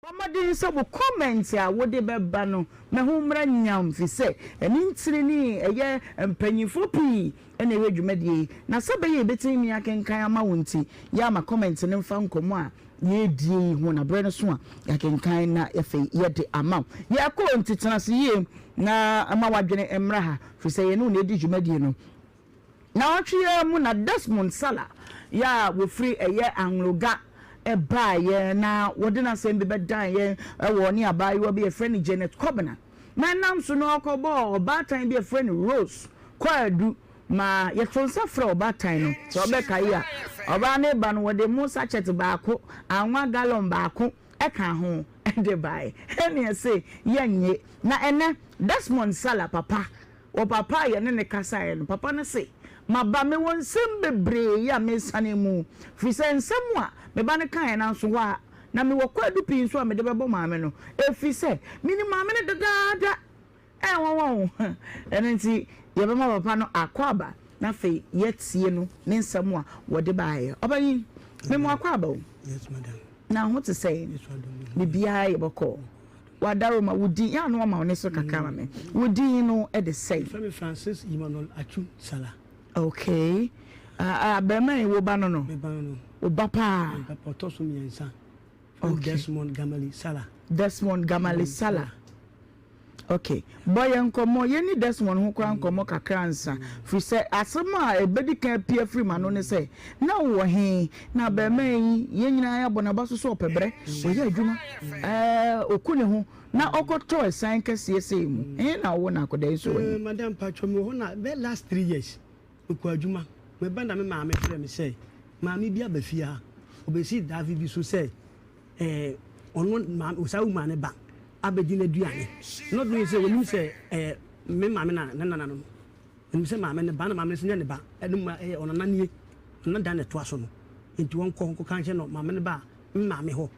Bɔ mmɔden sɛ wo comment a wode bɛba no ma ɛho mmra nyam fisɛ ɛno ntini ne ɛyɛ mpanyinfoɔ pii na ɛhwɛ dwumadie yi na sɛ ɛbɛyɛ yɛbɛtumi akenkan ama wo nti yɛ ama comment no mfa nkɔmmɔ a yɛredie yi ho na berɛ no so a yɛakenkan na afei yɛde ama wo. Yɛrekɔ nti tena ase yie na ma w'adwene mmra ha firi sɛ yɛne wo na ɛdi dwumadie no. Naawɔtwe yi ara mu na Desmond Salah yɛ a wɔfiri ɛyɛ Anloga baeɛ na wɔde n'asɛm bi bɛdan yɛn wɔ ɔne abaayewa bi a yɛfrɛ no Janet Kobena na ɛnam so no ɔkɔbɔɔ ɔbaatan bi a yɛfrɛ no Rose Kwaadu ma yɛto nsa frɛ ɔbaatan no sɛ ɔbɛkae a ɔbaa no reba no wɔde mo sachet baako anwa gallon baako ka ho de baeɛ ɛne ɛse yɛnnye na ɛnɛ Desmond Salah papa Wɔ papa a yɛne no kasaeɛ no, papa no se, Maba, mewɔ nsɛm bebree yi a meresane mu, firi sɛ nsɛm a me ba no kaeɛ no anso hɔ ara, na mewɔ kwaadu pii nso a mede bɛbɔ maame no, ɛfiri sɛ menim maame no dadaada. Ɛyɛ nwanwa o! Ɛno nti, yɛbɛma papa no akwaaba, na afei yɛatie no ne nsɛm a wɔde baeɛ. Ɔpanyin, mema wo akwaaba o. Na ho te sɛn? Biribiara yɛ bɔkɔɔ? W'adaworoma, wo din, yɛ a na wama wo nne so kakra ma me. Wo din no de sɛn? Yɛfrɛ me Francis Emmanuel Atsu Salah. Okay. Ah, abarimaa yi, wo ba no no? Me ba no no. Wo ba paa? Me ba paa, ɔtɔ so mmiɛnsa. Okay. Desmond Gamali Salah. Desmond Gamali Salah. Ok, bɔ yɛn nkɔmmɔ, yɛnni Desmond ho koraa nkɔmmɔ kakra ansa, firi sɛ asɛm a ɛbɛdi kan apue afiri m'ano ne sɛ, na wowɔ he? Na abarimaa yi, yɛn nyinaa yɛabɔ n'aba so sɛ ɔpɛ berɛ, ɔyɛ adwuma, ɛɛ, ɔku ne ho, na ɔkɔtɔ ɛsan kɛseɛ sei mu. He na wowɔ na akwadaa yi nso wɔ he? Madam, mpakyɛw, mewɔ hɔ na bɛyɛ last 3 years, mekɔ adwuma, meba na me maame frɛ me sɛ, maame bi aba fie ha, ɔbɛsi daave bi so sɛ, ɛɛ ɔno maame saa woman ne ba abɛdi n'aduane not knowing sɛ onim sɛ ɛyɛ me maame na ne nana no no onim sɛ maame ne ba na maame no nso nyɛ ne ba ɛno mu ɛyɛ ɔnana nie ɔnana dan na ɛtoa so no nti wɔn kɔ nkɔka nkyɛn no maame ne ba me maame hɔ.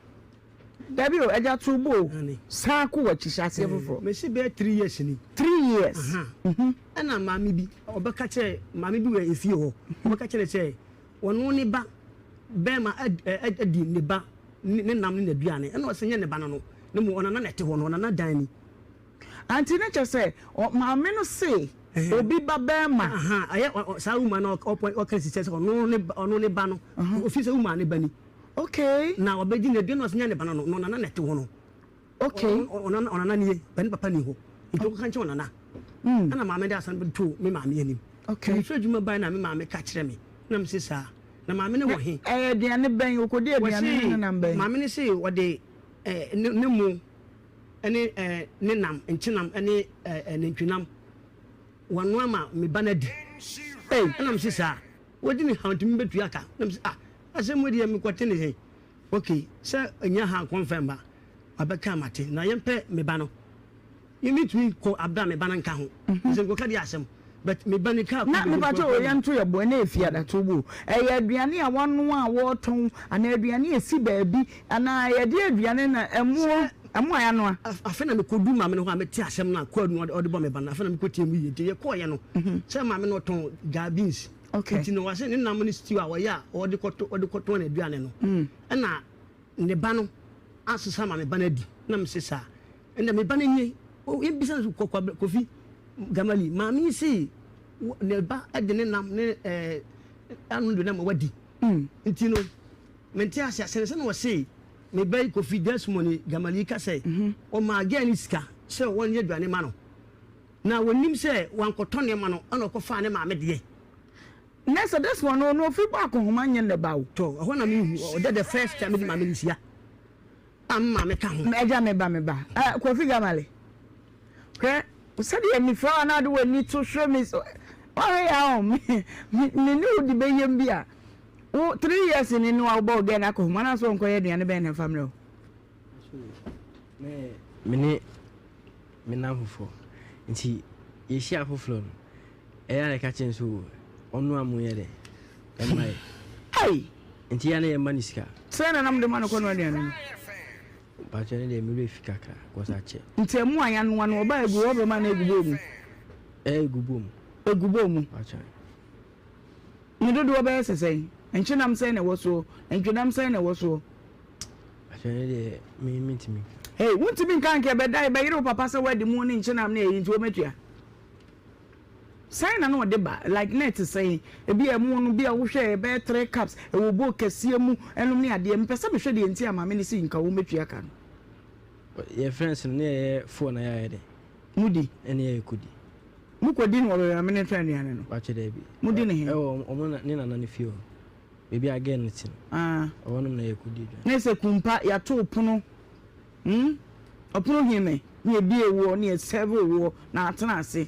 Dabi o, agya to bo o, san kɔ w'akyi hyɛ aseɛ foforɔ. Mesi bɛyɛ 3 years ni. 3 years. Ɛna maame bi ɔbɛka kyerɛ maame bi wɔ efie hɔ ɔbɛka kyerɛ sɛ ɔno ne ba bɛrima adi ne ba ne nam ne n'aduane ɛna ɔsɛ nyɛ ne ba no no ne mu ɔnana na ɛte hɔ no ɔnana dan ni. Anti ne kyɛ sɛ maame no se obi ba bɛrima. Ɛyɛ saa woman no ɔka si sɛ ɔno ne ba no ofi sɛ woman ne ba ni. Na ɔbɛdi n'aduane na ɔsɛ nyɛ ne ba no no na ɔnana na ɛte hɔ no. Ɔnana ɔnana nie bɛne papa ni hɔ nti ɔkɔka nkyɛn ɔnana. Ɛna maame de asan to me maame anim. Mefiri adwuma bae na me maame ka kyerɛ me na mese saa na maame no wɔ he. Ɛyɛ aduane bɛn okodi aduane ne ne nam bɛn. Maame no se ɔde ne mo ne ne nam nkyenam ne nantwinam wanoa ma me ba no adi. Ɛna mese saa wɔdi ne haw nti mebɛtua ka na mese ah asɛm wei deɛ mekɔte ne he. Ok sɛ ɛnya ha confirm ba wabɛka mate na yɛmpɛ me ba no me metumi kɔ abira me ba no nka ho sɛ nkɔka di asɛm but me ba no kaa na mepakyɛ o yɛnto yɛ bo ɛna efi adato bo ɛyɛ aduane a wanoa a wɔretɔn anaa aduane a esi baabi anaa yɛde aduane na ɛmoɔ ɛmo a yɛanoa. Afei na mekɔdu maame no hɔ a mete asɛm no a kwaadu no ɔde bɔ me ba no afei na mekɔtie mu yie nti yɛkɔɔyɛ no sɛ maame no ɔtɔn gyaa beans nti no wɔse ne nam ne stew a wɔyɛ a ɔde kɔtɔ ɔde kɔtɔn n'aduane no ɛna ne ba no asesa ma me ba no adi na mese saa ɛnna me ba no nie yɛbisa no kɔ Kofi Gamali maame yi se ne ba de ne nam ne ɛɛ ano de nam wadi nti no mente ase asɛn sɛ na wɔse me ba yi Kofi Desmond Gamali ka sɛ ɔmaa gɛɛ ne sika sɛ wɔnyɛ aduane ma no na wɔnim sɛ wankɔtɔ nneɛma no ɛna ɔkɔfaa ne maame deɛ. Na sɛ Desmond no no ofiri bɔ akɔnhoma nyɛ ne ba o. Tɔ ɛhɔ na mehu ɔdɛ the first time mede maame no hyia a me maame ka ho. Ɛgya me ba me ba eh, Kofi Gamale hwɛ sɛdeɛ mefrɛ wo anaa de w'ani to hwɛ me wahwɛ yɛ ahɔ me me ne wo di bɛyɛm bi a wo 3 years ni no a wobɔ wo gɛ no akɔhoma anaasɛ wɔnkɔyɛ aduane bɛn na mfa mmerɛ wo. Me ne me nnamfofoɔ nti yɛhyia afoforɔ no ɛyɛ a na ɛka kyerɛ no sɛ ɔnoa mo yɛ dɛ ɛma yɛ. Ei! Nti yɛ a na yɛma no sika. Sɛn na na mode ma no kɔnoa aduane no? Mpakyɛ no deɛ me werɛ fi kakra cause akyɛ. Nti ɛmo a yɛanoa no ɔba egu hɔ bɛma no egu bowl mu? Ɛɛ egu bowl mu. Egu bowl mu. Mpakyɛ. Ne dodoɔ bɛyɛ sɛ sɛn? Nkyenam sɛn na ɛwɔ soɔ? Ntwenam sɛn na ɛwɔ soɔ? Pakyɛ ɛno deɛ me mentumi nka. Hey, wontumi nka nka ɛbɛda ɛbɛyere wo papa sɛ woadi mu ne nkyenam ne ɛyi nti wɔmɛtua. Sɛn na na ɔde ba like na ɛte sɛn? Ebi a ɛmo no bi a wohwɛ ɛbɛyɛ three cups ɛwɔ bowl kɛseɛ mu ɛnom ne adeɛ mepɛ sɛ mehwɛ deɛ nti a maame no si nka wɔmɛtua ka no. Yɛ friends no ne yɛyɛ four na yɛayɛ dɛ. Mudi? Ɛne yɛyɛ kɔdi. Mokɔdi no wɔ baabi a maame no tɔn aduane no? Pakyɛ daabi. Modi no he? Ɛwɔ ɔmo ne nana no fie hɔ. Baabi a girl no te no. Ah. Ɛhɔ nom na yɛkɔdi aduane. Ne sɛ kumpa yɛato pono hmm ɔpono hene ne yɛbie woɔ ne yɛsɛve woɔ na atena ase.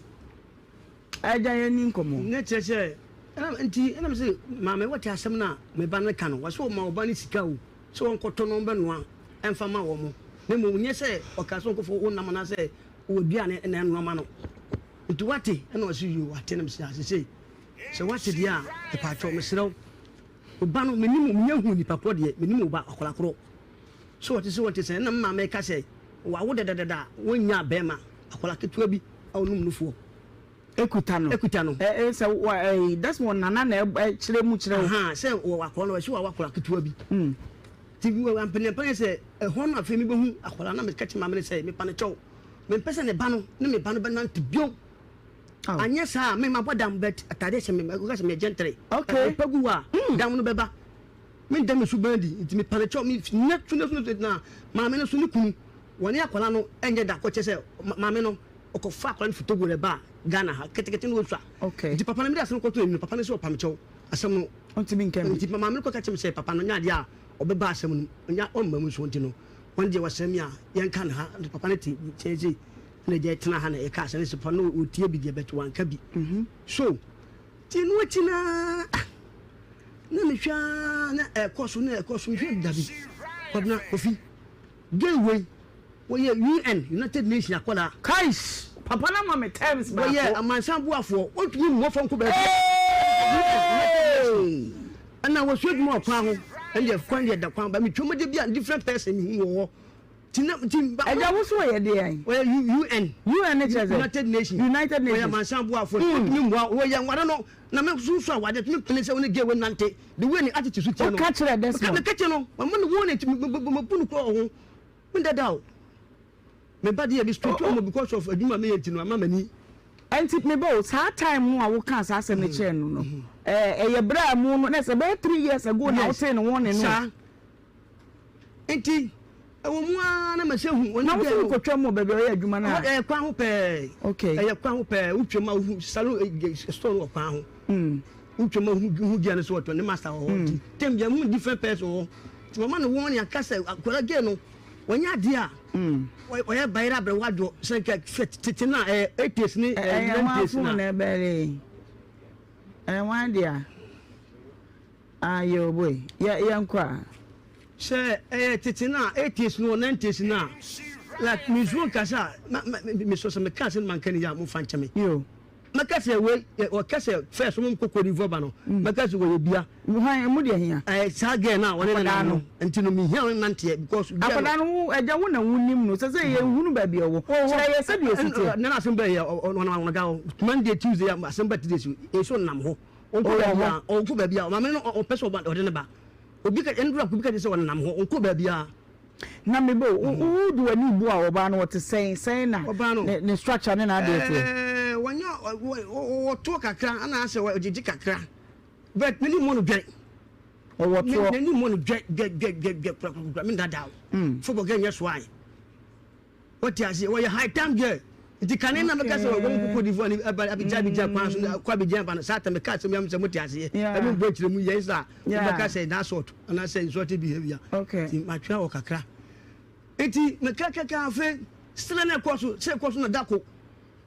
Agya yɛnni nkɔmmɔ. Ne kyerɛ sɛ ɛna nti ɛna mese maame wɔte asɛm no a me ba no ka no wɔsɛ ɔma ɔba no sika o sɛ wɔnkɔtɔ no ɔmbɛnoa ɛmfa ma wɔn na mmom nyɛ sɛ ɔka sɛ ɔnkɔfo wo nam anaasɛ wɔ aduane na ɛnoa ma no nti wate ɛna ɔse yoo wate na mese asesei sɛ wate deɛ a ɛpaakyɛw mesrɛ wo wo ba no menim menyɛ hu nipa korɔ deɛ menim wo ba akwadaa korɔ sɛ wɔte sɛ wɔte sɛ ɛna maame ka sɛ wawo dadadada wɔnnya bɛrima akwadaa ketewa bi a ɔnum nufoɔ Ekuta no. Ekuta no. Ɛ ɛ sɛ wɔ ɛ Desmond nana na ɛkyerɛ mu kyerɛ wo. Ahaa sɛ wɔ akwadaa no wɔsi wɔ akwadaa ketewa bi. Mm. Ti wɔ mpanyinpa yɛ sɛ ɛhɔ no afei mi bɛ hu akwadaa na mi ka kyerɛ maame no sɛ mepa ne kyɛw mempɛ sɛ ne ba no ne me ba no bɛnante bio. Anyɛ saa me ma bɔ dam bɛt ataade hyɛ me mɛka sɛ meyɛ gentry. Okay. Ɛpa gu hɔ a mm. dam no bɛba. Menda me suban adi nti mepa ne kyɛw me nya so ne so ne na maame no so ne kunu wɔne akwadaa no ɛnyɛ da kɔkyɛ sɛ maame no ɔkɔfa akwadaa no fi Togo na ɛbaa Ghana ha ketekete na ɔsua. Okay. Nti papa no mede asɛm kɔto anim no papa no sɛ ɔpa me kyɛw asɛm no. Ɔntumi nka bi. Nti maame no kɔka kyerɛ me sɛ papa no nyɛ adeɛ a ɔbɛba asɛm no mu ɔnya ɔmma mu nso nti no wɔn deɛ wɔsrɛ me a yɛnka no ha nti papa no te nkyɛn sei na agya tena ha na yɛka asɛm no sɛ papa no ɔtie bi deɛ but wanka bi. So nti no akyi na ah na mehwɛ ara na ɛkɔ so na ɛkɔ so mehwɛ dabi Kwabena Kofi Girl wei wɔyɛ UN, United Nation akwadaa. Kaish! Papa no ama me terms baako. Wɔyɛ amansan boafoɔ, wɔntumi mmɔ fam nkɔ baabi. Hey! Ɛna wɔsua adwuma wɔ kwan ho, ɛndeɛ kwan deɛ da kwan ba metwa mu de bi a different person mehu wɔ hɔ. Ti na ti ba. Ɛgya wo so wɔyɛ deɛn? Wɔyɛ UN. UN ne kyerɛ sɛ? United Nation. United Nations. Wɔyɛ amansan boafoɔ, wɔntumi mmoa, wɔyɛ nware no na me nso so awadeɛ tumi pene sɛ wo ne girl wei nante. The way ne attitude so teɛ no. Woka kyerɛ Desmond. Meka kyerɛ no, mama no warning nti mabu no kura wɔ ho. Me dada o. Me ba deɛ me straight ɔmo because of adwuma meyɛ nti no ama m'ani. Ɛnti me ba o, saa time no a wokaa saa asɛm no kyerɛɛ no no, ɛyɛ berɛ a mo no, na ɛsɛ bɛyɛ 3 years ago na wotee ne warning no. Saa. Nti ɛwɔ mu ara na mɛsɛ hu. Na wo so wokɔtwa mu wɔ baabi a ɔyɛ adwuma no a? Ɛyɛ kwan ho pɛɛ. Okay. Ɛyɛ kwan ho pɛɛ. Wotwa mu a wohu salon store no wɔ kwan ho. Wotwa mu a wohu girl no sɛ ɔtɔ ne master wɔ hɔ. Nti tem bia mehu different person wɔ hɔ. Nti mama no wɔn aka sɛ akwadaa girl no wɔnyɛ adeɛ a ɔyɛ bayerɛ abrɛ wadwo sɛ nka tete no a ɛyɛ 80s ne 90s na. Ɛyɛ wɔn afon na ɛbɛre. Ɛyɛ wɔn adeɛ. Ah yoo boy, yɛ yɛnkɔ a. Sɛ ɛyɛ tete no a, eighties no or nineties no a, like me nsuro nka sɛ a, ma ma me sɔ sɛ me ka asɛm no manka ne yie a, mo fa nkyɛ me. Yoo. Mɛka sɛ wei, wɔka sɛ first wɔn kɔ Cote d'Ivoire ba no, mɛka sɛ wɔyɛ bia. Hwan, emu deɛ hia? Ɛɛ saa girl no a wɔne ne nam no, nti no me hia wɔne nanteɛ because girl no. Akwadaa no wo, agya wo na wo nim no, sɛ sɛ yɛn hunu baabi a ɔwɔ, kyerɛ yɛ sɛdeɛ ɔsi teɛ. Nana asɛm bɛyɛ ɔnam anwonga hɔ, Monday, Tuesday asɛm ba three days, nso ɔnam hɔ. Ɔnkɔ baabi a, ɔnkɔ baabi a. Maame no ɔpɛ sɛ ɔba ɔde ne ba. Obi ka ɛnura obi ka kyerɛ sɛ ɔnenam hɔ, ɔnkɔ baabi a. Na me bo, wo de w'ani bu a ɔbaa no ɔte sɛn sɛn na Ɔbaa no ne ne structure ne n'adeɛ teɛ? Ɛɛ wɔnyɛ ɔwɔ toɔ kakra ɛna asɛ ɔgyegye kakra but n'ani mmɔ no dwɛ. Ɔwɔ toɔ. N'ani mmɔ no dwɛ dwɛ dwɛ dwɛ dwɛ korakora me dada o. Football girl nyɛ so ae. Wote aseɛ? Wɔyɛ high time girl. Nti kane na meka sɛ wɔn kɔ Cote d'Ivoire ne ɛba Abidjan Abidjan kwan so kɔ Abidjan ba no saa ta meka asɛm yam sɛ mote aseɛ. Ɛmi mbɔ akyerɛ mu yɛn sa wobɛka sɛ that sort anaasɛ insulting behavior. Nti matwea wɔ kakra. Nti meka kaka afei still na ɛkɔ so sɛ ɛkɔ so na dako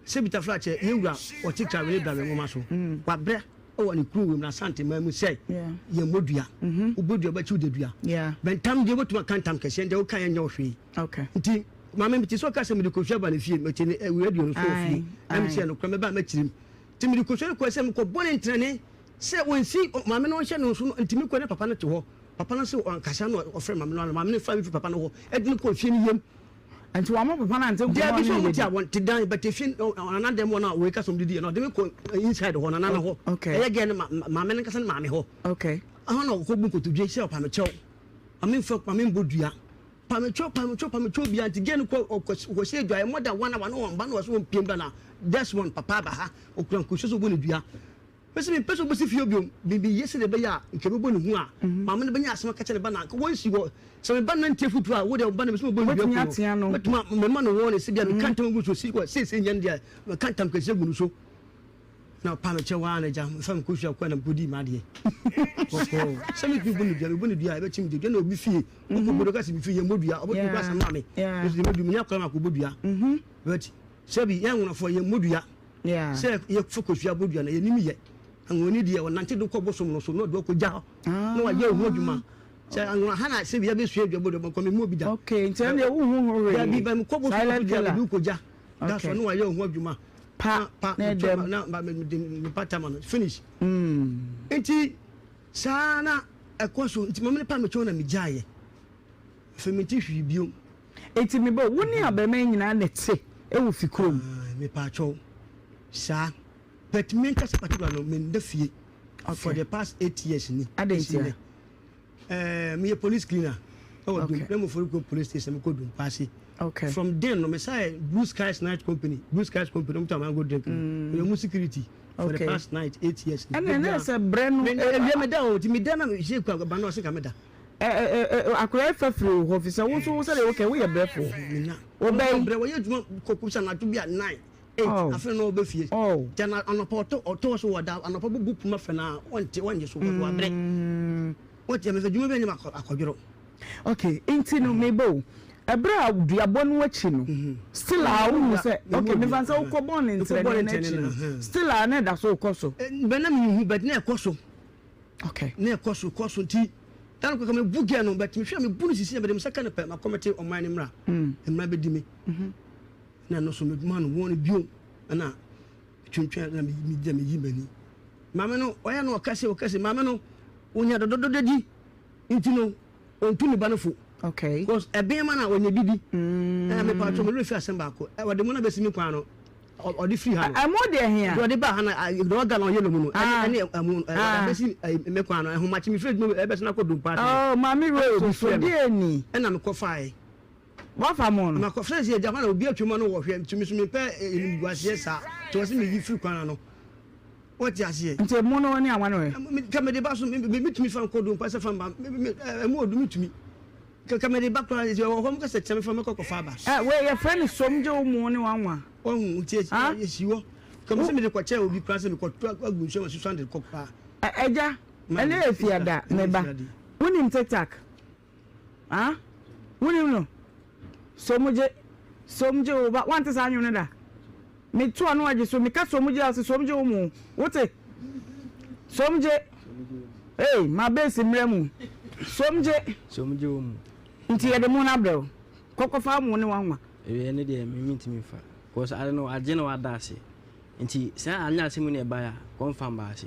sɛ bitafra kyɛ yɛn wura ɔte Trawene Brawe nwoma so wabrɛ wɔ ne kuro wɔ mu na Asante man mu sɛ yɛn mmɔ dua. Wobɔ dua wobɛkyi wo dadua. Bɛntam deɛ wobɛtumi aka ntam kɛseɛ ndeɛ woka yɛn nyɛ wo hwee. Okay. Nti maame mete sɛ ɔka sɛ mede kosua ba ne fie mete ne eh, radio no so wɔ fie na mete sɛ nokorɛ mɛba mɛkyerɛ mu nti mede kosua no kɔɛ sɛ mekɔbɔ ne ntrɛne sɛ wɔnsi maame no ɔnhyɛ no nso no nti mekɔ ne papa no te hɔ papa no sɛ ɔnkasa no ɔfrɛ maame no ano maame no fa me fi papa no hɔ ɛde no kɔ fie no yam nti wɔn mo papa no ante nkɔmɔ ne ne bɛdi wɔn te dan bɛte fie nana dɛm hɔ no a wɔka sɔm didi yɛ no ɔde me kɔ inside hɔ nana no hɔ ɛyɛ gɛ no maame no nkasa ne maame hɔ okay ɛhɔ na ɔkɔ bu nkotodwe sɛ ɔpa me kyɛw maame mfa maame mbɔ dua. Pamekyɛw pamekyɛw pamekyɛw bia nti gɛn kɔ ɔkɔhyɛ adwaeɛ more than one hour na wɔn ba na wɔsɛ wɔn piem ba na Desmond papa aba ha okura nkosua sɛ ɔbɔ ne dua. Mese mempɛ sɛ ɔbɛsi fie bio meyɛ sɛdeɛ ɛbɛyɛ a nka ɛbɛbɔ ne hu a maame no bɛnya asɛm aka kyerɛ ne ba na nka wɔnsi hɔ sɛ me ba no ntie afotuo a wo deɛ wo ba no mese mebɔ ne dua ku no mɛtumi mema no wɔne sɛ bia meka ntam agu so si seesei nyɛ no deɛ meka ntam kɛseɛ gu no so na ɔpa me kyɛw ara na agya mefa me kosua kɔɛ na mekɔdii m'adeɛ kɔkɔɔ sɛ metumi bɔ ne dua mebɔ ne dua a ɛbɛkye me dua na obi fie wokɔbɔ dua ka sɛ me fie yɛmmɔ dua ɔbɛtumi kɔ asɛm ma me nso deɛ mɛdu menya kwan ma akɔbɔ dua but sɛbi yɛn nwonafoɔ yɛmmɔ dua sɛ yɛfa kosua bɔ dua no yɛnim yɛ anwoni deɛ ɔnante do kɔ bosom no so na ɔde ɔkɔgya hɔ na wayɛ ho adwuma sɛ anwona ha na sɛ bi yɛbɛsua dua bɔ dua kɔ memmɔ bi da okay nti ɛndeɛ wohu ho hwee dabi bɛ mekɔ bosom no so deɛ mede wokɔgya da so na wayɛ ho adwuma pa pa na ɛdɛm na ba me de me pata ma no finish mm. nti saa na ɛkɔ so nti maame no pa me kyɛw na megyaeɛ afei mente hwee bio. Nti me ba wo ne abarimaa yi nyinaa na ɛte ɛwɔ fi kurom? Mepaakyɛw saa but me nkasa particular no menda fie for the past 8 years ni. Adɛn ntia? Ɛɛ meyɛ police cleaner ɛwɔ dum na mo fori police station mekɔ Dumpaase. Okay. From then no mesa yɛ Blue Skies Night Company, Blue Skies Company ɔmo tɔ amango drink no. Meyɛ ɔmo security for the past night 8 years. Ɛna ɛna sɛ brɛ no. Ɛwia meda o ti meda na mehyɛ kura ba na ɔse ka meda. Akwadaa yi fa firi wo hɔ fi sɛ wo nso wo sɛdeɛ wokɛ woyɛ brɛfoɔ. Wobɛyi. Brɛ wɔyɛ adwuma kɔkɔ sɛ anadwo bi a 9 8 afei na ɔbɛ fie. Nti anɔpa ɔtɔ ɔtɔ so wɔ da anɔpa bubu puma fɛ na ɔnte ɔnye so kɔkɔ wabrɛ. Wɔte ɛmɛ sɛ adwuma bi anyɛ akɔdworɔ. Okay, nti no meba o. Ɛberɛ a duabɔ no akyi no, still a wohu sɛ okay mefa sɛ wokɔ bɔɔ ne ntrɛnee no akyi no, still a na ɛda so rekɔ so. Bɛ na menhu but na ɛkɔ so. Okay. Na ɛkɔ so kɔ so nti da no kɔkɔ mebu gɛ no but mehwɛ a mebu no sisi na mede me nsa ka no pɛ makɔmɛte ɔman no mmra. Mmra bɛdi me. Na ɛno so mema no wɔn bio ɛna twentwɛn na megyina meyi m'ani. Maame no ɔyɛ no ɔka se ɔka se maame no onya dɔdɔdɔdɔ di nti no ɔntu ne ba no fo. Okay. Because ɛbɛn ma na ɔnya didi. Ɛna mepa atwa me werɛ fi asɛm baako. Ɔde mo na bɛsi me kwan no ɔde firi ha no. Ɛmo deɛ hia. Deɛ ɔde ba ha no deɛ ɔga na ɔyɛ no mu no ɛne ɛmo ɔde abɛsi me kwan no ɛhomakye me firi adwuma ɛbɛsi na akɔ Dompa. Oh maame Rose so deɛ ni. Ɛna mekɔ faeɛ. Wafa mo no. Makɔ fɛn sɛ agya hɔ na obi atwam ano wɔ hwɛ nti me so mepɛ animguaseɛ saa nti wɔse meyi firi kwan ano. Wɔte aseɛ. Nti mo no ne awa no ɛ? Ka mede ba so metumi fa nkɔ Dompa sɛ fa mba ɛmu ɔdu metumi. Ka mede ba koraa nti ɛwɔ hɔ mo kasa kyerɛ me fa mɛkɔ kɔfa aba. Ɛ wei yɛfrɛ no som gye wo mo ne wanwa. Wahu nti esi hɔ. Ka me sɛ mede kɔkyɛ obi koraa sɛ mekɔto agu nsuo ma susuan de kɔ koraa. Agya ɛnɛ yɛ fiada me ba. Wonim tiktak? Ah wonim no? Som gye som gye wo ba wante saa nwom no da? Meto ano agye so meka som gye ase som gye wo mo wote? Som gye Hey ma bass mmra mu som gye Som gye wo mo. Nti yɛde mo no abrɛ wo kɔkɔ fa mo ne wanwa. Ewiɛ ne deɛ me mentumi nfa cause ade no agye na wada ase nti sɛ anyɛ asɛm mu na ɛbaeɛ a kɔmfa mba ase.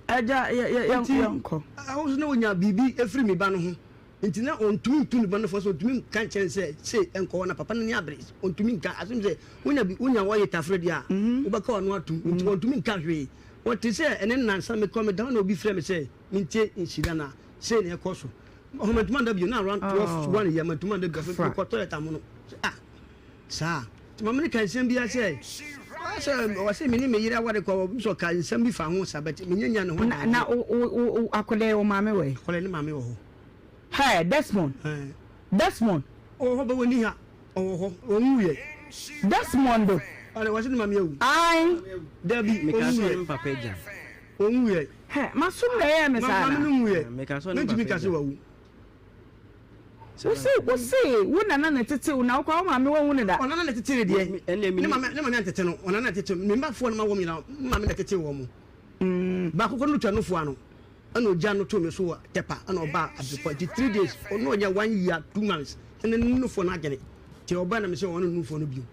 Agya, yɛ, yɛ, yɛ, Nti, yɛnkɔ. ɛhɔ nso na ɔnya biribi firi me ba no ho. Nti na ɔntumi ntu ne ba no fo sɛ ɔntumi nka nkyerɛ no sɛ sei nkɔ hɔ na papa no ani abere. Ɔntumi nka. Asɛm sɛ wonya bi, wonya wɔyɛ tafere deɛ a, wobɛka w'ano atom. Nti ɔntumi nka hwee. Ɔte sɛ ɛnɛ nnansa mekɔ meda hɔ na obi frɛ me sɛ mentie nhyira na sei na ɛkɔ so. Ɔhɔ mantumi anda bio na around 12 1 yɛ mantumi anda bio. Afei mekɔ toilet amono. Ah! Saa. Nti maame no ka nsɛm bi ara sɛ, sɛ ɔse me ne me yere aware kɔ, sɛ ɔka nsɛm bi fa ho sa, but menya nya ne ho Na, na wo, wo, wo, akwadaa yi, wo maame wɔ he? Akwadaa yi ne maame wɔ hɔ. Hey, Desmond. Ɛɛ. Desmond. Ɔwɔ hɔ, bɛ wɔnni ha. Ɔwɔ hɔ, ɔnwuiɛ. Desmond. Ɔde, wɔse ne maame awu. Ae. Dabi, Meka sɛ ɔnwuiɛ. ɔne me papa agya. Ɔnwuiɛ. Hɛ, masom na ɛyɛɛ me saa Maame na. no nwuiɛ. Meka sɛ ɔne me Mentumi papa nka sɛ agya. wawu. Wose wose wo nana na ɛtete wo na wokɔ wo maame wanhu no da. Ɔnana na ɛtete ne deɛ. Ne maame ne maame antete no. Ɔnana na ɛtete me mma foɔ no ma wɔn nyinaa me maame na ɛtete wɔn. Baako kɔ no twa nufoɔ ano ɛna ogya no too me so wɔ Tɛpa ɛna ɔbaa Abirikɔ nti 3 days ɔno ɔnya 1 year 2 months ɛna ne nufoɔ no agyene nti ɔbaa na me sɛ ɔno nufoɔ no bio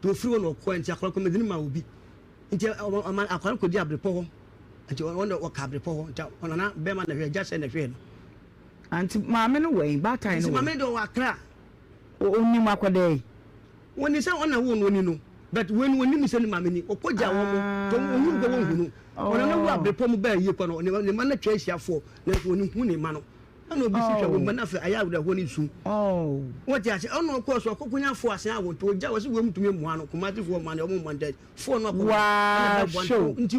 nti ofiri hɔ na ɔkɔɛ nti akɔla kɔ mede no maa obi nti ɔma akɔla no kɔdi Abirikɔ hɔ nti ɔno ɔka Abirikɔ hɔ nti ɔnana bɛrima na hwɛ agya sɛ na hwɛ no. Aunty maame no wɛn? Baatan no wɛn? Maame no deɛ ɔwɔ Accra. Onim akwadaa yi? Wɔnim sɛ ɔna woo no ɔni no but wei no wɔnim sɛ ne maame ni ɔkɔ gya wɔn mo tɔ wɔn hu kɔ wɔn hu no ɔna no wu abrepɔ mu bɛɛ yie kɔ no ne ma no atwa ahyia foɔ nanso wɔn hu ne ma no. Ɛna obi si hwɛ wo mma na afei ayɛ awerɛhoɔ ne su. Wɔte ase ɔna ɔkɔɔ so ɔkɔkɔnya fo asen awo nti ogya wɔsi wɔn ntumi mmoa no Kumasi foɔ mmoa no wɔn mmoa ntɛ foɔ no akɔ ɛna bɛ boa nti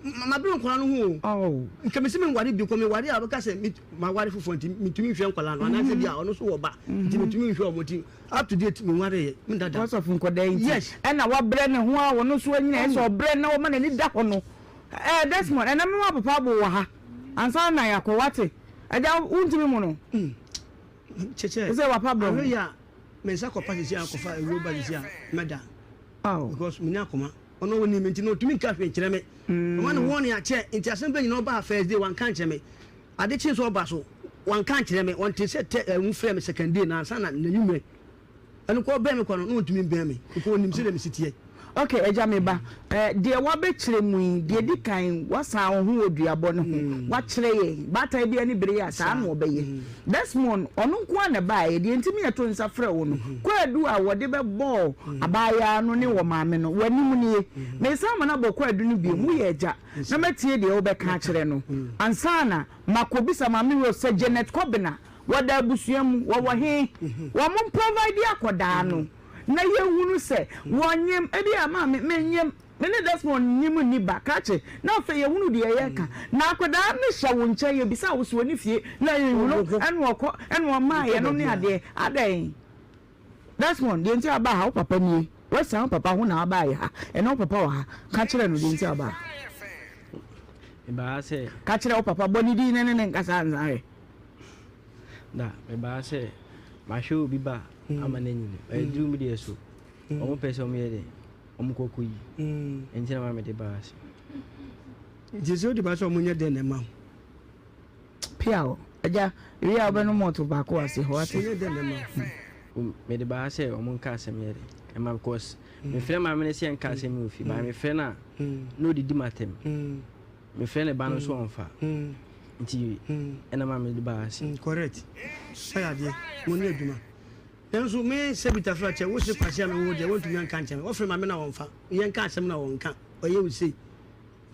ma bere nkwadaa no ho o nka mesi mi nware bi kɔ mi ware a ɔbɛka sɛ mi ma ware foforɔ nti mi ntumi nhwɛ nkwadaa no anaasɛ bi a ɔno nso wɔ ba nti mi ntumi nhwɛ wɔn nti up to date mi nware yɛ mi dada. Because of nkwadaa yi nti yes ɛna wabrɛ ne ho a ɔno nso anyina ɛsɛ ɔbrɛ na ɔma n'ani da hɔ no ɛɛ Desmond ɛna mi wa papa abo wɔ ha. Ansa na yɛakɔ, woate? Agya, wontumi mu no. Kyɛkyɛ, Sɛ wapa brɛ ho. ahwɛ yi a, me nsa kɔpa sisi a kɔfa awuo ba sisi a, mɛda. Because menni akoma. Ɔno ɔnim me nti no ɔtumi nka hwee nkyerɛ me. Ɔma no warning akyɛ, nti asɛm bɛ nyina ɔbaa first day wanka ankyerɛ me. Ade kye nso ɔba so, wanka ankyerɛ me. Ɔnte sɛ tɛ ɛho frɛ me second day no ansa na n'anwummerɛ. Ɛno kɔ ɔbɛn me kɔ no na ɔntumi mbɛn me because ɔnim sɛdeɛ mesi teɛ. Ok agya me ba, eh, deɛ woabɛkyerɛ mu yi, deɛ ɛdi kan, woasan wo ho wɔ duabɔ no ho, woakyerɛ yɛn, baatan bi ani bere a, saa na ɔbɛyɛ. Desmond, ɔno nko ara na ɛbaeɛ, deɛ nti me yɛto nsa frɛ wo no, kwaadu a wɔde bɛbɔɔ abaayaa no ne ɔmaame no, w'anim nie. Meresan ama no abɔ kwaadu no bio, woyɛ agya, na matie deɛ wobɛka akyerɛ no, ansa na makɔbisa Maame Rose sɛ Janet Kobena, Wɔda abusua mu, wɔwɔ he? Wɔn provide akɔdaa no na yɛhunu sɛ wɔnyem, ebia maame menyem, me ne Desmond nyem nni ba, kakye, na afei yɛhunu deɛ yɛka. Na akɔdaa no hyɛ wo nkyɛn, yɛbisa wo sɛ ɔni fie, na yɛhunu ɛna ɔkɔ, ɛna ɔmaa yɛnom ne adeɛ, adɛn? Desmond, deɛ nti a wobaa ha, wo papa nie. Woasian wo papa ho na wobaeɛ ha. Ɛnnɛ wo papa wɔ ha. Ka kyerɛ no deɛ nti a wobaa ha. Mebaa ha sɛ. Ka kyerɛ wo papa, bɔ ne din na ne no nkasa ansa hwɛ. Na mebaa ha sɛ mahwɛ obi ba ama no anyini. Ɛduru me deɛ so, wɔn pɛ sɛ wɔyɛ dɛ, wɔn kɔ kɔ yi. Nti na ma mede baa ha sɛ. Nti sɛ wode ba sɛ wɔnyɛ dɛn na ɛma wo? Piaw, agya, wie a wobɛnom ɔto baako wɔ ase hɔ, wate? Wonyɛ dɛn na ɛma wo? Mede baa ha sɛ ɔmo nka asɛm yɛ de ɛma because mefrɛ maame no sɛ yɛnka asɛm wɔ fie but mefrɛ no a na ɔdidi m'atɛm mefrɛ ne ba no nso ɔmfa nti ɛna ma mede baa ha se. Correct. Sɛ adeɛ, mo ne adwuma. Nanso me sɛ Bitafra kyɛ wo se kwasi a me wo deɛ wontumi anka nkyɛn me. Wɔfrɛ maame na wɔmfa. Yɛnka asɛm na wɔnka. Ɔyɛ wo sei.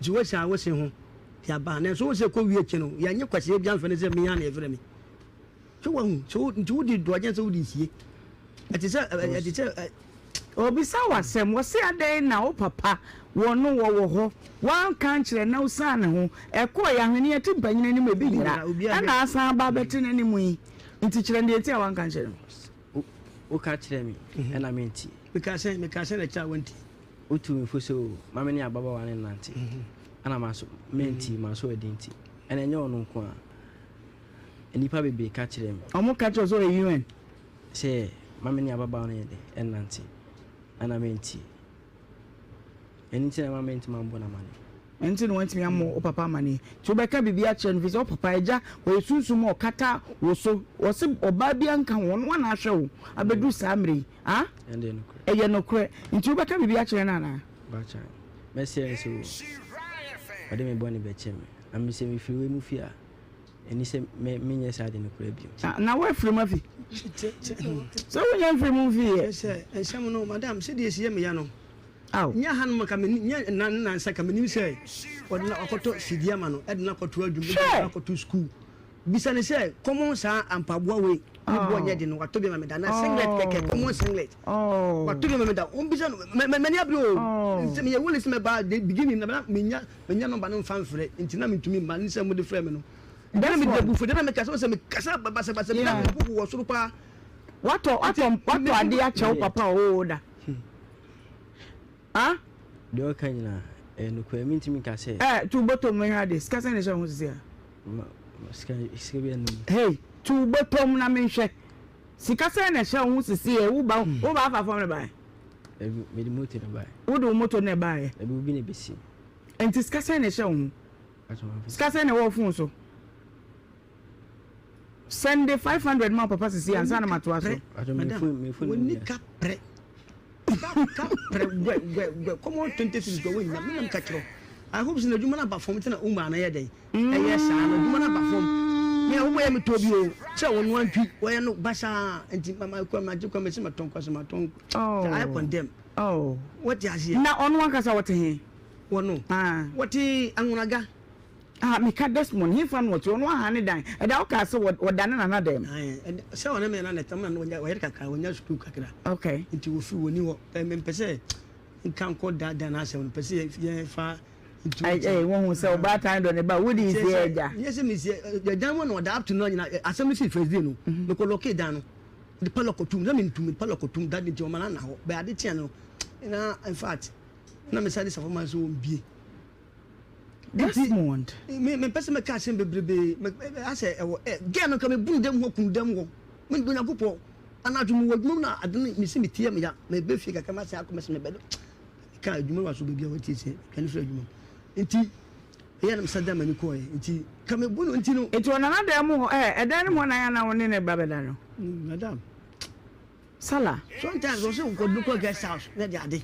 Nti woasian wo se ho de aba. Nanso wohu sɛ ɛkɔwie akyi no, yɛannye kwasea biara amfrɛ no sɛ me ara na yɛfrɛ me. So woahu? So wo, nti wode doɔgyen sɛ wode sie. Ɛte sɛ, ɛte sɛ. Ɔbisa wo asɛm, ɔse adɛn na wo papa wɔ no wɔwɔ hɔ, woanka ankyerɛ na wosian ne ho, ɛkɔɔeɛ ahweneɛ te mpanyin anim ebi nyera, ɛna asan aba abɛte n'anim yi, nti kyerɛ no deɛ nti a woanka ankyerɛ no. Wo, woka kyerɛɛ me, ɛna mantie. Mekaa sɛn, mekaa sɛn na ɛkyerɛ a woantie? Wotuu me fo sɛ o, ma me ne ababaawa no nnante. Ɛna maso, manti, maso adi nti. Ɛna ɛnyɛ ɔno nko ara. Nnipa bebree ka kyerɛɛ me. Wɔka kyerɛɛ wo sɛ ɔyɛ UN? Sɛ ma me ne ababaawa no nyɛ dɛn? Ɛnnante. Ɛna mantie. Ɛno nti na ɛma mantumi ammɔ no amanneɛ. Ɛno nti na wantumi ammɔ wo papa amanneɛ. Nti wobɛka biribi akyerɛ no, ɛfiri sɛ wo papa, agya, ɔyɛ sunsum a ɔkata wo so. Ɔse ɔbaa biara nka ho, ɔno ara na ahwɛ wo abɛduru saa mmerɛ yi. Ah? Ɛyɛ nokorɛ. Nti wobɛka biribi akyerɛ no anaa? Bakyɛ, mɛsrɛ no sɛ o, ɔde me bɔne bɛkyɛ me. Na me sɛ mefiri wei mu fie a, ɛni sɛ menyɛ saa ade no koraa bio. Na woafiri mu afi? Sɛ wonya mfiri mu mfiiɛ. Sɛ nsɛm no, madam, sɛdeɛ ɛsi yɛ me ya no, Ao. nyɛ hanom nka menim, nyɛ nna nnansa nka menim sɛ ɔde no akɔtɔ fidie ama no, ɛde no akɔto adwuma, ɛde no akɔto sukuu. Bisa no sɛ common saa mpaboa wei ne boɔ nyɛ den no watɔ bi ama me da na singlet kɛkɛ common singlet watɔ bi ama me da wɔn bisa no mɛ mɛ m'ani abere o nti meyɛ wole sɛ mɛba the beginning na menya menya nɔmba no nfa nfrɛ nti na mentumi mma ne sɛ mo de frɛ me no nti na mede abufuo de na mekasa sɛ mekasa basabasa bi na mebubu wɔ soro paa. Watɔ watɔ watɔ adeɛ akyɛ wo papa oo da. Ah? Deɛ ɔka nyinaa, ɛyɛ nokorɛ. Mentumi nka sɛ. Eh, tu bɔtɔm mehwɛ adeɛ. Sika sɛn na ɛhyɛ wo ho sisi a? Ma, sika, sika bi anum. Hey, tu bɔtɔm na menhwɛ. Sika sɛn na ɛhyɛ wo ho sisi a? Wo ba, wo ba afa fam na baeɛ? Dabi, mede moto na baeɛ. Wode wo moto na ɛbaeɛ? Dabi, obi na ɛbɛsi. Nti sika sɛn na ɛhyɛ wo ho? Sika sɛn na ɛwɔ wo phone so? Sɛnde 500 ma wo papa sisi ansa na matoa so. Madam, wɔnni ka prɛ. Ka prɛ wɛ wɛ wɛ common 20 cedis kɔ wɔnnya me nam ka kyerɛ I hope sɛ n'adwuma no aba fam nti na uma no yɛ dɛn ɛyɛ saa no adwuma no aba fam me a wobɔyɛ metɔ bi o sɛ wɔn antwi wɔyɛ no basaa nti mama kɔ ma gye kɔ mesi matɔn kɔ sɛ matɔn sɛ ayɛ condemn wɔte aseɛ na ɔno ankasa wɔte he wɔno wɔte anwonaga. Ah, meka Desmond, hefa na ɔte? Ɔno aha ne dan. Ɛda wokaa sɛ wɔda ne nana dɛm. Sɛ ɔne me nana tam na ɔyere kakra, ɔnya sukuu kakra. Okay. Nti wɔfiri wɔni hɔ. Mempɛ sɛ nka nkɔ da dan asɛm no, pɛ sɛ yɛfa ntu. Ɛɛ, wɔn ho sɛ ɔbaatan dɔ ne ba, wodi nsi agya. Nyɛ sɛ mesi ɛdan mu na ɔda up to now nyina asɛm no si first day no. Mekɔ lɔke dan no. De pa lɔkɔ tum, na mentum, de pa lɔkɔ tum, da de nti ɔma no ana hɔ. Bɛ ade kyɛn no, na in fact, na mesa de safo man so wɔmbie. Desmond. Me mepɛ sɛ mɛka asɛm bebrebe asɛ ɛwɔ ɛ gɛɛ no nka mebunu dɛm hɔ kunu dɛm hɔ me do Nyankopɔn anadwo mewɔ adwuma mu na ade no mesi me tie me ya mebɛ fie kakra masɛ akɔ mɛsɛ mebɛ ka adwuma wa so baabi a wɔtie sɛ dwane firi adwuma mu nti ɛyɛ na mesa da m'ani kɔɔɛ nti ka mebu no nti no. Nti ɔnana dan mu hɔ ɛ ɛdan no mu hɔ na yɛ na wo ne ne ba bɛda no? Madam. Sala. Sometimes wɔsɛ wokɔ kɔ guest house na de ade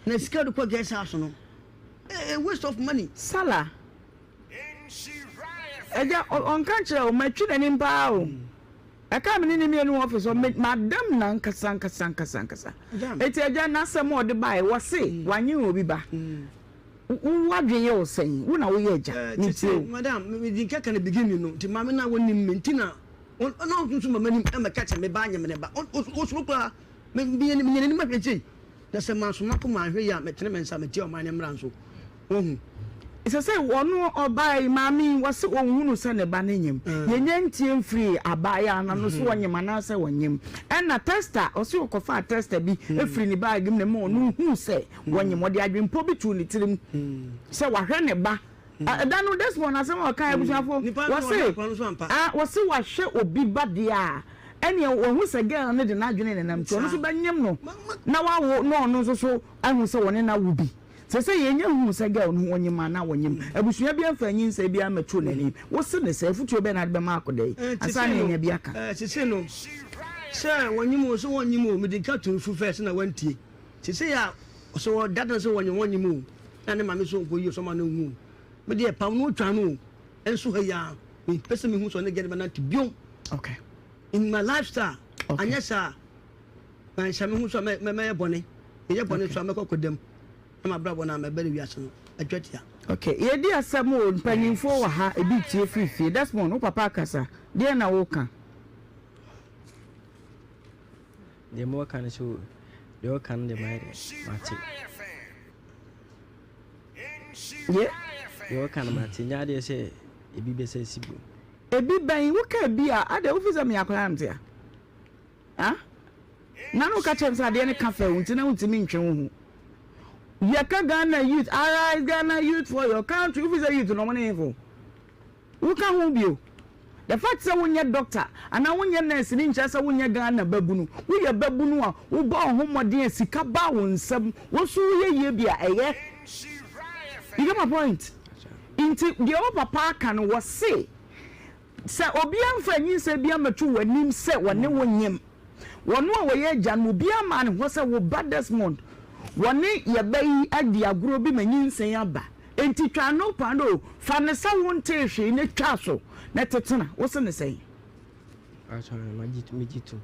na sika de kɔ guest house no. Eh, waste of money. Salah. Agya, ɔnka nkyerɛ wo, matwi n'anim paa o. Ɛka me ne ne mmienu wɔ office hɔ, madam na ankasa ankasa ankasa ankasa. Eti agya, n'asɛm a ɔde bae, wɔse wanye obi ba. Wo adwene yɛ wo sɛn? Wo na woyɛ agya, metie wo. Madam, medi nka ka no beginning no, nti maame no a wɔnim me nti na ɔno nso ma m'anim ɛmɛka kyɛ me ba anyɛ me ne ba. Ɔsuro koraa, meyɛ n'anim ahwɛ sei. Na sɛ mansoma kɔ manhwɛ yie a, metene me nsa metia ɔman no mmara nso. Woahu? Ɛsɛ sɛ ɔno ɔbaa yi, maame yi, wɔse ɔnhunu sɛ ne ba no nyem. Yɛnnya ntie mfirii abaayaa no ano sɛ ɔnyem anaasɛ ɔnnyem. Ɛna tester, ɔse ɔkɔfaa tester bi firii ne baage mu na ɛma ɔno huu sɛ ɔnyem. Ɔde adwempɔ bi too ne tirim sɛ wahwɛ ne ba. Ɛda no Desmond asɛm a ɔkae abusuafo, wɔse ah wɔse wahwɛ obi ba deɛ a ɛneɛ wahu sɛ girl no de n'adwene nenam nti ɔno nso bɛnyem no na wawo na ɔno nso so ahu sɛ wɔne no awo bi. Seesei yɛnnya nhuu sɛ girl no ɔnyem anaa ɔnyem. Abusua biara mfaa nyinsɛn biara mmɛtoo n'anim. Wose ne sɛ afutuo bɛn na wode bɛma akɔda yi ansa na yɛanya bi aka? Seesei no sɛ wɔnyem o sɛ wɔnnyem o mede nka too no first na wantie. Seesei a sɛ wɔda no sɛ wɔnyem wɔnyem o na ne maame so nkɔ yie sɛ ɔma no nwu o me deɛ pam no otwa no o ɛnso ha yi ara mempɛ sɛ mehu sɛ ɔne gɛde bɛnante biom okay in my lifestyle okay. Anyɛ saa manhyɛ me ho so a mɛyɛ bɔne meyɛ bɔne so a mɛkɔ kɔdam na mabrabɔ no a mɛbɛre wiase no atwa tia. Okay, yɛdi asɛm o, mpanyinfoɔ wɔ ha, ebi tie firi fie. Desmond, wo papa akasa, deɛ na woka? Deɛ mewɔ ne sɛ deɛ ɔka no deɛ mayɛ dɛ mate. Ye. Deɛ ɔka no mate, nyɛ adeɛ sɛ ebi bɛsa si bio. Ebi bɛn, woka ebi a, adɛn wofi sɛ meyɛ akwadaa na mete ha? Ha? Na na woka kyerɛ me sɛ adeɛ no ka fɛ wo nti na wontumi ntwe wo ho. Yɛka Ghana youth, arise Ghana youth for your country, wofi sɛ youth no ɔmo ne hefo? Woka ho bio. The fact sɛ wonyɛ doctor anaa wonyɛ nurse no nkyerɛ sɛ wonyɛ Ghana babunu. Woyɛ babunu a, wobɔ wo ho mmɔden a sika ba wo nsam, wo nso woyɛ yie bi a, ɛyɛ. You get my point? Nti deɛ wo papa aka no, wɔse sɛ obiara mfa nyinsɛn bi ammɛto w'anim sɛ wɔne wo nyem. Wɔn a wɔyɛ agya no, obiara mmaa ne hɔ sɛ wo ba Desmond, wɔne yɛ ba yi adi agorɔ bi ma nyinsɛn aba. Enti twa ano paanoo, fa no sɛ wontee hwee na twa so na tetena. Wose no sɛn? Mpakyɛ, megye tom.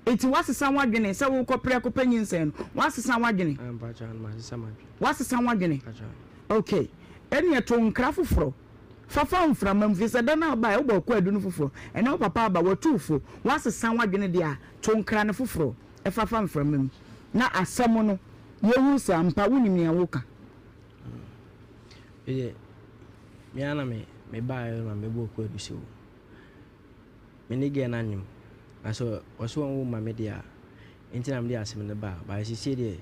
Enti woasesa w'adwene sɛ worekɔ prɛko pɛ nyinsɛn no? Woasesa w'adwene? Ah, mpakyɛ, masesa m'adwene. Woasesa w'adwene? Mpakyɛ. Ok. Ɛnneɛ to nkra foforɔ. Fa fa mframa mu, firi sɛ da no a wobaeɛ, wobɔɔ kwaadu no foforɔ. Ɛnnɛ wo papa aba, watu wo fo. Woasesa w'adwene deɛ a, to nkra no foforɔ fa fa mframa mu. Na asɛm no, yɛhunu sɛ ampa wonim nea woreka. Me deɛ, me ara na me mebaeɛ na mebɔɔ kwaadu sɛ o, me ne girl no anyem. Na sɛ ɔse ɔnwo mma me deɛ a, nti na mede asɛm no baa. But seesei deɛ,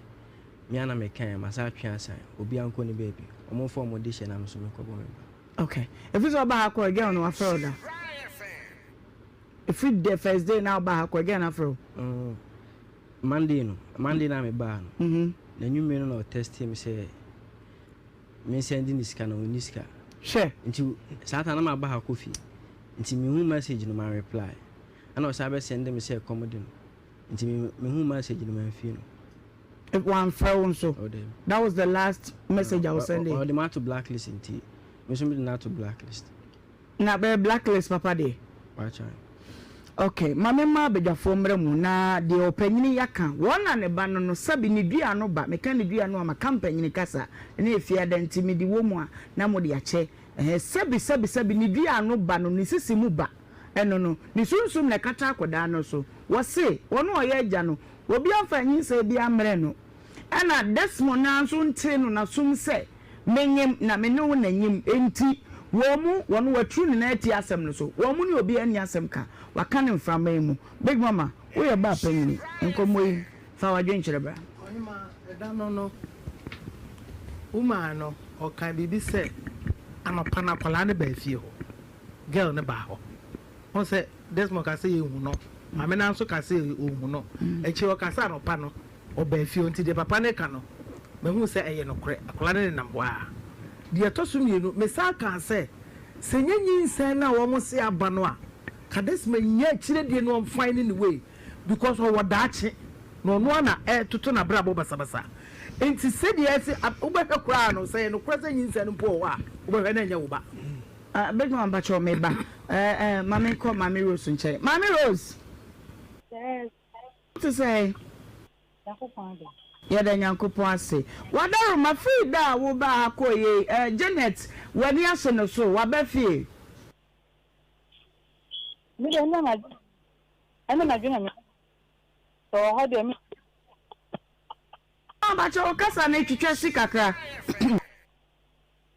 me ara na mekaeɛ, masan atwe asan. Obiara nkɔ ne baabi. Wɔmfa wɔn dehyɛ na me nso menkɔbɔ me bra. Okay. Ɛfiri sɛ ɔbaa ha kɔɛ, girl no wafrɛ wo da? Ɛfiri the first day na ɔbaa ha kɔɛ, girl no afrɛ wo? Mm. Monday no, Monday no a mebaa no, n'anwummere no na ɔtɛstee me sɛ mensɛnde ne sika na ɔnni sika. Hwɛ! Nti saa ta na maba ha kɔ fie. Nti mehu message no man reply. Ɛna ɔsan bɛsɛnde me sɛ ɛkɔm de no. Nti me mehu message no mamfie no. Wamfrɛ wo nso? Oh, dabi. That was the last message a wosɛndee? Ɔde m'ato blacklist nti me nso mede no ato blacklist. Na bɛyɛ blacklist papa deɛ. Wakyan. Ok, ma me mma abadwafoɔ mmra mu na deɛ ɔpanyini yi aka, wɔn na ne ba no no, sɛbe ne dua ano ba, meka ne dua no a maka mpanyini kasa ne efiada nti mede wɔ mu a na mode akyɛ. Ɛhɛ, sɛbi, sɛbi, sɛbi, ne dua ano ba no, ne sisi mu ba. Ɛno no, ne sunsum na ɛkata akwadaa no so. Wɔse, ɔno a ɔyɛ agya no, obi amfa nyinsɛn biara ammrɛ no. Ɛna Desmond no ara nso ntee no n'asom sɛ, Menyem, na me ne wo na nyem. Enti, wɔn mu, wɔn waturu ne nan atia asɛm no so. Wɔn mu ne obiara nni asɛm ka. Waka no mframa yi mu. Big Mama, woyɛ baa panyini. Nkɔmmɔ yi, fa w'adwenkyerɛ bra. Ɔhemaa, ɛda no no, woman no, ɔkaa biribi sɛ, anɔpa no akwadaa no baa fie hɔ. Girl no baa hɔ. Wohu sɛ Desmond kaa sɛ yɛnhu no, maame no ara nso kaa sɛ ɔnhu no. Akyire ɔkaa sɛ anɔpa no, ɔbaa fie hɔ. Nti deɛ papa no reka no, mahu sɛ ɛyɛ nokorɛ. Akwadaa no nenam hɔ ara. Deɛ ɛtɔ so mmienu, mesan kaa sɛ, sɛ ɛnyɛ nyinsɛn no a wɔse aba no a, ka Desmond nyɛ akyire deɛ no ɔmfine ne way because ɔwɔ daakye na ɔno ara na ɛretoto n'abrabɔ basabasa. Nti sɛdeɛ ɛse, wobɛhwɛ koraa no, sɛ ɛyɛ nokorɛ sɛ nyinsɛn no mpo wɔ hɔ a, wobɛhwɛ na ɛnyɛ wo ba. Ah big man mpakyɛw me ba eh eh ma me nkɔ maame Rose nkyɛn. Maame Rose! Yes. Wo te sɛn? Nyankopɔn adom. Yɛda Nyankopɔn ase. Wadaroma firi da a wo baa ha kɔɔ yei eh Janet w'ani ahye no so waba fie? Me deɛ ɛna madwene ɛna madwene me sɛ wɔ hɔ deɛ me. Ah mpakyɛw wo kasa no twitwa si kakra.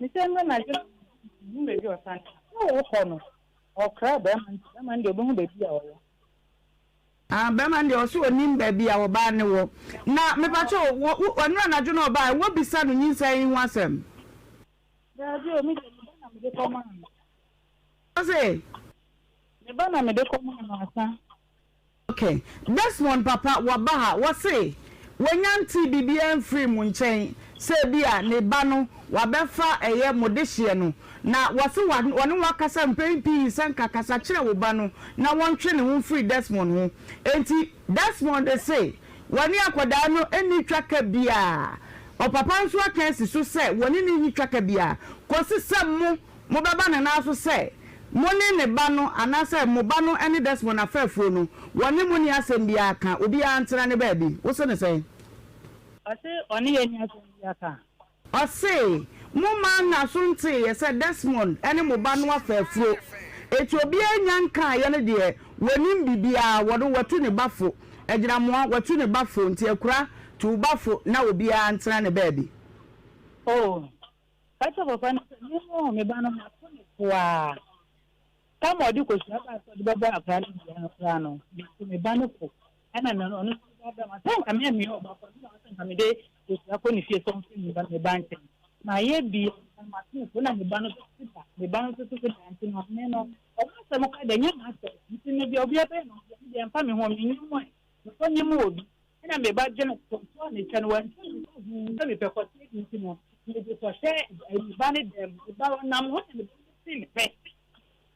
Mesɛ mmerɛ na adwene hu baabi a ɔsan te. Sɛ wokɔ no, ɔkra bɛrima nti bɛrima no deɛ ɔbɛhu baabi a ɔwɔ. Ah bɛrima no deɛ ɔse ɔnim baabi a ɔbaa no wɔ. Na mepakyɛw wo wo ɛno anadwo na ɔbaa wɔ bisa no nyinsɛn yi ho asɛm? Daabi o, me deɛ me ba na mede kɔmaa no. Ɔse? Me ba na mede kɔmaa no asa. Ok Desmond papa waba ha wɔse wanya ntee biribiara mfirii mo nkyɛn sɛ ebia ne ba no wabɛfa ɛyɛ mo dehyeɛ no na wɔse wɔne wo akasa mpɛn pii sɛ nka kasa kyerɛ wo ba no na wɔntwe ne ho mfiri Desmond ho enti Desmond se wɔne akwadaa no nni twaka biara ɔpapa nso aka asi so sɛ wɔne no nni twaka biara kɔsi sɛ mo Mobɛba ne nan so sɛ mo ne ne ba no anaasɛ mo ba no ne Desmond afɛɛfuo no, wɔne mo nni asɛm biara ka, obiara ntena ne baabi. Wose no sɛn? Ɔse ɔne yɛn nni asɛm biara ka. Ɔse, Mo mmaa nna so nteeɛ sɛ Desmond ne mo ba no afɛɛfuo, enti obiara nnya nkaaeɛ no deɛ wɔnim biribiara, wɔno watu ne ba fo, Agyinamoa watu ne ba fo, nti Akura tu wo ba fo na obiara ntena ne baabi. Oh. Ka kyerɛ papa no sɛ, Me oo, me ba no, mato no fo ara. Tam a ɔde kosua bae sɛ ɔde bɛbɔ akwadaa no dua no koraa no, mato me ba no fo. Ɛnna me ɔno nso de abrɛ me. Sɛ anka me a meyɛ ɔba koraa no, na anka mede kosua kɔ ne fie sɛ ɔmfrɛ me ba me ba nkyɛn. Mayɛ bi, mato no fo, na me ba no nso te da. Me ba no nso te da. Nti no, me no, ɔmo asɛm koraa deɛ, ɛnyɛ m'asɛm. Nti no, deɛ obiara bɛyɛ no, me deɛ, ɛmfa me ho, menyɛ mu ɛ. Mekɔ nyɛ mu wɔ bi. Ɛna me ba gyina kɔntoa ne nkyɛn, wantu ne nsa huu sɛ mepɛ kɔteɛ bi nti no, mede kɔhyɛ me ba ne dan mu. Me ba ɔnam hɔ na me ba no see me pɛ.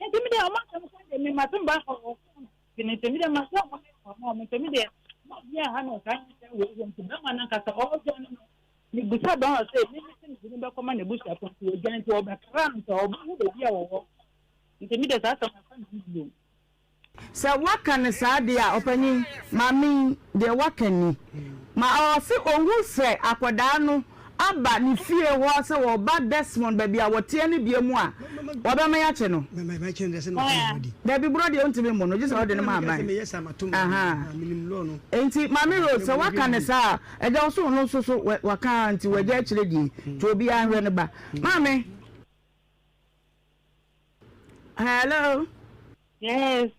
Nti me deɛ ɔmo asɛm kora deɛ me ma so mba ɔwɔ ne nti me deɛ ma sɛ ɔmo ne ɔmo ɔmo nti me deɛ mo obi a ha na ɔsaa nyinsɛn wei wɔ nti bɛrima no ankasa ɔɔdwane no mebusa bɛrima sɛ me me sɛ mede no bɛkɔma n'abusuafo nti wɔdwane nti ɔbɛkra no sɛ ɔbɛhu baabi a wɔwɔ nti me deɛ saa asɛm no ɛmfa me ho bio. Sɛ woaka no saa deɛ a, ɔpanin, maame yi, deɛ woaka ni. Ma ɔse ɔhu sɛ akwadaa no aba ne fie hɔ sɛ ɔba Desmond baabi a wɔteɛ no bie mu a, ɔbɛma yɛakye no. Dabi, borɔ deɛ wontumi mmɔ no, gye sɛ wode no ma aban. Ahaa. Enti Maame Rose, sɛ woaka no saa a, agya wo so ɔno nso so waka ara nti wagya akyire die. Nti obiara nhwɛ ne ba. Maame. Hello. Yes.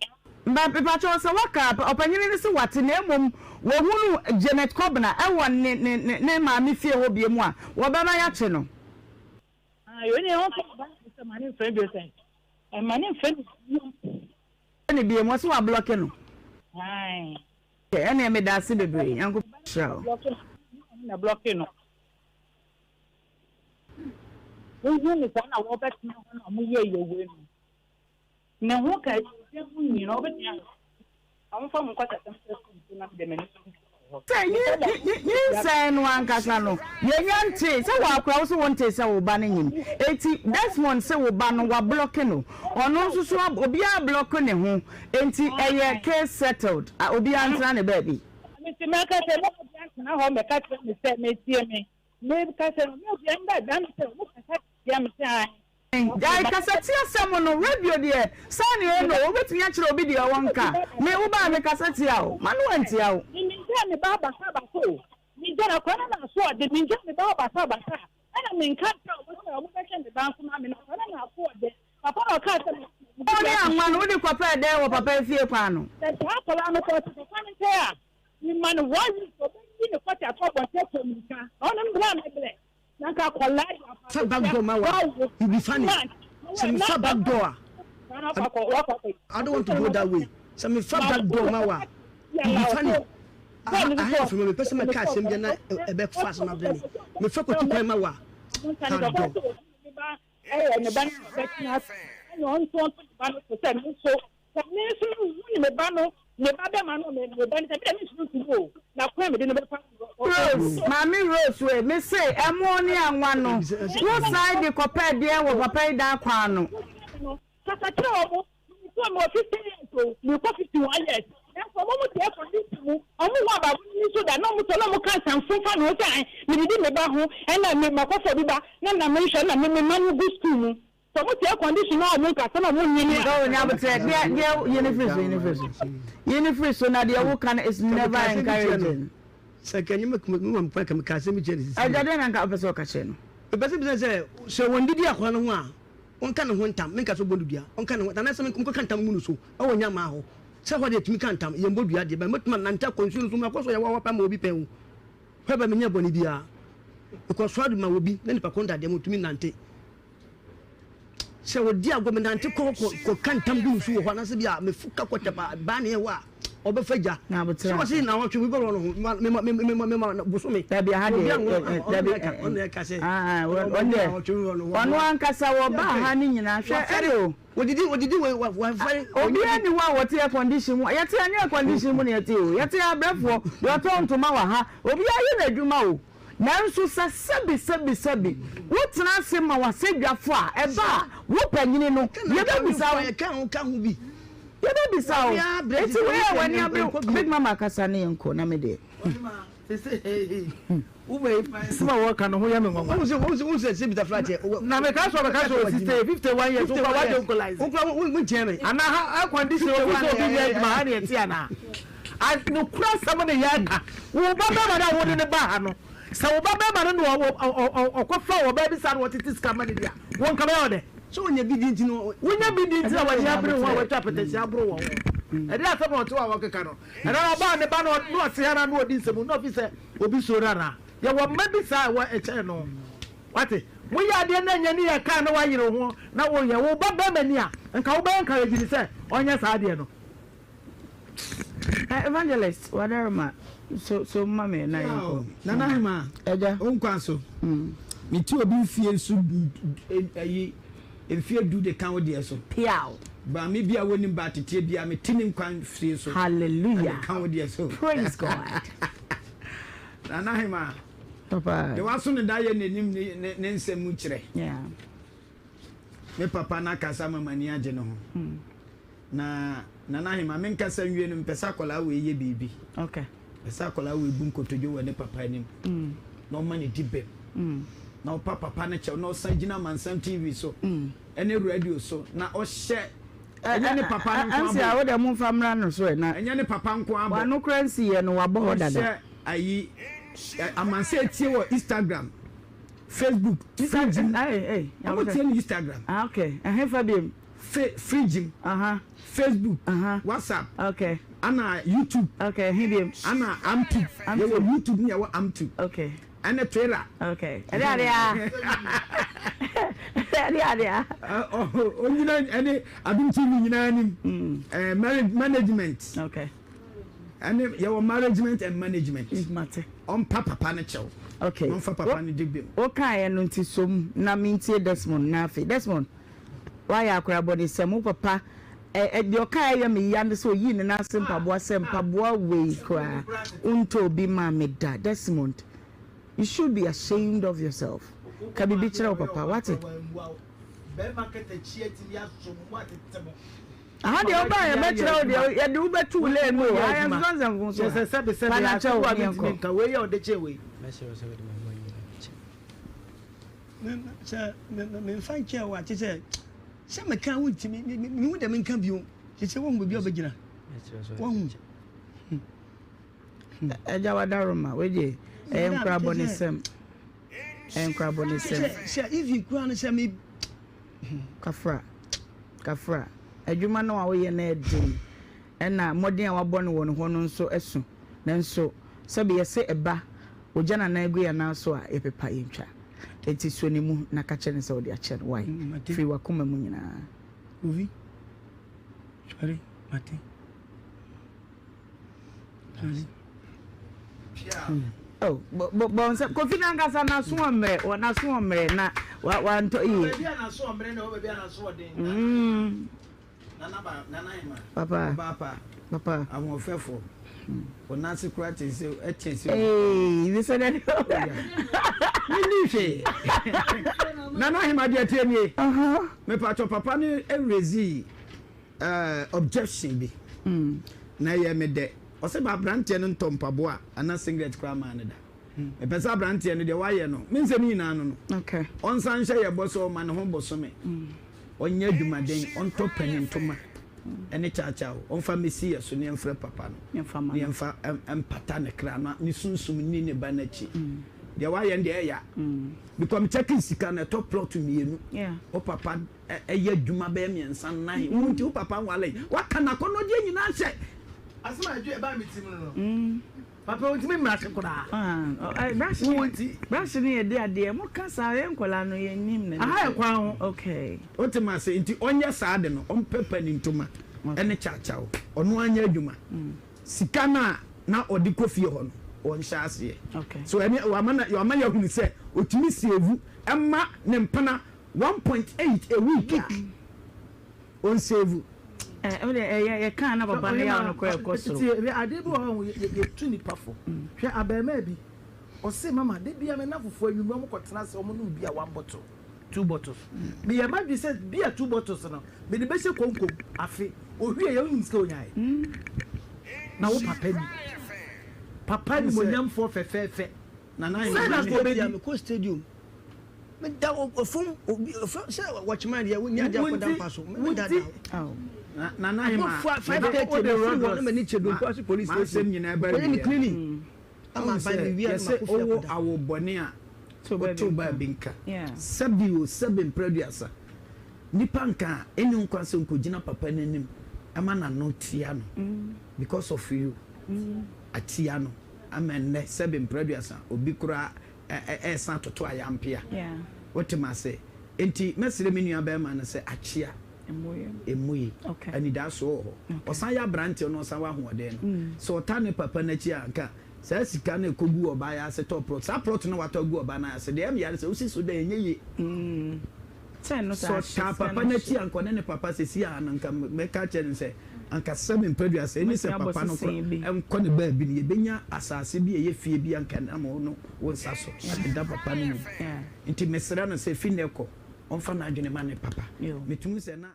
Mba mepakyɛw sɛ waka a ɔpanyin no se wate na mmom wɔhunu Janet Kobena ɛwɔ ne ne ne ne maame fie hɔ bie mu a wɔbɛma yɛakye no. Ayi onye wɔn fɛ ba ne sɛ ma ne nfrɛ bio sɛ ɛma ne nfrɛ ne bio. Ne bie mu ɔsɛ wablɔke no. Ayi. Ɛnna meda ase bebree Nyankopɔn nhyira wo. Na blɔke no. Wohuu no saa na wɔbɛtena hɔ na wɔyɛɛ yɛ wei no. Ne ho ka akyirikyiri ho nyina wobɛtumi ahwɛ. Na wɔmfa mo nkwaseasɛm nkyerɛ sɛ nsuo na mede m'ani so wɔ hɔ. Sɛ nyinsɛn no ankasa no, yɛnya ntee sɛ woakora wo se wontee sɛ wo ba no nyim. Enti Desmond se wo ba no wablɔke no, ɔno nso so obiara ablɔke ne ho, enti ɛyɛ case settled, obiara ntena ne baabi. Mese mɛka sɛ mo obiara ntena hɔ mmɛka kyerɛ me sɛ metie me. Meka sɛ mo obiara mmɛda me sɛ mo kasa tia me sɛ ae. Gyae kasatia sɛm no, radio deɛ saa ne ɛyɛ no, wobɛtumi akyerɛ obi deɛ ɔwɔ nka, me wo baa me kasa tia wo, ma no antia wo. Me mengyaa me ba basabasa o, megyaa no akwadaa no n'asoɔden, mengyaa me ba basabasa a, ɛna menka nkyerɛ wɔn sɛ wɔbɛhwɛ me ba nso ma me, na akwadaa no n'asoɔden, papa na ɔkaa sɛ me. Wo ne anwa no wode kɔpɛɛ dɛn wɔ papa efie kwan no? Sɛ saa akwadaa no kɔ ɔte papa no nkyɛn a, mema no one week ɔbɛyi ne kɔte ato abɔnten atɔ mmirika, na ɔno mbra me brɛ. Fa back door ma wa you be funny sɛ me fa back door a I don't want to go that way sɛ me fa back door ma wa you be funny aha yɛ fɛ ma me pɛ sɛ mɛ ka asɛm bi na ɛbɛ fa asɛm abrɛ me me fa kɔtu kwan ma wa ha dɔ. Ɛyɛ ne ba no na ɔbɛtena ase ɛna ɔnto ɔnto ne ba no so sɛ me nso sɛ me nso mehu ne me ba no me ba bɛma no me me ba no sɛ me deɛ me ntumi nto mu o na kwan a mede no bɛfa Rose, Maame Rose wei, me se ɛmo ne anwa no, wo san de kɔpɛɛ deɛn wɔ papa yi dan kwan ano? Kasa kyerɛ wɔn, Mekɔɔ mewɔ 50 years o, merekɔ 51 years, nanso wɔn mu deɛ condition mu, wɔn hu abaabo no ni so da, na wɔn sɔ na wɔn ka nsɛmfo fa me ho sɛ ae, medidi me ba ho, ɛna me makɔfa obi ba, na na menhwɛ na me me mma no gu school mu. Sɛ wɔn te air condition na wɔn nkasa na wɔn nyini a. Oh, nyabotrɛ, deɛ deɛ yi ne firi so, yi ne firi so, yi ne firi so, na deɛ woka no is never encouraging. Sɛ nka nyɛ me ma mekwan ka meka asɛm bi kyerɛ no sisi. Agya deɛ na nka wopɛ sɛ ɔka kyerɛ no. Mepɛ sɛ bisa sɛ sɛ wɔn didi akwadaa no ho a ɔnka ne ho ntam menka sɛ ɔbɔ no dua ɔnka ne ho anaasɛ menkɔka ntam ngu no so ɛwɔ nyamaa hɔ sɛ hɔ deɛ tumi ka ntam yɛmbɔ dua deɛ bɛ mɛtumi anante akɔ nsuo no so makɔ so yɛ wawa pa ma obi pɛn o hɔ bɛ menyɛ bɔne biara mekɔ so ade ma obi na nipa ko ndadeɛ mu tumi nante Sɛ wɔdi agorɔ, menante kɔ hɔ kɔka ntam gu nsu wɔ hɔ anaasɛ bi a mefu ka kɔ tɛpa baa ne ɛhɔ a ɔbɛfa gya. Sɛ wɔsi na wɔtwe bi bɛrɔ no ho mema mema mema bosome. Dabi aha deɛ dabi ɔno ɛka sɛ ɔno ankasa wɔba ha ne nyinaa hwɛ ɛde o. Wɔdidi wɔdidi wɔ wɔfɛre. Obiara ni hɔ a wɔte air condition mu yɛte ɛnyɛ air condition mu na yɛte o yɛte abrɛfoɔ deɛ ɔtɔn ntoma wɔ ha obiara yɛ n'adwuma o. Nanso sɛ sɛbisɛbisɛbi wotena ase ma w'asɛdwafo a, ɛba a, wo panyin no, yɛbɛbisa wo. Yɛbɛbisa wo. Enti wei a w'ani abere, Big Mama kasa ne yɛnkɔ na me deɛ. Asɛm a wɔka no ho yɛ me nwanwa. Na meka sɛ ɔbɛka sɛ ɔwɔ 60, 51 years, wokura w'adwene nkolaize. Anaa ha air condition ofi sɛ obi nyɛ adwuma ha na yɛte anaa? A Nokorɛ asɛm ne yɛreka. Wo ba barima no a wode no baa ha no, sɛ wo ba barima no na ɔkɔfaa ɔbaa bi saa na ɔtete sika ma no di a, wo nka bɛyɛ wo dɛn? Sɛ ɔnya bi di nti no. Wonya bi di nti na w'ani abere ho a woatwa apɛtɛsi aboro wɔn ho. Ɛdeɛn asɛm na ɔte hɔ a ɔkeka no? Ɛnna na ɔbaa ne ba no na ɔte ha na na ɔdi nsɛm na ɔfi sɛ obi suro no anaa? Yɛwɔ mma bi saa a ɛwɔ ɛkyɛn no. Wate? Moyɛ adeɛ na ɛnyɛ ne yɛ kaa na woayere wo ho na woyɛ. Wo ba barima ni a, nka wobɛ encourage no sɛ ɔnyɛ saa adeɛ no. Eh, evangelist wadarima so so ma me na yɛn kɔ. Nana Hema, ɛgya. O nkwa so. Me ti obi mfie nso ayi mfie du de ka wo deɛ so. Piaw. Ba me bi a wonim ba teteɛ bi a me ti ne nkwa mfie so. Hallelujah. De ka wo deɛ so. Praise God. Nana Hema. Papa. De waso ne da yɛ n'anim ne ne nsɛm mu kyerɛ. Yeah. Me papa na kasa ma m'ani agye ne ho. Mm. Na Nana Ahima, me nkasa nwie no, mepɛ sɛ akwadaa wei yɛ biribi. Okay. Mepɛ sɛ akwadaa wei bu nkotodwe wɔ ne papa anim. Mm. Na ɔma ne di bɛm. Mm. Na ɔpa papa no kyɛw na ɔsan gyina Amansan TV so. Mm. Ɛne radio so na ɔhyɛ ɛnyɛ ne papa no nko abɔ. Ɛnsi a wode mo nfa mmra no so ɛ na. Ɛnyɛ ne papa nko abɔ. Wano kora nsi yɛ no wabɔ hɔ dada. Ɔhyɛ ayi amansan etie wɔ Instagram, Facebook, fridge mu. Ɔmo tie no Instagram. Ah okay. Ɛhefa biem. Fe fridge mu, Facebook, WhatsApp, ana YouTube, ana Amtube. Yɛwɔ YouTube ne yɛwɔ Amtube. Ɛne Twitter. Ɛde ade a. Ɛde ade a. Onyina ɛne Adum TV nyinaa nim. Marriage management. Okay. Ɛne yɛwɔ management and management. Mate. Ɔmpa papa no kyɛw. Okay. Ɔmfa papa no di bem. Wokaeɛ no nti som na mentie Desmond na afei Desmond. Wayɛ akora abɔnesɛm wo papa ɛ deɛ ɔkaeɛ yɛ me ya ne sɛ ɔyii ne nan ase mpaboa sɛ mpaboa wei koraa wontɔ obi maa me da Desmond you should be ashamed of yourself ka biribi kyerɛ wo papa wate. Aha deɛ wobaa yɛbɛkyerɛ wo deɛ yɛde wo bɛto wo lane mu o ha yɛn nsesa nsɛmfo so ha pa na kyɛw ne yɛnkɔ. Sɛ memfa nkyɛɛ wo a, kyerɛ sɛ, sɛ meka a wontumi, mehu dɛ menka bio. Kyerɛ sɛ woahu baabi a wobɛgyina. Woahu. Agya Wadaroma, wei deɛ ɛyɛ nkorabɔnesɛm. Ɛyɛ nkorabɔnesɛm. Sɛ even koraa no sɛ me. Kafra, kafra, adwuma no a woyɛ no yɛ den, ɛna mmɔden a wabɔ no wɔ ne hɔ no nso so. Nanso sɛbe yɛse ɛba, ogya na nan gu yɛn nan so a, yɛpepa yɛntwa. Enti suo ne mu na ka kyerɛ no sɛ wode akyɛ no. Wai? Firi w'akoma mu nyinaa. Ovi, sɔre, mate. Sɔre. Oh, bɔ nsɛm. Kofi n'ankasa n'aso ɔmmerɛ, wɔ n'aso ɔmmerɛ na wa wantɔ yie. Baabi a n'aso ɔmmerɛ na ɛwɔ baabi a n'aso ɔden. Nana ba nana hema. Papa. Ɔbaa pa. Papa. Ahoɔfɛfo. Wo nan ase koraa te sɛ ɛkyɛn sɛ. Ee, bisɛ dɛ. Menni hwee. Nana hema deɛ tie nie. Mepatwɔ papa no erezi objection bi. Na ɛyɛ me dɛ. Ɔsɛ ba aberanteɛ no ntɔ mpaboa anaa singlet koraa maa no da. Mepɛ sɛ aberanteɛ no deɛ wayɛ no, me nsɛm nyinaa no no. Ɔnsan nhyɛ yɛ bɔ sɛ ɔma ne ho bosome. Ɔnyɛ adwumaden, ɔntɔ panin ntoma ne kyaakyaw, ɔmfa mmɛsi yɛ so na yɛmfrɛ papa no na yɛmfa mpata ne kra na ne sunsum nni ne ba no akyi. Deɛ wayɛ no deɛ ɛya. Because me check sika no ɛtɔ plot mmienu. Wo papa ɛyɛ adwuma bɛyɛ mmiɛnsa nnan. Wo nti wo papa nwale. Waka n'akɔnnɔdeɛ nyinaa hyɛ. Asɛm a ɛdwe ɛbaa me tirim no no. Papa ontumi mmra ase koraa. Wo nti. Brush no yɛ de adeɛ mo ka saa yɛn nkwadaa no yɛn nim na. Aha yɛ kwan ho. Okay. Wote ma ase nti ɔnyɛ saa de no ɔmpɛ pani ntoma ɛne kyakyaw ɔno anyɛ adwuma sika no a na ɔde kɔ fie hɔ no ɔnhyɛ aseɛ so ɛne wama na wama yɛahunu sɛ ɔtumi save ɛma ne mpena 1.8 a week a. Ɔnsevu. Ɛ wo deɛ ɛyɛ yɛ kaa na papa no yaw no koraa ɛkɔ soro. Tie hwɛ adeɛ bi wɔ hɔ a yɛ yɛtu nipa fo. Hwɛ abarimaa bi ɔse mama da biara me nnamfofoɔ anwummerɛ ɔmo kɔ tena ase ɔmo nom beer one bottle two bottles. Me yɛ m'adwene sɛ beer two bottles no mede bɛhyɛ konko mu afe ohwie yɛ wonim sika onyaeɛ na wo papa ni papa animuonyamfoɔ fɛfɛɛfɛ sɛn na nka ɔbɛdi. Mekɔ stadium Meda fam obi sɛ wɔkyema deɛ wonya adeɛ akɔda mpa so meda da hɔ. Nana Hema, 5:30 mefiri hɔ na m'ani kyɛ Dompoase police station kɔyɛ me cleaning ama aban me wia na makɔ fie akɔda. Awo bɔne a woto baa bi nka sɛbi o sɛbi mprɛduasa nipa nka a ɛnni ho kwan sɛ nkɔgyina papa no anim ɛma n'ano tia no because of you atia no ama nnɛ sɛbi mprɛduasa obi koraa ɛresan atoto ayampea. Wote me ase? Enti mɛsrɛ me nua barima no sɛ akyea mmu yi. Anidasoɔ wɔ hɔ. Ɔsan yɛ aberanteɛ na ɔsan wɔ ahoɔden no. Sɛ ɔtaa ne papa no akyi a, anka saa sika no ɛkɔgu ɔbaa yi ase tɔ plot. Saa plot no a watɔ agu ɔbaa no ase, deɛ ɛyɛ me ya ne sɛ wosi so dɛn ɛnyɛ yie. Sɛ ɔtaa papa no akyi a, anka ɔne ne papa seesei a no anka mɛka akyerɛ no sɛ Anka sɛ me mpadua sɛ ɛne sɛ papa no kora nkɔ ne baabi no, yɛbɛnya asase bi a ɛyɛ fie bi anka nam wo no wo nsa so abɛda papa no mu. Nti mesrɛ no sɛ fi nnɛ kɔ ɔmfa n'adwene ma ne papa. Metumi sɛ na.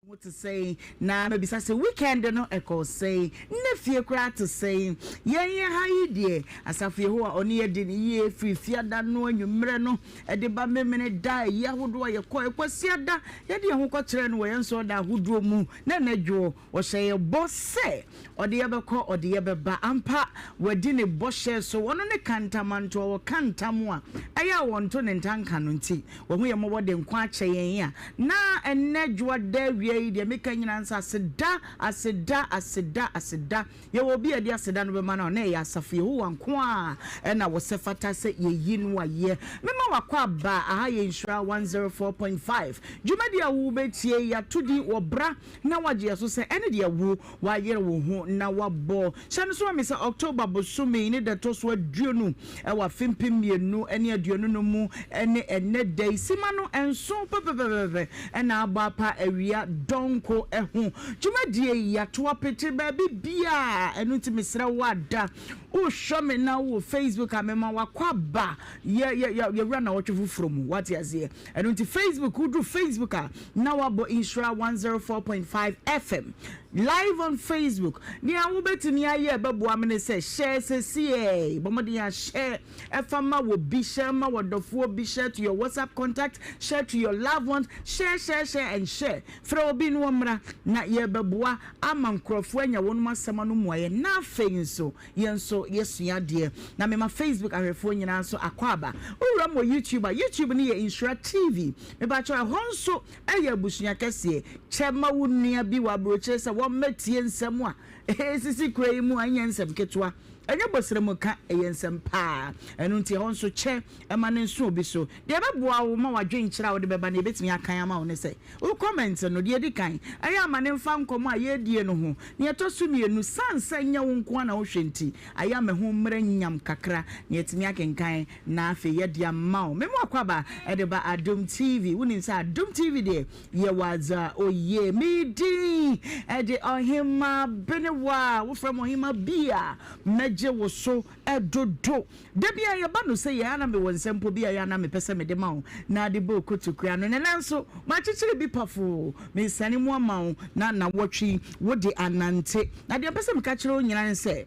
Ho te sɛn? Na mabisa sɛ weekend no ɛkɔɔ sɛn? Nnɛ fie koraa te sɛn? Yɛn yɛn ha yi deɛ, Asafo Yehowa ɔne yɛn di no yie firi Fiada no anwummerɛ no de ba Memene da ayi ahodoɔ a yɛkɔɛ Kwasiada yɛde yɛn ho kɔkyerɛɛ no wɔ yɛn nsɔreda ahodoɔ mu na ɛnnɛ dwoɔ Ɔhyɛ yɛn bɔ sɛ ɔde yɛn bɛkɔ, ɔde yɛn bɛba. Ampa, wadi ne bɔhyɛ so. Ɔno ne kantamanto a ɔka ntam a ɛyɛ a wɔnto ne ntanka no nti, wahu yɛn mmɔbɔ de nkwa akyɛ yɛn a na ɛnnɛ Dwoada awia yi, deɛ meka nyinaa ne sɛ aseda, aseda, aseda, aseda. Yɛwɔ obi a yɛde aseda no bɛma no a, na ɛyɛ Asafo Yehowa nko ara na wɔsɛ fata sɛ yɛyi no ayɛ. Mema w'akwaaba, aha yɛ Nhyira 104.5. Dwumadi a wobɛtie yi, yɛato din Wɔ Bra Na wagye yɛ so sɛ ɛne deɛ wo wayere wo ho na wabɔ. Hyɛ no so ma me sɛ October bosome yi ne da ɛtɔ so aduonu wɔ afe 2025 mu ne ɛnnɛ da yi. Sima no nson pɛpɛpɛpɛpɛ na abɔ apa awia dɔnko ho. Dwumadie yi yɛato apete baabi biara, ɛno nti mesrɛ wo ada wohwɛ me na wowɔ Facebook a mema wakɔ aba yɛ yɛ yɛ yɛwura nnawɔtwe foforɔ mu wate aseɛ. Ɛno nti Facebook, woduru Facebook a na wabɔ Nhyira 104.5 FM live on Facebook. Nea wobɛtumi ayɛ ɛbɛboa me ne sɛ hyɛ sɛsiɛ, bɔ mmɔden ahyɛ ɛfa ma wɔ bi, hyɛ ma wɔdɔfoɔ bi, share to your WhatsApp contact, share to your loved ones, share, share, share and share. Frɛ obi na ɔmmra na yɛbɛboa ama nkurɔfoɔ anya wɔn asɛm ano mmuaeɛ na afei nso Yɛn nso yɛsua adeɛ. Na mema Facebook ahwɛfoɔ nyinaa nso akwaaba. Wowura mu wɔ YouTube a, YouTube no yɛ Nhyira TV. Mepakyɛw ɛhɔ nso yɛ abusua kɛseɛ. Kyɛ ma wo nua bi wɔ aburokyire sɛ wɔmmɛtie nsɛm a ɛresisi kuro yi mu a ɛnyɛ nsɛm ketewa. Ɛnyɛ bɔsrɛmuka, ɛyɛ nsɛm paa. Ɛno nti ɛhɔ nso kyɛ ma no nso obi so. Deɛ ɛbɛboa wo ma w'adwenkyerɛ a wode bɛba no yɛbɛtumi akan ama wo ne sɛ, Wo comment no, deɛ ɛdi kan, ɛyɛ a ma no mfa nkɔmmɔ a yɛredie no ho. Nea ɛtɔ so mmienu, sane sɛ ɛnyɛ wo nko ara na wohwɛ nti, ayɛ a ma ɛho mmra nyam kakra na yɛatumi akenkan na afei yɛde ama wo. Me mu Akwaaba de ba Adom TV. Wonim sɛ Adom TV deɛ, yɛwɔ adze a oye. Me din de Ɔhemmaa Benewa. Wofrɛ me Ɔhemmaa bi a, mɛgye wo so dodo. Da biara yɛba no sɛ yɛ a na mewɔ nsɛm mpo bi a ɛyɛ a na mepɛ sɛ mede ma wo na de bɔ kotokuo ano. Nnɛ nanso makyekyere bi pafoo, meresiane mu ama wo na nnawɔtwe yi wode anante. Na deɛ mepɛ sɛ meka kyerɛ wo nyinaa ne sɛ,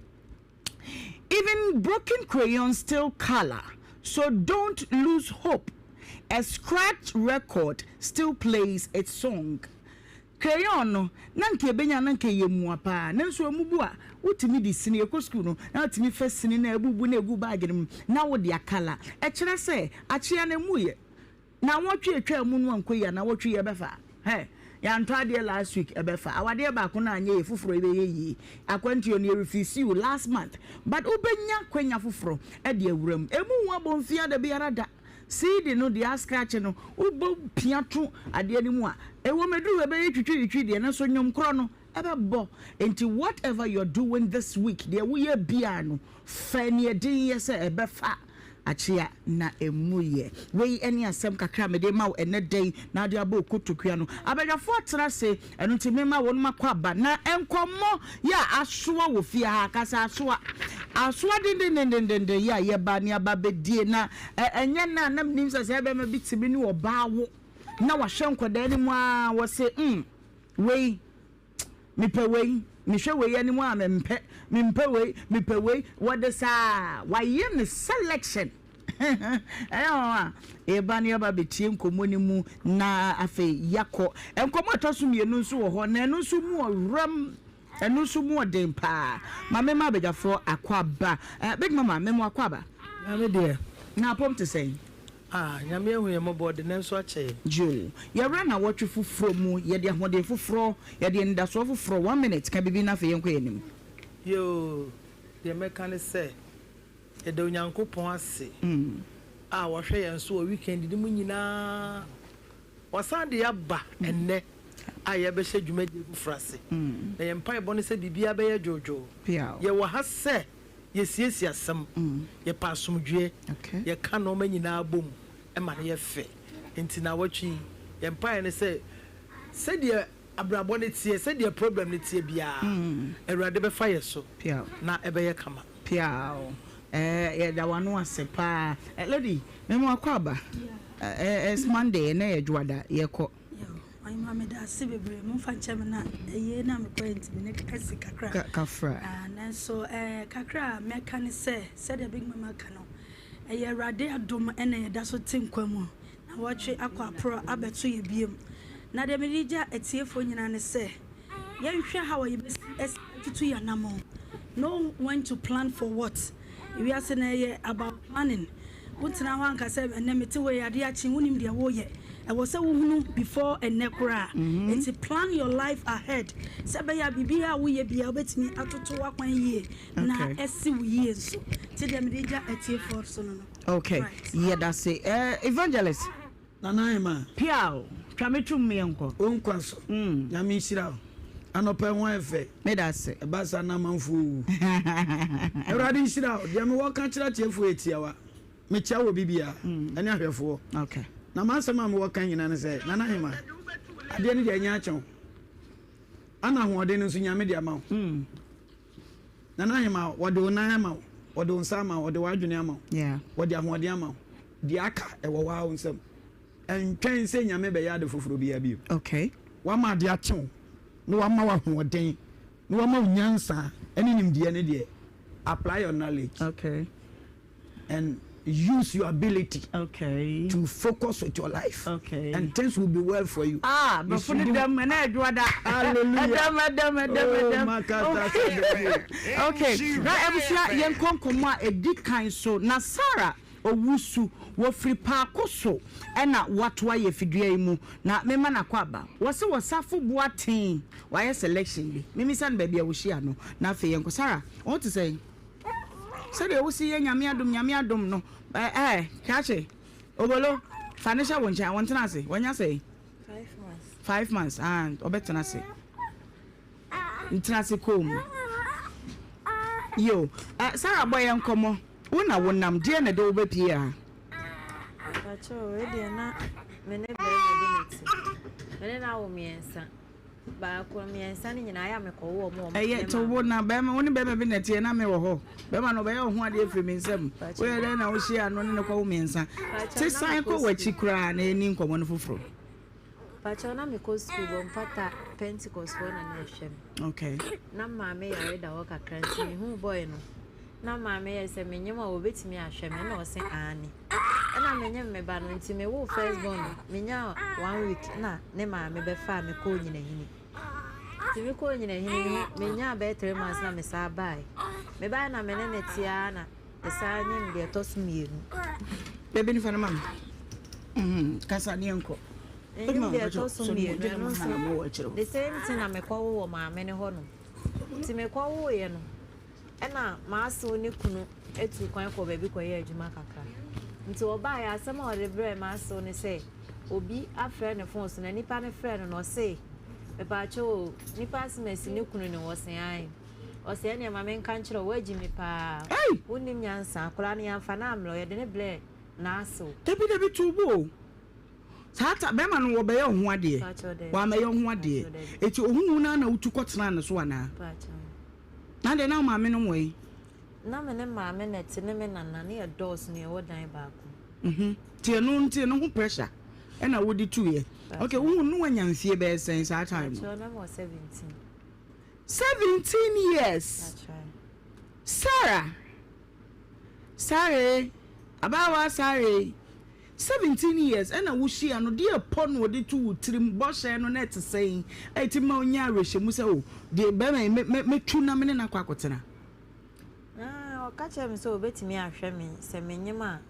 even broken crayons still colour, so don't lose hope, a scratched record still plays its song. Crayon no, na anka yɛbɛnya a na anka ɛyɛ mua paa. Nanso ɛmubu a, wotumi de sini, yɛkɔ sukuu no, na wotumi fa sini no a abubu na ɛgu baage no mu na wode akala. Ɛkyerɛ sɛ, akyea no ɛmu yɛ. Nnawɔtwe a ɛtwaa mu no ankɔ yie a, nnawɔtwe yi ɛbɛfa. Hɛ! Yɛantɔ adeɛ last week, ɛbɛfa. Awadeɛ baako no anyɛ yie, foforɔ yi bɛyɛ yie. Akwantuo no, yɛrefusee wo last month, but wobɛnya kwanya foforɔ de awura mu. Ɛmu ho abɔnfia da biara da. Seedi no deɛ ascratch no wobɔ pia to adeɛ no mu a, ɛwom ɛduru hɔ ɛbɛyɛ twitwiritwi deɛ nanso nnwom korɔ no ɛbɛbɔ. Nti whatever you're doing this week, deɛ woyɛ biara no fa aniɛden yɛ sɛ ɛbɛfa akyea na ɛmu yɛ. Wei ɛne asɛm kakra a mede ma wo ɛnɛ da yi na ade abɔ okotokua no. Abadwafoɔ atena ase, ɛno nti mema wɔnom akɔ aba na nkɔmmɔ yɛ a asoa wɔ fie ha kasa asoa. Asoa dendendendenden yɛ a yɛba ne aba bɛdie na ɛnyɛ na na menim sɛ sɛ bɛma bi tumi ne ɔbaa wo na wahwɛ nkwadaa no mu a wɔse wei Mepɛ wei, mehwɛ wei anim a mempɛ, mempɛ wei, mepɛ wei, wɔde saa, wayɛ ne selection. Ɛyɛ wɔn a yɛba no yɛba bɛtie nkɔmmɔ no mu na afei yɛakɔ. Nkɔmmɔ a ɛtɔ so mmienu nso wɔ hɔ na ɛno nso mu ɔwerɛm, ɛno nso mu ɔden paa. Ma mema abadwafoɔ akɔ aba. Eh, Big Mama, mema wakɔ aba. Nyame deɛ. Na apɔm te sɛn? Ah, Nyame ahu yɛn mmɔbɔ, ɔde nanso akyɛ yɛn. Jill, Yɛwura nnawɔtwe foforɔ mu, yɛde ahoɔden foforɔ, yɛde anidasoɔ foforɔ, one minute, ka biribi na afei yɛnkɔ yɛn anim. Yoo, deɛ mɛka ne sɛ, yɛda Onyankopɔn ase a wahwɛ yɛn so wɔ weekend no mu nyinaa. Wasan de yɛn aba ɛnnɛ a yɛrebɛhyɛ dwumadie foforɔ ase. Na yɛn mpaebɔ ne sɛ biribiara bɛyɛ dwoodwoo. Yɛwɔ ha sɛ yɛsiesie asɛm, yɛpɛ asomdwoeɛ, yɛka nnoɔma nyinaa bom ma no yɛ fɛ. Nti naawɔtwe yi, yɛn mpaeɛ ne sɛ, sɛdeɛ abrabɔ no teɛ, sɛdeɛ problem no teɛ biara, Awurade bɛfa yɛ so na ɛbɛyɛ kama. Piaw. Eh, yɛda w'ano ase paa. Eh, lady, mema wakɔ aba. Eh, it's Monday, ɛnɛ yɛ dwoada, yɛkɔ. Ɔhema meda ase bebree momfa nkyɛ me na ayie no a mekɔɛ nti me ne asi kakra. Kafra. Ah, nanso eh, kakra a mɛka ne sɛ sɛdeɛ Big Mama ka no ɛyɛ Awurade adom ɛna yɛda so te nkwa mu na wɔtwe akɔ aporɔ abɛto yɛ biom. Na deɛ mede gya atiefoɔ nyinaa ne sɛ yɛnhwɛ how a yɛbɛsi asi atutu yɛn anammɔn. Know when to plan for what. Wiase no ɛyɛ about planning. Wontena hɔ anka sɛ ɛnnɛ mete hɔ yi adeɛ akye wonim deɛ woreyɛ. Ɛwɔ sɛ wohunu before ɛnnɛ koraa. Nti plan your life ahead sɛ ɛbɛyɛ a biribiara a woyɛ biara wobɛtumi atoto w'akwan yie na asi wo yie nso. Nti deɛ mede gya atiefoɔ so no no. Okay, yɛdase. Eh, Evangelist. Nana Ahemaa. Piaw! Twa me tom yɛnkɔ. Wo nkwa so. Nyame nhyira wo. Anɔpa yi ho ayɛ fɛ. Meda ase. Ɛba saa na amanfoɔ wu. Awurade nhyira wo. Deɛ mewɔ ka kyerɛ atiefoɔ yɛ tiawa. Mekyia wɔ bibiara ɛne ahwɛfoɔ. Okay. Na m'asɛm a mewɔ ka nyina ne sɛ, Nana Ahemaa, adeɛ no deɛ ɛnyɛ akyɛ wo. Ana ahoɔden no nso Nyame de ama wo. Nana Ahemaa, wɔde wo nan ama wo, wɔde wo nsa ama wo, wɔde w'adwene ama wo, wɔde ahoɔden ama wo. Deɛ aka ɛwɔ wo ara wo nsam. Ɛntwɛn sɛ Nyame bɛyɛ ade foforɔ biara bio. Okay. Wama ade akye wo, na wama wo ahoɔden, na wama wo nyansa ne nimdeɛ no deɛ, apply your knowledge. Okay. And use your ability okay. to focus with your life. Okay. And things will be well for you. Ah, brɔfo ne dɛm ɛna adwoa da. Hallelujah. Ɛdɛm ɛdɛm ɛdɛm Oh, ɛdɛm. makata sɛ Okay. Na abusua yɛn kɔ nkɔmɔ a edi kan so na Sarah Owusu wɔfiri paako so ɛna watoa yɛ fidua yi mu na mema no akɔ aba. Wɔse wɔsafo boaten wayɛ selection bi. Mimisa no baabi a wɔhyia no na afei yɛnkɔ. Sarah, wo ho te sɛn? Sɛdeɛ wosi yɛ Nyame adom Nyame adom no ɛɛ eh, krakye obolo fa ne hyɛ wo nkyɛn wɔntena ase wɔnya sɛn? 5 months. 5 months, ah, ɔbɛtena ase ntena ase kɔɔ mu yo. Eh, Sarah, bɔ yɛn nkɔmmɔ. Wo na wonam deɛ na ɛde wo bɛpie ha? Pakyɛ, wei deɛ na me ne bɛrima bi na te. Me ne no awo mmiɛnsa. Baako mmiɛnsa no nyinaa ayɛ a mekɔwo ɔmo wɔ Ɛyɛ to wo na bɛrima, wo ne bɛrima bi na ɛteɛ na me wɔ hɔ. Bɛrima no ɔbɛyɛ wo ho adeɛ firi me nsam. Woyɛ dɛn na wohyia no ne no kɔwo mmiɛnsa? Te san kɔ w'akyi koraa na ɛni nkɔmmɔ no foforɔ. Pakyɛ, na mekɔ sukuu bɔ mpata Pentecost foɔ na na ɛhwɛ me. Na maame yare da hɔ kakra nti mehuu boy no na maame yɛ sɛ menyem a wɔbɛtumi ahwɛ me na ɔse aane. Ɛna menyem me ba no nti mewoo first born no menya one week na ne maame bɛfaa me kɔɔ Nyinahini. Nti mekɔɔ Nyinahini menyaa bɛyɛ 3 months na mesaa baeɛ. Mebaeɛ na me ne ne te ara na mesaa nyem deɛ ɛtɔ so mmienu. Baabi nifa no ma me. Kasa ne yɛnkɔ. Menyem deɛ ɛtɔ so mmienu, ɛno nso the same thing na mekɔwo wɔ maame ne hɔ nom. Nti mekɔwoeɛ no ɛna m'asew ne kunu etu kwan kɔ baabi kɔyɛ adwuma kakra. Nti ɔbaeɛ, asɛm a ɔde brɛɛ m'asew ne sɛ obi afrɛ ne phone so na nipa no frɛ no na ɔse, mepaakyɛw o, nipa asɛm asi ne kunu ne wɔ se ae. Ɔse ɛneɛ ma menka nkyerɛ wo, woagyi me paa. Wonnim nyansa, akwadaa no yɛamfa no ammrɛ wo, yɛde no brɛɛ n'asew. Dabi dabi, to bo o. Saa ta bɛrima no wɔbɛyɛ wo ho adeɛ? Wammɛyɛ wo ho adeɛ. Eti ohuu wo no ara na wotu kɔtenaa ne so anaa? Na deɛ na wo maame nom wɔ he? Na me ne maame na ɛte ne me nana ne yɛ dɔɔso na yɛwɔ dan baako mu. Nti ɛno nti ɛno ho pressure ɛna wode tuiɛ. Okay, wohu no wanya mfie bɛyɛ sɛn saa time no? Pakyɛ, na mewɔ 17. 17 years. Sarah. Sarah, abaawa Sarah, 17 years ɛna wohyia no deɛ pɔ na ɔde to wo tirim bɔhyɛ no na ɛte sɛn a ɛti ma wonya awerɛhyɛmu sɛ o deɛ bɛrima yi mɛtu na me ne no akɔ akɔtena? Ah, ɔka kyerɛ me sɛ obetumi ahwɛ me sɛ menyem a,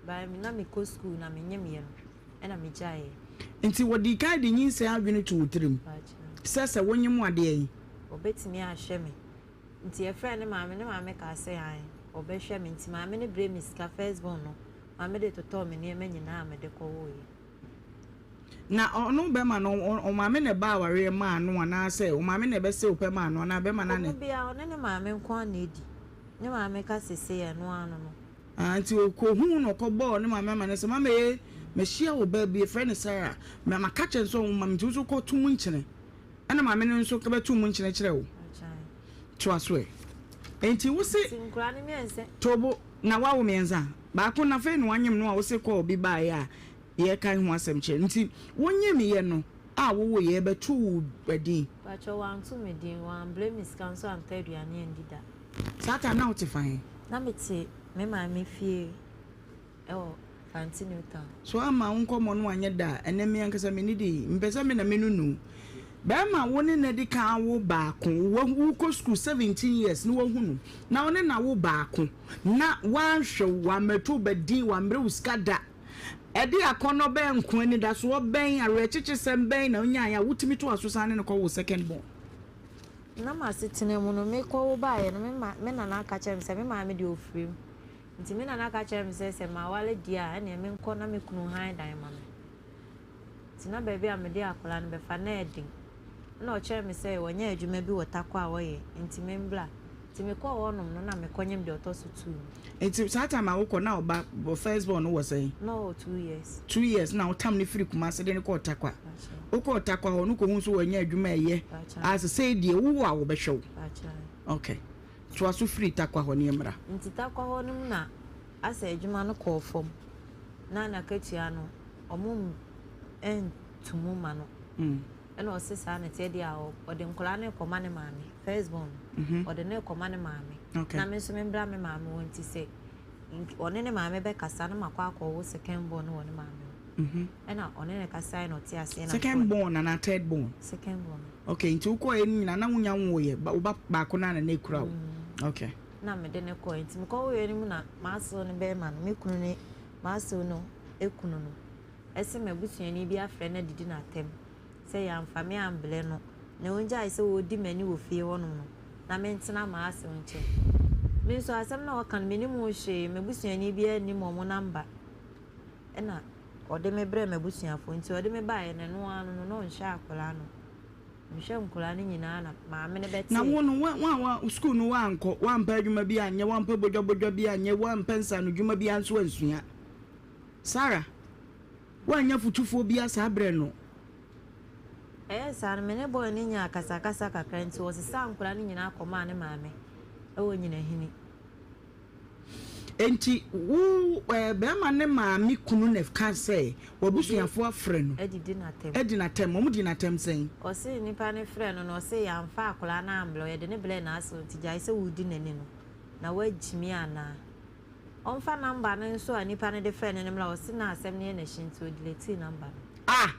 by na mekɔ school na menyemyɛ no ɛna megyaeɛ. Nti wɔde kan de nyinsɛn adwene to wo tirim sɛ wonyem adeɛ yi? Obetumi ahwɛ me. Nti yɛfrɛɛ ne maame, ne maame kaa sɛ ae, ɔbɛhwɛ me. Nti maame no brɛɛ me sika, first born no, maame de totɔɔ me nneɛma nyinaa a mede kɔwoeɛ. Na ɔno bɛrima no, ɔmaame na ɛba awareɛ maa no anaasɛ ɔmaame na ɛbɛsɛ wo pɛ maa no anaa bɛrima no ne? Ɔmo biara ɔne ne maame nko ara na edi. Ne maame ka sesei ɛno ara no no. Ah, nti ɔkɔhuu no, ɔkɔbɔɔ ne maame amanneɛ sɛ, Mama ee, mahyia wo ba bi, yɛfrɛ no Sarah. Ma maka kyerɛ no sɛ ɔnwo mma me, nti wo nso kɔto mu nkyene. Ɛna maame no nso bɛtoo mu nkyene kyerɛ wo. Toa so ɛ. Enti wo se. Nti nkwadaa no mmiɛnsa. Tobo, na woawo mmiɛnsa? Baako na afei na wanyem no a wo se kɔɔ bi baeɛ a yɛreka ho asɛm kyerɛ no. Nti wonyemyɛ no. a wowoeɛ bɛtoo wo din? Pakyɛ wanto me din, wambrɛ me sika nso antɔ aduane andi da. Saa time na wote fa he? Na mete me maame fie wɔ Fante New Town. So amma wo nkɔmmɔ no anyɛ dɛ a, ɛnnɛ me ankasa menni din. Mepɛ sɛ me na menunu wo. Barima a wo ne no adi kan awo baako, wahu, wokɔ sukuu 17 years na wahu no, na wo ne no awo baako, na wanhwɛ wo, wammɛto wo ba din, wammrɛ wo sika da. Ɛde akɔnnɔ bɛn nko, anidasoɔ bɛn, awerɛkyekyesɛm bɛn na wonyaeɛ a wotumi toa so san ne no kɔwoo second born? Na m'asetena mu no, mekɔwo baeɛ no, me ma, me nana ka kyerɛɛ me sɛ me maame deɛ ɔfiri mu. Nti me nana ka kyerɛɛ me sɛ, sɛ maware deɛ a, ɛnneɛ menkɔ na me kunu han dan ma me. Nti na baabi a mede akwadaa no bɛfa no yɛ den. Ɛnna ɔkyerɛɛ me sɛ wanya adwuma bi wɔ Tarkwa a ɔyɛ, nti membra. Nti mekɔɔ hɔnom no na mekɔnyem deɛ ɔtɔ so two no. Nti saa time a wokɔ na ɔba first born no wɔ sɛn? Na ɔwɔ 2 years. 2 years na wotam no firi Kumasi de no kɔɔ Tarkwa. Wokɔɔ Tarkwa hɔ no kɔhu nso wanya adwuma a ɛyɛ a sesei deɛ wowɔ a wɔbɛhwɛ wo. Okay. Toa so firi Tarkwa hɔ ne yɛmmra. Nti Tarkwa hɔ no mu na asɛ adwuma no kɔɔ fam na n'akatua no ɔmo ntumu ma no. Ɛna ɔse saa na ɛteɛ deɛ a ɔde nkwadaa no rekɔma ne maame, first born no, ɔde no rekɔma ne maame. Na me nso membra me maame hɔ nti sɛ ɔne ne maame bɛkasa na makɔ akɔwo second born no wɔ ne maame hɔ. Ɛna ɔne no kasaeɛ na ɔte aseɛ na Second born anaa third born? Second born. Okay, nti wokɔeɛ no nyinaa na wonya nwoeɛ, wo ba baako no ara na na ɛkura wo? Okay. Na mede no kɔeɛ nti mekɔwoeɛ no mu na m'asew no bɛrima no, me kunu ne m'asew no kunu no, ɛse m'abusuani bi afrɛ no adidi no atɛm sɛ yɛamfa me amblɛ no na ɔngyae sɛ ɔredi m'ani wɔ fie hɔnom no na mentena m'asew nkyɛn. Me nso asɛm no a ɔka no mennim ho hwee, m'abusuani biara nnim wɔn namba ɛna ɔde me brɛɛ m'abusuafoɔ nti ɔde me baeɛ no ɛno ara no na ɔnhwɛ akwadaa no. Mehwɛ nkwadaa no nyinaa na maame no bɛtee. Na wo no, wo a wa sukuu no woankɔ, woampɛ adwuma bi anyɛ, woampɛ bodwabodwa bi anyɛ, woampɛ nsaanodwuma biara nso ansua. Sarah, woannya fotufoɔ biara saa berɛ no? Ɛyɛɛ saa no, me ne boy no nyaa akasakasa kakra nti ɔsesaa nkwadaa no nyinaa kɔmaa ne maame wɔ Nyinahini. Enti wo ɛɛ barima ne maame kunu na ɛka sɛ w'abusuafoɔ afrɛ no. Adidi no atɛm. Adi no atɛm. Wɔn di no atɛm sɛn? Ɔse nipa no frɛɛ no no ɔse yɛamfa akwadaa no ambrɛ wo yɛde no brɛɛ n'asew nti gyae sɛ woredi n'ani no na woagyimi anaa? Ɔmfa number no nso a nipa no de frɛɛ no no mmra ɔse na asɛm no yɛ n'ahyi nti ɔdeletee number no. Ah!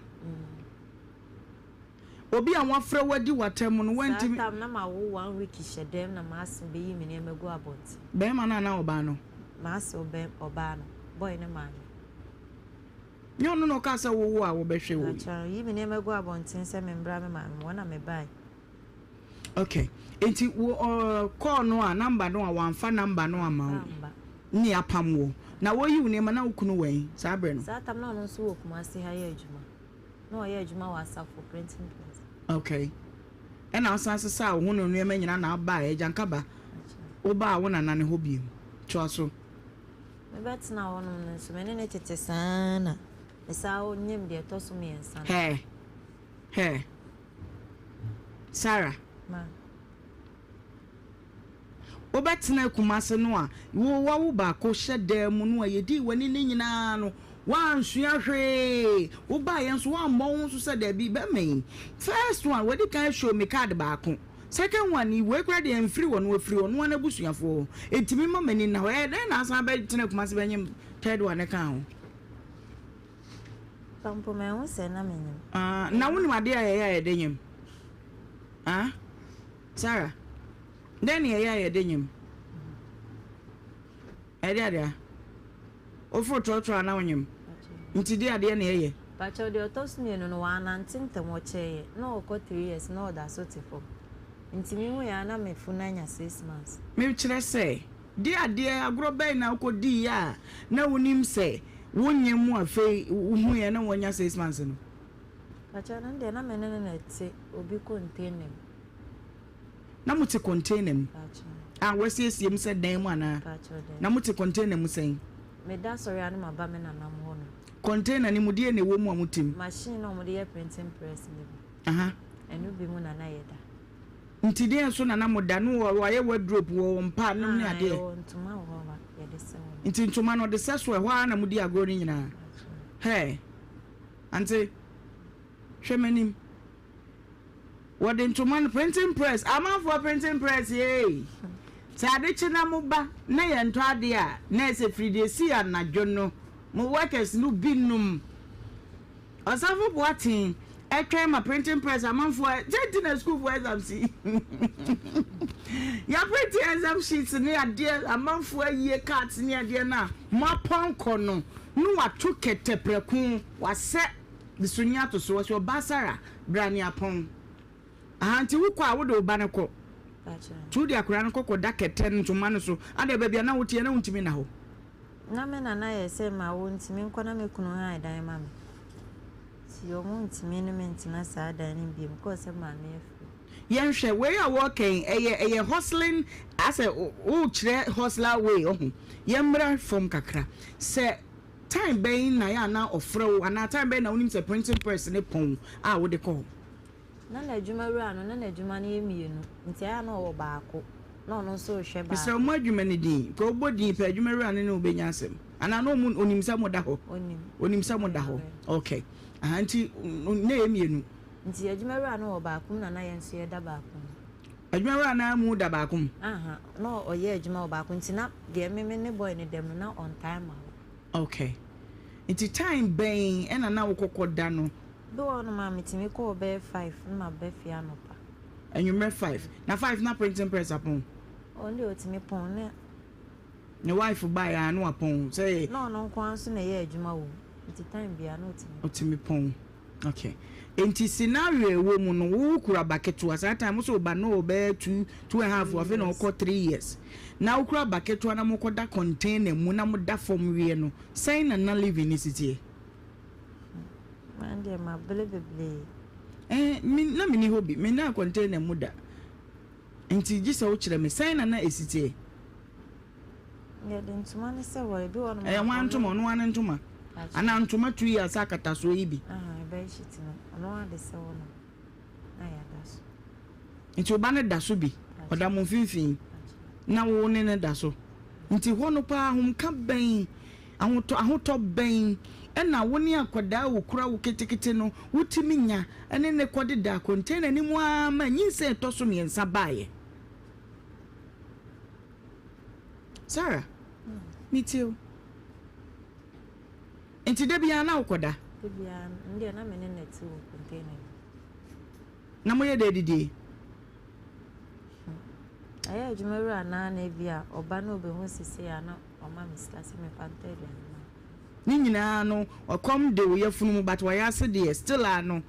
Obi a wɔafrɛ wo adi w'atɛm no, woantumi. Saa tam na mawo one week hyɛ dɛm na m'asew beyi me nneɛma gu abɔnten. Bɛrima no anaa ɔbaa no? M'asew bɛ ɔbaa no, boy no maame. Nyɛ ɔno na ɔkaa sɛ wowo a wɔbɛhwɛ wo yi? Pakyɛ, yi me nneɛma gu abɔnten sɛ membra me maame hɔ na mebae. Okay, nti wo ɔɔ call no a number no a wɔamfa number no amma wo ne apam wo na woyi wo nneɛma na wo kunu wɔ he saa berɛ no? Saa tam na ɔno nso wɔ Kumasi ha yɛ adwuma. Na ɔyɛ adwuma wɔ Asafo printing press. Okay. Ɛna wosan sesaa wo ho ne nneɛma nyinaa na wobaeɛ, Agyankaba, wobaa wo nana no hɔ biom. Toa so. Mebɛtenaa hɔnom no nso, me ne no tete saa ara na mesan nyem deɛ ɛtɔ so mmiɛnsa no. Hɛɛ. Hɛɛ. Sarah. Ma. Wobɛtena Kumase no a, wo wawo baako hyɛ dan mu no a yɛdii w'ani no nyinaa no, woansua hwee. Wobaeɛ nso woammɔ wo ho so sɛ daabi bɛrima yi. First one, wadi kan show me card baako. Second one yi, wei koraa deɛ ɛmfiri ɔno, ɛfiri ɔno ara n'abusuafoɔ hɔ. Enti memma m'ani nna hɔ. Ɛyɛ dɛn na asan bɛtena Kumase bɛnyem third one no kaa ho? Mpo manhu sɛ na menyem. Ah, na wonim adeɛ a yɛyɛ a yɛde nyem? Ah, Sarah? Dɛn na yɛyɛ a yɛde nyem? Ɛde adeɛ a? Woforo trɔtrɔ a na wonyem. Nti de adeɛ na yɛyɛ. Pakyɛw deɛ ɔtɔ so mienu no wannante ntɛm ɔkyɛeɛ na ɔkɔ 3 years na ɔda so te fam nti me huiɛ ara na me funu anya 6 months. Mekyerɛ sɛ, de adeɛ agorɔ bɛn na wokɔdiiɛ a na wonim sɛ wonyem mu afei wohuiɛ na woanya 6 months no? Pakyɛw no deɛ na me ne no na ɛte obi container mu. Na mote container mu a wɔasiesie mu sɛ dan mu anaa? Na mote container mu sɛn? Meda sɔre a na maba me nanam hɔ nom. Container no mu deɛ na ɛwɔ mu a mote mu? Machine na wɔde yɛ printing press no bi. Aha. Ɛno bi mu na na yɛda. Nti deɛ nso na na moda no wɔayɛ wardrobe wɔ mpa nom ne adeɛ? Ɛwɔ ntoma wɔ hɔ a yɛde sɛ hɔ. Nti ntoma no ɔde sɛ so ɛhɔ ara na modi agorɔ no nyinaa? Hɛɛ. Ante. Hwɛ m'anim. Wɔde ntoma no printing press, amanfoɔ printing press eei. Sɛ ade kye na mo ba na yɛntɔ adeɛ a, na ɛsɛ firi deɛ ɛsii anadwo no, mo workers no bi nom. Ɔsafo Boateng ɛtwɛn ma printing press amanfoɔ sɛ nti na sukuufoɔ exams yi yɛaprinte exam sheets ne adeɛ amanfoɔ ayie cards ne adeɛ no a moapɔn kɔ no na wato kɛtɛ prɛko wasɛ de so ni ato so ɔsɛ ɔbaa Sarah bra ne apɔn aha nti wokɔ a wode wo ba no kɔ nti wode akwadaa no kɔ kɔda kɛtɛ ntoma no so adɛ baabi a na woteɛ na wontumi nna hɔ. Na me nana yɛ sɛ ma wo nti me nkɔ na me kunu han dan ma me. Nti ɔmo ntumi ne me ntena saa dan no biom kɔɔ sɛ maame afiri. Yɛnhwɛ, wei a wɔreka yi, ɛyɛ ɛyɛ hustling, asɛ worekyerɛ hustler way ɔho. Yɛmmra fam kakra. Sɛ time bɛn na yɛ a na ɔfrɛ wo anaa time bɛn na wonim sɛ printing press no pɔn a wode kɔ hɔ? Na n'adwuma wura no, na n'adwuma no yɛ mmienu, nti ɛyɛ a na ɔwɔ baako, na ɔno nso rehwɛ baako. Mesrɛ wo, mo adwuma no din, kɔ wobɔ din pɛ, adwuma wura no ne wo bɛnya asɛm. Anaa na ɔmo, ɔnim sɛ moda hɔ? Ɔnim. Ɔnim sɛ moda hɔ? Ok. Aha, nti na ɛyɛ mmienu. Nti adwuma wura no wɔ baako mu na na yɛn nso yɛda baako mu. Adwuma wura no ara mu da baako mu? Aha, na ɔyɛ adwuma wɔ baako nti na deɛ me me ne boy no da mu no, na ɔntaa mma hɔ. Ok. Nti time bɛn ɛna na wokɔkɔ da no? Bi wɔ hɔnom a metumi kɔ hɔ bɛyɛ five na maba fie anɔpa. Anwummerɛ five. Na five na printing press apɔn? Ɔno deɛ ɔtumi pɔn na. Ne wife baeɛ a na wapɔn sɛ. Na ɔno nko ara nso na ɛyɛ adwuma wɔ mu nti time biara na ɔtumi pɔn. Ɔtumi pɔn. Okay. Nti scenario a ɛwɔ mu no wo kura ba ketewa saa time wo sɛ wo ba no wɔ bɛyɛ two two and half afei na ɔkɔ three years na wo kura ba ketewa na mokɔda container mu na moda fam wie no sɛn na na living no si teɛ? Mine deɛ mabere bebree. Eh, me na menni hɔ bi. Mennaa container mu da. Nti gye sɛ wokyerɛ me. Sɛn na na ɛsi teɛ? Yɛde ntoma no sɛ hɔ. Ebi wɔ nom a. Ɛyɛ hwan ntoma? Ɔno ara ne ntoma? Anaa ntoma tu yi a sɛ akatasoɔ yi bi? Aha, bed sheet no. Ɔno ara de sɛ hɔ nom. Na yɛada so. Nti wo ba no da so bi? Ɔda mo mfimfini na wo ne no da so. Nti hɔ no paa ahomka bɛn, ahotɔ ahotɔ bɛn na wo ne akwadaa a okura wo ketekete no wotumi nya ne no kɔdeda container no mu ara ma nyinsɛn ɛtɔ so mmiɛnsa baeɛ? Sarah, metie wo. Nti da biara na wokɔda? Da biara, ndeɛ na me ne no te wɔ container no mu. Na moyɛ dɛ didie? Hmm. Ɛyɛ adwuma wura naa na ebi a ɔba na ɔbɛhu sese a na ɔma me sika sɛ mefa ntɔ aduane ma. Ne nyinaa no ɔkɔm de wo yafunu mu but wayɛ ase deɛ still a no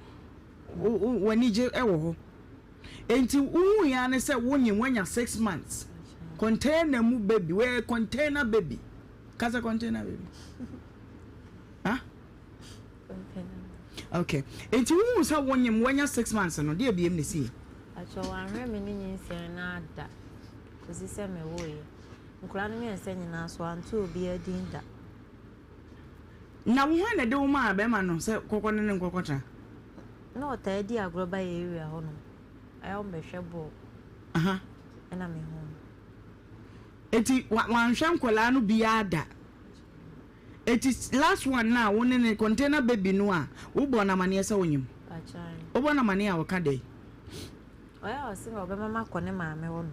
w'ani gye wɔ hɔ. Enti wohui ara ne sɛ wonyim wanya 6 months container mu baby wɔyɛ container baby kasa container baby. Huh? Okay. Nti wohu sɛ wonyim wanya 6 months no deɛ biem ne sie? Atwa wanhwɛ me ne nyinsɛn no ada kɔsi sɛ mewoeɛ. Nkwadaa no mmiɛnsa nyinaa so anto obiara din da. Na wo hwan na ɛde wo maa bɛrima no sɛ kɔkɔ ne ne nkɔkɔtena? Na ɔtaa di agorɔ ba yɛ area hɔnom. Ɛyɛ ɔmbɛhwɛ bɔɔl. Ɛna mehu no. Eti wanhwɛ nkwadaa no biara da? Eti last one no a wo ne ne container baby no a wobɔɔ no amaneɛ sɛ wonyem? Wobɔ no amaneɛ a ɔka dɛn? Ɔyɛ a ɔse ɔbɛma makɔ ne maame hɔ no.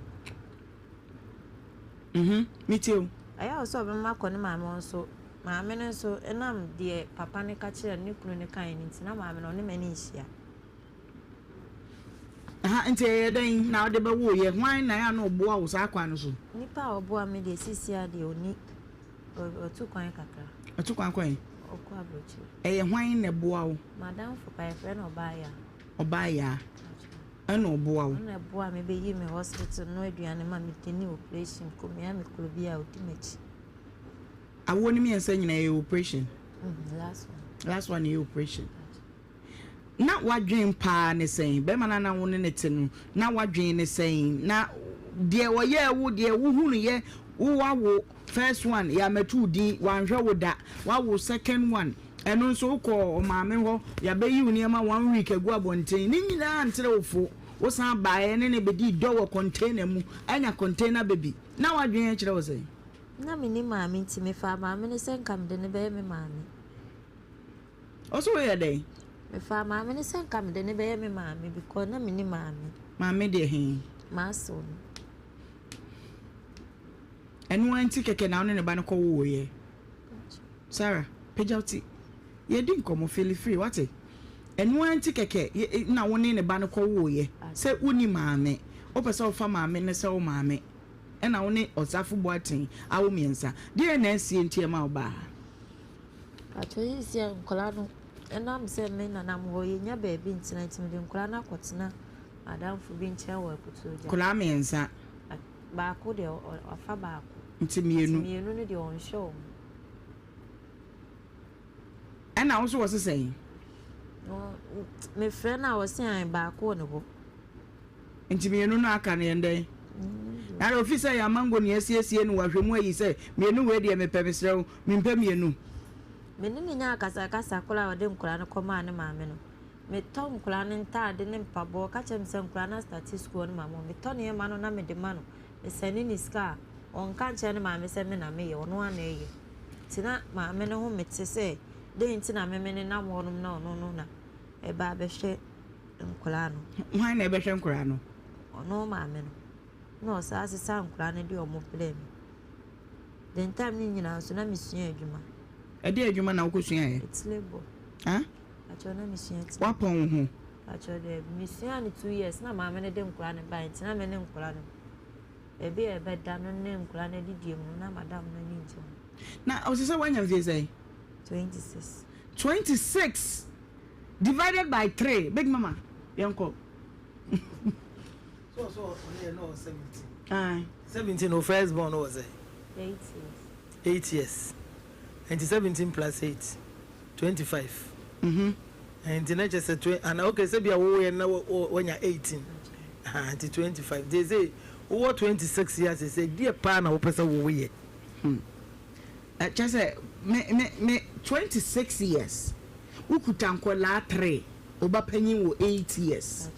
Mhm, metie o. Ɛyɛ a ɔse ɔbɛma makɔ ne maame hɔ nso, maame no nso ɛnam deɛ papa no ka kyerɛɛ no, ne kunu no kaeɛ no nti na maame no ɔne m'ani nhyia. Aha, nti ɛyɛ dɛn na wode bɛwoeɛ? Hwan na ɛyɛ a na ɔboa wo saa kwan no so? Nipa a ɔboa me deɛ seesei ara deɛ ɔnni. Ɔtu kwan kakra. Ɔtu kwan kɔ he? Ɔkɔ aburokyire. Ɛyɛ hwan na ɛboa wo? M'adamfo pa, yɛfrɛ no Ɔbaayaa. Ɔbaayaa. Ɛna ɔboa wo? Ɔna ɛboa me bɛyi me hospital, noa aduane ma me, di ne operation, kɔmia me kuro bi a ɔdi m'akyi. Awoɔ no mmiɛnsa nyinaa ɛyɛ operation? Mm, last one. Last one ɛyɛ operation. Na w'adwen paa ne sɛn? Bɛrima no a na wo ne no te no, na w'adwen ne sɛn? Na deɛ ɔyɛɛ wo, deɛ wohunuiɛ, wo wawo first one, yɛammɛto wo din, wanhwɛ wo da, wawo second one, ɛno nso wokɔɔ ɔmaame hɔ, yɛabɛyi wo nneɛma one week agu abɔnten, ne nyinaa antere wo fo, wosan baeɛ ne no bɛdii dɔ wɔ container mu, anya container baby, na w'adwen kyerɛ wo sɛn? Na menni maame nti mefaa maame no sɛ nka mede no bɛyɛ me maame. Ɔsɛ woyɛ dɛn? Mefaa maame no sɛ nka mede no bɛyɛ me maame because na menni maame. Maame deɛ he? M'asew no. Ɛno ara nti kɛkɛ na wo ne ne ba no kɔwooeɛ? Sarah, pagya wo ti. Yɛredi nkɔmmɔ, feel free, woate? Ɛno ara nti kɛkɛ na wo ne ne ba no kɔwooeɛ, sɛ wonni maame, wopɛ sɛ wofa maame no sɛ wo maame, ɛna wo ne Ɔsafo Boateng awo mmiɛnsa. Deɛn na asie nti ɛma wobaa ha? Pakyɛ seisei nkwadaa no ɛnam sɛ me nana mo hɔ yɛnnya baabi ntena nti mede nkwadaa no akɔtena m'adamfo bi nkyɛn wɔ Aputuogya. Nkwadaa mmiɛnsa? Baako deɛ wafa baako. Nti mmienu? Nti mmienu no deɛ ɔnhwɛ wɔn. Ɛna wo nso wɔ se sɛn? Mefrɛ no a ɔse an baako wɔ ne hɔ. Nti mmienu no aka no yɛn dɛn? Na ofi sɛ yɛn amango nea asiesie no wahwɛ mu ayi sɛ mmienu wei deɛ mepɛ mesrɛ wo mempɛ mmienu. Me ne no nyaa akasakasa koraa a ɔde nkwadaa no kɔmaa ne maame no. Metɔ nkwadaa no ntaade ne mpaboa ɔka kyerɛ me sɛ nkwadaa no astate sukuu ɔne maame hɔ. Metɔ nneɛma no na mede ma no. Mesɛne ne sika a, ɔnka nkyerɛ ne maame sɛ me na meyɛ, ɔno ara na ɛyɛ. Nti na maame no ho mete sɛ dɛn nti na me menenam hɔnom na ɔno no na ɛba abɛhwɛ nkwadaa no. Hwan na ɛbɛhwɛ nkwadaa no? Ɔno maame no. Na ɔsan sesa nkwadaa no de wɔn brɛ me. The time no nyinaa nso na mesua adwuma. Ɛdeɛn adwuma na wokɔsuaeɛ? Etile bɔ. Huh? Pakyɛw na mesua etile. Woapɔn wo ho? Pakyɛw daabi. Mesuaa no 2 years na maame no de nkwadaa no baeɛ nti na me ne nkwadaa no baabi a yɛbɛda no ne nkwadaa no adidie mu no na madam no ani ngye ho. Na ɔsɛ sɛ woanya mfie sɛn? 26. 26 divided by 3 big mama yɛnkɔ. So so ɔno yɛ no 17. Aye. 17 no first born no was 8 years. 8 years. Nti 17 plus 8 25. Mhm. Nti na kyerɛ sɛ ana okay sɛ bia wo yɛ na wanya 18. Ah nti 25. They say wowɔ 26 years sɛ deɛ paa na wopɛ sɛ wo yɛ. Hmm. Kyerɛ sɛ me me me 26 years wokuta nkɔlaa 3 wo ba panyin wɔ 8 years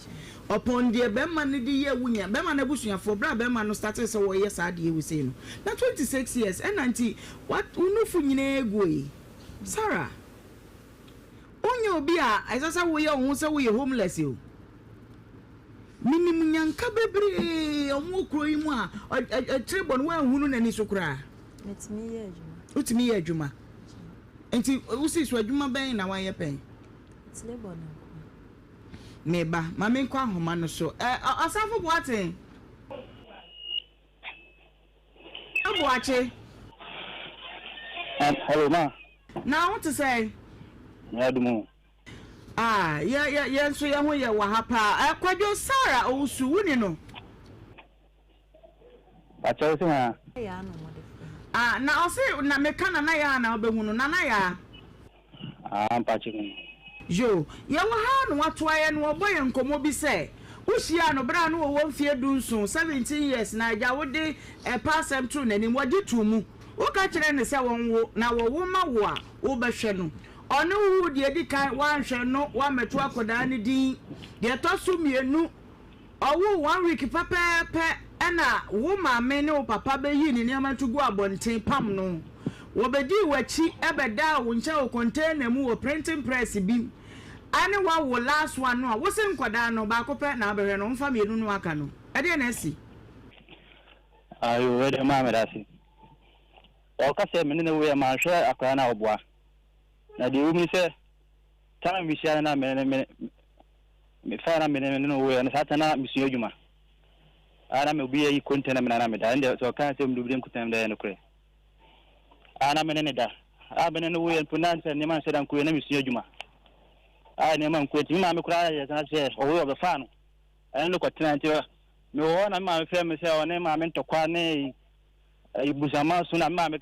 upon deɛ bɛrima no de yɛ wo nya bɛrima no abusuafoɔ berɛ a bɛrima no startee sɛ wɔyɛ saa adeɛ wei sei no na 26 years ɛna nti wa wo nufu nyinaa aguo yi Sarah wonyɛ obi a ɛsɛ sɛ woyɛ wo ho sɛ woyɛ homeless o menim nyanka bebree ɔmo wɔ kuro yi mu a ɛkyerɛ bɔ no woanhunu n'ani so koraa. Metumi yɛ adwuma. Wotumi yɛ adwuma. Nti wosi so adwuma bɛn na wayɛ pɛn? Tile bɔ no nko. Meba, ma menkɔ ahoma no so. Ɛ Ɔsafo Boateng. Aboakye. Hello ma. Na wo te sɛn? Nyɛ adum o. Ah, yɛ yɛ yɛn nso yɛn ho yɛ wɔ ha paa. Ɛ Kwadwo Sarah Owusu, wo ni no? Pakyɛ wo se hwan? Ah, na ɔse na meka Nana Yaa na wobɛhu no. Nana Yaa. Ah, mpakyɛ me. Yo, yɛwɔ ha na watoa yɛn na wɔbɔ yɛn nkɔmmɔ bi sɛ, wohyiaa no berɛ a na ɔwɔ mfeɛ dunson, 17 years, na agya wode ɛpɛ asɛm too n'anim, wɔgye too mu. Woka kyerɛɛ no sɛ wɔnwo, na wɔwo ma wo a, wobɛhwɛ no. Ɔne wo woo deɛ ɛdi kan, woanhwɛ no, woammɛto akwadaa no din. Deɛ ɛtɔ so mmienu, Ɔwoo one week pɛpɛɛpɛ ɛna wo maame ne wo papa bɛyii ne nneɛma to guu abɔnten pam no. Wɔbɛdii w'akyi bɛdaa wo nkyɛn wɔ container mu wɔ printing press bi mu ɛne woawo last one no a wose nkwadaa no baako pɛ na wobɛhwɛ no womfa mmienu no aka no. Ɛdeɛn na asi? Ayo, wei deɛ maa meda ase. Ɔka sɛ me ne no woeɛ manhwɛ akwadaa no a ɔboa. Na deɛ ɛwɔ mu ne sɛ, time mehyia no na me ne me Mefae na me ne no woeɛ no, saa ta na mesua adwuma. A na me obi ayi konta na me na na meda. Ɛnde sɛ ɔka sɛ mede obi nkonta na meda yɛ nokorɛ. A na me ne ne da. A me ne no woeɛ mpo na sɛ nneɛma nhyɛ da nkoeɛ na mesua adwuma. A nneɛma nkoeɛ nti me maame koraa yɛ san sɛ ɔwoeɛ ɔbɛfaa no. Ɛne no kɔtena nti mewɔ hɔ na me maame frɛ me sɛ ɔne maame ntɔkwa ne busama so na me maame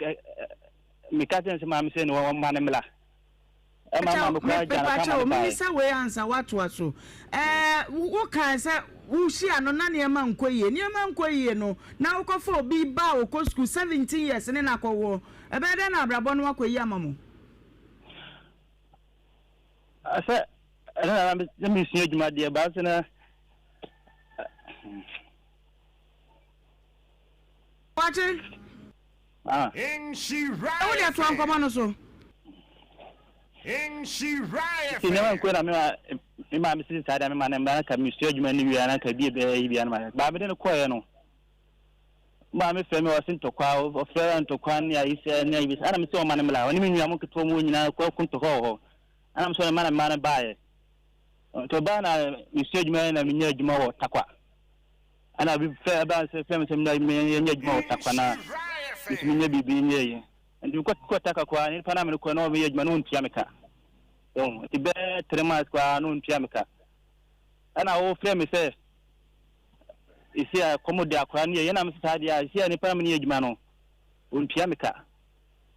meka kyerɛ no sɛ maame sɛ ne wɔmma no mmla. Ɛma Kyɛw, maame koraa gyaa no mepa kwan ma kyɛw, no baeɛ. memmisa wei ansa woatoa so. Ɛɛ, wo wokae sɛ wohyia no na nneɛma nkɔ yie. Nneɛma nkɔ yie no, na wokɔfa obi ba a ɔkɔ sukuu 17 years ne no akɔwoɔ. Ɛbɛyɛ dɛn na abrabɔ no akɔ yie ama mo? Sɛ ɛno na na mesua adwuma deɛ, baa sɛ na. Wakye. Ah. Wo deɛ toa nkɔmmɔ no so. Nti nneɛma nkoe na me ma me maame sisi saa deɛ me ma ne mma na mesua adwuma no wie a na nka bi ɛbɛyɛ yi bia no ma baa mede no kɔeɛ no maame frɛ me ɔse ntɔkwa ɔfrɛ ntɔkwa ne ayi sɛ ne ayi bi ɛna mesɛ ɔma no mmla ɔne me nua mo nketewa mu nyinaa kɔ ko ntɔkwa wɔ hɔ ɛna mesɛ ɔne ma ne mma no baeɛ nti ɔbaa na mesua adwuma na menya adwuma wɔ Takwa ɛna bi frɛ ɛbaa sɛ frɛ me sɛ menyɛ adwuma wɔ Takwa na nso menyɛ biribi nyɛ yi Nti mekɔ kɔ Taka koraa nipa na mene kɔ na ɔmeyɛ adwuma na ɔntua me ka. So nti bɛɛ three months koraa na ɔntua me ka. Ɛna ɔfrɛ me sɛ esi a kɔm de akora no yɛ yɛn na mese saa deɛ a esi a nipa na mene yɛ adwuma no ɔntua me ka.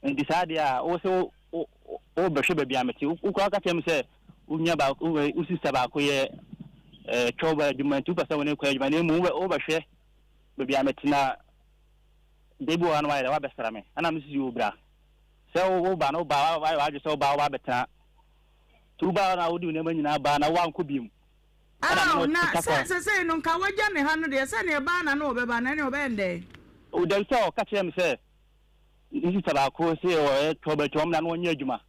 Nti saa deɛ a wo sɛ wo wobɛhwɛ baabi a mete wo koraa ka kyerɛ me sɛ wo nua baako wo sista baako yɛ ɛɛ twɛw adwuma nti wopɛ sɛ wo ne kɔ adwuma na emu wobɛhwɛ baabi a mete na Da bi wɔ hɔ a na wayɛ dɛ wabɛsra me, ɛna me sisi o bra. Sɛ wo ba no wo ba wayɛ w'adwene sɛ wo ba wo ba abɛtena. Nti wo ba na wode wo nneɛma nyinaa ba na woankɔ biom. Ɛna me na sɛ sesei no nka wagya me ha no deɛ sɛdeɛ ɛbaa na na ɔbɛba no ɛne ɔbɛyɛ no dɛn? O dabi sɛ ɔka kyerɛɛ me sɛ ne sista baako se ɔyɛ tɔbɛtɔ ɔmmra na ɔnyɛ adwuma.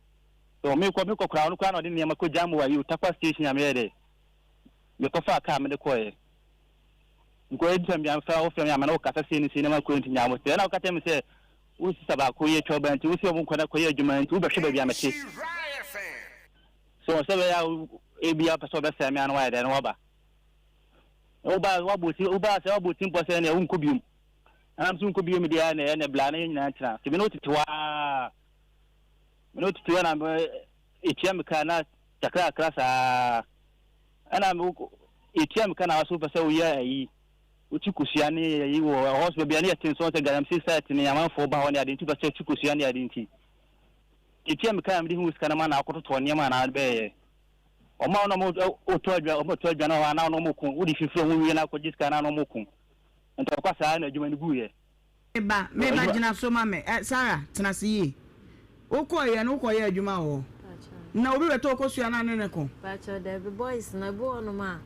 So mekɔ mekɔ koraa ɔno koraa na ɔde nneɛma kɔgyaa me wɔ ayi Otakwa station a meyɛɛ dɛ mekɔfaa kaa mede kɔeɛ. Nkɔ ebisa me amfa wo frɛ me ama na wokasa sei ne sei na makɔ nti nyaa aboterɛ. Ɛna woka kyerɛ me sɛ wo sista baako yɛ twɛ ɔba nti wo sɛ ɔmo nkɔ na kɔyɛ adwuma nti wobɛhwɛ baabi a mete. So sɛ bɛyɛ a ebi a wopɛ sɛ ɔbɛsɛe me a na wayɛ dɛn na waba. Woba wabɔ ti woba sɛ wabɔ ti mpɔ sɛ ɛnna wonkɔ biom. Ɛna nso wonkɔ biom deɛ ɛnna ɛnna bla na yɛn nyinaa tena. Nti me ne wo tete hɔ ara. Me ne wo tete hɔ na etua me ka na kakra kakra saa. Ɛna yɛtua me ka na so wopɛ sɛ woyɛ ayi wokyi kosua ne ayi wɔ ɛhɔ so baabi a ne yɛte nso sɛ galamsey site ne amanfoɔ ba hɔ ne ade nti wopɛ sɛ wokyi kosua ne ade nti yɛtua me ka na mede hu sika no ma na akɔtotɔ nneɛma anaa bɛyɛ ɔma wo na ɔtɔ adwa ɔmo tɔ adwa no hɔ anaa ɔmo ko wode fifiri ɔmo wie na akɔgye sika na ɔmo ko nti ɔkɔ saa na adwuma no guiɛ. Me ba, me ba gyina so ma me. Eh, Sarah, tena ase yie. Wokɔeɛ no, wokɔyɛɛ adwuma wɔ hɔ? Na obi bɛtɔ wo kosua no a ne ne ko? Pakyɛw, dabi. Boys no, ebi wɔ hɔnom a,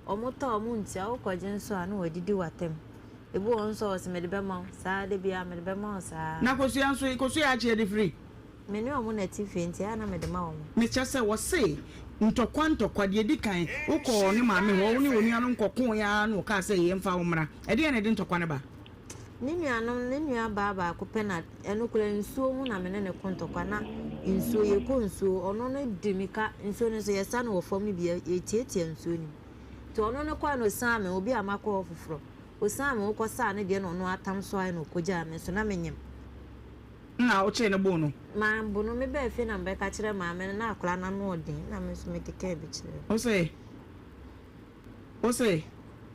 wɔtɔ a wɔntua. Wokɔgye nso a, na wɔadidi w'atam. Ebi wɔ hɔ nso a, wɔse mede bɛma wo. Saa, da biara mede bɛma wo saa. Na kosua nso, kosua a akye de firi? Me ne wɔn na ɛte fie nti, ɛyɛ a na mede ma wɔn. Mekyerɛ sɛ, wɔse ntɔkwa ntɔkwa, deɛ ɛdi kan, wokɔɔ ne maame hɔ, wo ne wo nuanom kɔkoeɛ ara na wɔkaa sɛ yɛmfa wo mmra. Ɛdeɛn na ɛde ntɔkwa no ba? Ne nuanom, ne nua baa baako pɛ na ɛno koraa nsuo ho na me ne no ko ntɔkwa na nsuo yɛkɔ nsuo ɔno no di me ka nsuo no nso yɛsa no wɔ fam no bi yɛtiatia nsuo no mu nti ɔno no kɔɛ no ɔsan me obi a makɔ hɔ foforɔ ɔsan me wokɔ saa ne deɛ na ɔno atam so ayɛ na ɔkɔgyaa me nso na menyem. Nna wokyee no boo no? Mambo no, mebaa fie na mebɛka kyerɛɛ maame no na akwadaa no ano ɔden na me nso mekekaa bi kyerɛɛ no. Wo se? Wo se?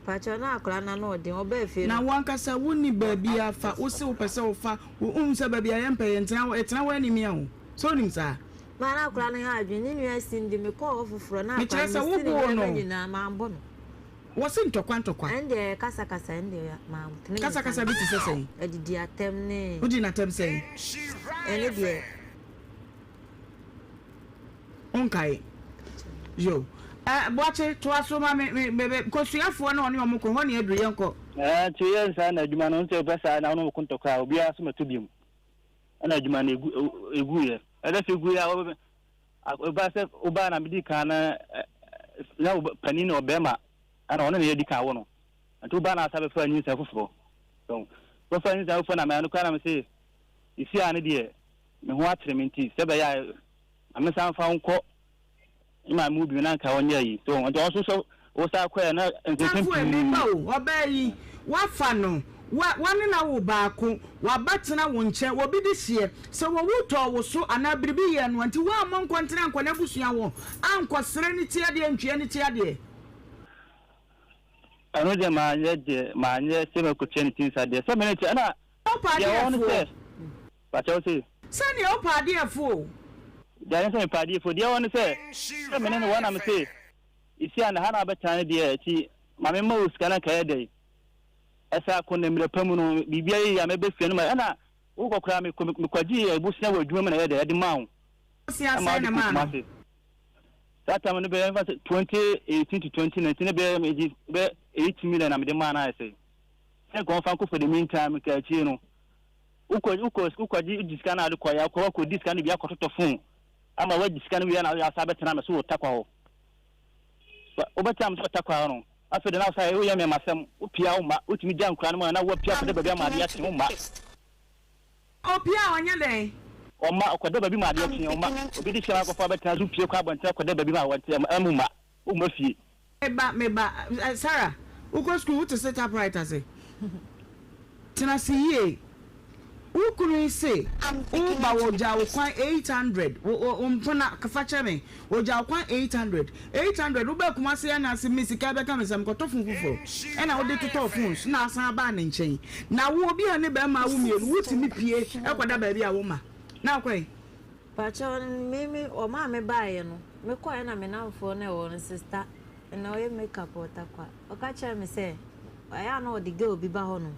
Pakyɛw na akwadaa no ano ɔden, ɔbaa fie no. Na wo ankasa wonni baabi afa, wo se wopɛ sɛ wofa, wohu sɛ baabi a yɛmpɛ yɛntena hɔ, yɛtena hɔ animia o, sɛ wonim saa? Maa na akwadaa no ha adwene, ne nua Cindy, mekɔɔ hɔ foforɔ na Mekyerɛ akwadaa sɛ no mesi ne woboo nneɛma no? nyinaa, mambɔ no. Wɔse ntɔkwa ntɔkwa. Ɛndeɛ kasakasa ɛndeɛ mantene me nsa Kasakasa bi te sɛ sɛn? Adidi atɛm ne. Wodii no atɛm sɛn? Ɛno deɛ. Wonkae? Yo. Eh, Boakye, toa so ma me, me, me, me, kosuafoɔ na ɔne ɔmo kɔ, hɔ ne aduru, yɛnkɔ. Ɛɛ, nti woyɛ saa na adwuma no, sɛ wopɛ saa na wo ne ɔmo ko ntɔkwa a, obiara so mɛtɔ biom. Ɛna adwuma no egu, eguiɛ. Ɛdɛ sɛ eguiɛ a, wɔbɛ, ɛbaa sɛ wobaa na medi kan na, na panin na ɔbɛrima, ɛna ɔno na yɛdi kan wo no. Nti wobaa na asa bɛfa nyinsɛn foforɔ. So, bɛfa nyinsɛn foforɔ na mɛ, ɛno koraa na me se, esi a ne deɛ, me ho akyere me nti, sɛ ɛbɛyɛ a, ma me nsan mfa wo nkɔ me maame hɔ bio na anka ɔnyɛ ayi. So nti ɔno nso sɛ wosan kɔɛ na nsɛnsɛm Tafo pii. me ba o, ɔbaa yi, woafa no, wa, wa ne no awo baako, waba tena wo nkyɛn, obi de hyeɛ, sɛ owu tɔɔ wo so anaa biribi yɛɛ no a, nti woammɔ nkɔntene ankɔ n'abusua hɔ, ankɔsrɛ ne ti adeɛ, antwea ne ti adeɛ? Ɛno deɛ manyɛ deɛ, manyɛ sɛ mɛkɔtua ne ti nsa deɛ, sɛ me ne te, ɛna Wopɛ deɛ ɛwɔ hɔ ne adeɛ sɛ, foɔ. Pakyɛ wo se? Sɛdeɛ wopɛ adeɛ fo o. Deɛ ne sɛ mepɛ adeɛ fo. Deɛ ɛwɔ ne sɛ, sɛ me ne no wɔ na me se, esi a na ha na abɛtena ne deɛ ti ma me ma wo sika na nka ɛyɛ dɛn? Ɛsɛ ako na mmerɛ pa mu no biribiara yɛ yie a mɛbɛ fie no ma ɛna wokɔ koraa mekɔ mekɔgye abusua wɔ adwuma mu na ɛyɛ dɛn ɛde maa wo. Bosea Ɛma sɛn wode na kɔ ɛmaa no? Kumasi. Saa time no bɛyɛ nfa sɛ 2018 to 2019 ne bɛyɛ megye bɛ 8 million na mede maa no ayɛ sɛ sɛ nka ɔmfa nkɔ for the meantime nka akyire no. Wokɔ wokɔ wokɔgye wogye sika no a wode kɔeɛ akɔ akɔdi sika no bi akɔtotɔ phone. Ama woagye sika no wie a na woasan abɛtena me so wɔ Tarkwa hɔ. Wobɛtena me so wɔ Tarkwa hɔ no, afei de na wosan woyɛ me masɛm, wopia wo mma, wotumi gya nkwadaa no mu a na woapia akɔda baabi ama adeɛ akye, womma. Opia a ɔnyɛ dɛn? Ɔmma, ɔkɔda baabi ma adeɛ kye, ɔmma. Obi de hyɛm akɔfa abɛtena so, wopie kɔ abɔnten akɔda baabi ma wɔnte, ɛmma womma, womma fie. Me ba, me ba, Sarah, wokɔ sukuu, wote sit upright ase? Tena ase yie. Wo kunu yi se wo ba wɔgyaa wo kwan 800, wo, wo, wo mpena, fa kyɛ me, wɔgyaa wo kwan 800. 800, wobaa Kumasi anaase me sika bɛka me sɛ mekɔtɔ fon foforɔ, ɛna wode totɔɔ phones na asan abaa ne nkyɛn. Na wo, obi a ne bɛrima awo mmienu, wotumi pue kɔda baabi a woma. Na wokɔ he? Pakyɛw me me ɔmaa me baeɛ no me kɔɛ na me namfoɔ no ɛwɔ no sista na ɔyɛ make up wɔ Tarkwa ɔka kyerɛɛ me sɛ ɛyɛ a na ɔde girl bi ba hɔ nom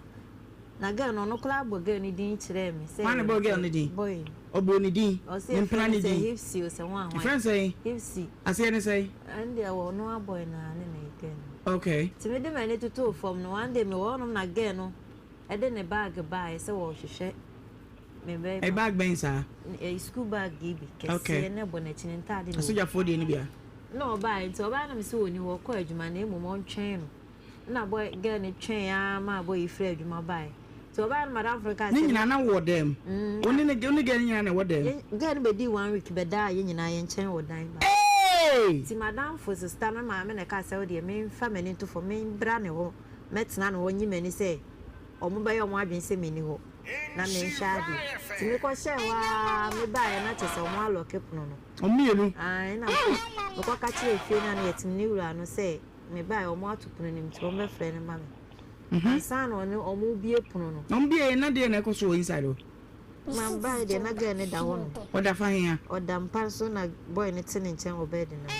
na girl no ɔno koraa bɔ girl no din kyerɛɛ me sɛ Hwan na ɛbɔɔ girl no din? Boy Ɔbɔɔ ne din? Ɔse Ne yɛfrɛ mpena no ne sɛ din? Hipsy o sɛ hwan hwan Yɛfrɛ no sɛn? Hipsy. Aseɛ ne sɛn? Ɛno deɛ wɔ ɔno ara boy no ara ne ne girl no. Okay. Nti mede m'ani totoo fam no one day mewɔ hɔ nom na girl no ɛde ne bag baeɛ sɛ wɔrehwehwɛ me bɛrima. Ɛyɛ bag bɛn saa? Ɛyɛ school bag yi bi kɛseɛ na ɛbɔ n'akyi ne ntaade na Asogyafoɔ deɛ no bi a. Na ɔbaeɛ nti ɔbaeɛ na mese ɔnni hɔ ɔkɔ adwuma na mmom ɔntwɛn no na boy girl no twɛn ara maa boy yi firi adwuma baeɛ nti ɔbaeɛ no madamfo no kaa Ne sɛ nyinaa na wowɔ dan mu? Wo ne ne wo ne girl no nyinaa na ɛwɔ dan mu? Girl no bɛdii one week bɛdaa yɛn nyinaa yɛn nkyɛn wɔ dan baako. Eeii! Nti madamfo sista no maame na ɛkaa sɛ wodeɛ memfa m'ani nto fam membra ne hɔ mɛtena ne hɔ nyi m'ani sɛ wɔbɛyɛ wɔn adwene sɛ menni hɔ na menhwɛ adeɛ. Nti mekɔhyɛɛ hɔ ara mebaeɛ na kyerɛ sɛ wɔn alɔke pono no. Wɔn mmienu? Ae, na mekɔka kyerɛɛ fie no a na yɛte me ne wura no sɛ mebaeɛ wɔn ato pono no mu nti wɔmmɛfrɛ no mma me. Ansa na ɔne wɔn rebue pono no. Wɔn bueeɛ na deɛn na ɛkɔ so wɔ inside hɔ? Mabaeɛ deɛ na girl no da hɔ nom. Ɔda fa he a? Ɔda mpa so na boy no te ne nkyɛn wɔ bed no ho.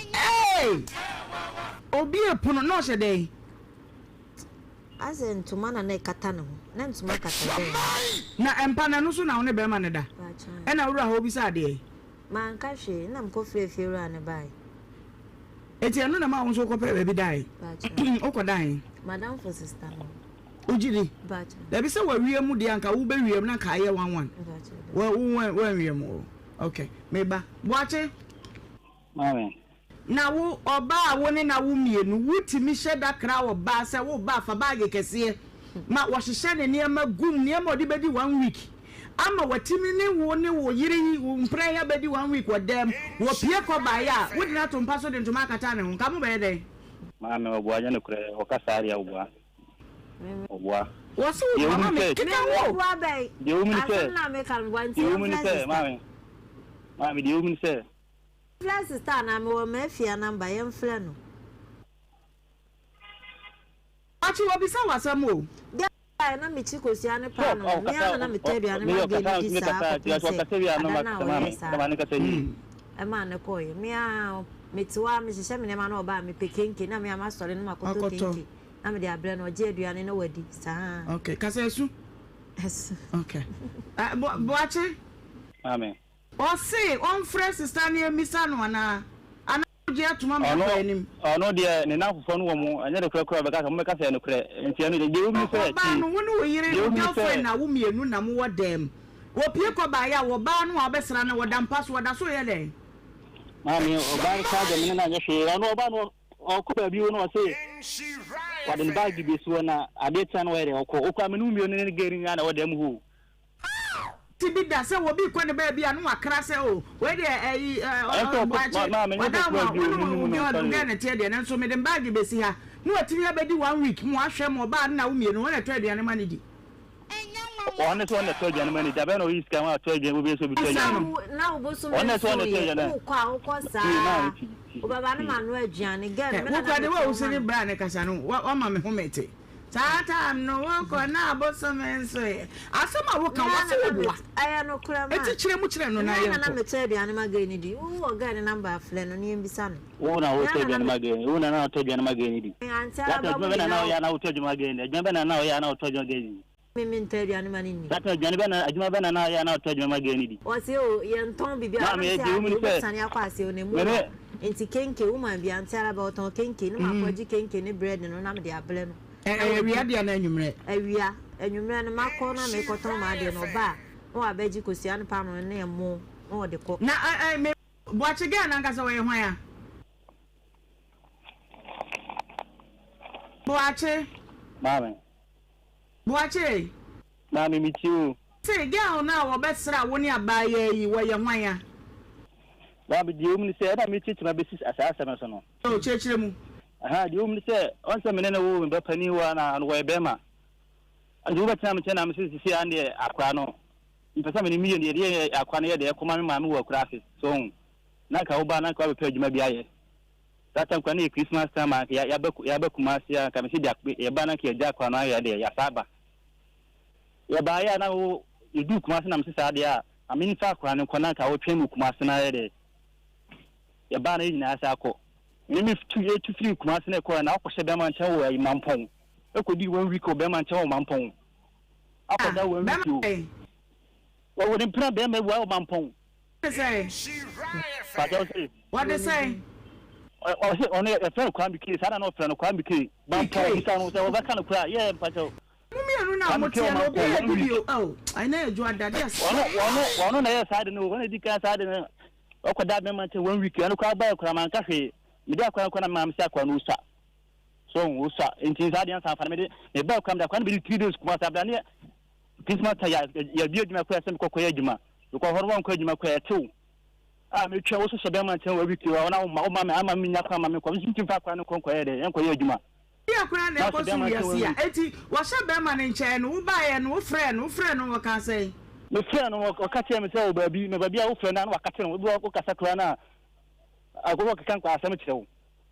Eei! Obue pono na ɔhyɛ dɛn? Asɛ ntoma na na ɛkata ne ho. Na ntoma kata bɛn ho. Na mpa no, ɛno so na wo ne bɛrima no da? Ɛna wura hɔ wobisaa deɛn? Manka hwee, ɛna mekɔfrɛɛ fiewura no baeɛ. Enti ɛno na ɛmaa wo nso wokɔpɛɛ baabi daeɛ? Wokɔdaa he? M'adamfo sista no hɔ. Wogye di? Dabi sɛ wawia mu deɛ anka wobɛwia mu na anka ayɛ one one. Woanwia mu o. Okay, meba. Boakye. Maame. Na wo, ɔbaa a wo ne no awo mmienu, wotumi hyɛ da kra ɔbaa sɛ wo ba fa baage kɛseɛ ma wɔhyehyɛ ne nneɛma gu mu, nneɛma a ɔde bɛdi one week, ama watumi ne wo ne wo yere yi, wo mpena yi abɛdi one week wɔ dɛm, wɔpue kɔ baeɛ a, wode no ato mpa so de ntoma akata ne ho, nka mobɛyɛ dɛn? Maame, ɔboa, nyɛ nokorɛ, ɔka saa deɛ a, ɔboa. Ɔboa. Wɔse wo boa ma me keka wo. Deɛ ɛwɔ mu ne sɛ, deɛ ɛwɔ mu ne sɛ, maame, maame, deɛ ɛwɔ mu ne sɛ. Frɛ sister anaa mewɔ mafia number yɛnfrɛ no. Wakye wabisa wo asɛm o. Girl a na mekyi kosua ne paano no, me ara na na metɔ aduane ma girl no di saa kɔpem sɛ ada no a ɔyɛɛ saa no ɛmaa no kɔeɛ. Me ara mete hɔ ara mehyehyɛ me nneɛma na ɔba a mepɛ kenke na me ara masɔre na makɔtɔ kenke na mede abrɛ no, ɔgye aduane na wadi saa. Okay, kasa esu. Esu. Okay. Uh, Boakye. Amen. Ɔse ɔnfrɛ sista no yɛmmisa no anaa? Anaa wogye atom ama Ɔno akɔ anim? ɔno deɛ ne nnamfofoɔ no wɔ mo, ɛnyɛ nokorɛ koraa ɔbɛka sɛ, mobɛka sɛ ɛyɛ nokorɛ, nti ɛno deɛ, deɛ ɛwɔ mu ne sɛ, Ɔbaa tie, no, wo ne wo yere, deɛ wo ɛwɔ mu ne sɛ. girlfriend na wo mmienu na mowɔ dɛm. Wɔpue kɔ baeɛ a, wɔbaa no a wobɛsra no, wɔda mpa so, wɔda so reyɛ dɛn? Maame, ɔbaa no koraa deɛ me ne no anyɛ hwee, ɔno ɔbaa no ɔkɔ baabi o na ɔse wɔde ne baage bɛsi hɔ na adeɛ kye a na wayɛ dɛ ɔkɔ, ɔkɔ a me ne wo mmienu ne girl no nyinaa na ɛwɔ dɛm hɔ o. Te bi da sɛ obi rekɔ ne baabi a na wakra sɛ o wei deɛ ɛyi ɛ Boakye wada ma wo ne wo girl girl na ɛteɛ deɛ nanso mede me baage bɛsi ha na watumi abɛdi one week ma wahwɛ ma ɔbaa no na wo mmienu wɔn na ɛtɔ aduane ma no di. Ɔno sɛ ɔno na ɛtɔ aduane ma no di abɛn na ɔyi sika ma ɔtɔ aduane obi sɛ obi tɔ aduane ma na wo bosom nso yɛ wokɔ a wokɔ saa wobɛba no ma no aduane girl me na na wokɔ de metɔ wo ma ne no. bra ne kasa no wama me home te. Saa time no wokɔ na abosome nso yɛ asɛm a woka Me wɔse ara na wo boa met ɛyɛ nokorɛ ma eti kyerɛ mu kyerɛ no me na ara na na yɛnkɔ. metɔ aduane ma girl no di wo wɔ girl no number a frɛ no na yɛmbisa no Wo na me wotɔ ara na na aduane me ma girl no wo na na wotɔ aduane ma girl no di Aunty That Araba adwuma mo bɛ na na nyinaa ɔyɛ a na wotɔ aduane ma girl no adwuma bɛ na na ɔyɛ a na wotɔ aduane ma girl no di Me mentɔ aduane ma no nni. That aduane bɛ na adwuma bɛ na na ɔyɛ a na wotɔ aduane ma girl no di Ɔse o yɛntɔn biribi a Maame na mese deɛ adeɛ wo mu ne sɛ wobɛsane akɔ aseɛ o na emu me wɔ ne nti kenke woman bi Aunty Araba ɔtɔn kenke na makɔgye kenke ne bread no na mede abrɛ no Ɛ na ɛyɛ wadi. awia deɛ anaa anwummerɛ? Awia, anwummerɛ no makɔ na mekɔtɔn m'adeɛ no ɔba a na wabɛgye kosua ne paanoo ne ɛmo na ɔde kɔ. Na ɛ ɛ me. Boakye girl no ankasa ɔyɛ hwan a? Boakye. Maame. Boakye. Maame me tie o. Se girl no a wɔbɛsra wo ne abaayaa yi wɔyɛ hwan a? Maame deɛ ɛwom ne sɛ ɛna mekyerɛkyerɛ mu abɛsi saa asɛm no so no. Oh kyerɛkyerɛ mu. Ahaa deɛ ɛwom ne sɛ ɔn sɛ me ne no woo me ba panin wɔ ha na wɔyɛ bɛrima. Nti wobɛtena me nkyɛn na me se sisi a deɛ akora no mpɛ sɛ me ne meyɛ deɛ deɛ akora no yɛ deɛ ɛkɔma me maame wɔ akura ase so ho na nka woba na nka wabɛpɛ adwuma bi ayɛ. That time koraa na yɛ Christmas time a nka yɛaba yɛaba Kumasi a nka mese de yɛba na nka yɛgya akora no ayɛ deɛ yɛasa aba. Yɛbaeɛ a na wo yɛduu Kumasi na mese saa deɛ a ma memfa akora no nkɔ na nka wotwɛn mu Kumasi na ayɛ deɛ yɛbaa na yɛ nyinaa sɛ akɔ. Me me tu yɛtu firi Kumasi na ɛkɔɛ na akɔhyɛ bɛrima nkyɛn wɔ ayi Mampɔn. Ɛkɔdi one week wɔ bɛrima nkyɛn wɔ Mampɔn. Akɔda one week o. Wɔwɔ ne mpena bɛrima wɔ Mampɔn. Wɔde sɛn? Pàtó sè. Wɔde sɛn? Ɔsɛ ɔno yɛfrɛ no Kwame K saa na na ɔfrɛ no Kwame K. Mampɔn bisa no sɛ wɔbɛka no koraa yɛ mpakyɛw. Mo mmienu na mo teɛ no obi yɛ bi bio oh ɛnɛ yɛ dwo adade ase. Ɔno ɔno ɔno na ɛyɛ saa de no ɔno edi kan saa de no ɔkɔ da bɛma nkyɛn one week ɛno koraa bɛyɛ koraa manka hwee mede akora no kɔ na maame sɛ akora no osua so osua nti saa deɛ nsa afa no mede meba akora mede akora no bɛdi three days kuma sɛ abira ne Christmas time yɛ yɛbie adwuma kɔ ɛsɛ mekɔ kɔyɛ adwuma mekɔ hɔ no wɔnkɔ adwuma kɔ ɛtew a metwa wo hyehyɛ bɛrima nkyɛn wɔ week wɔ na woma woma me ama menya kwan ma mekɔ nso ntumi fa akora no nkɔ nkɔyɛ dɛ ɛnkɔyɛ adwuma. Deɛ koraa na ɛkɔ so wiase a eti wɔhyɛ bɛrima no nkyɛn no wobaeɛ no wofrɛɛ no wofrɛɛ no ɔkaa sɛn? Mefrɛɛ no ɔka kyerɛɛ me sɛ wɔ baabi na baabi a wofrɛ no a na waka kyerɛ no ebi wɔ wokasa koraa no a akɔfo ɔkeka nkɔ asɛm kyerɛ wo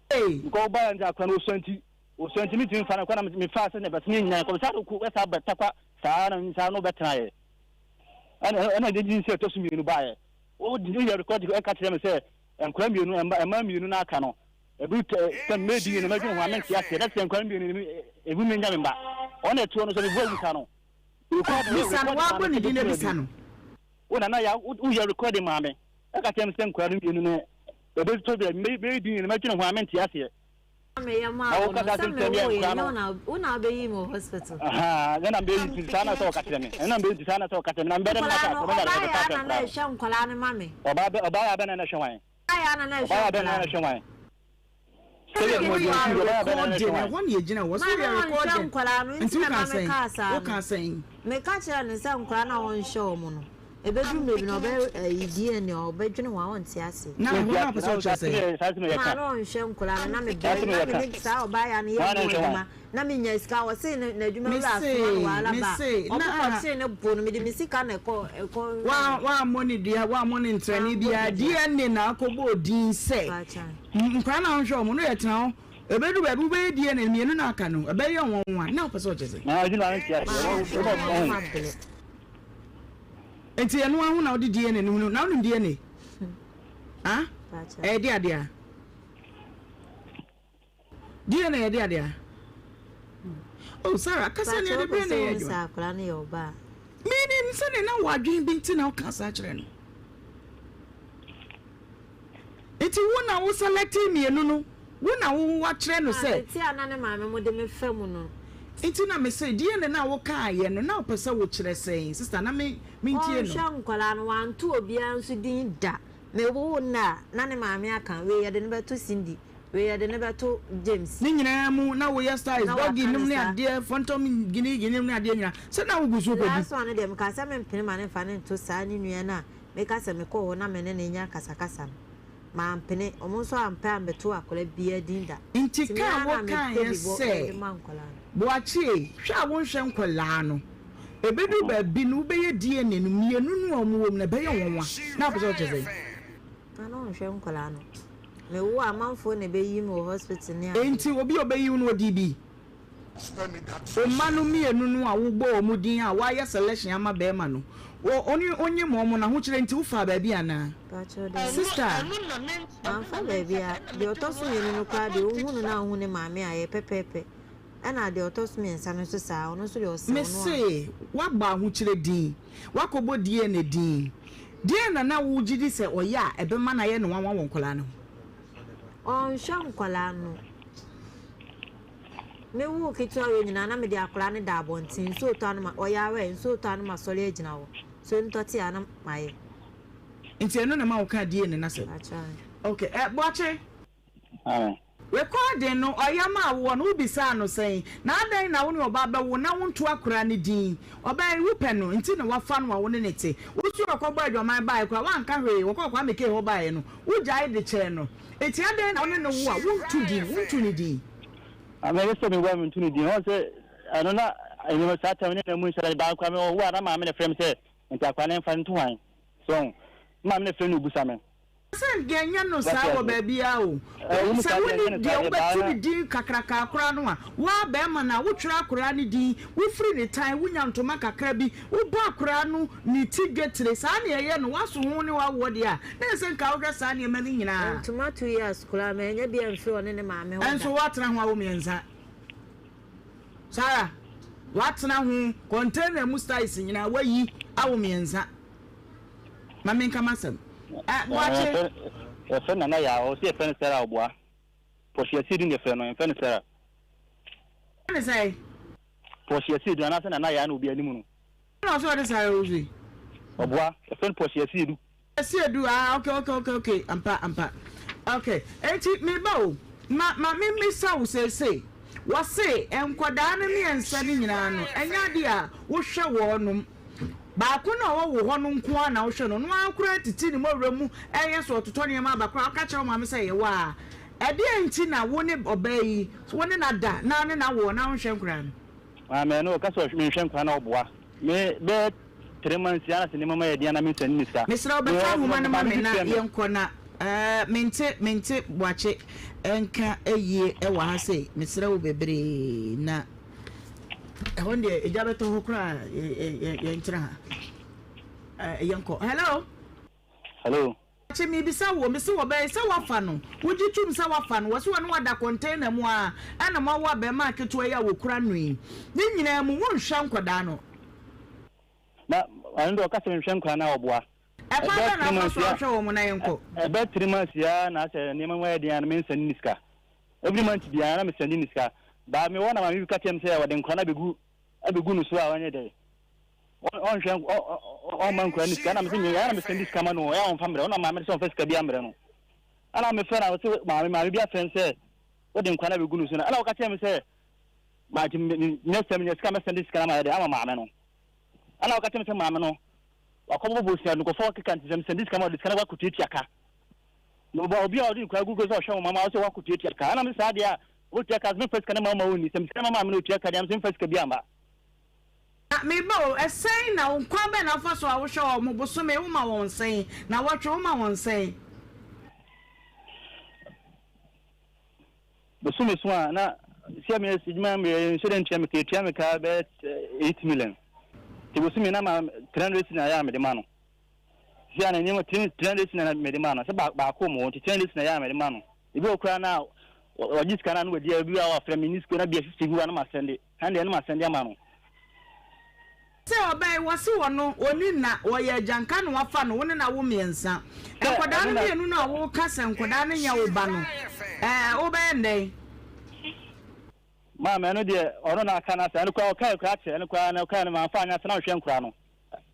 nkɔ wobaeɛ nti akora no osua nti Osua nti mentumi mfa no nkɔ na mefaa sɛ bɛsene nyinaa nkɔ saa no ɛsa bɛtakwa saa na saa no bɛtenaeɛ ɛna ɛna ɛde nsi ɛtɔ so mmienu baeɛ woyɛ rekɔd ɛka kyerɛ me sɛ nkora mmienu ɛma mmienu no aka no ebi sɛ mmɛdi no mɛdwene ho a mente aseɛ na sɛ nkora mmienu ebi menya me mma ɔna ɛtoɔ no sɛ mebua bisa no bisa no woabɔ ne din na bisa no wo nana ya woyɛ rekɔde maa me ɛka kyerɛ me sɛ nkora no mmienu no ɛbɛtɔ bi mɛdi no mɛdwene ho a mente aseɛ meyɛ maa wo no sɛ mewoeɛ nyɛ wo na wobɛyii me wɔ hospital. Ɛna mbɛyi nti saa na sɛ ɔka kyerɛ me ɛna mbɛyi nti saa na sɛ ɔka kyerɛ me na mbɛdɛ mma saa ɔbɛnya dɛ ɔbɛka kyerɛ na ɛhwɛ nkwadaa no ma me. Ɔbaa bɛ ɔbaa yɛ abɛn na ɛhwɛ hwan. Ɔbaa yɛ ana na ɛhwɛ ɔbaa yɛ abɛn na ɛhwɛ hwan. Sɛ yɛ recording ɛhɔ na yɛgyina wɔ so yɛ recording nkwadaa no nti nti na woka ma sɛn mekaa saa woka no sɛn. Meka kyerɛɛ no sɛ nkwadaa no a ɔnhwɛ wɔn no Ɛbɛduru mmerɛ bi no ɔbɛ ɛyi DNA ɔbɛdwene ho a ɔnte ase. Na ɛhɔ no apɛ sɛ ɔkyerɛ sɛn? Maa na ɔnhwɛ nkwadaa no na me brɛ na me ne saa ɔbaa ya no yɛ ho adwuma na me nya sika ɔse ne n'adwuma wura asoma no wahala ba ɔmo kɔ kyee ne bo no mede me sika na ɛkɔ ɛkɔ. Wa wammɔ ne dua wammɔ ne ntrɛne biara DNA na akɔbɔ odin sɛ nkwadaa no a ɔnhwɛ wɔn no yɛ tena hɔ ɛbɛduru baabi wobɛyɛ DNA mmienu na aka no ɛbɛyɛ nwanwa na ɔpɛ sɛ ɔkyerɛ sɛn? Maa na Nti ɛno ara ho na wode DNA no hunu na wonim DNA? Ah? Ɛyɛ de adeɛ a? DNA yɛ de adeɛ a? Oh Sarah, kasa ne yɛde berɛ na ɛyɛ adwuma. Menim sɛdeɛ na wɔ adwene bi nti na woka saa kyerɛ no. Nti wo na wo select mmienu no, wo na wo wakyerɛ no sɛ. Tete a na ne maame mo de me fa mu no. Nti na me se DNA no a wo kaa yɛ no na wo pɛ sɛ wo kyerɛ sɛn sister na me me ntie no. Ɔnhwɛ nkwadaa no wanto obiara nso din da. Me woo no a na ne maame aka wei yɛde no bɛto Cindy, wei yɛde no bɛto James. Ne nyinaa mu na wo yɛ styles doggy nom ne adeɛ fɔntɔm gini gini nom ne adeɛ nyinaa sɛ na wo gu so kɔ di. Last one no deɛ mekaa sɛ mempene ma no mfa no nto saa ne nua no a Meka sɛ mekɔɔ hɔ na me ne no renya akasakasa no, mampene. Wɔn nso ampɛ ammɛto akwadaa biara din da. Nti Nti me ka a ara na mepɛ wokaeɛ bi bɔ sɛ, de ma nkwadaa no. Boakye, hwɛ a wonhwɛ nkwadaa no, ɛbɛduru baabi no wobɛyɛ DNA no, mmienu no a wɔwɔ mu no ɛbɛyɛ nwanwa. Na wopɛ sɛ wokyerɛ sɛn? Na na ɔnhwɛ nkwadaa no. Mewo a, amanfoɔ na ɛbɛyi me wɔ hospital ne adeɛ. Nti obi a ɔbɛyi wo no ɔdii bi? Wo mma no mmienu no a wobɔɔ wɔn din a woayɛ selection ama barima no, ɔnyem wɔn no, ahokyerɛ nti wofaa baabi anaa? Sister. Mamfa baabiara. Deɛ ɔtɔ so mmienu no koraa deɛ, wohu no na wohu ne maame a, ɛyɛ pɛpɛɛpɛ. Ɛna deɛ ɔtɔ so mmiɛnsa no nso saa, ɔno nso deɛ ɔsɛ ɔno a. Mese, woabɔ ahokyerɛ din, woakɔbɔ DNA din. Deɛn na na wogye di sɛ ɔyɛ a ɛbɛma no ayɛ no nwanwa wɔ nkwadaa no ho? Ɔnhwɛ nkwadaa no. Me woo ketewa wei nyinaa na mede akwadaa no da abɔnten nsuo tɔ a na ma ɔyare ɛ nsuo tɔ a na masɔre agyina hɔ nsuo no tɔ te a na mayɛ. Nti ɛno na ɛma wo kaa DNA no asɛm? Ok, eh, Boakye. Amen. Recording no ɔyɛ maa woɔ no wobisaa no sɛn? Na adɛn na wo ne ɔbaa bɛwo na wonto akoraa no din? Ɔbaa yi wopɛ no nti na woafa no a wo ne no te. Wo nso ɔkɔbɔɔ adwaman baeɛ koraa woanka hwee, wɔkɔɔ Kwame Kay hɔ baeɛ no wogyae de kyɛɛ no. Nti adɛn na wo ne no wo a wonto din, wonto ne din? Maame ɛyɛ sɛ mewo a mento ne din. Ɔhu sɛ ɛno na nneɛma saa tam ne na mu nhyɛ da baa koraa mewɔ wo a na maame na ɛfrɛ me sɛ nti akwadaa no mfa no nto hwan? So ɔhu? Maame na ɛfrɛ no ɔbusa me. Sɛ yɛnyɛ no saa wɔ baabiara o. Sɛ wonni deɛ wobɛto ne din kakrakaa koraa no a, wo ara barima no a, wotwerɛ akoraa no din, wofiri ne tan, wonya ntoma kakra bi, wobɔ akoraa no ne ti dwetire. Saa na yɛyɛ no, woaso ho ne woawoɔ deɛ a, na ɛsɛ sɛ nka wohwɛ saa nneɛma no nyinaa. Ntoma 2 years koraa mannya bi amfiri ɔne ne maame hɔ da. Nso woatena ho awo mmiɛnsa. Sarah, woatena ho, container mu styles nyinaa woayi awo mmiɛnsa. Ma menka m'asɛm. Ɛ, Boakye. Yɛfrɛ no Nana Yaa, ɔse yɛfrɛ no Sarah Ɔboa. Portia Siedu na yɛfrɛ no, yɛmfrɛ no Sarah. Yɛfrɛ no sɛn? Portia Siedu anaasɛ Nana Yaa na obi anim no. Ɛna ɔse ɔde Sarah Owusu yi? Ɔboa, yɛfrɛ no Portia Siedu. Siedu, ah, okay, okay, okay, okay, ampa, ampa. Okay, enti meba o, ma, ma memmisa wo seesei. Wɔse nkwadaa no mmiɛnsa no nyinaa no, ɛnyɛ adeɛ a wohwɛ wɔnom. Baako no a ɔwɔ wo hɔ no nko ara na wohwɛ no, ɔno ara koraa titi ne mmɔwerɛ mu reyɛ sɛ ɔtotɔ nneɛma aba koraa, woka kyerɛ wo maame sɛ ɛyɛ wo a, ɛdeɛn nti na wo ne ɔbaa yi, wo ne no ada na wo ne no awoɔ na wonhwɛ nkwadaa no? Maame, ɛno ɔka sɛ menhwɛ nkwadaa no a ɔboa me bɛyɛ three months yi ara na sɛ nneɛma ma yɛ den a na mensɛne ne sika. Mesrɛ wo bɛfa nhoma no ma me na yɛnkɔ na eh, mente mente Boakye nka yie wɔ ha sei, mesrɛ wo bebree na. Ɛhɔ no deɛ egya bɛtɔ hɔ koraa yɛntena ha. Yɛnkɔ. Hello. Hello. Kye mebisa wo, mese wɔbɛyɛ sɛ wafa no, wogye tom sɛ wafa no, wɔse wɔne wada container mu a ɛna moawo abɛɛmaa ketewa yi a wɔkura no yi, ne nyinaa mu wonhwɛ nkɔdaa no. Na ɔno deɛ ɔka sɛ menhwɛ nkwadaa no a ɔboa. Ɛkwan bɛn na wofa so ahwɛ wɔn na yɛnkɔ? Ɛbɛ 3 months a na asɛ nneɛma mu ayɛ den a na mensɛne ne sika. Every month biara na me sɛndi no sika but me wɔ na maame bi ka kyerɛ me sɛ ɔde nkora no abegu abegu no so a ɔnyɛ dɛ ɔnhwɛ ɔmma nkora no sika na me sɛ nyɛ na me sɛndi sika ma no ɛyɛ ɔmfa mbrɛ ɔna maame sɛ ɔmfa sika bi ambrɛ no ɛna me frɛ na ɔsɛ maame maame bi afrɛ sɛ ɔde nkora no abegu no so na ɛna ɔka kyerɛ me sɛ ma nyɛ sɛm nyɛ sika mɛsɛndi sika na ma yɛ dɛ ama maame no ɛna ɔka kyerɛ me sɛ maame no wakɔbɔ bosia no nkɔfɔ keka nti sɛ mesɛndi sika ma ɔde sika no wakɔtuatua ka Na ɔba obi a ɔde nkwadaa gu sɛ ɔhwɛ wɔn mama ɔsɛ wakɔtuatua ka ɛna mese saa deɛ a wotua ka sɛ memfa sika no ma wo ma wonni sɛ mesika no ma maame na ɔtua ka deɛ mese memfa sika bi amma. Na me ba o, ɛsɛn na wo kwan bɛn na wofa so a wohwɛ wɔn bosome woma wɔn sɛn, nawɔtwe woma wɔn sɛn? Bosome so a na sɛ me adwuma meyɛ nhyɛ dɛ ntua me ka ɛtua me ka bɛyɛ 8 million nti bosome na ma 300 cedis na ɛyɛ a mede ma no. Sisi a na nneɛma 300 cedis na mede ma no sɛ baako mu nti 300 cedis na ɛyɛ a mede ma no. Ebi wɔ koraa na ɔgye sika no a na wadi a ebi wɔ a wafrɛ me ne sika na bia 50 gu a na masɛnde 100 na masɛnde ama no. Sɛ ɔbɛn wɔse wɔno ɔni nna ɔyɛ agyanka na wafa no wo ne no awo mmiɛnsa nkɔdaa no mmienu no a woka sɛ nkɔdaa no nyɛ wo ba no ɛɛ wobɛyɛ no dɛn? Maame ɛno deɛ ɔno na aka no asɛ ɛno koraa ɔkae koraa kyɛ ɛno koraa na ɔkae no mamfa anyɛ asɛ na mehwɛ nkoraa no.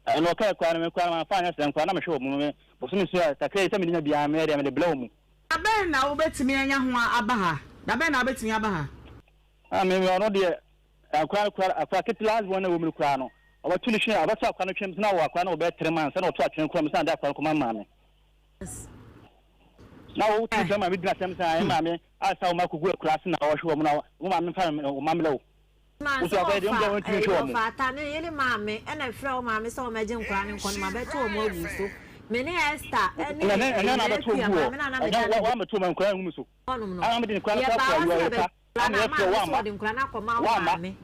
Ɛna ɔkae koraa no, me koraa no mamfa anyɛ sɛ nkoraa na mehwɛ wɔn me bosome so a kakra yi sɛ mede nya biara meyɛ deɛ mede brɛ wɔn. Da bɛn na wobɛtumi anya ho aba ha? Da bɛn na wobɛtumi aba ha? Ah, me me ɔno deɛ akora akora akora kete last born na ɛwɔ mu no koraa no ɔbɛto ne hwene ɔbɛto akora no twene sɛ na wɔ akora no wɔbɛyɛ 3 months ɛna ɔto atwene koraa mu sɛ na de akora no kɔma maame na wo tumi fɛ maame di n'asɛm sɛ ayɛ maame asa wɔn akɔgu akura ase na ɔhwɛ wɔn na wɔn maame mfa wɔn mamlɛ wo. Maa Woso sɛ akɔyɛ deɛ wɔfa ɔmo deɛ wɔntumi ɛyi nhwɛ wɔn. wɔfa ata ne yere maame ɛna ɛfrɛ wo maame sɛ ɔmɛgye nkwadaa no nkɔ no ma bɛto wɔn agu so me ne Esther ɛne Ɛnɛ ɛnɛ ɛyi na abɛto Akua ogu hɔ maame no a na ɛnɛ meda ne wa wamɛto wɔn nkwadaa ngu mi so hɔnom no ana mede nkwadaa no kɔ yɛbaa akɔ hɔ ayi sɛ ɔyɛ yɛbɛgye pa nkwadaa ana no a yɛfrɛ maame sɛ wamma ɔde nkwadaa no akɔma wo wamma maame.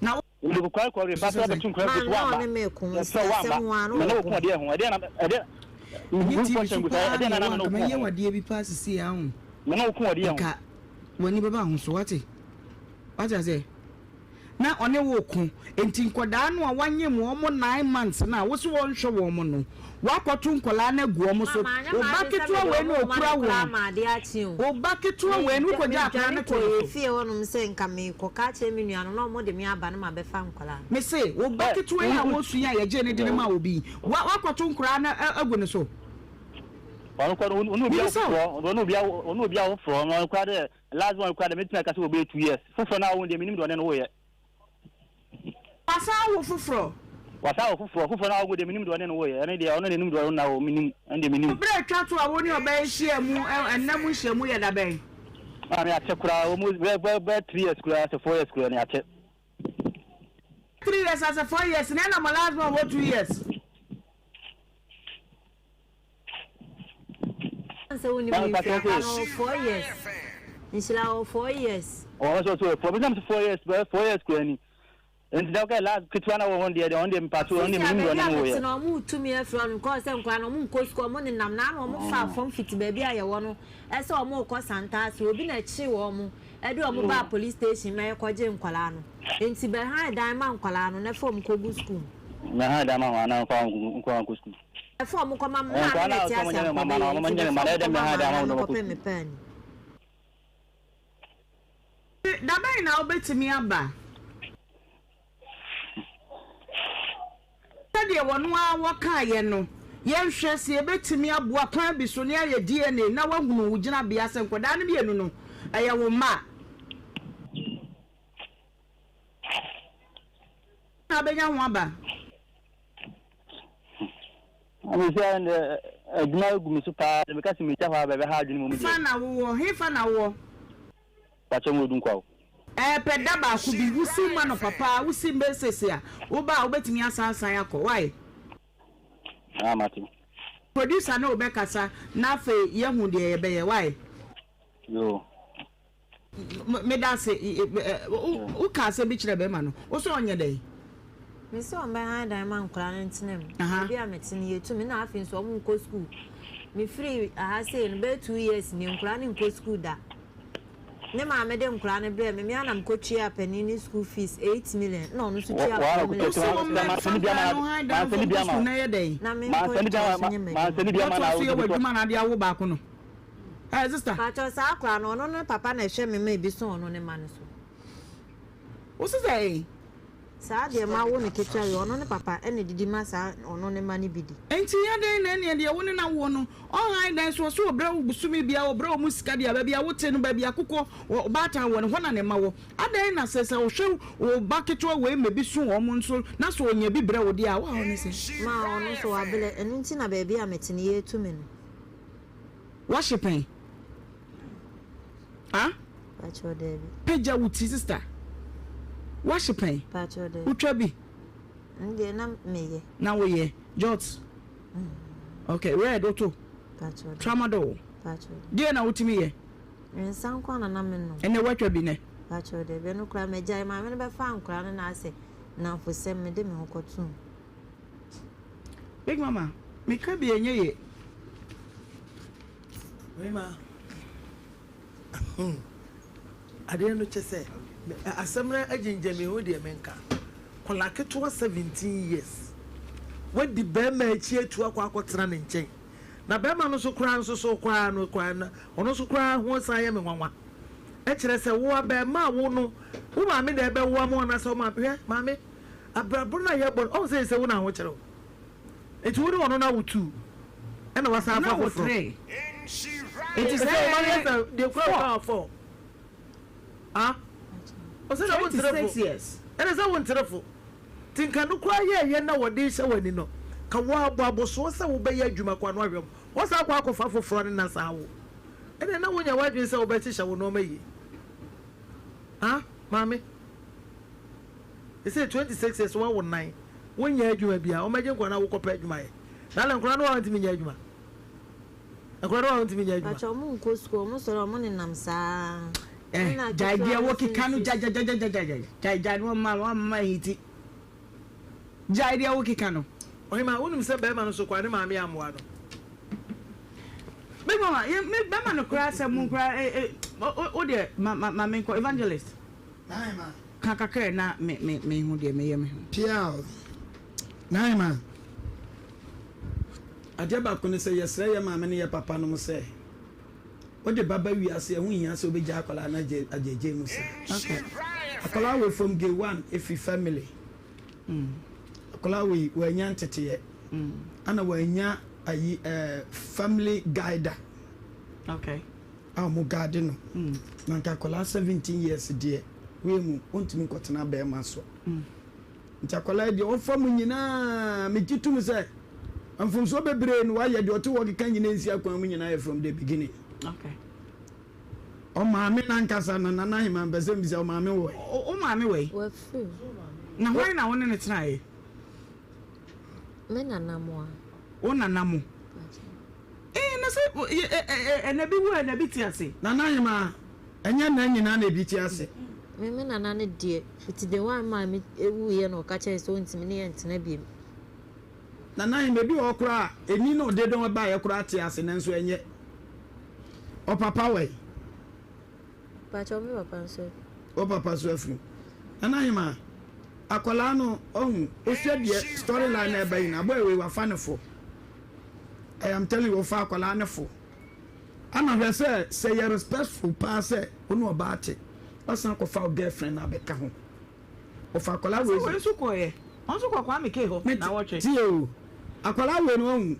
Na wo. Wode nkwadaa kɔ ɔyɛ pa sɛ ɔbɛto nkwadaa gu so Maame na wamma ɔne me ko yɛfrɛ wamma nsɛm ho a na mene wo ɔko. ko ɔdeɛ ho ɛdeɛ na ɛdeɛ Ɛnyɛ ngu TV nkɔ so hyɛ ngu saa paa ɛdeɛ na na ɛwɔ na mene anka wo ko mɛyɛ ho wo adeɛ bi paa sisi a ho. Mene wo ko ɔdeɛ ho. Nka w'ani bɛba ho so wate wate aseɛ. Na ɔne wo reko. Enti nkwadaa no a woanyem wɔn 9 months no a wose wɔnhwɛ wɔn no, woakɔto nkwadaa no agu wɔn so. Mama, anyɛ Wo ba m'adwene sɛ ketewa mede wei na wɔn rema ɔkura no wo koraa no, ma adeɛ akye o. wo ba ketewa wei no, Medwa, wokɔgyaa akwadaa medwane no too kɔɔ ne yɛn so. fie hɔnom sɛ nka merekɔka akyerɛ me nua no na wɔde me aba na mabɛfa nkwadaa no. Mese, wo ba ketewa yi a wɔresu yi a yɛgyee no de no maa obi yi, woa, woakɔto nkwadaa no agu ne so. Ɔno kɔ no, ɔne obi Mebisa wo. afoforɔ, ɔne obi, ɔne obi afoforɔ, ɔno koraa dɛ Last one koraa deɛ mɛtumi aka sɛ wɔbɛyɛ 2 years. Foforɔ no a wɔwo deɛ menim deɛ ɔne no woeɛ. Wasan awo foforɔ? Wasan awo foforɔ. Foforɔ no a ɔwo deɛ menim deɛ ɔne no woeɛ. Ɛno deɛ ɔno na ɛnim deɛ ɔno na wo menim. Ɛno deɛ menim. Berɛ a ɛtwa to a wo ne ɔbaa yi hyiaa mu nna mu nhyiamu yɛ da bɛn? Maame akyɛ koraa almost bɛyɛ bɛyɛ bɛyɛ 3 years koraa sɛ 4 years koraa ni akyɛ. 3 years asɛ 4 years na ɛna mo last born wɔ 2 years. Sɛ wonim ne mfe aba no ɔwɔ 4 years. Nhyira ɔwɔ 4 years. Ɔwɔ sɛ ɔsɛ 4 bɛsɛ 4 years bɛyɛ 4 years kura ni. Nti na ɔkɛ last ketewa na wɔ hɔ deɛ deɛ ɔno deɛ mpato ɔno deɛ menim deɛ ɔne no wɔyɛ. Sisi a baabi a mete no ɔmo tu me afiri hɔ no kɔɔ sɛ nkwadaa no ɔmo nkɔ sukuu ɔmo nenam na ano ɔmo fa fam fiti baabi a yɛwɔ no ɛsɛ ɔmo rekɔ Santase obi na ɛkyee wɔn ɛde ɔmo baa police station ma yɛkɔgye nkwadaa no nti bɛhan dan ma nkwadaa no na ɛfa ɔmo kɔgu sukuu mu. Mɛhan dan ma wɔn anaa nkwadaa nkwadaa nkɔ sukuu. Ɛfa ɔmo kɔma me maame na ɛte ase anka ɔbɛyɛ nti bɛfa ɔmo kɔma maame na mekɔpɛ me paani. Da bɛn na wobɛtumi aba? Sɛdeɛ wɔn ara wɔkaeɛ no, yɛnhwɛ sɛ yɛbɛtumi aboa kwan bi so na yɛayɛ DNA na woahunu wo gyinabea sɛ nkwadaa no mmienu no, ɛyɛ wo mma a. Na wobɛnya ho aba. Ame sɛ ɛnde adwuma gu me so paa sɛ meka sɛ megya hɔ a bɛbɛha adwene mmom deɛ. Hefa na wowɔ? Hefa na wowɔ? Pakyɛ mo Odunkwa o. Ɛɛ pɛ da baako bi wo sim anɔpa paa wo sim bɛyɛ sese a wo ba a wobɛtumi asan asan akɔ why? Ah mate. Producer ne wo bɛkasa na afei yɛahu deɛ yɛbɛyɛ why? Yoo. Medase wo ka asɛm bi kyerɛ bɛrima no wo sɛ ɔnyɛ dɛn? Me sɛ ɔmbɛhan dan ma nkwadaa no ntena mu baabi a mete no yɛtu me na afei nso ɔmo nkɔ sukuu mefiri aha sei no bɛyɛ 2 years nie nkwadaa no nkɔ sukuu da ne maame de nkwadaa no brɛ me me ara na mekɔtua panin ne school fees 8 million na ɔno nso tua 4 million. Wo sɛ ɔmmɛfa nkwadaa no han dan mfa nkɔ sukuu na ɛyɛ dɛn? Na menkɔ toa so nyɛ m'adwuma. Woatoa so yɛ w'adwuma na ade awo baako no. Eh sister. Pakyɛw saa akora no ɔno ne papa na ɛhwɛ me ma ebi so ɔno ne ma no so. Wo se sɛn? Saa deɛ ma wo no ketewa wei ɔno ne papa ɛna didi ma saa ɔno ne ma no bi di. Nti yɛ dɛn na ɛneɛ deɛ wo ne no awoɔ no ɔhan dan so ɔse ɔbrɛ wo bosome biara ɔbrɛ wɔn sika deɛ baabi a wote no baabi akokɔ ɔbaatan wɔ no hɔ na ne mma wɔ adɛn na sɛ sɛ ɔhwɛ wo ba ketewa wei ma bi so wɔn nso na sɛ ɔnya bi brɛ wo deɛ a wo haw ne sɛn? Ma ɔno nso wabrɛ ɛno nti na baabi a mete no yɛretu me no. Wahye pɛn? Ah? Pakyɛw daabi. Pagya wo ti sister. Wahye pɛn? Pakyɛw daabi. Wotwa bi? N deɛ na meyɛ. Na woyɛ? Jot? Mm. Okay, red woto? Pakyɛw daabi. Tramadol? Pakyɛw daabi. Deɛ na wotumi yɛ? Nsa nko na na menom. Ɛnɛ woatwa bi nɛ? Pakyɛw daabi, ɛno koraa magyae. Maame no bɛfaa nkoraa no na asɛ nnamfosɛm mede me ho kɔtoo mu. Big mama, me ka bi ɛnyɛ ye. Mema adeɛ no kyɛ sɛ asɛm no agyingya me ho deɛ menka. Kɔla ketewa 17 years wadi bɛrima akyi atu akɔ akɔtena ne nkyɛn na bɛrima no nso koraa nso so koraa no koraa no ɔno nso koraa ho san yɛ me nwanwa ɛkyerɛ sɛ wo abɛɛma a wo no wo maame na ɛbɛwo ama anaasɛ wo maame hwɛ maame Abrabɔ no a yɛbɔ no, ɔhu sɛ sɛ wo na ahokyere wo. Nti wo ne ɔno na wotu ɛna wasan afa foforɔ. Nti sɛ ɔma no yɛ sɛ deɛ kura wo kaa fɔ. Ah, ɔsɛ sɛ wo ntere fo. Ɛna sɛ wo ntere fo. Nti nka no koraa yɛ ɛyɛ na wɔde hyɛ w'ani no, ka wɔabɔ abosoɔ sɛ wobɛyɛ adwuma kɔ ano ahwɛ mu. Wɔsan akɔ akɔfa foforɔ ne na saa wo. Ɛna na wonya w'adwene sɛ wobɛhyehyɛ wo nneɛma yie. Ah, maame. Sesei 26 years wawo nan wonyɛ adwuma bia wɔmɛgye nkwadaa na wokɔpɛ adwuma yɛ na alɛ nkwadaa no wa ntumi nyɛ adwuma nkwadaa no wa ntumi nyɛ adwuma. Pakyɛ ɔmo nkɔ sukuu ɔmo sɔre ɔmo nenam saa. Eh gyae deɛ wokeka no gyagyagyagyagya gyae gyae no wamma wamma hiti gyae deɛ wokeka no. Ɔhemaa wonim sɛ bɛɛma no so koraa ne maame ammoa no. Me mama yɛ me bɛma no koraa sɛ mo koraa eh eh wo deɛ ma ma ma menkɔ evangelist. Ka kakra na me me me hu deɛ meyɛ me ho. Piaw. Naima, adeɛ baako ne sɛ yɛsrɛ yɛ maame ne yɛ papa nom sɛ wode ba ba wiase ɛho nhia sɛ wobɛgya akwadaa no agyaagyaa mu saa. Okay. Akwadaa wei from gay one ɛfiri family. Akwadaa wei wanya nteteɛ. Ana wanya ayi eh, family guider. Okay. A wɔn guide no. Na nka akwadaa 17 years deɛ wei mu ɔntumi nkɔtena bɛrima so. Nti akwadaa yi deɛ ɔfa mu nyinaa megye tom sɛ mfomsoɔ bebree na wayɛ deɛ ɔte hɔ keka nyinaa nsi akwan mu nyinaa yɛ from the beginning. Okay. Ɔmaame nankasa no Nana Ahima mpɛ sɛ mbisa ɔmaame wɔ he? Wo maame wɔ he? Wafiri mu. Na hwan na wo ne no tenaeɛ? Me nana mo a. Wo nana mo? Ee, na sɛ ɛna bi wu a ɛna bi te ase. Nana Ahima, ɛnyɛ nna nyinaa na ebi te ase. Me me nana no deɛ, fiti the one maame wuiɛ na ɔka kyerɛɛ sɛ ɔntumi ne yɛn ntena biom. Nana Ahima, ebi wɔ hɔ koraa a, ɛni na ɔde dɔn baeɛ koraa te ase nanso ɛnyɛ. Ɔpapa wɔ he? Mpakyɛw me papa nso afi. Wo papa nso afiri mu. Nana Ahima, akwadaa no ɔhu, wohwɛ deɛ story line na ɛba nyinaa, boy wei wafa ne fo. I am telling you, ɔfa akwadaa no fo. Ana hwɛ sɛ, sɛ yɛ respectful paa sɛ wo ne ɔbaa te, wasan akɔfa wo girlfriend no abɛka ho. Ɔfa akwadaa wei. Sɛ wei nso kɔɛ, ɔno nso kɔ Kwame K hɔ na wɔtwe. Tie o, akwadaa wei no wahu,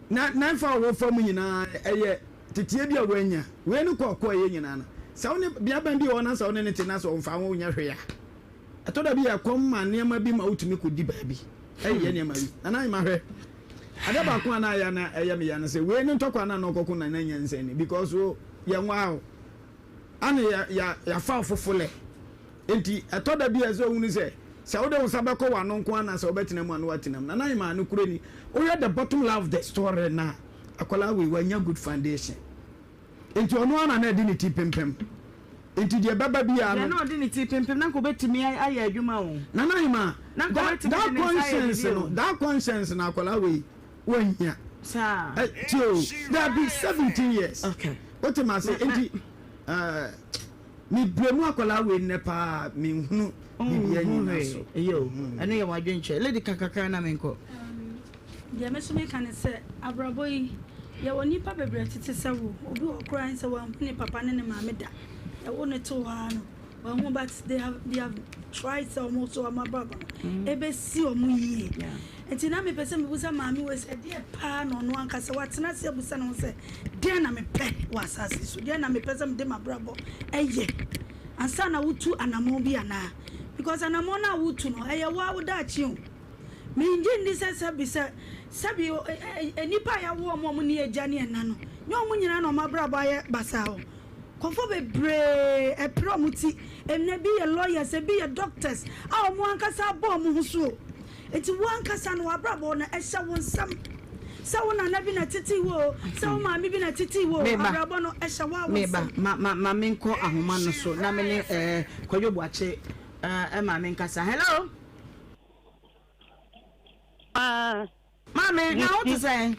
na na mfa a wɔfa mu nyinaa ɛyɛ teteɛ bi a wanya. Wei no kɔ kɔɛ nyinaa no, sɛ wo ne bea bɛn bi wɔ hɔ na sɛ wo ne no te na sɛ ɔmfa ho nyɛ hwee a, Ɛtɔ da bi a ɛkɔm ma nneɛma bi ma wotumi kɔdi baabi yɛ nneɛma bi. Nana Ahima hwɛ, adeɛ baako a na ayɛ na ɛyɛ me ya no sɛ wei ne ntɔkwa no a na ɔkɔko Nana Nyansa ni because wo yɛnwaa wo ana yɛ yɛ yɛafa wo fofolɛ nti ɛtɔ da bi a ɛsɛ ohunu sɛ sɛ wode wo nsa bɛkɔ w'ano nko ara na sɛ wobɛtena mu a na woatena mu. Nana Ahima nokorɛ ni wohwɛ the bottom line of the story no a akwadaa wei wanya good foundation. Enti ɔno ara na na ɛde ne ti pempem. Enti deɛ ɛbɛba biara no. Deɛ na ɔde ne ti pempem, na anka ɔbɛtumi ayɛ adwuma o. Nana Ahemaa, Na anka that, ɔbɛtumi that de ne nsa ayɛ conscience biribi no, o. that conscience no akwadaa wei, wannya. Saa. Ɛ, tie o, dabi, 17 years. Okay. Wote m'ase? Na, na. Enti, ɛɛ, mebrɛ mu akwadaa wei nnɛ paa, menhunu biribiara Wonhu nyina hwee. so. Yo, ɛno yɛ w'adwenkyerɛ. Lady, ka kakra na menkɔ. Deɛ me nso meka ne sɛ, abrabɔ yi, yɛwɔ nnipa bebree a ɛtete sɛ wo. Obi wɔ hɔ koraa sɛ wanhu ne papa ne ne maame da. Yɛwo no too hɔ ara no, wanhu but they have, they have tried sɛ wɔn nso wɔn abrabɔ no ɛbɛsi wɔn yie. Nti na mepɛ sɛ mebusa maame wei sɛ ɛdeɛ paa na ɔno ankasa watena ase abusa ne ho sɛ deɛn na mepɛ wɔ asase so, deɛn na mepɛ sɛ mede m'abrabɔ ɛyɛ ansa na wotu anammɔn bi anaa? Because anammɔn no a wotu no ɛyɛ wo ara wo daakye o. Minnye nni sɛ sɛbi sɛ sɛbi nnipa a yɛawo wɔn a wɔnni agya ne ɛna no, nyɛ wɔn nyinaa na wɔn abrabɔ ayɛ basaa o. Nkurɔfoɔ bebree ɛpere wɔn ti. Ɛnnɛ ebi yɛ lawyers, ebi yɛ doctors a wɔn ankasa abɔ wɔn ho so o. Enti wo ankasa no w'abrabɔ no ɛhyɛ wo nsam. Sɛ wo nana bi na ɛtetee wo o, sɛ wo maame bi na ɛtetee wo o, Meba, abrabɔ no ɛhyɛ wo a wo meba, nsam. ma, ma, ma menkɔ ahoma no so na me ne eh, Kwadwo Boakye eh, maame nkasa. Hello? Ah. Maame, na wo te sɛn?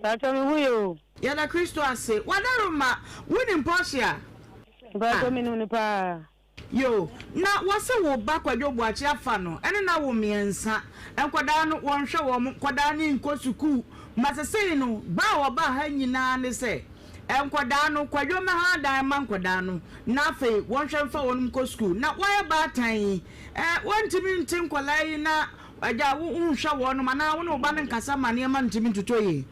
Mpatsɔ me ho yɛ o. Yɛda Kristo ase. Wadaroma, wonim Portia? Mpatsɔ me nim no paa. Yoo, na wɔse wo ba Kwadwo Boakye afa no ɛne no awo mmiɛnsa. Nkwadaa no wɔnhwɛ wɔn, nkwadaa no nkɔ sukuu. Ma sesei no, ba a wɔbaa ha nyinaa ne sɛ Nkwadaa no, Kwadwo mmɛha dan mma nkwadaa no, na afei wɔnhwɛ mfa wɔn nkɔ sukuu. Na woayɛ baatan yi, eh, wontumi nte nkwadaa yi na agya wo nhwɛ wɔnom anaa wo ne wo ba no nkasa ma nneɛma ntumi ntotɔ yie.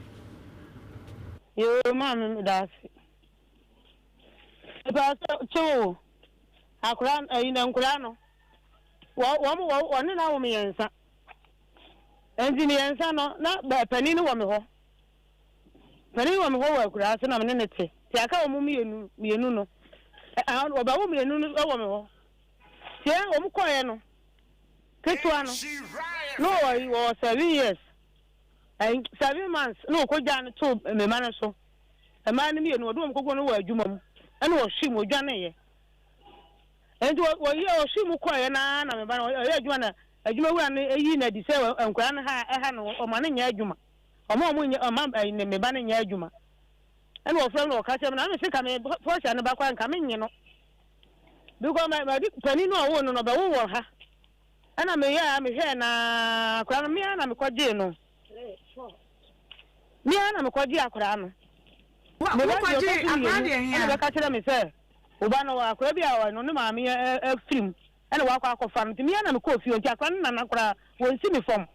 Yoo maame meda ase. Mepɛ sɛ kyew o akora ɛyi na nkora no wɔ wɔn wɔ wɔne na awo mmiɛnsa nti mmiɛnsa no na panin no wɔ me hɔ. Panin wɔ me hɔ wɔ akuraa ase na me ne no te. Nti aka wɔn mmienu mmienu no. Ɔbɛwo mmienu no wɔ me hɔ. Nti wɔn kɔeɛ no, ketewa no, na ɔwɔ wɔwɔ seven years, seven months na wɔkɔgyaa no too me mma no so. Mmaa no mmienu wɔde wɔn kɔkɔ no wɔ adwuma mu ɛna wɔhwe mu wɔdwaneeɛ. Nti wɔyɛ wɔhwe mu kɔeɛ no ara na me ba no ɔyɛ adwuma na adwuma wura no yi no adi sɛ nkwadaa no ha ɛha no ɔma no nyɛ adwuma. Ɔma ɔmo nyɛ ɔma ɛyi ne me ba no nyɛ adwuma. Ɛna ɔfrɛ me na ɔka kyerɛ me na me se nka me Portia no ba koraa nka me nye no. Because ma ma panin no a ɔwoo no no ɔbɛwo wɔ ha. Ɛna meyɛɛ a mehwɛɛ no ara akwadaa no me ara na mekɔgyee no. Me ara na mekɔgyee akwadaa no. Me ba deɛ ɔtɔ so mmienu ɛna bɛka kyerɛ me sɛ wo ba no akwadaa bi a ɔno ne maame afiri mu ɛna wakɔ akɔfa no nti me ara na mekɔɔ fie nti akwadaa no nana koraa wɔnsi me fam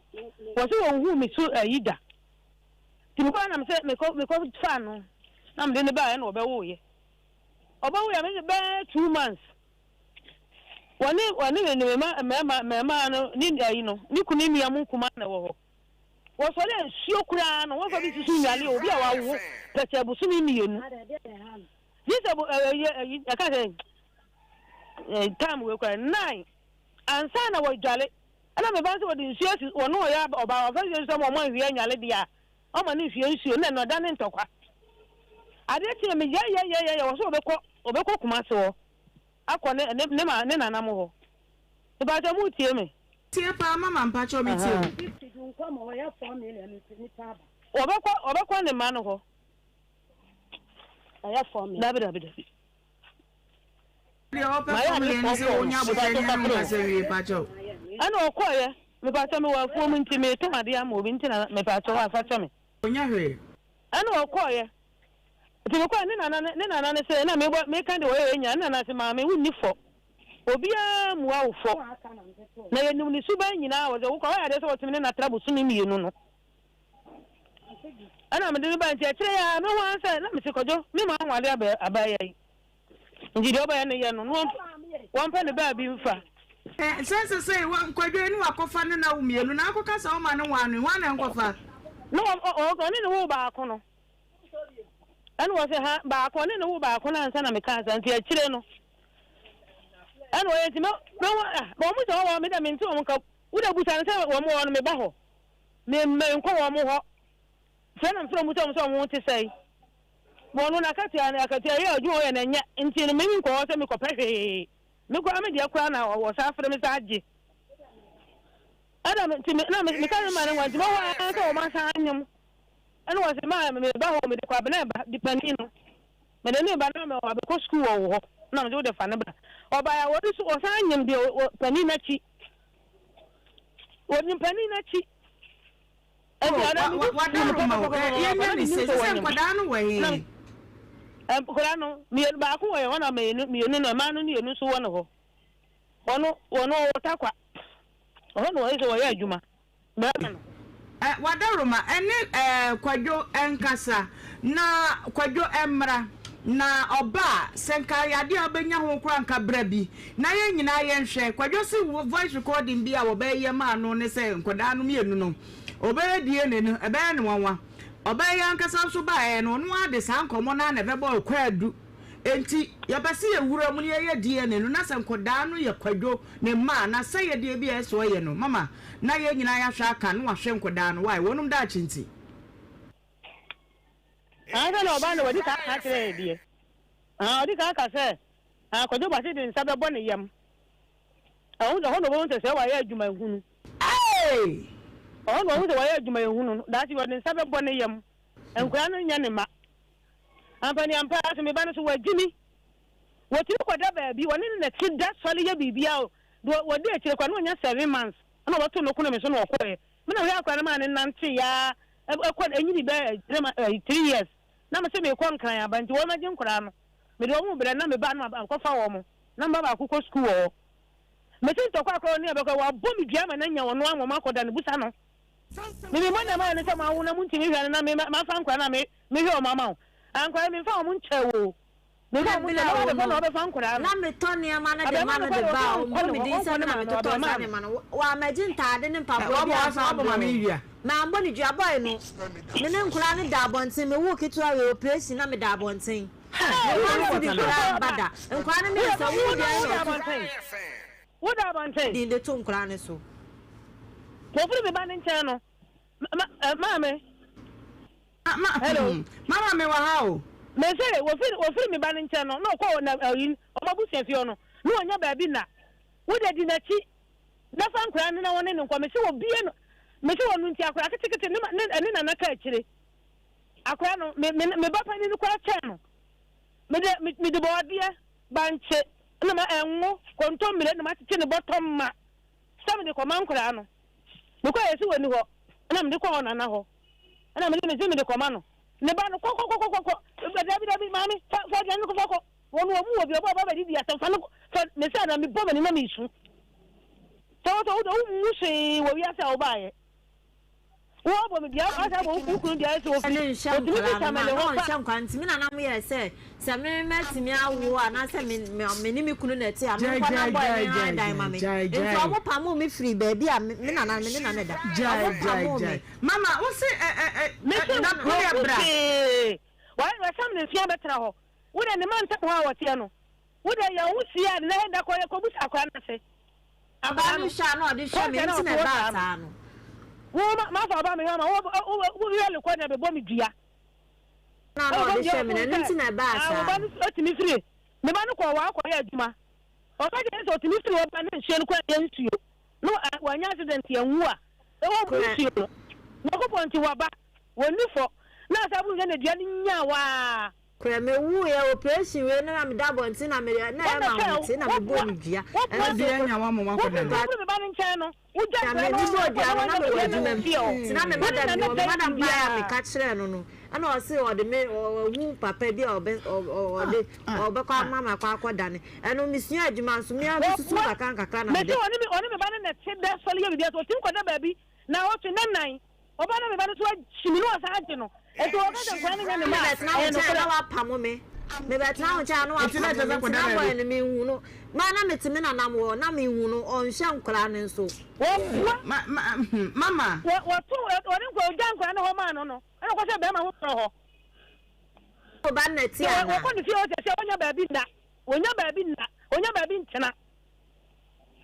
wɔsi wɔnhuu me so ayi da nti mekɔɔ na mesɛ mekɔ mekɔ faa no na mede ne baa ɛna ɔbɛwoeɛ ɔbɛwoeɛ me bɛɛ 2 months wɔne wɔne ne mma mmarima mmarima no ne ayi no ne kunu nua mu nkumaa na ɛwɔ hɔ. Wɔsɔre a nsuo koraa no wɔmfa bi susu nnwale obi a wawo pɛkyɛ bosome 2. Gye sɛ ɛyɛ ɛyi ɛka sɛ time wei koraa 9 ansa na wɔdwale. Ɛna me ba nso wɔde nsuo asi wɔn ɔyɛ ɔbaa wɔfa nsuo sɛ wɔn anhwie anwale deɛ a ɔma no nhwie nsuo na ɛno ɛda ne ntɔkwa. Adeɛ kyeɛ me yɛyɛyɛyɛ wɔ so wɔbɛkɔ wɔbɛkɔ Kumase hɔ akɔ ne ne ne ma ne nana mo hɔ. Mepakyɛ mo tie me. Tie paa mama mpakyɛw me tie o. Wɔbɛkɔ wɔbɛkɔ ne mma no hɔ. Dabi dabi dabi. Deɛ ɔpɛ 4 million ne sɛ ɔnya abotire ne ɛne wo kasa wie pakyɛw. Ɛna ɔkɔɔyɛ mepakyɛw mewɔ afuom nti metɔn adeɛ ama obi nti na mepakyɛw afa kyɛ me. Ɔnya hwee. Ɛna ɔkɔɔyɛ nti mekɔɛ ne nana ne nana ne sɛ na mebɔ meka deɛ ɔyɛ nya ne nana se maame wonni fɔ. Obiara mmua wo fɔ. Na yɛnim ne suban nyinaa wɔ sɛ wokɔ hɔ yɛ adeɛ sɛ wɔtumi ne no atra bosome 2 no. Ɛna mede no baa nti akyire yi ara mehu ara sɛ na mese Kwadwo me maa ho adeɛ abaayewa yi nti deɛ ɔbɛyɛ no yɛ no na wɔmpɛ ne baabi mfa. Sɛ sesei Kwadwo yi ne wakɔfa ne na wo mmienu na akɔka sɛ woma no waa no yi hwan na ɛnkɔfa? Na ɔne ne woo baako no. Ɛna wɔse ha baako ɔne ne woo baako no ansa na mekaa saa nti akyire no ɛna ɔyɛ nti mɛ mɛ ah wɔn sɛ wɔwɔ me dɛ mente wɔn nka wo dɛ busa no sɛ wɔn wɔ no meba hɔ me me nkɔ wɔn hɔ sɛ na mfrɛ mu sɛ wɔn sɛ wɔn te sɛe wɔn no n'akatua no akatua yɛ adwuma ɔyɛ na nyɛ nti no me nkɔ hɔ sɛ mekɔpɛ hwee me koraa me deɛ koraa na wɔ saa frɛ me saa gye ɛna nti me na meka ne ma no nwa nti mɛwɔ ara sɛ wɔn asan anyom ɛna wɔn sɛ maa meba hɔ mede kɔ abena ba de panin no Mede no reba na wabɛkɔ sukuu wɔ wo hɔ na mede wo de fa no bra. Ɔbaeɛ a wɔde so ɔsan nyem deɛ panin no akyi. Wɔnim panin no akyi. Ɛnti ana me bu fu no pɔpɔpɔpɔpɔ na menim sɛ wɔnyem. Nkwadaa no wɔ he? Nkwadaa no mmienu baako wɔ yɛn hɔ na mmienu mmienu no mmaa no mmienu nso wɔ ne hɔ. Wɔn wɔn wɔ Tarkwa. Ɛhɔ na wɔyɛ sɛ wɔyɛ adwuma. Bɛrima no. Eh Wadaroma ɛne eh Kwadwo nkasa na Kwadwo mmra na ɔba a sɛ nka ɛyɛ adeɛ a wobɛnya ho koraa nka bra bi na yɛn nyinaa yɛnhwɛ. Kwadwo se voice recording bi a wɔbɛyɛ maa no ne sɛ nkwadaa no mmienu no ɔbɛyɛ DNA no ɛbɛyɛ no nwanwa. Ɔbaa yi ankasa nso baeɛ no ɔno ara de saa nkɔmmɔ no ara na ɛbɛbɔɔ Kwadu. Enti, yɛpɛ sɛ yɛwura mu na yɛyɛ DNA no, na sɛ nkɔdaa no yɛ Kwadwo ne mma a, n'asɛyɛdeɛ bi a ɛsɛ sɛ ɔyɛ no, mama na yɛn nyinaa yɛahwɛ aka na wahwɛ nkɔdaa no. Why? Wɔnom daakye nti. Ansa na ɔbaa no, wadi kan aka akyerɛ yɛn deɛ. Ahaa, ɔdi kan aka sɛ, ah, Kwadwo Boakye de nsa bɛbɔ ne yam. Ɛho, ɛhɔ na ɔbɛhu sɛ sɛ wayɛ adwuma hunu. Hey! Ɛhɔ na ɔhu sɛ wayɛ adwuma hunu no. Daakye ɔde nsa bɛbɔ ne yam. Nkwadaa no nyɛ ne mma. Ampaneampa ara nso, me ba no nso, wagye me. Wɔtumi kɔda baabi, wɔne no na ɛte da sɔre yɛ biribiara o. Deɛ wɔdi akyire koraa na wanya 7 months ɛna wɔto no kono me so na ɔkɔeɛ. Me na mehwɛ akwadaa no maa no nanteeɛ ara ɛkɔ ɛnyini bɛyɛ 3 years na mese merekɔ Nkran aba nti wɔmmɛgye nkwadaa no. Mede wɔn rebrɛ na me ba no akɔfa wɔn na me ba baako kɔ sukuu wɔ hɔ. Mese ntɔkwa koraa ɔne ɛbɛkɔ wabɔ me dua ama no anya ɔno ama wɔakɔda no busa no. Me me bɔ dam ayɛ ne sɛ mawo na montumi nhwɛ no na me mafa nkwadaa no a me mehwɛ wɔn ama wo. Nkwadaa no memfa wɔn nkyɛ wo o. Memfa wɔn nkyɛ mɛba abɛfa na wɔbɛfa nkwadaa no. Na metɔ nneɛma no de ma no de ba a, ɔmmɔ me din sɛ me na metotɔɔ saa nneɛma no. Wammɛgye ntaade ne mpaboa bi amfa ambrɛ o. Mammɔ no dua. Boy no, me ne nkwadaa no da abɔnten. Mewoo ketewa wei, operation, na meda abɔnten. Me one cedi koraa amma da. Nkwadaa no mmiɛnsa, wo deɛ na ɔto. Woda abɔnten. Din de to nkwadaa no so. Wɔfiri me ba no nkyɛn no, ma, maame. Ma, Hello. Mama me wɔ ha o. Me se, wɔfiri, wɔfiri me ba no nkyɛn no, na ɔkɔ na ayi, wɔn abusua fie hɔ no, na wɔnya baabi nna. Wo deɛ di n'akyi, na fa nkwadaa no na wɔne no nkɔ. Me se wɔbie no, me se wɔn nti akwadaa ketekete ne, ne, ne nana ka akyire. Akwadaa no, me, me, me ba panin no koraa kyɛn no. Me de, me, mede bɔɔdeɛ, bankye. Ɛna ma ɛngo, kontommire na makyekye ne bɔtɔ ma sɛ mede kɔma nkoraa no. Mekɔɔ yɛsi wɔnni hɔ, ɛna mede kɔɔ nana hɔ. Ɛna mede mese mede kɔma no. Ne ba no kɔ kɔ kɔ kɔ kɔ dabi dabi maame fa fa aduane no kɔ fa kɔ. Wɔn wɔn mu wɔ bi ɔbɔ ɔba bɛdidi asɛm fa no fa mese ana mebɔ m'ani na mesu. Sɛ wɔsɛ wo de wo mmu hwee wɔ wiase a wobaayɛ. Wɔbɔ me dua asa bɔ wo kunu dua sɛ ofi Ne nhyɛ otumi fi nkwadaa no ma Tamale na hɔ ba. ɔnhyɛ nkwadaa nti me nana mo yɛɛ sɛ sɛ me mɛtumi awo anaasɛ me me me ne me kunu na ɛte a Gyae menkɔ na gyae bɔe gyae ne han gyae dan ma me gyae nti gyae. ɔmo pamoo me firi baabi a me me nana me ne nana da Gyae ɔmo gyae pamoo gyae. me. Mama wo se ɛ ɛ ɛ Mese ɛ na wo deɛ wɔnhu bra. hwee. Wɔasam ne mfeɛ abɛtena hɔ. Wo deɛ ne mantam hɔ a wɔteɛ no, wo deɛ yɛn ho sie a ne da kɔ yɛkɔbusa akwadaa no ase. Ɔbaa no hwɛ a na ɔde hwɛ me nti na ɛbaa saa no. Wo ma fa ɔba me hwɛ ma wo wo hwɛ lekɔ na bɛbɔ me dua. Na na ɔde hwɛ me na ɛno nti na ɛbaa saa. Ɔba no otumi firi ne ba no kɔ wɔ akɔyɛ adwuma. Ɔka kyerɛ sɛ otumi firi ɔba ne nsuo no kɔ ɛyɛ nsuo. No wanya accident yɛn wu a ɛwɔ mu nsuo no. Nyankopɔn nti waba wɔnni fɔ na asabu nyɛ na dua no nyaa waa. Korɛ me wuu yɛ operation wei no na me da abɔnten na me na ɛyɛ ma ahomete na me bɔ ne dua ɛno Ɔde anya wa mo wakɔ dada. Na me me bɔ dua no na me wɔ adwuma mu ti na me madam bi wɔ me madam baa a me ka kyerɛ no no ɛna ɔse ɔde me ɔhu papa bi a ɔbɛ ɔde ɔbɛkɔ ama ma akɔ akɔ dane ɛno me sua adwuma nso me ara me susu nkakra nkakra na me de. Mese ɔne me ɔne me ba no na ɛte dɛ sɔre yɛ biribi ase ɔtumi kɔda baabi na ɔtwe ne nan. Ɔba na me ba no so agye me na ɔsan agye no. Enti wɔka sɛ nkwadaa no nyɛ ne mma a, Mebɛtena wo ɛyɛ nkyɛn a nokorɛ. na woapamo me. Mebɛtena wo nkyɛn a na Enti na woapamo ɛkyerɛ me. sɛ Nti kɔda na baabi. boy no menhu no. Ma na mete me nanam hɔ na menhu no, ɔnhwɛ nkwadaa no nso. Wɔboa. Ma, ma, hmm, mama. Wɔ, wɔto, wɔde nkwadaa, wɔgya nkwadaa no hɔ maa no no, ɛna ɔkɔhyɛ barima foforɔ hɔ. Wo ba no na ɛte Sɛ anaa? wɔkɔ ne fie hɔ sɛsɛ a, ɔnnya baabi nna. Ɔnnya baabi nna. Ɔnnya baabi ntena.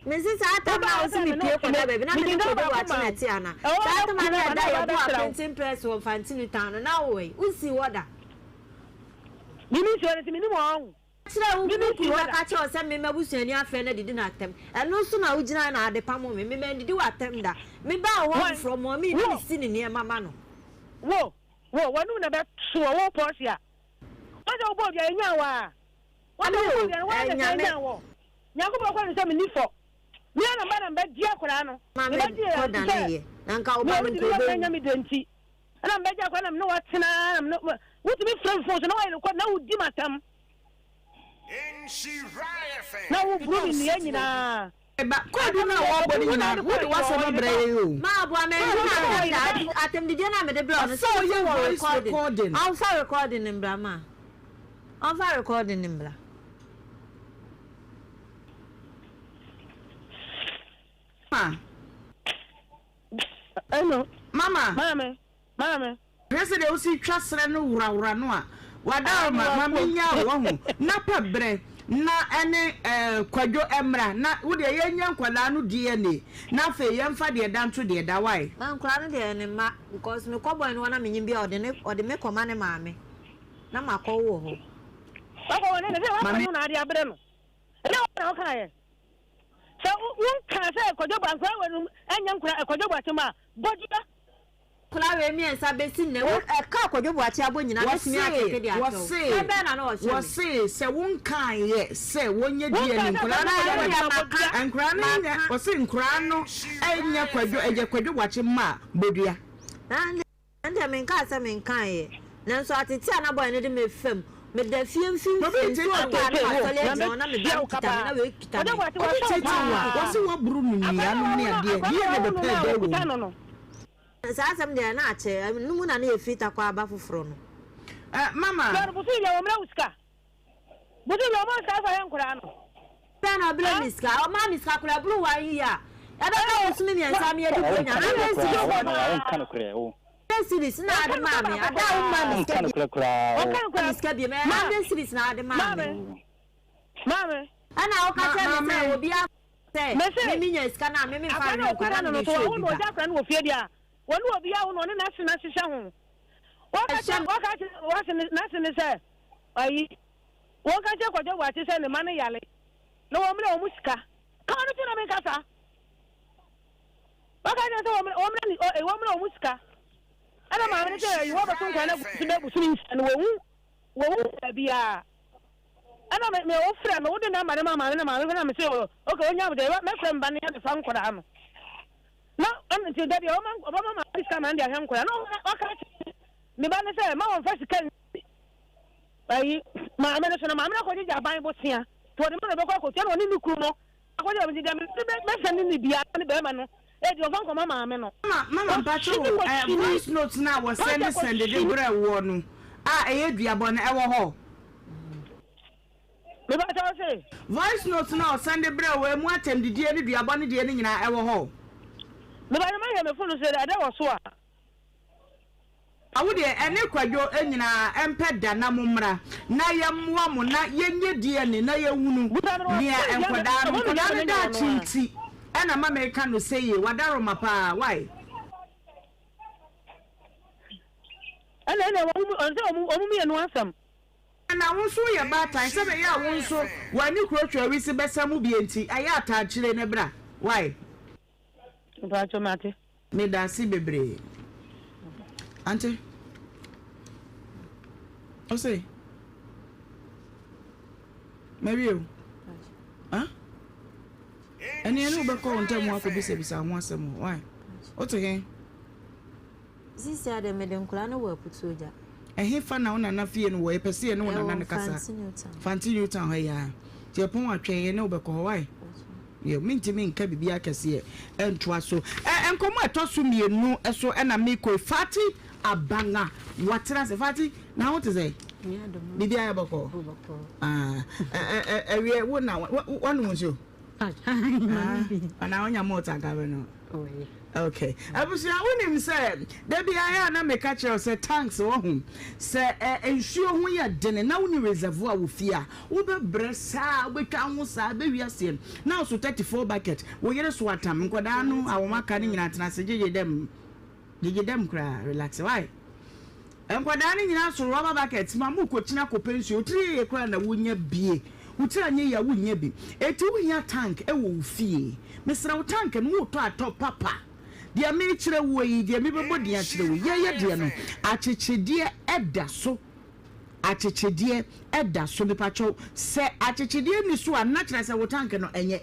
Mese saa tam no a wose mepue kɔda baabi na mede kɔdi wakye na ɛte ana? Saa tam a na ɛda yɛboa printing press wɔ Mfantini town no na wowɔ he? Wonsii hɔ da? Kyerɛ wo wo kunu bɛka kyerɛ wo sɛ me m'abusuani afrɛ no adidi no atɛm. Ɛno nso na wogyina na ade pamo me. Me mandidi wo atɛm da. Mebaa wo hɔ foforɔ mɔmee na mesi ne nneɛma ma no. Wo, wo, w'anum na ɛbɛto wɔ wo Portia. Wɔn sɛ wobɔɔ dua yɛnyaa wo a. Wɔn sɛ wobɔɔ dua no wɔn na sɛ yɛnyaa wɔ. Nyankopɔn kɔ no sɛ menni fɔ. Me ara na mba na mbɛgye akwadaa no. Ma me Mebɛgye yɛ kɔ nti da sɛ no yɛ. Na nka wo me ba no wotumi nka yɛ ɔbɛwu. nya me dɛ nti. Ɛna mbɛgye akwadaa na me ne wo atena na me ne wotumi frɛ me phone so na woayɛ record na wodi m'atam. Na woburu me nnua nyinaa. Ba, kwaadu no a wɔrebɔ no nyinaa no, wode w'asɛm abrɛ yɛn o. Ma aboa me nhu na atɛm da atɛmdidie no a mede brɛ wo no Ɔsɛ sɛ ɔyɛ wɔ voice recording recording. ɔmfa recording no mbra ma ɔmfa recording no mbra. Mama. Hello. Mama. Maame. Maame. Hwɛ sɛdeɛ wosi twa serɛ no worawora no a, wadaworoma ma menya wo wahu, na pɛ berɛ na ɛne eh, Kwadwo mmra na wodeɛ yɛnyɛ nkwadaa no DNA na afei yɛmfa deɛ ɛda nto deɛ ɛda wai. Ma nkwadaa no deɛ ɛyɛ ne mma because me kɔ boy no hɔ na menyim bi a ɔde ne ɔde me kɔma ne maame na makɔ wo wɔ hɔ. Wakɔ wɔ ne ne sɛ wakɔ no na ade abrɛ no ɛnyɛ wɔn na ɔka yɛ sɛ wonka sɛ Kwadwo ba nkwadaa wɔ no ɛnyɛ nkwadaa Kwadwo ba kyɛm a bɔdua. Nkwadaa wei miensa besi nnɛ wo ɛka a Kwadwo Boakye abɔ nyinaa mɛtumi atwetwe de akyerɛ wo. Hwɛ bɛn na na ɔhyɛ me. Wɔse sɛ wonkaeɛ sɛ wɔnyɛ DNA nkwadaa no Ɛno deɛ maka, nkwadaa no nyɛ maka. wɔse nkwadaa no nyɛ Kwadwo ɛyɛ Kwadwo Boakye mma a bodua. Ɛnde deɛ menkaa sɛ menkaeɛ, nanso atete a na boy no de me fa mu, meda fie mfimfini, Obi nsuo teetee tɔ a na masɔre agyina hɔ na me ba no kita me na wei kita me. Obi teetee wo a wɔse woaboro no nnua nom ne adeɛ DNA bɛpɛ ɛdɛ wɔ mu. Saa asɛm deɛ na akyɛ, ɛno mu na na yɛfiri Tarkwa aba foforɔ no. Eh mama. Sɔre bosom wia wɔmrɛ wo sika bosom wia wɔma wo sika fa hwɛ nkoraa no. Sɛn na ɔbrɛ me sika ɔmaa me sika koraa ɛboro one year a ɛbɛka bosome miɛnsa me adi bronya hundred cedis hundred cedis na ade maa me ada a wommaa me sika bio me sika bio ɛyɛ hundred cedis na ade maa me ɛna woka kyerɛ me sɛ obi a sɛ me menya sika no a me memfa nhwɛ nkwadaa na mede hwɛ obi ba. Wɔne obi awo na ɔne n'ase no ahyehyɛ ho. Wɔka kyerɛ wɔka kyerɛ wɔse ne n'ase ne sɛ ayi wɔnka kyerɛ Kwadwo Boakye sɛ ne mma no yare na wɔmmrɛ wɔn sika. Ka ɔno to na menka saa. Wɔka kyerɛ sɛ wɔmmrɛ wɔmmrɛ ne ɔ wɔmmrɛ wɔn sika. Ɛna maame no sɛ ayi wɔbɛto nkwa no agu so bɛ bosome nsia no wɔhu wɔhu baabiara. Ɛna me me wo frɛ me wo de number no ma maame na maame na me se o okay onya abotire mɛfrɛ me ba no yɛbɛfa nkwadaa no na ɛna nti dabi ɔma ɔbɛma maame sika ma no de ahwɛ nkwadaa na ɔka kyerɛ me ba no sɛ ma wɔmfa sika nsi ayi maame no so na maame no akɔgyegye aban bosea nti wɔde ma no bɛkɔ akɔtua na ɔne ne kunu no akɔgye nti deɛ mɛsɛ ne ne bia ne bɛrima no Edi ɔfa nkɔma maame no. Mama mama mpakyɛ o eh voice note no a wɔ sɛnde sɛnde de brɛ woɔ no a ɛyɛ duabɔ no ɛwɔ hɔ? Mepakyɛ wo se. Voice note no a ɔsɛnde brɛ wo ɛmu atɛmdidie ne duabɔ no deɛ no nyinaa ɛwɔ hɔ? Mepakyɛ mahwɛ me phone so ɛdɛ wɔ so a. Na wo deɛ ɛne Kwadwo nyinaa ɛmpɛ da na mo mmra na yɛmmoa mo na yɛnyɛ DNA na yɛhunu nea nkwadaa no nkwadaa no daakye nti ɛna ma meka no seyie wadaroma paa why. Ɛna ɛna wɔn ɔnsɛ wɔn wɔn mmienu asɛm. Na wo nso woyɛ baatan sɛ bɛyɛ a wo nso w'ani kuro twawisi bɛsa mu bie nti ɛyɛ ataakyire ne bra why. Mpatsɔ mate. Medase bebree ante ɔse mawie o ah ɛne ɛne wobɛkɔ wo ntam akɔbisabisa ho asɛm o why wote he. Sisi a deɛ mede nkwadaa no wɔ Aputuo gya. Ɛhefa na wo nana fie no wɔ? Yɛpɛ sɛ yɛne wo nana no kasa. Ɛwɔ Fante New Town. Fante New Town ha yi ara. Nti yɛpɔn atwɛn yɛne wo bɛkɔ hɔ why? Yɛ mentumi nka biribiara kɛseɛ ntoa so. Ɛ nkɔmmɔ a ɛtɔ so mmienu so ɛna mekɔ yi. Fati Abanga watena ase. Fati na ho te sɛ? Biribiara yɛ bɔkɔɔ? Ah, ɛ ɛ ɛwiɛ wo na wanom nsuo? Ah, anaa wonya malt anka bɛnom? Okay. Abusua, wonim sɛ da biara a na meka kyerɛ wo sɛ tanks wɔ ho. Sɛ ɛ nsuo ho yɛ dene na wonni reservoir wɔ fie a, wobɛbrɛ saa, wobɛtwa ho saa, bɛwi aseɛ. Na wo so 34 bucket, wo yere so atam, nkwadaa no a wɔn aka no nyinaa tena ase gyegye dɛm. Gyegye dɛm koraa, relax. Why? Nkwadaa no nyinaa so rubber bucket ma mo kɔkyina kɔpɛ nsuo. Wo tiri yeye koraa na wonya bie. Wo tiri anyɛ yie a wonnya bi. Enti wohia tank wɔ wo fie. Mesrɛ wo tank no wotɔ a tɔ papa. Deɛ merekyerɛ woɔ yi, deɛ mebɛbɔ din akyerɛ wo yi, yɛyɛ deɛ no akyekyedeɛ da so. Akyekyedeɛ da so. Mepakyɛw, sɛ akyekyedeɛ nni so a na kyerɛ sɛ wo tank no ɛnyɛ.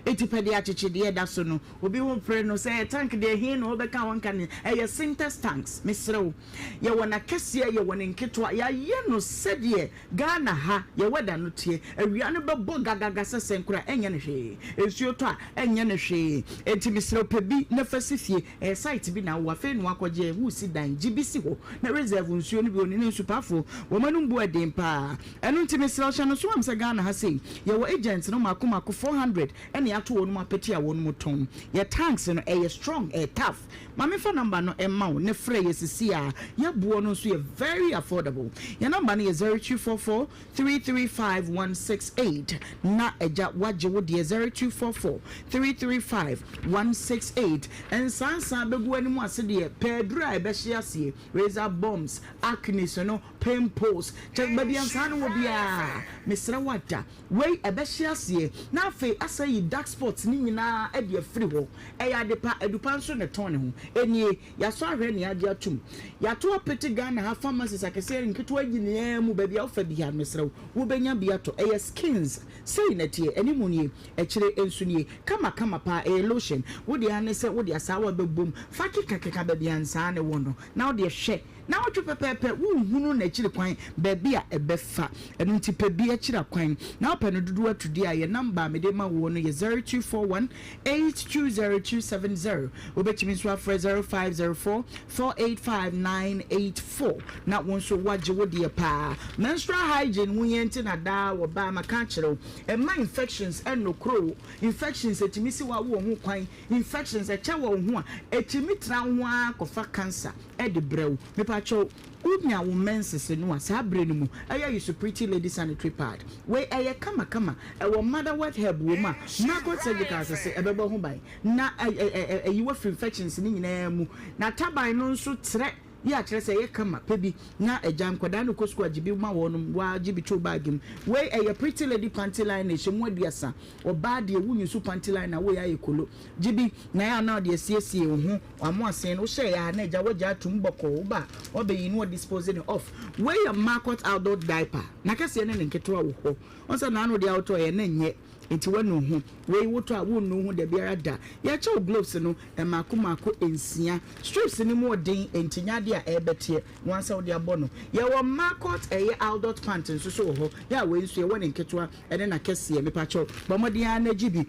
Enti pɛ deɛ akyekyedeɛ da so no. Obi ho pere no sɛ tank deɛ he na ɔbɛka a ɔnka ne ɛyɛ Sintex tanks. Mesrɛ wo, yɛwɔ n'akɛseɛ, yɛwɔ ne nketewa. Yɛayɛ no sɛdeɛ Ghana ha yɛ weather no teɛ. Awia no bɛbɔ gagaga sɛ sɛn koraa a, ɛnyɛ no hwee. Nsuo tɔ a, ɛnyɛ no hwee. Enti mesrɛ wo, pɛ bi na fa si fie. Ɛyɛ site bi na wowɔ, afei na woakɔgye, woresi dan, gye bi si hɔ na reserve nsuo no bi wɔ ne ne nsupafoɔ, wɔn anom bu ɛden paa. Ɛno nti mesrɛ wo hyɛ no nso am sɛ Ghana ha sei yɛwɔ agents no mako mako 400 ɛna yɛato wɔn apete a wɔn tɔn yɛ tanks no ɛyɛ strong ɛyɛ tough ma me fa number no mma wo ne frɛ yɛ sisi a yɛ boɔ no nso yɛ very affordable yɛ number no yɛ 0244 335 168 na agya wagye wo deɛ 0244 335 168 nsansa bɛgu anim ase deɛ pɛ aduru a ɛbɛhye aseɛ razor bumps acne no Pimples, kyɛ baabi a nsaa no wɔ biara, mesrɛ wo ada wei ɛbɛhye aseɛ na afei asan ayi dark spots no nyinaa de afiri hɔ. Ɛyɛ ade pa, adupa nso na ɛtɔn ne ho. Ɛnie, yɛasɔ ahwɛ na yɛagye atom. Yɛato apete Ghana ha pharmacies akɛseɛ ne nketewa nyinaa mu, baabi a wofa biara no, mesrɛ wo, wobɛnya bi atɔ. Ɛyɛ Skins, sei na ɛteɛ, animu nie, akyire nso nie, kama kama paa, ɛyɛ lotion. Wo deɛ ara ne sɛ wode asaawa bɛbom, fa kekakeka baabi a nsaa no wɔ no, na wo deɛ hwɛ. Naawɔtwe pɛpɛɛpɛ, wonhunu n'akyiri kwan, baabi a ɛbɛfa. Ɛno nti pɛ bi akyiri akwan. Na wopɛ no dodoɔ atu deɛ a, yɛn number a mede rema woɔ no yɛ 0241 820270. Wobɛtumi nso afrɛ 0504 485 984 na wo nso woagye wo deɛ paa. Menstrual hygiene ho hia nti na daa wɔbaa maka akyerɛ wo. Ɛmma infections ɛnnokoro wo. Infections ɛtumi si w'awoɔ ho kwan. Infections ɛkyɛ wɔ wo ho a, ɛtumi tra wo ho ara kɔfa cancer. de brɛ wo. Mepakyɛw, wo nya wo menses no a, saa bere no mu, ɛyɛ use Pretty Lady Sanitary Pad. Wei ɛyɛ kama kama, ɛwɔ motherwort herb wɔ mu a, Margot Surgicals se ɛbɛbɔ ho ban na ayi wo afiri infections no nyinaa mu. Na taban no nso trɛ. Yɛ a kyerɛ sɛ ɛyɛ kama pɛ bi na agya nkwadaa no kɔ sukuu a gye bi ma wɔnom waa gye bi to bag mu. Wei ɛyɛ pretty lady panty liner ɛhyɛ mu aduasa. Ɔbaa deɛ wo nyusu panty liner woyɛ ayɛ kolo. Gye bi na ɛyɛ a na ɔde asiesie wo ho wamo asen no wohyɛɛ a na agya wagya atum bɔkɔɔ wo ba a wabɛyi na wadispose no off. Wei yɛ Marcot adult diaper n'akɛseɛ ne ne nketewa wɔ hɔ. Wohu sɛ naano deɛ a wotɔeɛ na ɛnyɛ nti woanu ho. Wei wotɔ a wonnu ho dabiara da. Yɛkyɛ wo gloves no mmaako mmaako nsia. Strips no mu ɔden nti nyɛ adeɛ a ɛrebɛteɛ na wansa wode abɔ no. Yɛwɔ Marcot ɛyɛ adult pant nso so wɔ hɔ. Yɛ a wei nso yɛwɔ ne nketewa ne n'akɛseɛ. Mepakyɛw bɔ mmɔden ara na gye bi.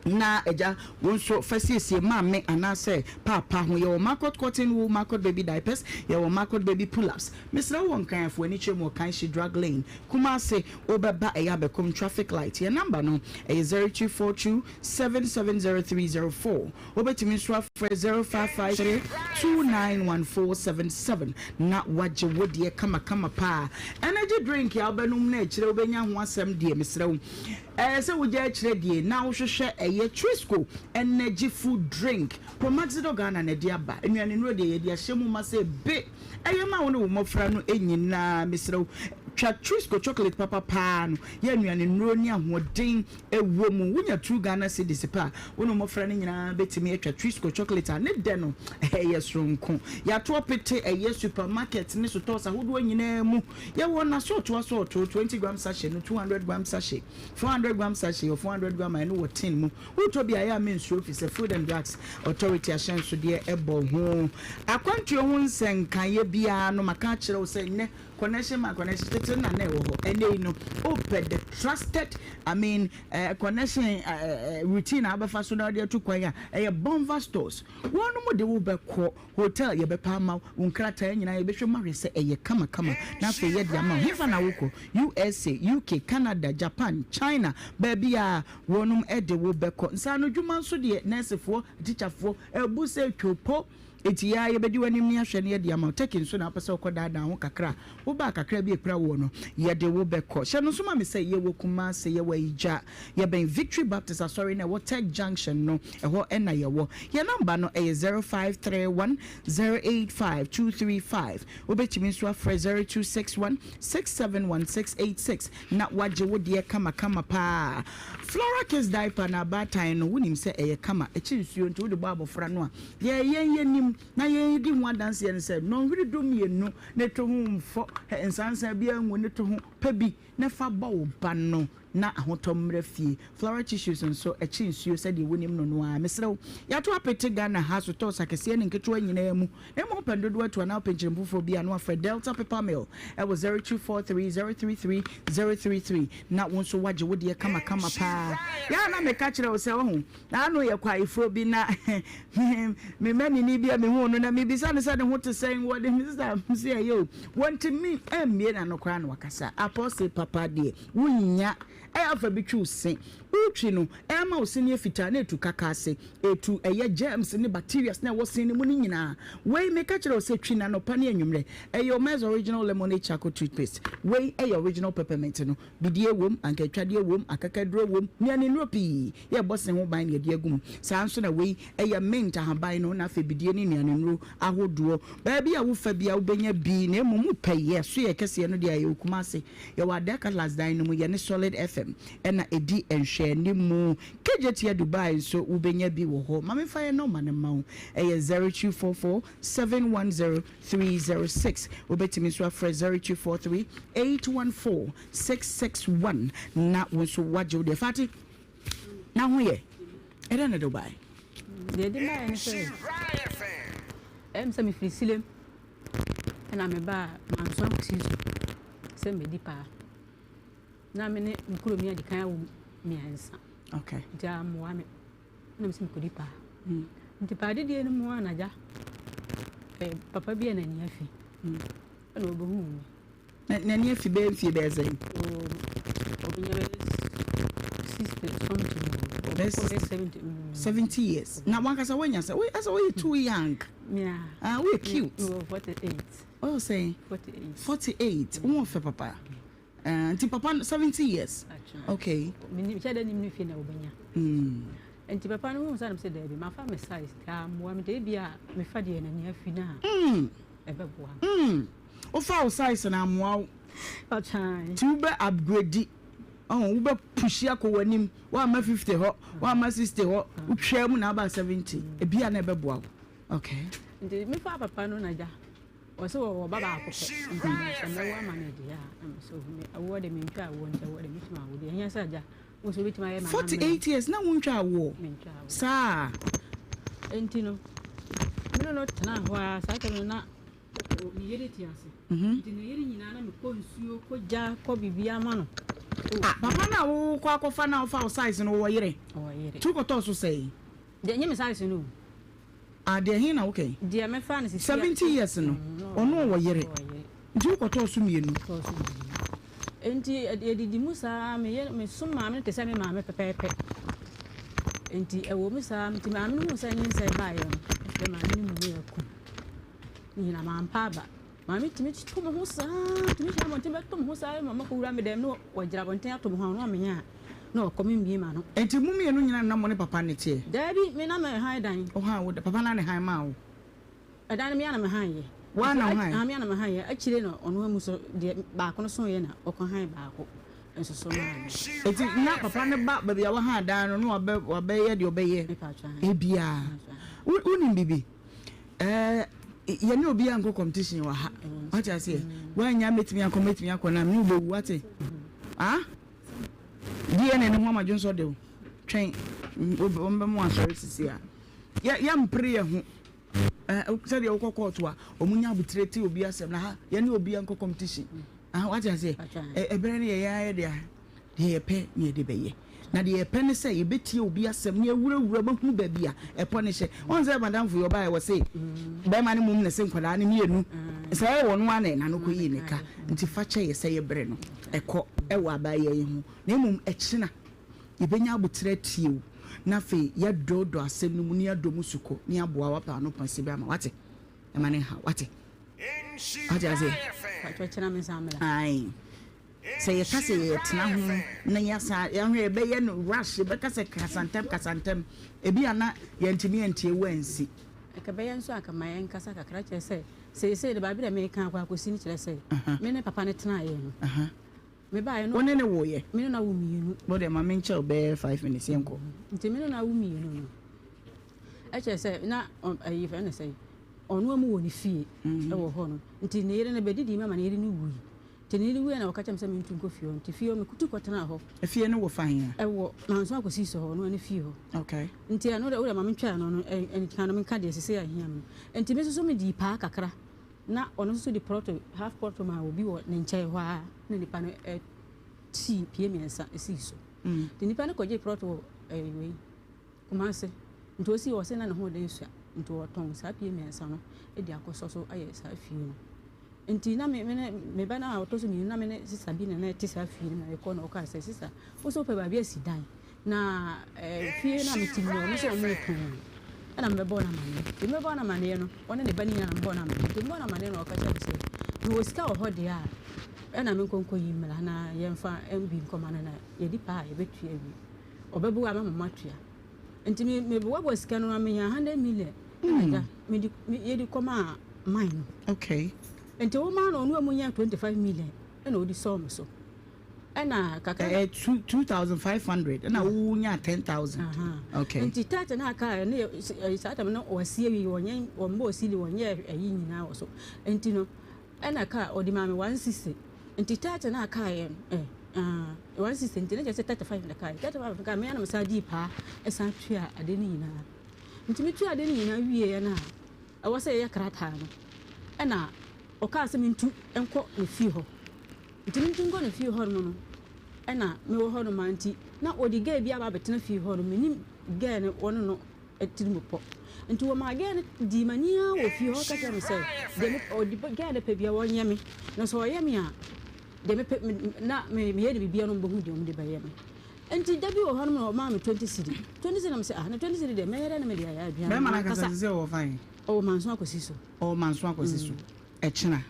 Na agya, wo nso fa siesie maame anaasɛ paapa ho. Yɛwɔ Marcot cotton wool, Marcot baby diapers, yɛwɔ Marcot baby pull-ups. Mesrɛ wo wɔ Nkran Afo Anikyerɛ mu wɔ Kanshi Drug Lane, Kumasi. Wobɛba ɛyɛ Abɛkom traffic light. Yɛn number no ɛyɛ 0242 770304. Wobɛtumi nso afrɛ 0553 291477 na woagye wo deɛ kamakama paa. Energy drink a wobɛnom na akyire wobɛnya ho asɛm deɛ mesrɛ wo. Ɛyɛ sɛ wogya akyerɛ die na wohwehwɛ ɛyɛ Trisco energy food drink. Promaxidol Ghana na ɛde aba. Nnuane nnuro deɛ yɛde ahyɛ mu ma sɛ be. Ɛyɛ ma wo ne wo mmɔfra no nyinaa. Mesrɛ wo, twa Trisco chocolate papa paa no. Yɛ nnuane nnuro ne ahoɔden wɔ mu. Wonya 2 Ghana cedis pɛ a, wo ne wo mmɔfra no nyinaa bɛtumi atwa Trisco chocolate a ne dɛ no yɛ soronko. Yɛato apete ɛyɛ supermarket ne sotɔɔs ahodoɔ nyinaa mu. Yɛwɔ n'asɔɔto asɔɔto, 20 gram sachet no, 200 gram sachet, 400 gram sachet or 400 gram a ɛno wɔ tin mu. Wotɔ bi a ɛyɛ a mensuro efisɛ Food and Drugs Authority ahyɛnsodeɛ bɔ ho. Akwantuo ho nsɛnkaeɛ biara no maka akyerɛ wo sɛ nnɛ connection man connection tete na na ɛwɔ hɔ ɛnnɛ yi no wopɛ the trusted I mean eh, connection eh, eh, routine a wobɛfa so na wode atu kwan a ɛyɛ Bonva Stores. Wɔnom de wo bɛkɔ Hotel yɛbɛpɛ ama wo, wo nkrataa nyinaa yɛbɛhwɛ mu ahwɛ sɛ ɛyɛ kamakama na afei yɛde ama wo. Hefa na wokɔ? USA, UK, Canada, Japan, China, baabiara wɔnom de wo bɛkɔ. Nsaano dwuma nso deɛ nɛɛsefoɔ, atikyafoɔ abu sɛ twopɔ. Enti yɛn ara yɛbɛdi w'anim na yɛahwɛ na yɛde ama wo. Turkey nso na wopɛ sɛ wokɔ daadaa ho kakra a, wo bag kakra bi a ɛkura woɔ no, yɛde wo bɛkɔ. Hyɛ no nso ma me sɛ yɛwɔ Kumasi, yɛwɔ Ayigya, Yɛbɛn Victory Baptist Asɔre no a ɛwɔ Tech Junction no, ɛhɔ na yɛwɔ. Yɛn nɔmba no yɛ 0531 085 235. Wobɛtumi nso afrɛ 0261 671 686 na woagye wo deɛ kamakama paa. Flora Kids Diaper no abaatan no, wonim sɛ ɛyɛ kama, ɛkyi nsuo nti wode bɔ abɔfra no a, deɛ yɛn yɛnim na yɛdi ho adanseɛ ne sɛ nnɔnhwere dumienu ne to ho mfɔ, nsansa biara ngu ne to ho, pɛ bi na fa bɔ wo ba no. Na ahotɔ mmra fie. Floral tissues nso, ɛkye nsuo sɛdeɛ wonim no no ara. Mesrɛ wo, yɛato apete Ghana ha sotɔɔs akɛseɛ ne nketewa nyinaa mu. Na mmom wopɛ no dodoɔ atu anaa wopɛ nkyerɛmu foforɔ bi a, na wafrɛ Delta Paper Mill wɔ 0243 033 033 na wo nso woagye wo deɛ kamakama paa. Yɛ a na meka kyerɛ wo sɛ, wahu, na ano yɛ kwaefoɔ bi na me manini bi a mehuu no na mebisa no sɛ ne ho te sɛn, wɔde me sista sɛ ɛyɛ o, wɔntumi ammie n'ano koraa na wakasa. Apostle papa deɛ. Wonnya. Ɛyɛ afa bi twi wo se. Wotwi no, ɛma wo se no yɛ fitaa na etu kaka ase. Etu ɛyɛ germs ne bacterias na ɛwɔ se no mu no nyinaa. Wei, meka kyerɛ wo sɛ twi no anɔpa ne anwummerɛ. Ɛyɛ Omez Original Lemonade Charcoal Toothpaste. Wei yɛ original peppermint no. Bidie wom, ankaatwadeɛ wom, akakaduro wom, nnuane nnuro pii. Yɛbɔ se ho ban na yɛde agu mu. Saa ara nso na wei yɛ mint ahaban no na afei bidie ne nnuane nnuro ahodoɔ. Baabi a wofa biara wobɛnya bi na mmom wopɛ yɛ so yɛ kɛseɛ no deɛ a ɛyɛ Kumasi. Yɛwɔ Adɛ Cutlass dan no mu, yɛne Solid FM na ɛdi nhwɛanimu. Kejetia Dubai nso wobɛnya bi wɔ hɔ. Ma memfa yɛn nɔma no mma wo, ɛyɛ 0244 710 306. Wobɛtumi nso afrɛ 0243 814 661 na wo nso woagye wo deɛ. Fati, na ho yɛ? Ɛdɛn na ɛde wo baeɛ? Deɛ ɛde baeɛ ne sɛ, ɛyɛ me sɛ mefiri Silem. Ɛna me baa Mansoa kusii so sɛ mɛdi paa. Na me ne me kuro mi adi kan awo mmiɛnsa. Okay. Nti ammoa me. Ɛna me sɛ mekɔdi paa. Mm. Nti paa didie no mu a na gya eh, papa bi a n'ani afi. Mm. Ɛna ɔbɛhuu me. N'ani afi bɛyɛ mfie bɛyɛ sɛn? Ɔbɛnya bɛyɛ 60 something. Ɔbɛkɔ bɛyɛ 70. Mm. 70 years. Na wankasa woanya sɛ, asɛ woyɛ too young. Yeah. Ah, woyɛ cute. Mewɔ 48. Woyɛ sɛn? 48. 48. Wo ho fɛ papa. Uh, nti papa 70 years. Okay. Menim kyɛ dɛ nim ne fie na wobɛnya. Mm. Nti papa no hu sɛ nam sɛ daabi mafa me size taa mmoa me dɛ bi a mefa deɛ n'ani afi no a. Mm. ɛbɛboa me. Mm, wofa wo size no amoa wo. Ɔkyan. Nti wobɛ upgrade, ɔho, wobɛ pushi akɔ w'anim, woamma 50 hɔ, woamma 60 hɔ, wotwaa mu na aba 70, ebia na ɛbɛboa wo. Okay. Nti mefaa papa no na gya, ɔse wɔwɔ ba baako pɛ, nti sɛ mɛwo ama no deɛ a, na mesɛ oh, me awoɔ de mentwa awoɔ nti awoɔ de mɛtumi awo deɛ, ɛhia sɛ agya 48 years na wontwa awoɔ saa. Enti no me ne no tenaa hɔ ara saa tam no na ne yere te ase mhm. nti ne yere nyinaa na mekɔ nsuo kɔ gya kɔ biribiara ma no. Ah, papa no a wokɔ akɔfa na wofa wo size no wɔ yere tu kɔtɔɔ so sɛe. Deɛ nyɛ me size no o. Ah deɛ he na woka yi? Deɛ mefaa no sisi a. 70 years no ɔno ɔwɔ yere nti wokɔtɔɔ so mmienu. Tɔɔ so mmienu. Nti yɛdidi mu saa meyɛ mesom maame no te sɛ me maame pɛpɛɛpɛ. Nti ɛwɔ mu saa nti maame no huu sɛ nyinsɛn baeɛ no ɛfrɛ maame no mu ne aku. Ne nyinaa mampa aba. Maame tumi to me ho saa, tumi gyina abɔnten bɛto me ho saa ma makɔwura me dɛm na wagyina abɔnten ato me ho a ɔno amenya a na ɔkɔ me mbie m'ano. Enti mo mmienu nyinaa na mo ne papa no teɛ? Daabi, me na me han dan. Wo han wo dan, papa no ara na ɛhan maa wo? Ɛdan no me ara na me han yɛ. Wo ara na wo han? Aane, me ara na me han yɛ. Akyire na ɔno amu so deɛ baako no soeɛ na ɔkɔ han baako nso so maa me. Enti na papa no ba baabi a wahan dan no na wabɛ wabɛyɛ deɛ ɔbɛyɛ biara. Wonim biribi? Ɛɛ yɛne obiara nkɔ competition wɔ ha. Wate aseɛ? Woannya mɛtumi akɔ mɛtumi akɔ na me wobɛwu wate? Ah? DNA no ho ama dwonsɔ de wo. Twɛn wɔn bɛmo asɔre sisi a. Yɛ yɛmpere yɛ ho. Ɛɛ sɛdeɛ wokɔ kɔɔto a wɔn nya abotire te obi asɛm na ha yɛne obiara nkɔ competition. Ah wate aseɛ? Ɛberɛ no yɛ yɛn ayɛ deɛ. Deɛ yɛpɛ ne yɛde bɛyɛ. Na deɛ yɛpɛ ne sɛ yɛbɛtie obi asɛm na yɛawurawura mu ahunu baabi a ɛpɔ no hyɛ. Woahu sɛ madamfo yi ɔbaeɛ wɔse bɛrima no mmom na ɛse nkwadaa no mmienu. Sɛ ɛyɛ ɔno ara na ɛna no kɔyii ne ka. Nti fa kyɛ yɛ sɛ yɛbrɛ no ɛkɔ wɔ abaayewa yi ho. Na mmom ɛkyena yɛbɛnya aboterɛ atie wo na afei yɛadɔɔdɔ asɛm no mu na yɛadɔ mu sukɔ na yɛaboa wo apɛ ano pɔnse bi ama wo. Wate? Ɛma no nha wo. Wate? Wate aseɛ? Ae. Sɛ yɛka sɛ yɛtena ho na yɛasan yɛahwɛ yɛbɛyɛ no rush yɛbɛka sɛ kasa ntɛm kasa ntɛm ebi a na yɛntumi antie wo ansi. Anka ɛbɛyɛ nso anka ma yɛnkasa kakra kyerɛ sɛ seesei no baabi na meka akɔ akɔsi no kyerɛ sɛ me ne papa no tenaeɛ no mebaeɛ no. Wo ne no woeɛ? Me ne no awo mmienu. Wo deɛ ma menkyɛ wo bɛyɛ 5 minutes yɛnkɔ. Nti me ne no awo mmienu no ɛkyerɛ sɛ na ɛyi fɛ ne sɛ ɔno amu wɔ ne fie ɛwɔ hɔ no nti ne yere no bɛdidi ma ma ne yere no wui. Nti ne yere wuiɛ na ɔka kyerɛɛ me sɛ mentu nkɔ fie hɔ. Nti fie hɔ metu kɔtenaa hɔ. Efie no wɔ fa he a? Ɛwɔ Manso Akosi so hɔ, ɔno ara ne fie hɔ. Okay. Nti ɛno deɛ, wodeɛ ma mentwa ɛno no, ɛ, kan no menka deɛ seesei a ɛhia me no. Nti me nso so medii paa kakra, na ɔno nso so de prɔto, half prɔto maa obi wɔ ne nkyɛn hɔ ara, na nipa no ɛ, sii pie mmiɛnsa sii so. Nti nipa no kɔgyee prɔto wɔ ɛ, wei, Kumasi. Nti ɔsii hɔ, ɔse na ne ho den sua, nti ɔtɔn saa pie mmiɛnsa no de akɔsɔ so ayɛ saa fie no. Nti na me me ne me ba no a ɔtɔ so mmienu na me ne sista bi na na ɛte saa fie no mu na yɛkɔ na ɔkaa sɛ sista wo sɛ wopɛ baabi asi dan na eh, fie no a mete mu no ɔmo sɛ ɔmo retɔn ɛna mebɛbɔɔ no amaneɛ nti mebɛbɔɔ no amaneɛ no ɔne ne ba no nyinaa na mebɔɔ no amaneɛ nti mebɔɔ no amaneɛ na ɔka kyerɛ me sɛ mewɔ sika wɔ hɔ deɛ a ɛna menkɔ nkɔyi mmra na yɛmfa bi nkɔma no na yɛdi paa a yɛbɛtua awie ɔbɛboa ama mama atua Nti me me boaboa sika no na menya 100 million. Ɛna agya me de me yɛde kɔmaa man no. Okay. Nti wo maa no ɔno a mu nya 25 million ɛna ɔde sɔɔ me so. Ɛna kakra. Ɛɛ 2500 ɛna wo nya 10,000. Okay. Nti 30 na aka ɛne yɛ saa tam no wɔasi awie wɔnyɛ wɔn bɔ osili wɔnyɛ ɛyi nyinaa wɔ so. Nti no ɛna ka ɔde maa me 160. Nti 30 na aka yɛ no ɛ ah 160 nti ne kyerɛ sɛ 35 na aka yɛ 35 na aka me anam saa dii paa ɛsan tua ade no nyinaa. Nti me tua ade no nyinaa wie yɛ no a ɛwɔ sɛ yɛyɛ krataa no ɛna ɔkaa sɛ mentu nkɔ ne fie hɔ. Nti mentu nkɔ ne fie hɔ nom no ɛna mewɔ hɔ nom a nti na ɔde girl bi aba abɛtena fie hɔ nom menim girl no wɔne no tirim pɔ. Nti wɔmaa girl no dii m'ani ara wɔ fie hɔ ka kyerɛ me sɛ deɛ me ɔde girl no pɛ biara ɔnyɛ me na sɛ ɔyɛ me a deɛ mepɛ me na me meyɛ no biribiara no ɔmbɛhu deɛ ɔmde bɛyɛ me. Nti da bi wɔ hɔ nom na ɔmaa me 20 cedi 20 cedi na mesɛ ah na 20 cedi deɛ mɛyɛ dɛn na mede ayɛ aduane Bɛrima no ankasa sɛ ɔwɔ fan? Ɔwɔ Manso Akwasi so. Ɔwɔ Manso Akwasi so. Ɛkyena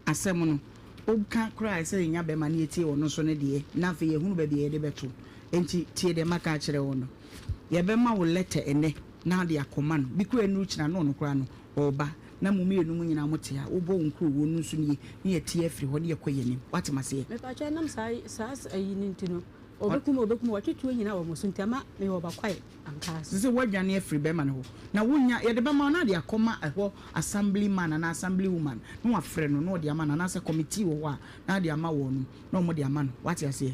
asɛm no woka koraa a ɛsɛ sɛ yɛnya bɛrima na yɛtie ɔno nso ne deɛ na afei yɛhunu baabi a yɛde bɛto. Enti tie deɛ maka akyerɛ wo no. Yɛbɛma wo lɛtɛ ɛnnɛ na wode akɔma no. Bi koraa nnuru kyena na ɔno koraa no ɔreba. Na mo mmienu mo nyinaa mote ha, wobɔ wo nkurowoɔ no nso nie, na yɛte afiri hɔ na yɛkɔ yɛn anim. Woate m'aseɛ? Mepakyɛ ɛnam saa saa ayi no nti no, ɔbɛkum ɔbɛkum wɔtwe tuo nyinaa wɔ mo so nti ama mewɔ bakwae anka ase. Sɛ woadwane afiri bɛrima no hɔ, na wonya, yɛde bɛma wo na ade akɔma ɛhɔ assembly man anaa assembly woman, na wafrɛ no na ɔde ama no, anaasɛ committee wɔ hɔ a, na ade ama wɔnom, na wɔde ama no. Woate aseɛ?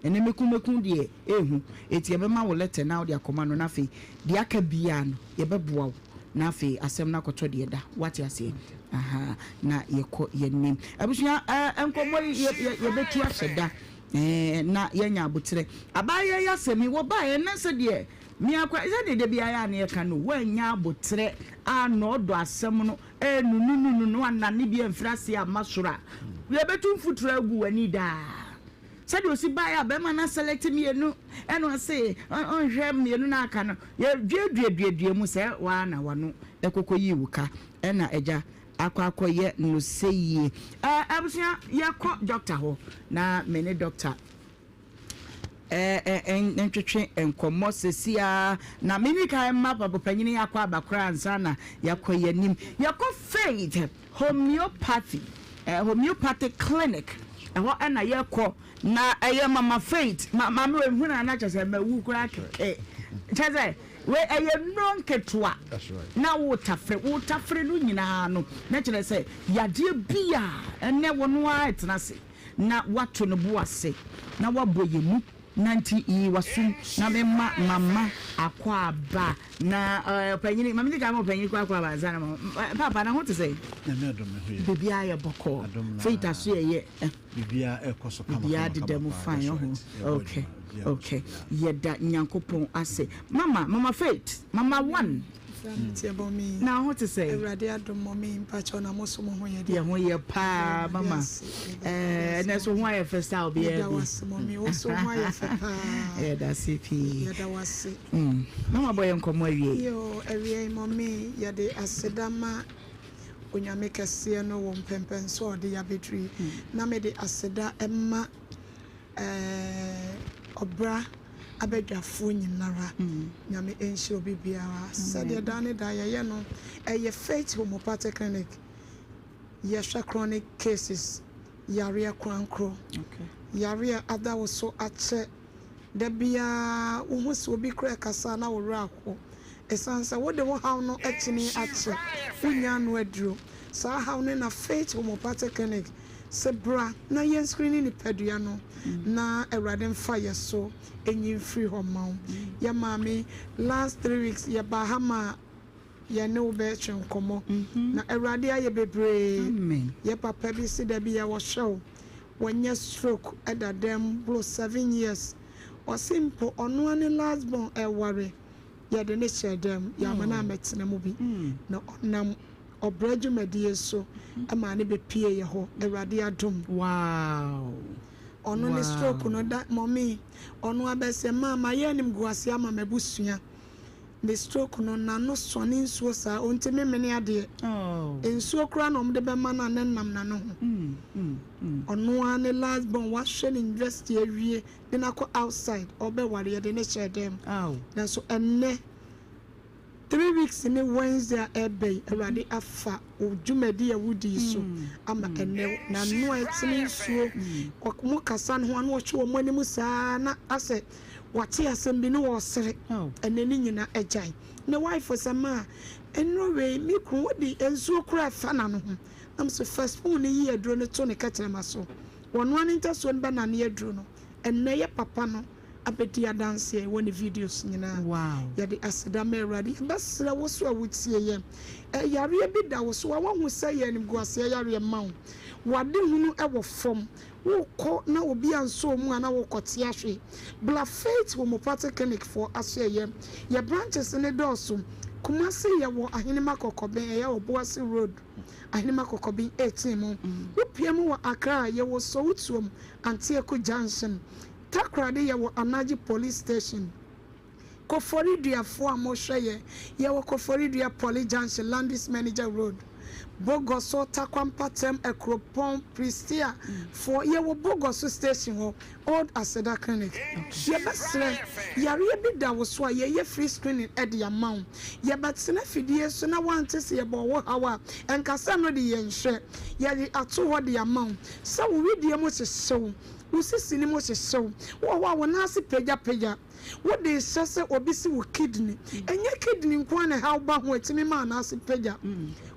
Ɛnɛ mɛku mɛku deɛ ɛhu eti yɛbɛma wo letter na wode akɔma no na afei deɛ aka biara no yɛbɛboa wo na afei asɛm no akɔtɔ deɛ ɛda wate aseɛ ahaa na yɛkɔ yɛnim abusua ɛɛ nkɔmmɔ yi yɛ yɛ yɛbɛtu ahyɛ da ɛɛ na yɛanya aboterɛ abaayewa yi asɛm yi wɔbaeɛ na sɛ deɛ me akora sɛ deɛ da biara yɛ a na yɛka no woannya aboterɛ a na ɔdɔ asɛm no ɛnunununu no anane bi amfiri aseɛ amma soro a yɛbɛtu mfuturo agu w'ani daa. Sɛdeɛ ɔsi baeɛ a bɛrima no asɛlɛkte mmienu ɛna ɔse ɔnhwɛ mmienu no aka no yɛduaduaduadua mu sɛ waa na wano ɛkɔkɔ yii wo ka ɛna agya akɔ akɔyɛ no sɛyie. Ɛɛ abusua yɛkɔ dɔkta hɔ na me ne dɔkta ɛɛ ntwetwe nkɔmmɔ sɛsi ara na me ni kan mma papa panyini akɔ aba koraa ansa na yɛakɔ yɛnim. Yɛkɔ Faith Homeopathy, homeopathic clinic, ɛhɔ ɛna yɛkɔ na ɛyɛ mama Faith, ma maame wei hunu a na kyerɛ sɛ mawu koraa kɛkɛ, kyerɛ sɛ wei ɛyɛ nnuro nketewa na wotafere wotafere no nyinaa no na kyerɛ sɛ yadeɛ bi a ɛnɛ wɔn ara ɛtena ase na wato ne bo ase na wabɔ yɛn mu. Nanti yi w'asom na me ma mama akwaaba na ɔpanyini ma me di kan ma ɔpanyini kɔ akwaaba ansa na ma paapa na ho te sɛ. Nyame adom me ho yɛ. Biribiara yɛ bɔkɔɔ. Adom na. Faith aso yɛ yɛ. Biribiara ɛkɔ so kama kama Biribiara deda mu fine ɔho. Okay okay yɛda Nyankopɔn ase mama mama Faith mama one. Na wo ho te sɛn? Awurade adom mummy mpakyɛw na mo so mo ho yɛ dɛn? Yɛ ho yɛ paa mama ɛɛ ɛnɛ so ho ayɛ fɛ style biara bi. Yɛda wo ase mummy wo so ho ayɛ fɛ paa. Yɛda ase pii. Yɛda wo ase. Mama bɔ yɛ nkɔmɔ awie. Yoo awie mummy yɛde aseda ma Onyame kɛseɛ no wɔ mpɛnpɛnso a ɔde yɛ abɛduru yi na mede aseda ma Ɛɛ ɔbra abadwafoɔ nyinara Nyame nhyira obi biara sɛdeɛ daa ne daa yɛyɛ no ɛyɛ Faith Homeopathic Clinic yɛhwɛ chronic cases yareɛ korankoro yareɛ a ada wo so akyɛ da biara wohu sɛ obi koraa ɛkasa na wo werɛ aho ɛsiane sɛ wode wo haw no akyini akyɛ wonnya ano aduro saa haw no na Faith Homeopathic Clinic Se bra na yɛn screeni nipadua no na Awurade mfa yɛ so nyi mfiri hɔ mma wo. Yɛ maame, last three weeks yɛ baa ha ma yɛ ne wo bɛ twe nkɔmmɔ na Awurade ayɛ bebree. Yɛ papa bi se dabi yɛ wɔ hwɛ wo, wanya stroke da dɛm boro seven years. Ɔse mpo ɔno ara ne last born ɛware yɛde no hyɛɛ dɛm yɛama no ammɛtena mu bi na ɔnam ɔbrɛ dwumadie so maa no bɛpie yɛ hɔ Awurade adom. Wow. Ɔno ne stroke no da mummy ɔno abɛsɛ maa mayɛ animguaseɛ ama m'abusua ne stroke no n'ano sɔne nsuo saa ɔntumi mene adeɛ nsuo koraa na wɔde bɛma no a na ɛnam n'ano ho ɔno ara ne last born wahwɛ ne university awie de no akɔ outside ɔbɛware yɛde no hyɛɛ dɛm nanso ɛnnɛ Three weeks ne Wednesday a ɛreba yi, Awurade afa wo dwumadi a wodi yi so ama ɛnnɛ n'ano a ɛtene nsuo. Wɔn kasa no ho ano wɔhwɛ wɔn anim saa na asɛ wɔate asɛm bi ne wɔresere. Ɛnnɛ ne nyina agyae. Ne wife sɛ maa nnuro wei me kunu wode nsuo koraa ɛfa n'ano ho. Na me so fa spoon no yi aduro no to ne kɛtrɛma so. Wɔnoa ne ntasuo no bɛnane aduro no. Ɛnnɛ yɛ papa no abɛdi adanseɛ wɔ ne videos nyinaa. Yɛde aseda ma Awurade. Yɛbɛsrɛ wo so a wotie yɛn. Yareɛ bi da wo so a woahu sɛ ɛyɛ animguaseɛ yareɛ ma wo. W'adehunu wɔ fam. Wokɔ na obi ansɔ wo mu a na wokɔte ahwe. Bla Faith Homeopathic Clinic foɔ asoɛeɛ. Yɛ branches no dɔɔso. Kumasi yɛwɔ Ahenema Kɔkɔben, ɛyɛ Obuasi Road, Ahenema Kɔkɔben 18 mu. Wopue mu wɔ Accra a, yɛwɔ Sowutuom, Antieku Junction. Takoradi yɛwɔ Anagye Police Station. Koforidua foɔ a mo hwɛ yɛ, yɛwɔ Koforidua Poly Junction, Landis Manager Road. Bogoso, Tarkwa Mpatam, Akuropɔn, Prestea foɔ, yɛwɔ Bogoso station hɔ, Old Aseda Clinic. Yɛbɛsrɛ, yareɛ bi da wo so a, yɛyɛ free screening de ama wo. Yɛbɛtena afidie so na woante sɛ yɛbɔɔ wo haw a, ɛnka sɛ ɛno de yɛnhwɛ. Yɛde ato hɔ de ama wo. Sɛ wo wedeɛ mu hyehye wo, wo sisi no mu hyehye wo, wowɔ hɔ a wo nan ase pagyapagya, Wode rehyɛ sɛ obi si wo kidney. Ɛnyɛ kidney nko ara na ɛhaw ba ho, ɛtumi ma anaase pagya.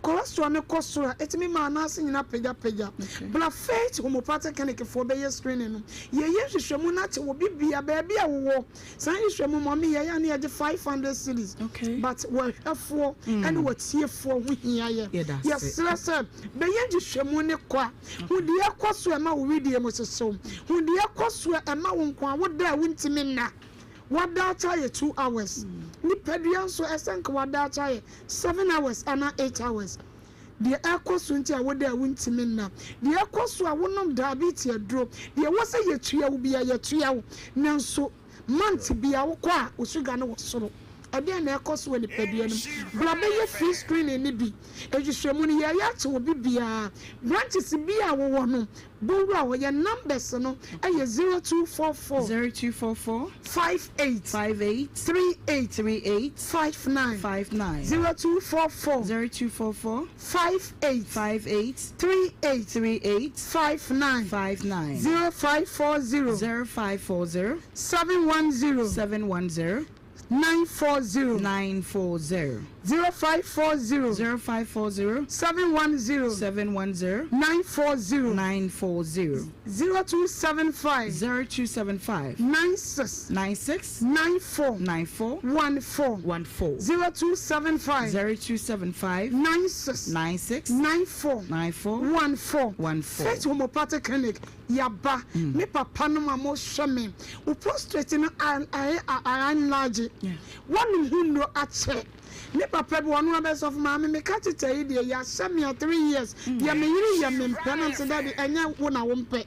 Cholesterol no kɔ soro a, ɛtumi ma anaase nyinaa pagyapagya. Bra Faith Homeopathic Clinic foɔ bɛyɛ screening no. Yɛyɛ nhwehwɛmu no akyɛ wɔ bibia, baabi a wowɔ. Saa nhwehwɛmu mɔme yɛyɛ a na yɛgye 500 cedis. But w'ahwɛfoɔ ne w'atiefoɔ ho hia yɛ. Yɛsrɛ sɛ bɛyɛ nhwehwɛmu no kwa. Hu deɛ ɛkɔ so a ɛma wo wedeɛ mu hyehye wo. Hu deɛ ɛkɔ so a ɛma wo nko ara woda a wontumi nna. W'adaakye ayɛ 2 hours. Nipadua nso, ɛsɛ nka w'adaakye ayɛ 7 hours anaa 8 hours. Deɛ ɛkɔ so nti a woda a wontumi nna. Deɛ ɛkɔ so a wonom diabetes aduro. Deɛ ɛwɔ sɛ yɛtua wo biara, yɛtua wo. Nanso month biara wokɔ a, wo sugar no wɔ soro. Ɛdeɛn na ɛrekɔ so wɔ nipadua no mu? Bra bɛyɛ free screening no bi. Nhwehwɛmu no, yɛreyɛ akyɛ obi biara. Branches biara a wowɔ no, bɔ wura hɔ. Yɛn numbers no yɛ 0244. 0244. 58. 58. 38. 38. 59. 59. 0244. 0244. 58. 58. 38. 38. 59. 59. 0540. 0540. 710. 710. 940. 940. 0540. 0540. 710. 710. 940. 940. 0275. 0275. 96. 96. 94. 94. 14. 14. 0275. 0275. 96. 96. 94. 94. 14. 14. Faith Homeopathic Clinic. Yaba, me papa nom a mo hwɛ me, wo prostrate no ayɛ a enlarge, woanom ho nnuro akyɛ. Me papa bi ɔno abɛ sɔfo maame me catheter yi deɛ yahyɛ me a 3 years, deɛ me yere yɛ me mpɛ na mese daddy ɛnyɛ wo na wo mpɛ,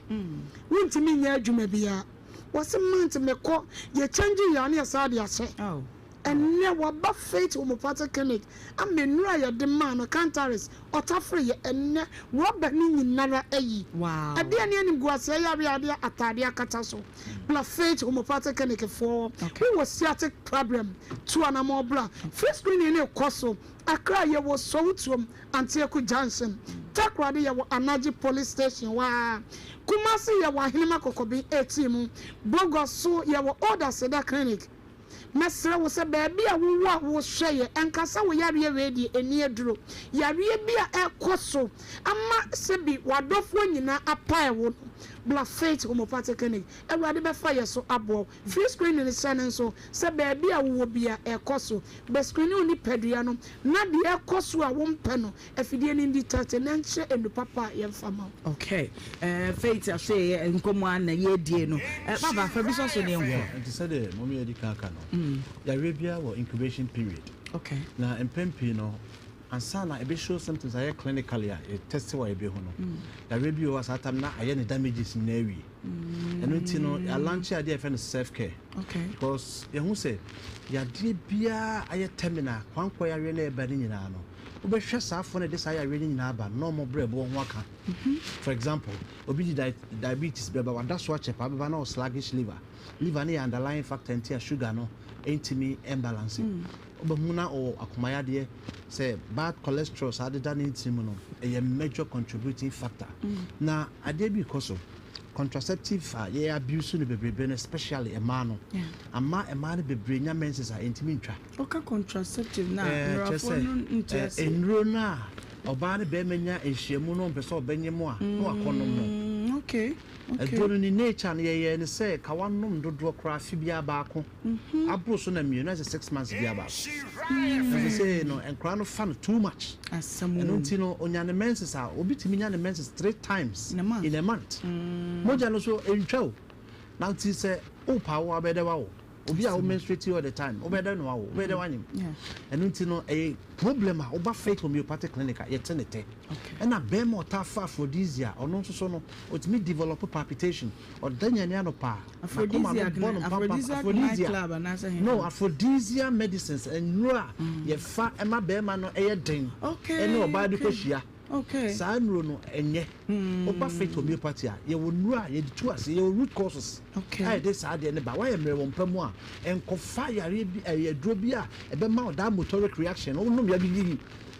wo ntumi nyɛ adwuma biara. Wɔse month me kɔ, yɛ change yɛ a na yɛsan de ahyɛ. Ɛnnɛ waba Faith Homeopathic Clinic ama nnuru a yɛde maa no, Cantharis, ɔtafere yɛ ɛnnɛ rɔba no nyinara ayi. Ɛdeɛn ne animguaseɛ yareɛ a wɔde ataadeɛ akata so? Bra Faith Homeopathic Clinic foɔ hɔ. Wowɔ sciatic problem? Tu anamɔn bra. Free screening no rekɔ so. Accra yɛwɔ Sowutuom, Antieku Junction. Takoradi yɛwɔ Anagye Police Station hɔ ara. Kumasi yɛwɔ Ahenema Kɔkɔben ATM. Bogoso yɛwɔ Old Aseda Clinic. Mɛsrɛ wo sɛ baabi a wowɔ a wohwɛ yɛ, nka sɛ wo yareɛ wei deɛ ɛnni aduro. Yareɛ bi a ɛrekɔ so ama sɛbi w'adɔfoɔ nyinaa apae wo no, bra Faith Homeopathic Clinic. Awurade bɛfa yɛ so aboa wo. Free screening hyɛ no nso sɛ baabi a wowɔ biara ɛrekɔ so. Bɛ screen wo nipadua no na deɛ ɛrekɔ so a wompɛ no, Afidie no ndi tɛte na nkyerɛ enu papa a yɛmfa ma wo. Okay eh, Faith ase yɛ nkɔmmɔ a na yɛredie no. Eh, Baba, fa bi sɔ so ne yɛnkɔ. Yeah, nti sɛdeɛ mom yɛdi kan aka no, yareɛ biara wɔ incubation period. Okay. Na mpɛn pii no, ansa na ɛbɛ show symptoms ayɛ clinically a yɛ test wɔ yɛbɛhu no, yareɛ bi wɔ hɔ a saa time na ayɛ ne damages nyinaa awie. Ɛno nti no, yɛalaunche adeɛ a yɛfrɛ no self care. Okay. Because yɛhu sɛ yadeɛ biara ayɛ terminal, kwankɔ yareɛ na ɛba no nyinaa no, Wobɛhwɛ saa afoɔ no a ɛde saa yareɛ no nyinaa ba no na wɔn brɛboɔ ho aka. For example, obi de diabetes bɛba, wada so akyɛ paa, bɛba na ɔwɔ sluggish liver. Liver no yɛ underlying factor nti a sugar no ntumi mbalance. Wobɛhu na ɔwɔ akomayadeɛ, sɛ bad cholesterol saa deda ne ntini mu no, ɛyɛ major contributing factor. Na adeɛ bi rekɔ so, contraceptive a yɛ abuse no bebrebe no, especially mmaa no, ama mmaa no bebree nya menses a ɛntumi ntwa. Woka contraceptive no a, mmarafoɔ no nte aseɛ. Nnuro no a ɔbaa ne barima nya nhyiamu na ɔmpɛ sɛ ɔbɛnyem a na wakɔnom no. Okay, okay. Aduro no ne nature no yɛyɛɛ no sɛ ka wanom dodoɔ koraa afe biara baako. Aboro so na mmienu ayɛ sɛ 6 months biara baako. Na sesei no nkwadaa no fa no too much. Asɛm wɔ Ɛno mu. nti no onya ne menses a obi tumi nya ne menses 3 times In a month. in a month. Mogya no so ɛntwa o. Na nti sɛ wopɛ awo a wobɛyɛ dɛ wawo. Obi a wo menstruate all the time, wobɛyɛ dɛn na wawo? Wobɛyɛ dɛn wanyem? Ɛno nti no, ɛyɛ problem a woba Faith Homeopathic Clinic a, yɛte ne tɛ. Ɛna bɛrima a ɔtaa fa aphrodisia, ɔno nso so no, ɔtumi develop palpitation. Ɔda nyane anɔpa a, n'akoma no bɔ no mpampam. Aphrodisia, no, aphrodisia medicines, nnuro a yɛfa ma bɛrima no yɛ den ɛne ɔbaa de kɔhyia. Saa nnuro no, ɛnyɛ. Woba Faith Homeopathy a, yɛwɔ nnuro a yɛde tu aseɛ, yɛwɔ root causes a yɛde saa adeɛ no ba. Woayɛ mmerɛ wɔ mpa mu a, nkɔfa yareɛ bi, ɛyɛ aduro bi a ɛbɛma wo that motoric reaction no, wonom yɛ gidigidi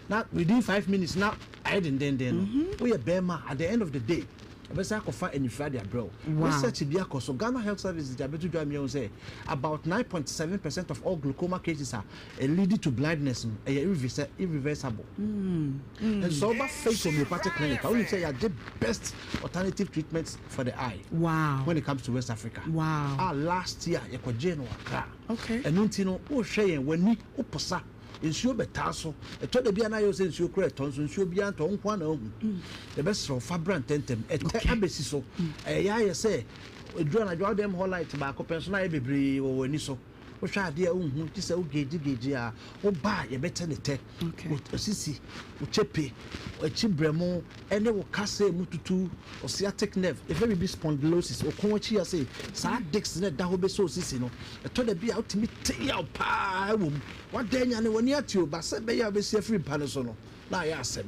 na within 5 minutes na ayɛ dendenden no. Woyɛ bɛrima a, at the end of the day, ɛbɛsan akɔfa anifira de abrɛ wo. Research bi akɔ so, Ghana Health Services de abɛto dwa mmiɛnhu sɛ about 9.7% of all glaucoma cases a lead to blindness no, ɛyɛ irreversible. Nso woba Faith Homeopathic Clinic a, wonim sɛ yɛagye best alternative treatment for the eye when it comes to West Africa. A last year yɛkɔgyee no wɔ Accra. Ɛno nti no, wohwɛ yɛn, w'ani, woposa, nsuo bɛtaa so. Ɛtɔ da bi a na ayɛ wo sɛ nsuo kora ɛtɔ, nso nsuo biara ntɔ, wo nko ara na woahu. Yɛbɛsrɛ wo, fa bra ntɛmntɛm. Ɛtɛ abɛsi so. Ɛyɛ ayɛ sɛ ɛduru anadwo a, wode ɛm hɔ light baako pɛ nso na ayɛ bebree wɔ w'ani so. Wohwɛ adeɛ a wonhu, gye sɛ wogeegye a, woba a yɛbɛtɛ ne tɛ. Wo sisi, wo kyepe, w'akyi brɛmo ne wo kasa mu tutu, wo sciatic nerve, yɛfrɛ biribi spondylosis, wo kɔn akyi ase, saa discs no a ɛda hɔ bɛsɔ wo sisi no, ɛtɔ da bi a wotumi te yaw paa wɔ mu. Woada anya no, w'ani ate o, but sɛ ɛbɛyɛ a wobɛsi afiri mpa no so no, na ayɛ asɛm.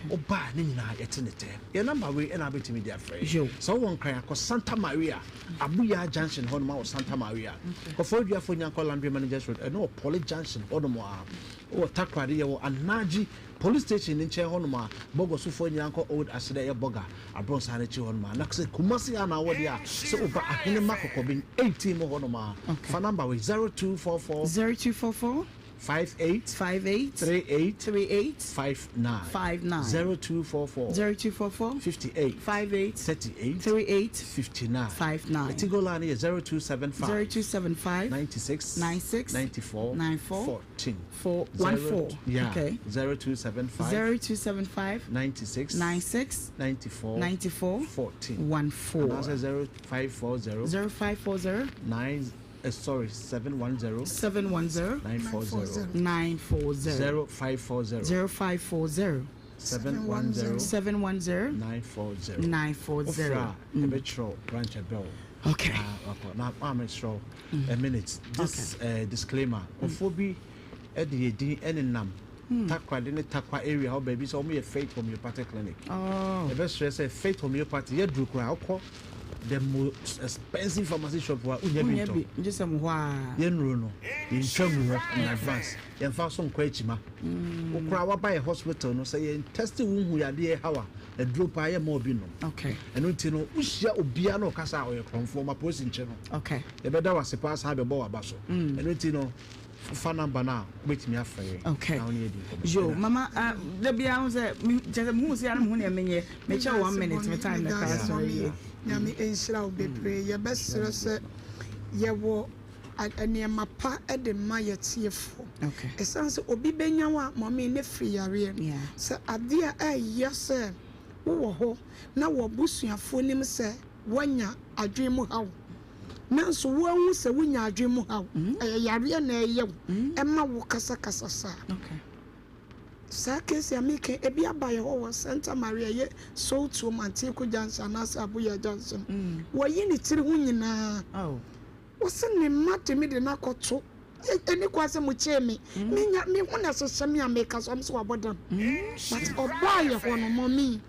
Woba a ne nyinaa yɛte ne tɛ. Yɛn number wei na wobɛtumi de afrɛ yɛn. Sɛ wowɔ Nkran a, kɔ Santa Maria, Abuya Junction hɔnom a wɔ Santa Maria. Kɔfɔɔduafoɔ Nyankɔ Laundry Managers Road, ɛno wɔ Poly Junction hɔnom a. Wɔ Takoradi yɛwɔ Anaji police station no nkyɛn hɔnom a Bɔgɔsofoɔ nyinaa nkɔ Old Aseda ɛyɛ Bɔga abrɔnsan no akyi hɔnom a. Na sɛ Kumasi a na wowɔ deɛ a sɛ woba Ahenema Kɔkɔben 18 mu hɔnom a fa number wei 0244 0244 58 58 38 38 59 59 0244 0244 58 58 38 38 59 59. Tigo line yɛ 0275 0275 96 96 94 94 14 4 1 4. Yeah. Okay. 0275 0275 96 96 94 94 14 14. Anaasɛ 0540 0540 9 sorry, 710 710 940 940 0540 0540 710 710 940 940. Wofrɛ a yɛbɛkyerɛw branch ɛbɛ wo. Okay. Na wakɔ. Na maame kyerɛw a minute. This disclaimer. Nkurɔfoɔ bi de yɛ din nenam Takoradi ne Tarkwa area hɔ baabi sɛ wɔyɛ Faith Homeopathic Clinic. Oh. Yɛbɛsrɛ sɛ Faith Homeopathy yɛduru koraa wokɔ the most expensive pharmacy shop a wonya bi Wonya ntɔ. bi gye sɛ mo hɔ a. Yɛn nnuro no yɛntwa ngu hɔ in advance. Yɛmfa so nkɔ akyima. Wo koraa woaba yɛ hospital no sɛ yɛn test wo hu yadeɛ haw a aduro paa yɛmma obi nnom. Okay. Ɛno nti no wohyia obiara na ɔkasa a ɔyɛ korɔmfoɔ ma polisi nkye no. Okay. Yɛbɛda wo ase paa saa bɛbɔ w'aba so. Ɛno nti no fa number no a wobɛtumi afrɛ yɛn Okay. na wo ne yɛdi nkɔmmɔ. Yo, mama, da biara ho sɛ, kyerɛ sɛ mehu sɛ ara mehu nea menyɛ. Mekyɛ one minute, me time na kora sɔre yie. Nyame nhyira wo bebree. Yɛbɛsrɛ sɛ yɛwɔ nneɛma pa de ma yɛtiefoɔ. Ɛsiane sɛ obi bɛnya wo a, mɔme ne firi yareɛ. Sɛ adeɛ a ɛyɛ sɛ wowɔ hɔ na w'abusuafoɔ nim sɛ woanya adwene mu haw, nanso woahu sɛ wonya adwene mu haw, ɛyɛ yareɛ na ɛyɛ wo, ɛma wo kasakasa saa. Saa case a meka yi, ebi aba yɛ hɔ wɔ Santa Maria, ɛyɛ Sowutuom, Antieku Junction anaasɛ Abuya Junction. Wɔyi ne tiri ho nyinaa. Wɔse ne mma de me de no akɔto, ɛni kwan sɛ mokyee me. Menya, me ho na ɛhyehyɛ me a meka so, wɔn se wabɔ dam. But ɔbaa yɛ hɔ no, mummy,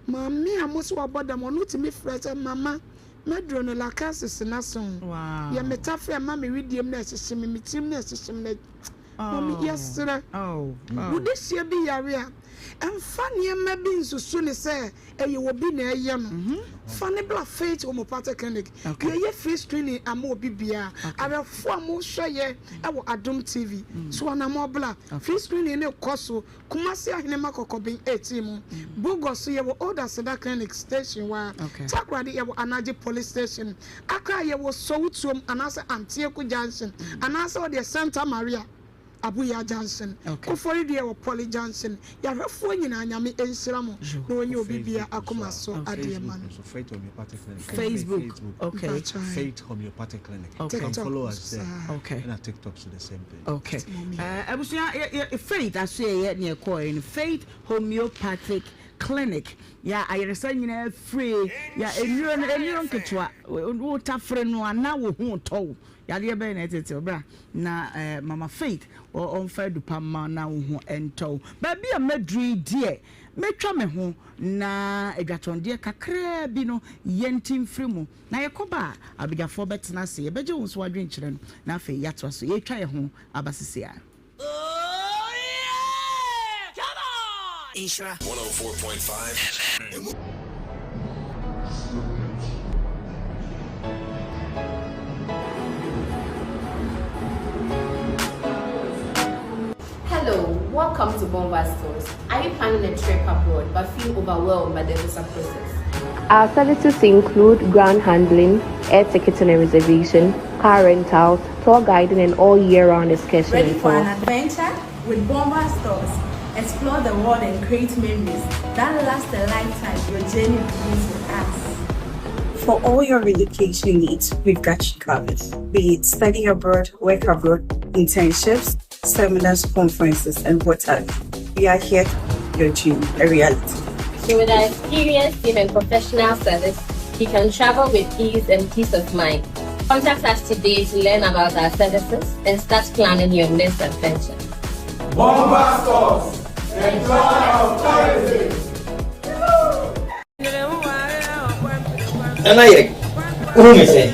maame a mose wabɔ dam, ɔno tumi frɛ sɛ, mama, maduro no Lachesis no aso. Yɛ me tafere ma me wedeɛm na ɛhyehye me, me tirim na ɛhyehye me. Mummy, yɛsrɛ, wo dehyeɛ bi yare a, mfa nneɛma bi nsusu no sɛ ɛyɛ obi na ɛyɛ no. Fa no bra Faith Homeopathic Clinic. Yɛyɛ free screening ama obi biara. Awɛfoɔ a mohwɛ yɛ wɔ Adom TV, so anammɔn bra. Free screening no rekɔ so Kumasi Ahenema Kɔkɔben 18 mu. Bogor so yɛwɔ Old Aseda Clinic station hɔ ara. Takoradi yɛwɔ Anagye Police Station. Accra yɛwɔ Sowutuom anaasɛ Antieku Junction anaasɛ wodeɛ Santa Maria. Abuya junction. Koforidua yɛwɔ Poly junction. Yɛahwɛfoɔ nyinaa Nyame nhyira mo na ɔnyɛ obi bia akoma so adeɛ ma no. Faith Homeopathic Clinic. Facebook. Okay. Faith Homeopathic Clinic. Okay. You can follow us there. Okay. And TikTok so the same thing. Okay. Abusua Faith aso yɛ ne ɛkɔɛ no Faith Homeopathic Clinic. Ya ayeresa nyinaa firi ya enuro no enuro nketewa wo tafere no ana wo ho tɔw. Yadeɛ bɛn na ɛtete wo? Bra na Mama Faith ɔmfa adupa mma na wo ho ntɔ wo. Baabi a maduru yi deɛ, mɛtwa me ho na adwatɔndeɛ kakraa bi no yɛnte mfiri mu. Na yɛkɔba a, abadwafoɔ bɛtena ase, yɛbɛgye wo nso w'adwenkyerɛ no na afei yɛatoa so. Yɛretwa yɛn ho aba seesei ara. Nhyira. 104.5 FM. Hello, welcome to Bomba Stores. Are you planning a trip abroad but feel overwhelmed by the visa process? Our services include ground handling, air ticketing and reservation, car rentals, tour guiding, and all year round excursion. Ready for an adventure? With Bomba Stores, explore the world and create memories that last a lifetime. Your journey begins with us. For all your relocation needs, we've got you covered. Be it study abroad, work abroad, internships, seminars, conferences, and what have you. We are here to make your dream a reality. So with our experienced team and professional service, you can travel with ease and peace of mind. Contact us today to learn about our services and start planning your next adventure. Bomba Stores, the joy of tourism. Nana yere, wohu me sɛn?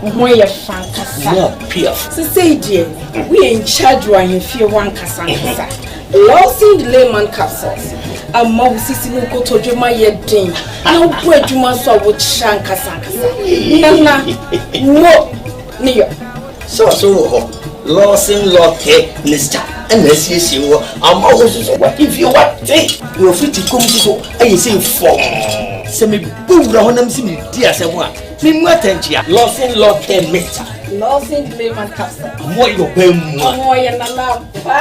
Wo ho yɛ fɛ ankasa. Mo piaf. Sesei deɛ, woyɛ in charge wɔ ahemfie hɔ ankasa ankasa. Lawson Layman Capsules ama wo sisi ne wo kotodwe ma yɛ den na wobɔ adwuma nso a wokyerɛ ankasa ankasa. Nana, mo ne yɔ. Sɛ ɔso wɔ hɔ, Lawson Lɔkɛ Mr. Ɛna asiesie wɔ ama wo nso so wahemfie wate na wɔfiri kom nso so ayɛ sei fɔmm. Sɛ mebɔ wura hɔ na mese meredi asɛm a, memmu atɛnkyea. Lawson Lɔkɛ Mr. Lawson Layman Capsule. Ɔmo yɛ ɔbaa mua. Ɔmo yɛ nana ampa.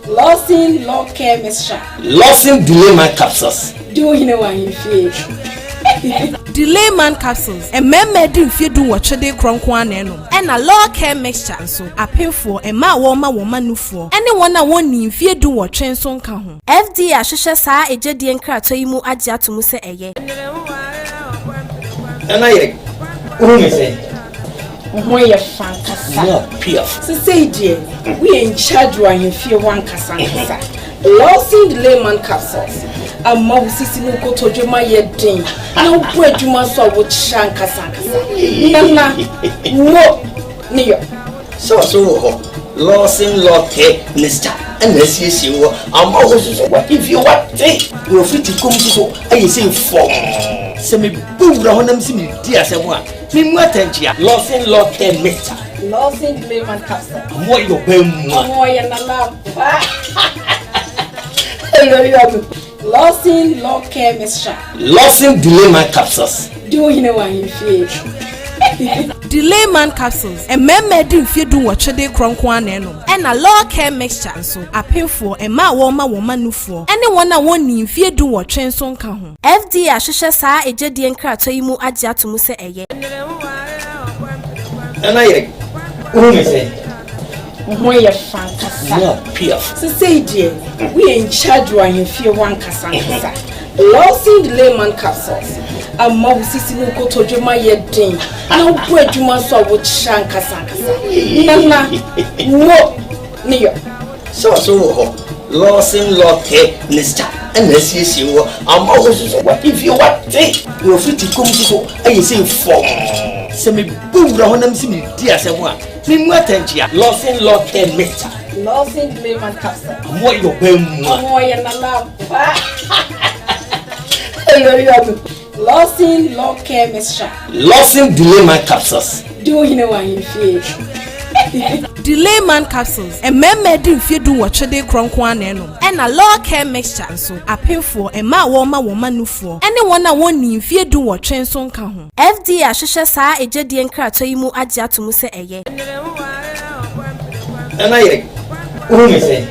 Lawson Lɔkɛ Mr. Lawson Layman Capsules. Di wo hene wɔ ahemfie. Delayman Capsules, Mmarima adi mfeɛ dunwɔtwe de rekorɔ nko ara na ɛnom. Ɛna Law Care Mixture nso, apemfoɔ, mmaa a wɔrema wɔn mma nufoɔ, ne wɔn a wɔnnii mfeɛ dunwɔtwe nso nka ho. FDA ahwehwɛ saa agyadie nkratoɔ yi mu agye ato mu sɛ ɛyɛ. Nana yere, wohu me sɛn? Wo ho yɛ fɛ ankasa. Mo piaf. Sesei deɛ, woyɛ in charge wɔ ahemfie hɔ ankasa ankasa. Lawson Layman Capsules ama wo sisi ne wo kotodwe ma yɛ den na wobɔ adwuma nso a wokyerɛ ankasa ankasa. Nana, mo ne yɔ. Sɛ ɔso wɔ hɔ, Lawson Lɔkɛ Mr. Ɛna asiesie wɔ ama wo nso so wahemfie wate na wɔfiri ti kom nso so ayɛ sei fɔmm. Sɛ mebɔ wura hɔ na mese meredi asɛm a, memmu atɛnkyea. Lawson Lɔkɛ Mr. Lawson Layman Capsule. Ɔmo yɛ ɔbaa mua. Ɔmo yɛ nana ampa. Lawson Law Care Mixture. Lawson Delayman Capsules. Di wo hene wɔ ahemfie. Delayman Capsules, Mmarima adi mfeɛ dunwɔtwe de rekorɔ nko ara na ɛnom. Ɛna Law Care Mixture nso, apemfoɔ, mmaa a wɔrema wɔn mma nufoɔ, ne wɔn a wɔnnii mfeɛ dunwɔtwe nso nka ho. FDA ahwehwɛ saa agyadie nkratoɔ yi mu agye ato mu sɛ ɛyɛ. Nana yere, wohu me sɛn? Wo ho yɛ fɛ ankasa. Mo piaf. Sesei deɛ, woyɛ in charge wɔ ahemfie hɔ ankasa ankasa. Lawson Layman Capsules ama wo sisi ne wo kotodwe ma yɛ den na wobɔ adwuma nso a wokyerɛ ankasa ankasa. Nana, mo ne yɔ. Sɛ ɔso wɔ hɔ, Lawson Lɔkɛ Mr. Ɛna asiesie wɔ ama wo nso so wahemfie wate na wɔfiri ti kom nso so ayɛ sei fɔmm. Sɛ mebɔ wura hɔ na mese meredi asɛm a, memmu atɛnkyea. Lawson Lɔkɛ Mr. Lawson Layman Capsule. Ɔmo yɛ ɔbaa mua. Ɔmo yɛ nana ampa. Lawson Lɔkɛ Mixture. Lawson Delayman Capsules. Di wo hene wɔ ahemfie. Delayman capsules, mmarima adi mfeɛ dunwɔtwe de rekorɔ nko ara na ɛnom, ɛna Law Care Mixture nso, apemfoɔ, mmaa a wɔrema wɔn mma nufoɔ, ne wɔn a wɔnnii mfeɛ dunwɔtwe nso nka ho. FDA ahwehwɛ saa egyedie nkratoɔ yi mu agye ato mu sɛ ɛyɛ. Nana yere, wohu me sɛn?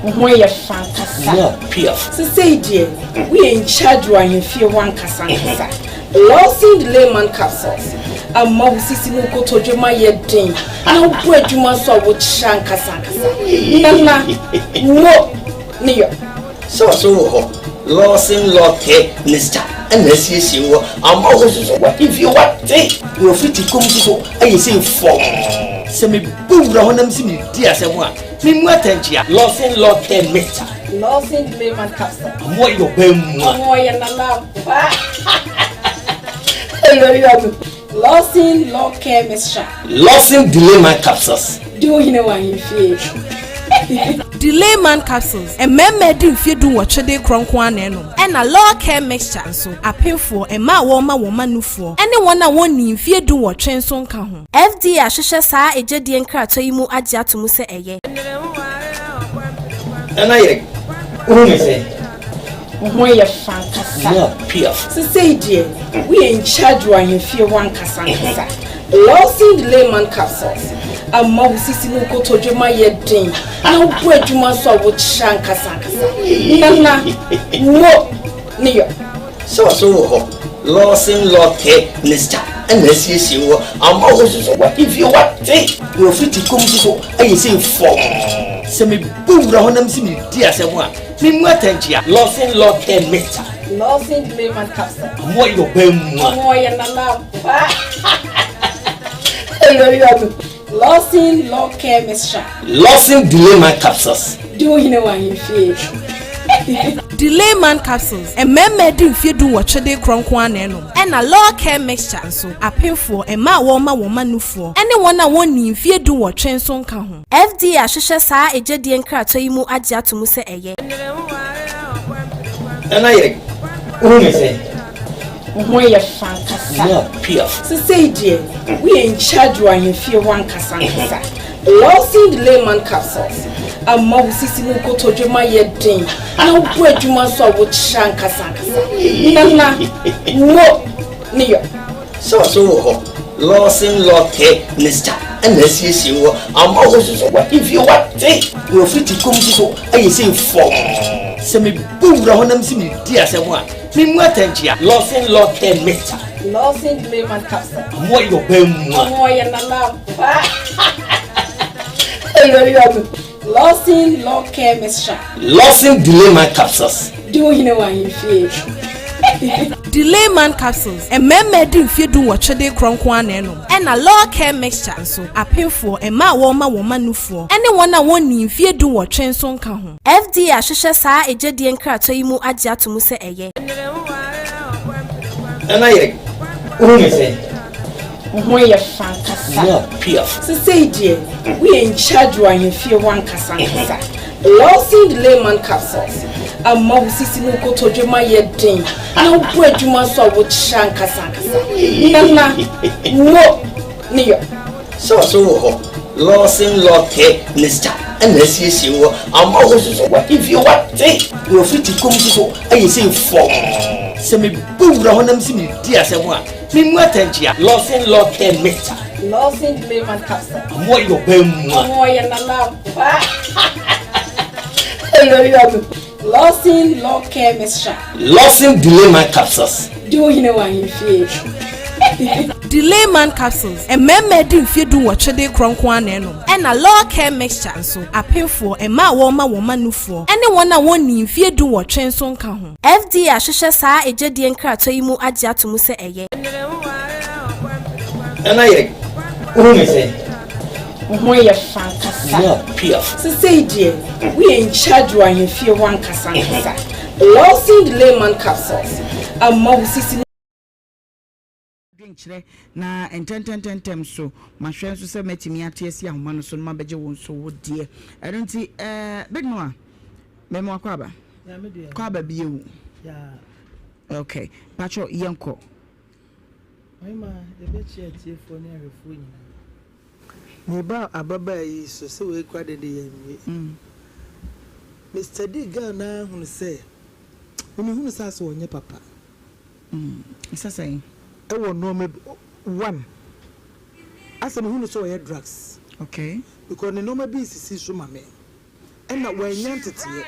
Wo ho yɛ fɛ ankasa. More piaf. Sesei deɛ, woyɛ in charge wɔ ahemfie hɔ ankasa ankasa. Lawson Delayman Capsules ama wo sisi ne wo kotodwe ma yɛ den na wobɔ adwuma nso a wokyerɛ ankasa ankasa. Nana, mo ne yɔ. Sɛ ɔso wɔ hɔ, Lawson Law Care Mixture ɛna asiesie wɔ ama wo nso so w'ahemfie wate na wafiti kɔm nso so ayɛ sei fɔmm. Sɛ mebɔ wura hɔ na mese medi asɛm a, memu atɛnkyea. Lawson Law Care Mixture. Lawson Delayman Capsule. Ɔmo ayɛ ɔbaa mua. Ɔmo ɔyɛ nana ampa. Lawson Law Care Mixture. Lawson Delayman Capsules. Di wo hene wɔ ahemfie. Delayman capsules, mmarima adi mfeɛ dunwɔtwe de rekorɔ nko ara na ɛnom, ɛna Law Care Mixture nso, apemfoɔ, mmaa a wɔrema wɔn mma nufoɔ, ne wɔn a wɔnnii mfeɛ dunwɔtwe nso nka ho. FDA ahwehwɛ saa egyedie nkratoɔ yi mu agye ato mu sɛ ɛyɛ. Nana yere, wohu me sɛn? Wo ho yɛ fɛ ankasa. More piaf. Sesei deɛ, woyɛ in charge wɔ ahemfie hɔ ankasa ankasa. Lawson Delayman Capsules ama wo sisi ne wo kotodwe ma yɛ den na wobɔ adwuma nso a wokyerɛ ankasa ankasa. Nana, mo ne yɔ. Sɛ ɔso wɔ hɔ, Lawson Law Care Mixture ɛna asiesie wɔ ama wo nso so w'ahemfie wate na wafiti kɔm nso so ayɛ sei fɔmm. Sɛ mebɔ wura hɔ na mese medi asɛm a, memu atɛnkyea. Lawson Law Care Mixture. Lawson Delayman Capsule. Ɔmo ayɛ ɔbaa mua. Ɔmo ɔyɛ nana ampa. Lawson Law Care Mixture. Lawson Delayman Capsules. Di wo hene wɔ ahemfie. Delayman capsules, mmarima adi mfeɛ dunwɔtwe de rekorɔ nko ara na ɛnom, ɛna Law Care Mixture nso, apemfoɔ, mmaa a wɔrema wɔn mma nufoɔ, ne wɔn a wɔnnii mfeɛ dunwɔtwe nso nka ho. FDA ahwehwɛ saa egyedie nkratoɔ yi mu agye ato mu sɛ ɛyɛ. Nana yere, wohu me sɛn? Wo ho yɛ fɛ ankasa. More piaf. Sesei deɛ, woyɛ in charge wɔ ahemfie hɔ ankasa ankasa. Lawson Delayman Capsules ama wo sisi ne wo kotodwe ma yɛ den na wobɔ adwuma nso a wokyerɛ ankasa ankasa. Nana, mo ne yɔ. Sɛ ɔso wɔ hɔ, Lawson Law Care Mixture ɛna asiesie wɔ ama wo nso so w'ahemfie wate na wafiti kɔm nso so ayɛ sei fɔmm. Sɛ mebɔ wura hɔ na mese medi asɛm a, memu atɛnkyea. Lawson Law Care Mixture. Lawson Delayman Capsule. Ɔmo ayɛ ɔbaa mua. Ɔmo ɔyɛ nana ampa. Lawson Law Care Mixture. Lawson Delayman Capsules. Di wo hene wɔ ahemfie. Delayman capsules, mmarima adi mfeɛ dunwɔtwe de rekorɔ nko ara na ɛnom, ɛna Law Care Mixture nso, apemfoɔ, mmaa a wɔrema wɔn mma nufoɔ, ne wɔn a wɔnnii mfeɛ dunwɔtwe nso nka ho. FDA ahwehwɛ saa egyedie nkratoɔ yi mu agye ato mu sɛ ɛyɛ. Nana yere, wohu me sɛn? Wo ho yɛ fɛ ankasa. More piaf. Sesei deɛ, woyɛ in charge wɔ ahemfie hɔ ankasa ankasa. Lawson Delayman Capsules ama wo sisi ne wo kotodwe ma yɛ den na wobɔ adwuma nso a wokyerɛ ankasa ankasa. Nana, mo ne yɔ. Sɛ ɔso wɔ hɔ, Lawson Law Care Mixture ɛna asiesie wɔ ama wo nso so w'ahemfie wate na wafiti kɔm nso so ayɛ sei fɔmm. Sɛ mebɔ wura hɔ na mese medi asɛm a, memu atɛnkyea. Lawson Law Care Mixture. Lawson Delayman Capsule. Ɔmo ayɛ ɔbaa mua. Ɔmo ɔyɛ nana ampa. Lawson Law Care Mixture. Lawson Delayman Capsules. Di wo hene wɔ ahemfie. Delayman capsules, mmarima adi mfeɛ dunwɔtwe de rekorɔ nko ara na ɛnom, ɛna Law Care Mixture nso, apemfoɔ, mmaa a wɔrema wɔn mma nufoɔ, ne wɔn a wɔnnii mfeɛ dunwɔtwe nso nka ho. FDA ahwehwɛ saa egyedie nkratoɔ yi mu agye ato mu sɛ ɛyɛ. Nana yere, wohu me sɛn? Wo ho yɛ fɛ ankasa. More piaf. Sesei deɛ, woyɛ in charge wɔ ahemfie hɔ ankasa ankasa. Lawson Delayman Capsules ama wo sisi ne. Adwenkyerɛ, na ntɛntɛntɛntɛm so mahwɛ nso sɛ mɛtumi ate asi ahoma no so no mabɛgye wo nso wo deɛ. Ɛno nti eh, Big Noah, mema wakɔ aba. Kɔ aba bio. Okay, patro yɛnkɔ. Ɔhema, yɛbɛkyia atiefoɔ ne ahwɛfoɔ nyinaa. Meba ababaa yi so sɛ wei koraa de de yɛnwie. Me study girl no ara hunu sɛ me mehunu sɛ asɛ ɔnyɛ papa. Sɛ sɛn? Ɛwɔ nnoɔma bi one asɛ mehunu sɛ ɔyɛ drugs. Okay. Because ne nnoɔma bi nsisi so ma me ɛna wannya nteteɛ.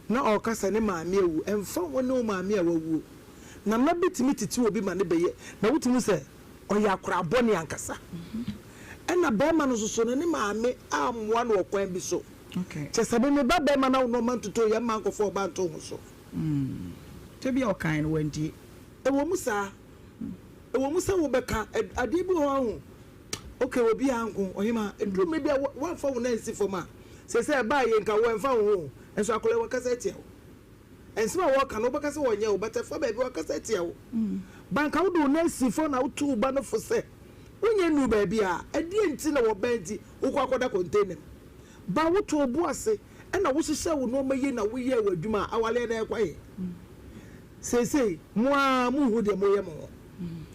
Na ɔreka sɛ ne maame awu ɛmfa ho ne wo maame a wawuo. Nana bi tumi tete obi ma no bɛyɛ na wotumi hu sɛ ɔyɛ akwadaa bɔne ankasa. Ɛna barima no nso so no ne maame ammoa no wɔ kwan bi so. Kyerɛ sɛ me me ba barima na wo nnoɔma ntotoo yɛ mma nkɔfa ɔbaa nto wo ho so. Sɛ bi a ɔkae no wantie. Ɛwɔ mu saa. Ɛwɔ mu sɛ wobɛka adeɛ bi wɔ hɔ a ho okay obiara nko ɔhemaa ɛduru mmerɛ bi a woamfa wo nan ansi fam a seesei ɛbaa yei nka wo ɛmfa wo ho o nso akwadaa yi wakasa atia wo. Nsɛm a wɔka no, wobɛka sɛ wɔnyɛ wo, but ɛfa baabi wɔakasa atia wo. Ba anka wode wo nan si fam na wotu wo ba no fo sɛ, wonyɛ nnuu baabi a, ɛdeɛn nti na wɔbɛn nti wokɔ akɔda container mu? Ba woto wo bo ase na wohyehyɛɛ wo nnoɔma yie na woyɛɛ w'adwuma a, awaleɛ no ɛrekɔ he? Seesei mo ara monhu deɛ moreyɛ mo ho.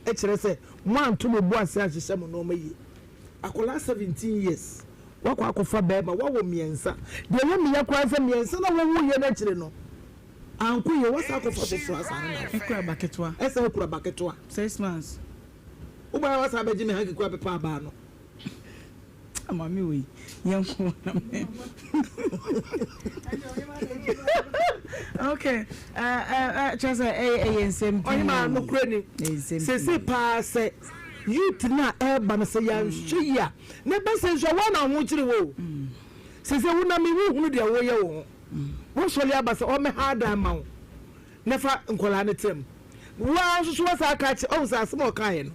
Ɛkyerɛ sɛ moanto mo bo ase anhyehyɛ mo nnoɔma yie. Akwadaa 17 years, Woakɔ akɔfa barima, woawo mmiɛnsa. Deɛ ɛyɛ me ya koraa ne sɛ mmiɛnsa no a wowoeɛ no akyire no, ankɔ yie, woasan akɔfa foforɔ asan ne no awo. Ɛkura ba ketewa. Ɛsan kura ba ketewa. 6 months. Wobaeɛ a woasan abɛgye me hanky koraa pepa abaa no. Maame wei, yɛnko na me. Okay, kyerɛ sɛ ɛyɛ nsɛm pii. Ɔhemaa, nokorɛ ni, seesei paa sɛ youth no a ɛreba no sɛ yɛanhwɛ yie a, Na ɛba sɛ nso a, woa na wo ho kyere wo o. Seesei wonam yi, wonhunu deɛ woreyɛ wo ho. Woasɔre aba sɛ ɔmmɛha adan mma wo na fa nkwadaa no tra mu. Wo ara nso so woasan aka akyerɛ, ɔhu sɛ asɛm a ɔkaeɛ no,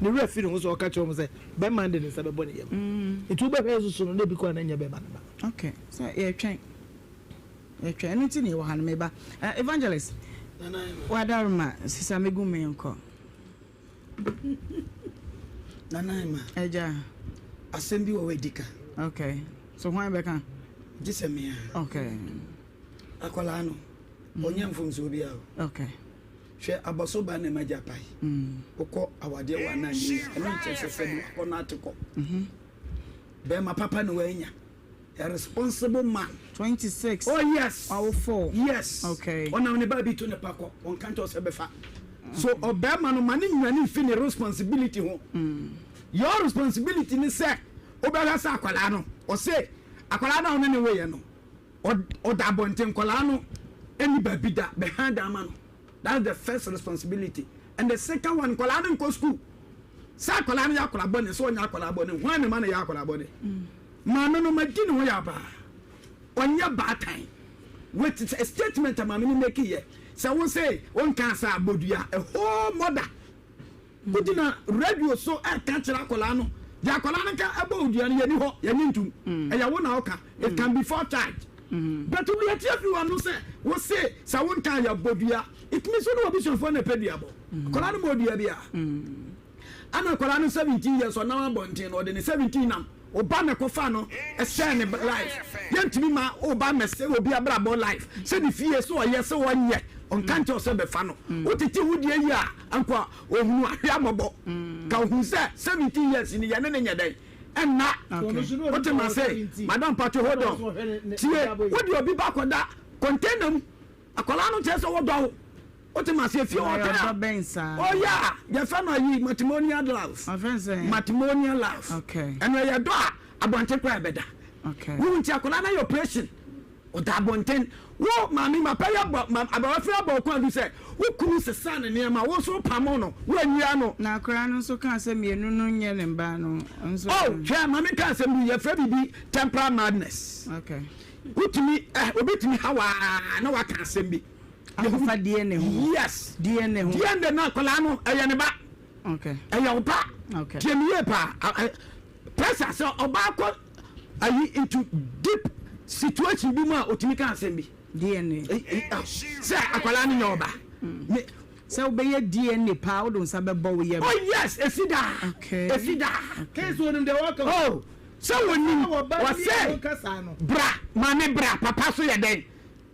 ne werɛ afi ne ho sɛ ɔka kyerɛ wɔn sɛ bɛrima no de ne nsa bɛbɔ ne yam. Nti wobɛhwɛ nso so no, na ebi koraa na ɛnyɛ bɛrima no ba. Okay, sɛ yɛtwɛn, yɛtwɛn, ɛno nti na yɛwɔ ha no, meba. Evangelist, wadaroma, sisa megu me nkɔ. Nana Emma. Agya. Asɛm bi wɔ hɔ edi ka. Okay. So hwan bɛka? Gye sɛ me a. Okay. Akwadaa no, ɔnyɛ mfomsoɔ biara o. Okay. Hwɛ abɔso ba na ɛma gya pae. Wokɔ awadeɛ wɔ anan yi, ɛno nkyerɛ sɛ sɛbi wakɔ no ate kɔ. Bɛrima papa na wanya. A responsible man. 26. Oh yes. Wawo four. Yes. Okay. Ɔnam ne baabi to ne pa kɔ. Ɔnka nkyɛw sɛ bɛfa. So ɔbɛrima no ma ne nwane mfi ne responsibility ho. Your responsibility ne sɛ wobɛhwɛ sɛ akwadaa no ɔse akwadaa no a ɔne ne woyɛ no ɔda abɔnten nkwadaa no ɛni baabi da bɛha da ama no. That's the first responsibility. And the second one nkwadaa no nkɔ school. Sɛ akwadaa no yɛ akwadaa bɔne sɛ ɔnyɛ akwadaa bɔne hwan ne ma no yɛ akwadaa bɔne. Maame no madi ne ho yaw paa. Ɔnyɛ baatan. With a statement a maame no make yɛ sɛ wo se wo nkaa saa bodua a whole mother. Wo gyina radio so ɛka kyerɛ akwadaa no deɛ akwadaa no ka ɛbɔ wo dua no yɛni hɔ yɛnye ntum. Ɛyɛ wo na woka. It can be for charge. But wo yɛte afi w'ano sɛ wo se sɛ wo nkaa yɛ bɔ dua. It means wo ne w'abusuafoɔ na ɛpɛ dua bɔ. Akwadaa no mmɔɔ dua biara. Ɛna akwadaa no 17 years ɔnam abɔnten no ɔde ne 17 nam ɔba na ɛkɔfa no ɛsɛɛ ne life yɛntumi ma ɔba mɛsɛ obi abrabɔ life sɛ ne fie sɛ ɔyɛ sɛ ɔnyɛ ɔnka nkyɛw sɛ bɛfa no wotete wo deɛ yi a anka ɔhunu ahwe amɔbɔ ka ɔhunu sɛ 17 years ni yɛne ne nyɛ dɛn ɛnna wote ma se madam patro hold on tie wode obi ba kɔda container mu Akwadaa no kyerɛ sɛ wɔdɔ wo. Wote ma se efie hɔ taa. Ɔdɔ bɛn saa? Oh yeah, yɛfrɛ no ayi matrimonial love. Ɔfrɛ sɛ? Matrimonial love. Okay. Ɛno ɛyɛ dɔ a abɔnten koraa ɛbɛda. Okay. Wohu nti akwadaa no ayɛ operation. Ɔda abɔnten. Wo maame ma pɛ yɛ bɔ ma abawafiri abɔ ɔkwan du sɛ wo kunu sesa ne nneɛma wo nso pamo no wo anwia no. Na akwadaa no nso kaa sɛ mmienu no nyɛ ne mba no nso. Oh hwɛ maame nka asɛm bi yɛfrɛ biribi temporal madness. Okay. Wotumi eh, obi tumi haw aa na waka asɛm bi. Akɔfa DNA ho. Yes. DNA ho. DNA no akwadaa no ɛyɛ ne ba. Okay. Ɛyɛ wo ba. Okay. Tie me yie paa. Pressure sɛ ɔbaa kɔ ayi into deep situation bi mu a otumi ka asɛm bi. DNA. Sɛ akwadaa no nyɛ ɔba. Mm. Sɛ wobɛyɛ DNA paa wode wo nsa bɛbɔ wo yam. Oh yes, esi daa. Okay. Esi daa. Okay. Case onim deɛ wɔka. Oh. Sɛ wɔnim, wɔse, Bra, maame bra, papa so yɛ dɛn?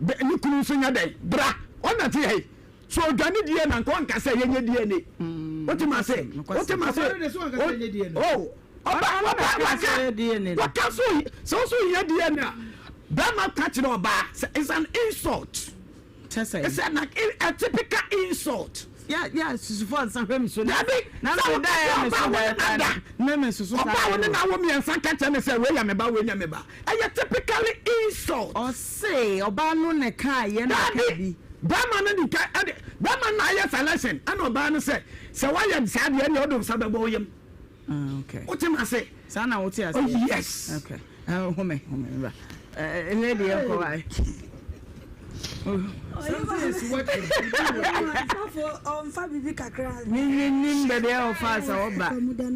Ne kunu nso nyɛ dɛn? Bra. Ɔna te ha yi. So ɔdwane DNA anka ɔnka sɛ yɛnyɛ DNA? Wote ma se? Wote ma se? Oh. Ɔba ɔba waka waka so sɛ ɔso hia DNA a bɛrima ka kyerɛ ɔbaa sɛ it's an insult. It's an a typical insult. Ya ya susufo ansa hwɛ mi so. Dabi sɛ wo ka kyerɛ ɔbaa wo ne na da ɔbaa wo ne na awo mmiɛnsa ka kyerɛ ne sɛ wei yɛ me ba wei nyɛ me ba ɛyɛ typically insult. Ɔse ɔbaa no na ɛkaa yɛ na ɔka bi. Dabi bɛrima no di ka ɛde bɛrima no na ayɛ selection ɛna ɔbaa no sɛ sɛ wayɛ saa deɛ ɛne ɔde nsa bɛbɔ wo yam. Ah, okay. Wote ma se? Saa na wote ase. Oh yes. Okay. Uh, home, home, ba. Eh, lady yɛn kɔ wa. Something is working. Sɔfo ɔnfa bibi kakra. Mi mi nim baabi a ɔfa sa ɔba.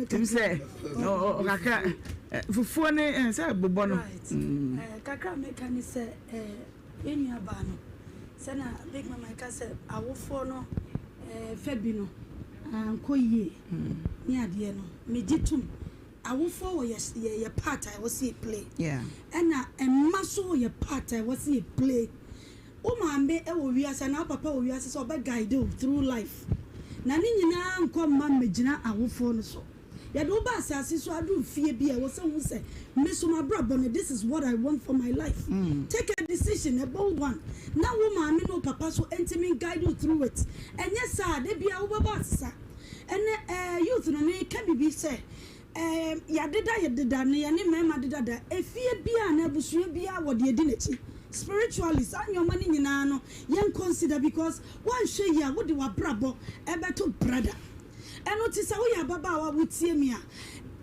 Tim sɛ ɔkakra fufuo ne sɛ bobɔ no. Right. Kakra meka ne sɛ yɛn nua baa no sɛnea Big Mama ka sɛ awofoɔ no fɛ bi no ankɔ yie ne adeɛ no megye tom awofoɔ wɔ yɛ yɛ part a ɛwɔ sɛ yɛ play ɛna mma so wɔ yɛ part a ɛwɔ sɛ yɛ play. Wo maame wɔ wiase anaa wo papa wɔ wiase sɛ ɔbɛ guide wo through life na ne nyinaa nkɔ mma mmɛgyina awofoɔ no so. Yɛde wo ba asase so aduru fie bi a ɛwɔ sɛ wohu sɛ me so m'abrabɔ no this is what I want for my life. Take a decision, a bold one na wo maame ne wo papa so ntumi guide wo through it. Ɛnyɛ saa a da biara wobɛbɔ asesa. Ɛnɛ eh youth no meka biribi sɛ eh yɛadeda yɛdeda no yɛne mmarima deda da. Efie biara anaa abusua biara wɔ deɛ ɛdi n'akyi spiritually saa nnoɔma no nyinaa no yɛn consider because woanhwɛ yie a wode w'abrabɔ ɛbɛto brada. Ɛno nti sɛ woyɛ ababaawa a wotie me a,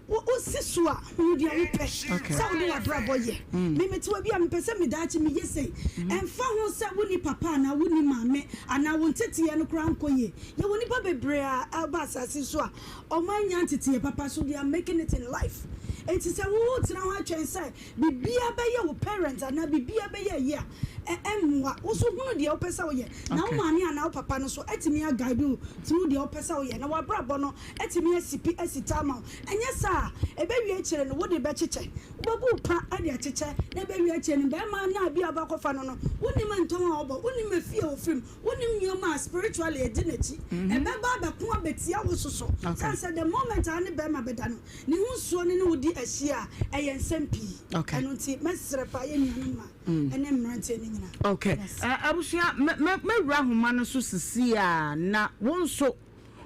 wosi so a, hunu deɛ wopɛ sɛ wode w'abrabɔ yɛ. Me mete hɔ bi a mepɛ sɛ me daakye meyɛ sei. Ɛmfa ho sɛ wonni papa anaa wonni maame anaa wo nteteeɛ no koraa nkɔ yie. Yɛwɔ nnipa bebree a ɛba asase so a wɔannya nteteeɛ papa so they are making it in life. Enti sɛ wotena hɔ atwɛn sɛ biribiara bɛyɛ wo parent anaa biribiara bɛyɛ ayi a, ɛ ɛmmoa. Wo nso hunu deɛ wopɛ sɛ woyɛ, na wo maame anaa wo papa no nso atumi a guide wo through deɛ wopɛ sɛ woyɛ, na w'abrabɔ no atumi asi pi asi ta ama wo. Ɛnyɛ saa a, ɛbɛwie akyire no, wode bɛkyekyɛ. Wobɛbu wo pa de akyekyɛ, na ɛbɛwie akyire no, barima no a bi a wobɛkɔfa no no, wonnim ntɔn a ɔbɔ, wonnim efie a ɔfiri mu, wonnim nneɛma a spiritually ɛdi n'akyi. Ɛbɛba abɛko abɛtia wo soso. Sane sɛ the moment a wo ne barima bɛda no, Ne ho nsuo no ne wo di ahyia a, ɛyɛ nsɛm pii. Ɛno nti, mɛsrɛ paa yɛn nuanom mmaa ne mmeranteɛ no nyinaa. Ok. Abusua, mɛwura ahoma no so sisi a, na wo nso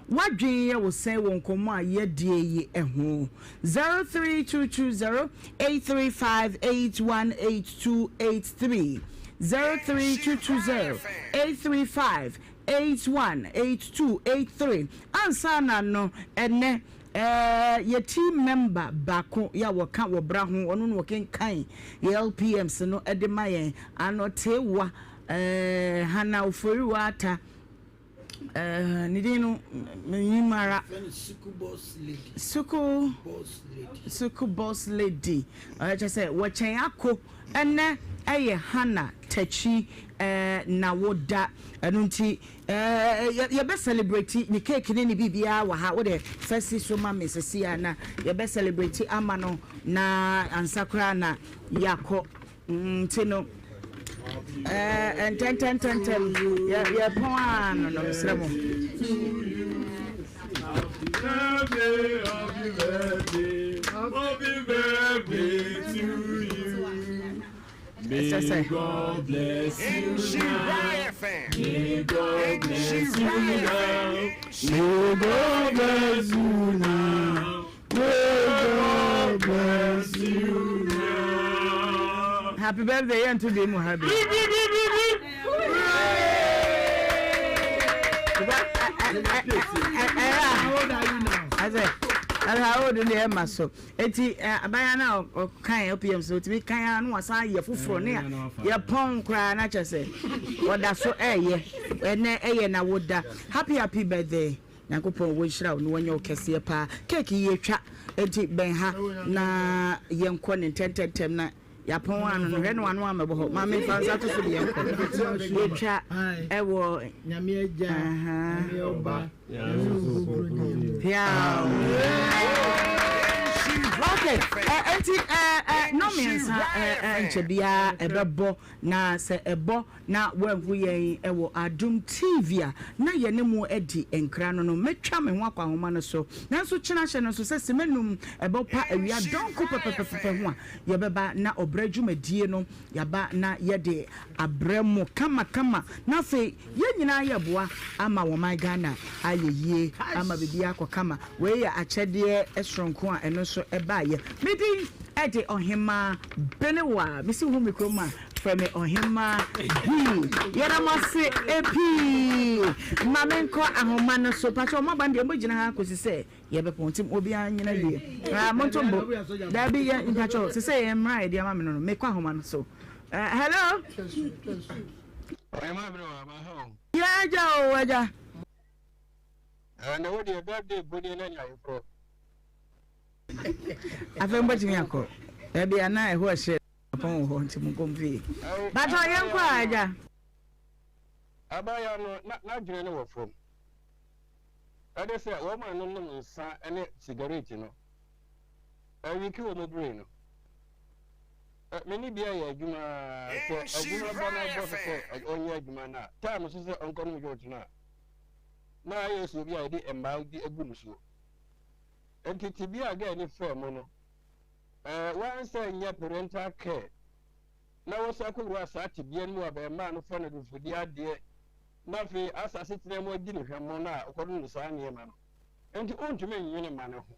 w'adwene yɛ wo sɛn wɔ nkɔmmɔ a yɛadie yi ho? 03220 835 818283 03220 835 818283 Ansa na no, ɛnnɛ Eh, yɛ team member baako yɛ a wɔka wɔ bra ho, ɔno na ɔkenkan yɛ LPMs no de ma yɛn. Anɔtewa, eh, Hannah Oforiwa Atta, eh, ne din no menim ara. Suku, Suku Boss Lady. Kyerɛ sɛ wɔkyɛn ako ɛnɛ ɛyɛ Hannah Takyi eh, na woda. Ɛno nti Eh yɛbɛ celebrate ne cake ne ne biribiara wɔ ha wode fa si so ma me sisi a na yɛbɛ celebrate ama no na ansa koraa na yɛakɔ nti no eh ntɛntɛntɛntɛm yɛpɔn a no no mesrɛ mo. Happy birthday, happy birthday, happy birthday to you. Ɛsɛ sɛ. May God bless you now. May God bless you now. May God bless you now. May God bless you now. Happy birthday yɛn to bi mu ha bi. How old are you now? So Enti abaayewa no a ɔkan LPM so otumi kan ara na wasan ayɛ foforɔ ne yɛpɔn koraa na kyerɛ sɛ ɔda so ɛyɛ ɛnɛ ɛyɛ na woda happy happy birthday Nyankopɔn wɔnhyira wo na wɔnyɛ wo kɛseɛ paa cake yi yɛtwa enti bɛn ha na yɛnkɔ ne ntɛntɛntɛm na Yɛapɔn ano no, hwɛ no ano amɛbɔ hɔ. Maame fa nsa to so deɛ nkɔ. Yɛtwa ɛwɔ. Nyame agya, Nyame ɔba, Nyame Piao. Okay, enti nɔmi. mmiɛnsa nkyɛ biara ɛbɛbɔ, na sɛ ɛbɔ na woanhu yɛn wɔ Adom TV a, na yɛne mo adi nkra no no. Mɛtwa me ho akɔ ahoma no so. Nanso kyena hyɛ no nso sɛ simma num ɛbɔ pa awia dɔnko pɛpɛpɛpɛ ho a, yɛbɛba na ɔbrɛ dwumadie no yɛaba na yɛde abrɛ mo kamakama. Na afei yɛn nyinaa yɛboa ama wɔman Ghana ayɛ yie, ama biribiara akɔ kama. Wei yɛ akyɛdeɛ soronko a ɛno nso ɛbaeɛ. Me din de Ɔhemaa Benewa. Mesi wo hu me kurom a, frɛ me Ɔhemaa B. Yɛda mo ase pii. Ma menkɔ ahoma no so. Pakyɛ wɔn aba no deɛ wɔbɛgyina ha kɔsi sɛ yɛbɛpɔn nti obiara nyina yie. Ah, monto mbo. Daabi yɛ mpakyɛ sɛ sɛ yɛn mmara a yɛde ama me no no, mekɔ ahoma no so. Uh, hello. Ɔhemaa Benewa, ma ha o. Yɛ agya o, agya. Ah, na wo deɛ birthday mpo deɛ na ne ayeforɔ. Afei mobɛtumi akɔ baabi a na ɛhɔ ɛhyɛ pɔn wɔ hɔ nti monkɔ mfie. Bàtɔ yɛn kɔ a agya. Abaayewa no na n'adwene no wɔ fam. Ɛde sɛ wɔn a nonom nsa ne sigaret no, ɛwiki wɔn brain no. Me ne bia yɛ adwuma sɛ adwuma ba no bɔ so sɛ ɔnyɛ adwuma no a, time so sɛ ɔnkɔnom dwot no a, na ayɛ sɛ obi a yɛde mmaa bi agu no soɔ. Nti tebea a girl no faa mu no, eh, wansɛ nyɛ parental care na wɔsan kɔwura saa tebea no mu a bɛmmaa no fa no adufudie adeɛ na afei asa asetena mu adi no hwammɔ no a ɔkɔdo no saa nneɛma no. Nti ɔntumi nnwene mma no ho.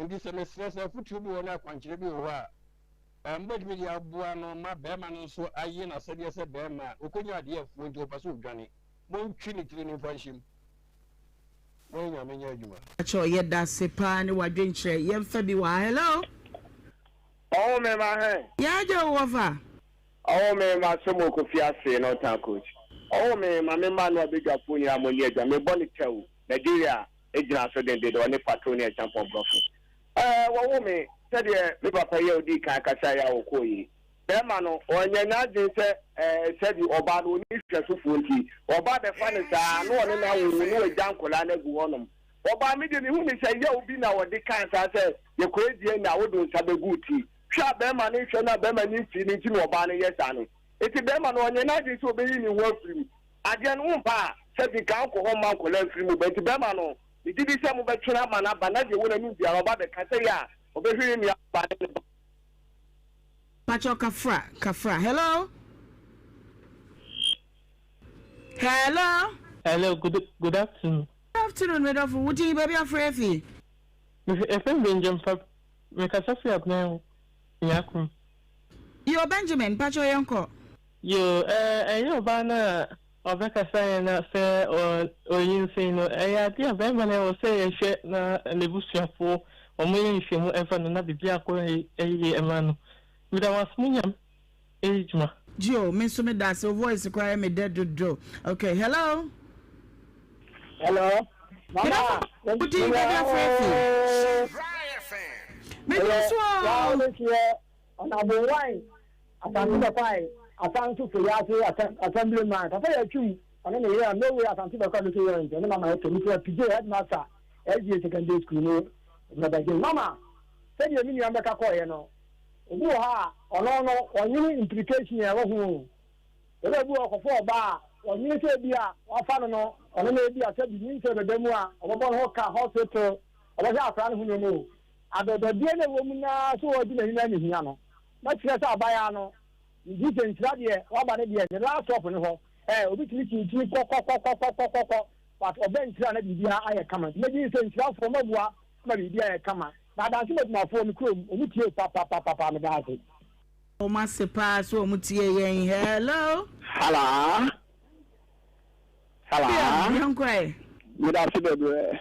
Nti sɛ mesrɛ sɛ afotuo bi wɔ hɔ ne akwankyerɛ bi wɔ hɔ a, eh, mobɛtumi de aboa no ma bɛrima no nso ayɛ n'asɛdeɛ sɛ bɛrima a ɔkɔnya adeɛ afuo nti ɔpɛ sɛ ɔdwane. Montwe ne tiri no mfa nhyɛ mu na yɛn Nyame nyɛ adwuma. Pakyɛw yɛdase paa ne wadwenkyerɛ yɛnfa bi wɔ ha hello. Ɔwo me ma hɛn. Yaa agya o wɔfa. Ɔwo me ma Samuel Kofi Asee Northern Coach. Ɔwo me ma me mma no abadwafoɔ nyinaa mo ani adwa me bɔ ne kyɛw Nigeria gyina so dendenden ɔne Patrol ne Acheampong Brɔfo. Ɛɛ wɔwo me sɛdeɛ me papa yi a ɔdii kan kasaeɛ a ɔkɔɔ yi. Barima no, ɔnyɛ n'adwene sɛ sɛbi ɔbaa no ɔnni hwɛsofoɔ nti, ɔba bɛfa no saa na ɔne no awowo na wagya nkwadaa no agu hɔnom. Ɔbaa, me deɛ mehu no sɛ yaw bi na ɔde kaa saa sɛ yɛkɔyɛ DNA a wode wo nsa bɛgu wo ti. Hwɛ a barima no nhwɛ no a barima no mfiri no nti na ɔbaa no yɛ saa no. Nti barima no ɔnyɛ n'adwene sɛ ɔbɛyi ne ho afiri mu. Adeɛ no wompɛ a sɛbi nka wokɔ hɔ mma nkwadaa mfiri mu ba. Nti barima no, megye di sɛ mobɛtwe no ama no aba na deɛ ɛwɔ n'anim biara ɔba bɛka sɛ yɛ a ɔbɛhwɛ ne nuabaa ne ne ba. Pacho kafra kafra hello hello. Hello good good afternoon. Good afternoon me dɔfo wo din baabi afrɛ afi. Yɛfrɛ me Benjamin fa me kasa firi Abena Nyarko. Yoo Benjamin mpacho yɛn kɔ. Yoo ɛɛ ɛyɛ ɔbaa no a ɔbɛkasa yɛn na sɛ ɔnyinsɛn no ɛyɛ adeɛ a bɛrima no ɛwɔ sɛ yɛhwɛ na n'abusuafoɔ wɔn yɛ nhwɛmu ɛfa no na biribi akɔ yie ɛma no meda mo ase mo nyam ɛyɛ dwuma. Gio me nso meda ase wo voice koraa yɛ me dɛ dodo okay hello. Hello. Mama. Wo din baabi afrɛ fi. Mede so o. Ɔnabo Wine, Asante Bɛkwae, Asanso Foyase Assemblyman, Papa Yatwum, ɔne ne yere a Norway Asante Bɛkwae Local Unit, ɔne Mama Ethel, Mefiri Apigye Headmaster, SDA Secondary School ne Brother James. Mama, sɛdeɛ me nua bɛka kɔeɛ no, obi wɔ hɔ a, ɔno no, ɔnwene implication a ɛwɔ ho o. Ɛbɛ bi wɔ hɔ, ɔkɔfa ɔbaa a, ɔnwene sɛ ebi a wafa no no, ɔno no ebi a sɛbi nyinsɛn bɛda mu a, ɔbɛbɔ ne ho ka hospital, ɔbɛhwɛ akwadaa no ho nneɛma o. Adɔdɔdeɛ no a ɛwɔ mu no ara sɛ ɔregye n'ani na anihia no, mɛkyerɛ sɛ abayaa no, megye sɛ nhyira deɛ waba no deɛ ne last stop ne hɔ. Ɛɛ, obi tumi kyinkyini kɔkɔkɔkɔkɔkɔ but ɔba nhyira na biribiara ayɛ kama. Nti mɛgye sɛ nhyirafoɔ mɛboa ma biribi ayɛ kama. Na adanse madwumafoɔ me kurom, wɔn tie papapapapa, meda ase. Wɔn ase paa sɛ wɔn tie yɛn. Hello. Hello. Hello. Yɛnkɔ ɛ. Meda ase bebree.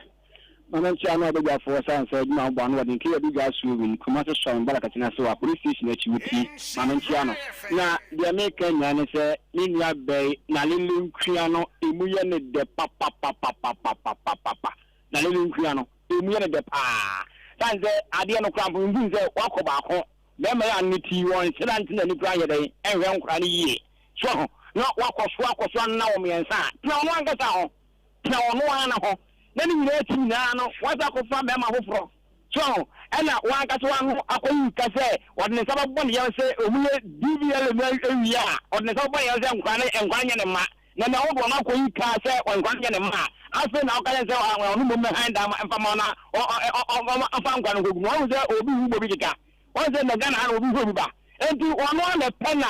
Ma me nkyea no abadwafoɔ sane sɛ adwuma a mobɔ ano wɔ den kei adu dwa asuo win Kumasi sɔn Balaka tena ase wɔ police station akyi wo ti ma me nkyea no na deɛ meka nyinaa ne sɛ me nua bɛi na lele nkua no emu yɛ ne dɛ papapapapapapapa na lele nkua no emu yɛ ne dɛ paa sane sɛ adeɛ no koraa mpo mfiri sɛ wakɔ baako bɛrima yɛ ano ne ti wɔn nhyɛ da nte n'ani koraa nyɛ dɛn ɛnhwɛ nkora no yie so ho na wakɔ so akɔ so anna wɔ mmiɛnsa a tena ɔno ankasa ho tena ɔno ara ne ho na ne nyinaa akyi nyinaa no wasan akɔfa bɛrima foforɔ. So ahu? Ɛna wankasa wano akɔyi ka sɛ ɔde ne nsa bɛbɔ ne yam sɛ ɔmu yɛ DVLA no awie a, ɔde ne nsa bɛbɔ ne yam sɛ nkwadaa no nkwadaa no nyɛ ne mma. Na nea ɔde ɔno akɔyi ka sɛ nkwadaa no nyɛ ne mma a, afei na ɔka kyerɛ no sɛ ɔno mmom mmɛhan dan mfa ma na ɔmfa nkwadaa no nkɔgu mu. Wahu sɛ obi hu bɔ bi keka. Wahu sɛ na Ghana ha no obi hu obi ba. Enti ɔno ara na ɛpɛ na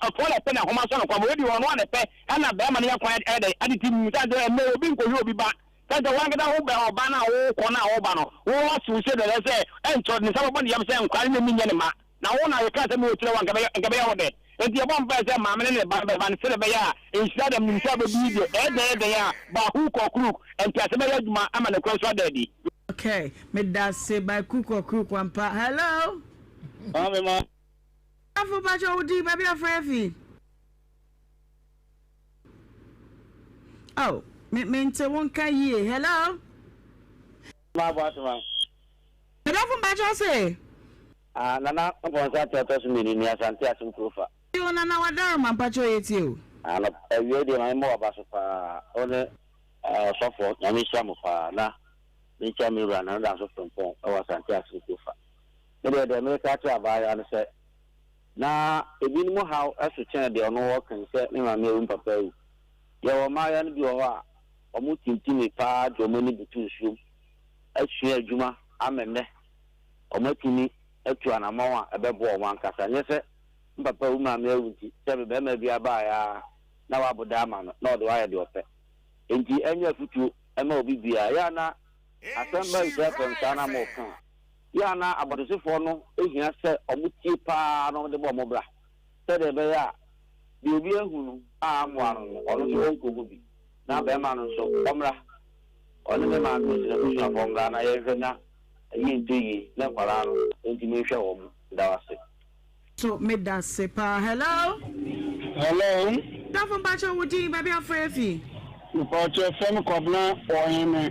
ɔtoɔ na ɛpɛ na nhoma sɔ no kwan. Wei deɛ ɔno ara na ɛpɛ ɛna bɛrima no nya kwan ɛyɛ dɛn adete mu. Sane sɛ ɛnnɛ obi nkɔhwɛ obi ba. Sane sɛ wankasa wo bɛ ɔba no a wokɔ no a woba no, wo ase wo sɛ dɛdɛ sɛ ɛnkyɛ ɔde ne nsa bɛbɔ ne yam sɛ nkwadaa no nyɛ ne mma. Na wo na yɛka asɛm yi wɔ kyerɛ wo a nka ɛbɛyɛ nka ɛbɛyɛ wo dɛ. Enti yɛbɔ mpae sɛ maame ne ne ba no bɛba no sɛdeɛ ɛbɛyɛ a nhyira dɛm nim sɛ wobɛbu yi deɛ ɛyɛ dɛn ɛyɛ dɛn a by hook or crook ntease bɛyɛ adwuma ama nokorɛ nso ada adi. Okay, medase by crook or crook wampa. Hello. Maame ma. Afo pacho wo din baabi afrɛ afi. Oh, me me nte wo nka yie. Hello. Ma abo asema. Medafo mpacho se. Ah, Nana Mpɔnsa tɛ ɔtɔ so mmienu ni Asante Asom Kurofa. Yo Nana wadaroma mpacho yɛ tie o. Anɔp awiei deɛ ma me mmɔ w'aba so paa wo ne ɔsɔfoɔ Nyame nhyira mo paa na menkyia me wura Nana Danso Frimpong wɔ Asante Asom Kurofa. Me deɛ deɛ mereka akyerɛ abaayewa no sɛ na ebinom haw so kyɛn deɛ ɔno ɔka yi sɛ me maame awu me papa awu. Yɛwɔ mmaayewa no bi wɔ hɔ a wɔn tintimii paa de wɔn ani butu nsuom asua adwuma ama nnɛ wɔatumi atu anammɔn a ɛbɛboa wɔn ankasa. Nyɛ sɛ me papa awu me maame awu nti sɛ me barima bi abaeɛ ara na wabo da ama no na ɔde wo ayɛ deɛ ɔpɛ. Enti ɛnyɛ afutuo mma obi biara. Yɛ a na asɛm ba nhyira fam saa na moka a, yɛ a na abɔnesefoɔ no hia sɛ wɔtie pa ara na wɔde bɔ wɔn bra sɛdeɛ ɛbɛyɛ a deɛ obi ahu no a ammoa no no, ɔno nso ɔnkɔhu bi. Na barima no nso, ɔmmra, ɔne ne maame nso n'abusuafoɔ mmra na yɛnhwɛ na ɛyi ntɔ yie na nkwadaa no ntumi nhwɛ wɔn. Meda wo ase. So medase paa hello. Hello. Dɔfo mpakyɛw wo din baabi afrɛ afi. Mepakyɛw frɛ me Kwabena Ɔhene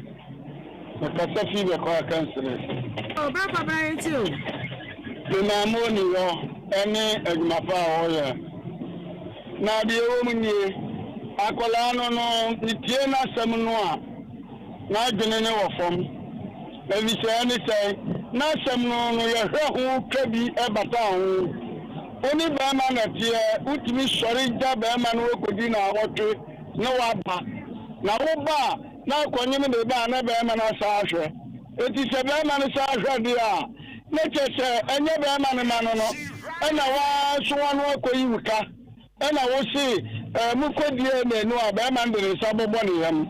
mekasa fi Bɛkɔ Akansere. Oh bra Kwabena yɛntie o. Me maame ɔni hɔ ɛne adwuma pa a ɔyɛ na deɛ ɛwɔ mu nie akwadaa no no metie n'asɛm no a n'adwene no wɔ fam efisɛ ɛne sɛn n'asɛm no no yɛhwɛ ho twa bi bata ho wo ne barima na ɛteɛ wotumi sɔre gya barima no kɔdi naawɔtwe na waba na woba a na akɔnyem de ba a na barima no asa ahwɛ enti sɛ barima no san hwɛ deɛ a na kyerɛ sɛ ɛnyɛ barima no ma no no ɛna waa nso wano akɔyi wo ka Ɛna wo se eh mo kɔ DNA no a bɛɛma no de ne nsa bɔbɔ ne yam.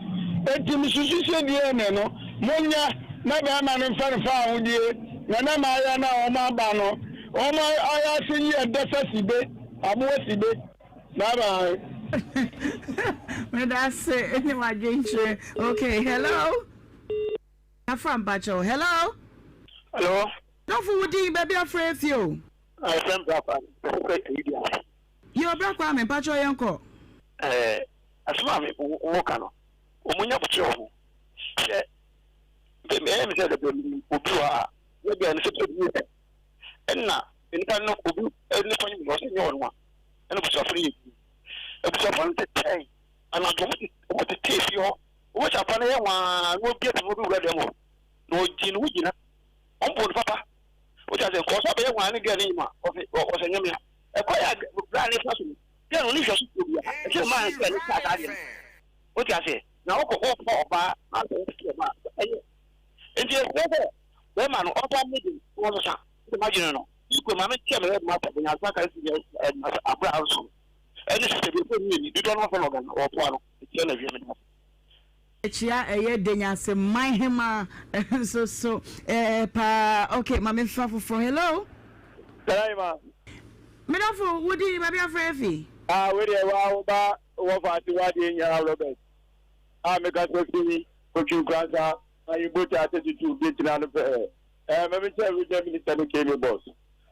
Enti me susu se DNA no mo nyɛ na bɛɛma no nfa ne faahodie na na maaya no a wɔn aba no wɔn ayɛ ase yi ɛdɛ sɛ sibe aboa sibe. Bye bye. Medase ne wadwenkyerɛ. Okay, hello. Afra mpakyɛw. Hello. Hello. Dɔfo wo din baabi afrɛ afi o. Ɛfrɛ me bra Kwame, mepɛ sɛ ayi bi ase. Yoo bra Kwame, mpakyɛw yɛn kɔ. Ɛɛ asɛm a mo ka no, wɔn nya bokyerɛ wɔ ho. Sɛ ɛyɛ me sɛ dɛbɛ mi obi wɔ a, yɛ gɛɛ no sɛ bi yɛ ɛna nipa no obi nipa no nyɛ ɔsɛ nyɛ ɔno a ɛna abusuafo no yɛ bi. Abusuafo no tetɛn anadwo wɔn tetɛ fie hɔ, wɔn hyɛ afa no yɛ nwaa na obi atumi obi wura dɛm hɔ na ɔgye ne ho gyina. Wɔn bɔ no papa. Wote ase? Nkɔɔ sɛ ɔbɛyɛ hwan ne gɛɛ ne nyima ɔse ɔsɛ nyɛ mea. Ɛkwan a bra ne fa so no, gɛɛ no ɔne nhwɛso kuo bia. Ɛsɛ maa ne gɛɛ ne saa saa deɛ no. Wote ase? Na wokɔ wokɔ ɔbaa na sɛ wotete ɔbaa ɛyɛ. Nti ɛsɛ sɛ bɛrima no ɔfa ne de wɔsesa ne madwene no. Ikwe maame kyɛ me headmaster bɛnya asa ka si headmaster abra nso. Ɛne sista bi ɛfɛ mmienu dodoɔ no wɔfɛ no ɔgana ɔpoa no. Ɛkyɛ na wie me da. Kyia ɛyɛ Denyase man hemaa nso so eh, paa. Ok, ma me nfa foforɔ. Hello. Nana Yema. Me dɔfo, wo din, baabi afrɛ afi? Ah, wei deɛ wa wo ba wɔ fa ase wa deɛ nyinaa Robert. Ah, me kasa fi Kotwi Nkoransa, Ayimbo 32, gate na no pɛɛ. Eh, ma me kyɛ regional minister ne KB boss.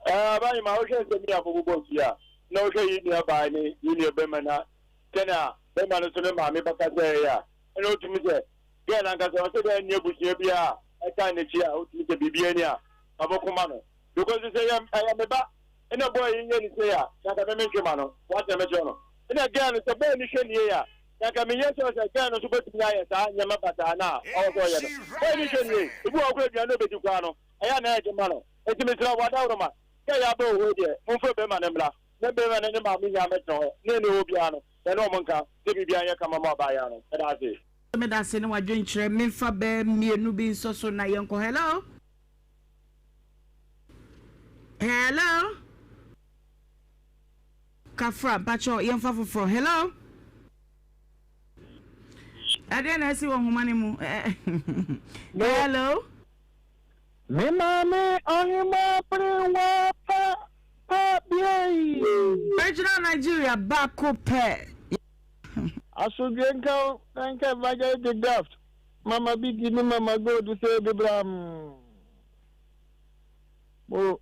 Eh, aba Yema, wohwɛ nsɛm yi a mo bobɔ so yi a, na wohwɛ yi nua baa ne yi nua bɛma na Sɛnea bɛrima no nso ne maame bɛkasa yɛ a, ɛna otumi sɛ girl no ankasa ɔsɛ dɛ ɛnni abusua bi a ɛtan n'akyi a otumi sɛ biribi ani a ɔbɛko ma no because sɛ yɛ ɛyɛ me ba ɛna boy yi yɛ ne sei a na nka me mentwe ma no wate na mɛkyerɛ no ɛna girl no sɛ boy no hwɛ ne yie a na nka menyɛ sure sɛ girl no nso bɛtumi ayɛ saa nneɛma basaa no a ɔwɔ sɛ ɔyɛ no boy no hwɛ ne yie ebi wɔ hɔ koraa aduane no ɔbɛdi koraa no ɛyɛ. Ɛyɛ a na ɛyɛ den ma no. Enti mesrɛ wo, adaworoma, sɛ ɛyɛ abɛ wɔ hɔ yi deɛ, momfrɛ barima no mmra, na barima no ne maame nyinaa mmɛtena hɔ, na ɛnni hɔ biara no, yɛne wɔn nka, sɛ biribiara nyɛ kama ma abaayewa no. Meda ase. Medase ne wadwenkyerɛ menfa bɛɛ mienu bi nsɔ so na yɛnkɔ hello hello kafra mpakyɛw yɛnfa foforɔ hello ɛdeɛ na ɛsi wɔ nhoma no mu hello. Me maame ɔhema pere wa pa pa biei. Original Nigeria baako pɛ. Asodwe nka wo na nka Evangelist de Graft, Mama Biggie ne Mama Gold sɛ bebram. Mo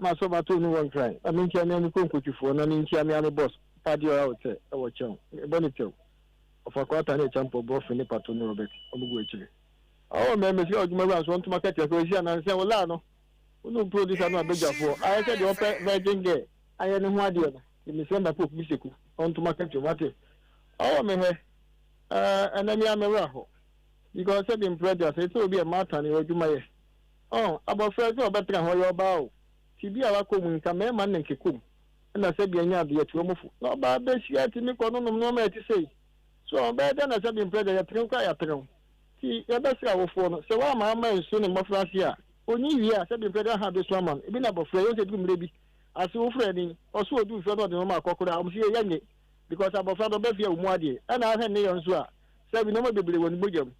masɔ mato no wɔ Nkran na menkyia me ame konkotwifoɔ na menkyia me ame boss Padeɛ Hotel wɔ Kyɛw mebɔ ne tɛw Ɔfa Kwata ne Kyampɔ Brɔfe ne Pato ne Robert ɔmo gu akyire. Ɔwɔ mɛ mesrɛ ɔdwuma wura nso ɔntoma kɛtɛ kɔ esi anansɛ wo laa no wo ne wo producer no abadwafoɔ ayɛ sɛ deɛ ɔpɛ virgin girl ayɛ ne ho adeɛ no nti mesrɛ ma pope biseku ɔntoma kɛtɛ wate ɔwɔ me hɛ ɛɛ ɛnɛ me a me wura hɔ because sɛbi mprɛ aduasa ɛsɛ obi a matan yɛ ɔdwuma yɛ ɔn abɔfra sɛ ɔbɛtena hɔ yɛ ɔbaa o ti bi a wakɔ mu nka mɛɛma ne nkekɔ mu ɛna sɛbi anya adeɛ te ɔmo fo na ɔbaa bɛhyia ti me kɔ no nom nneɛma ɛte sei so ɔbɛyɛ dɛ na sɛbi mprɛ deɛ yɛtene koraa yɛatene Nti yɛbɛsrɛ awofoɔ no, sɛ wɔamma amma ansuo ne mmɔfra ase a, ɔnyi wie a, sɛdeɛ mfrɛ de aha bɛsu ama no. Ebi na abɔfra yi, ɔhu sɛ ɛduru mmerɛ bi, ase wofrɛ no yi, ɔso ɔduru fie na ɔde nnoɔma akɔ koraa, wɔn se yɛnyɛ, because abɔfra no ɔba fie a ɔmu adeɛ, ɛna ahwɛ nneyɔ nso a, sɛbi nnoɔma bebree wɔ ne mogya mu.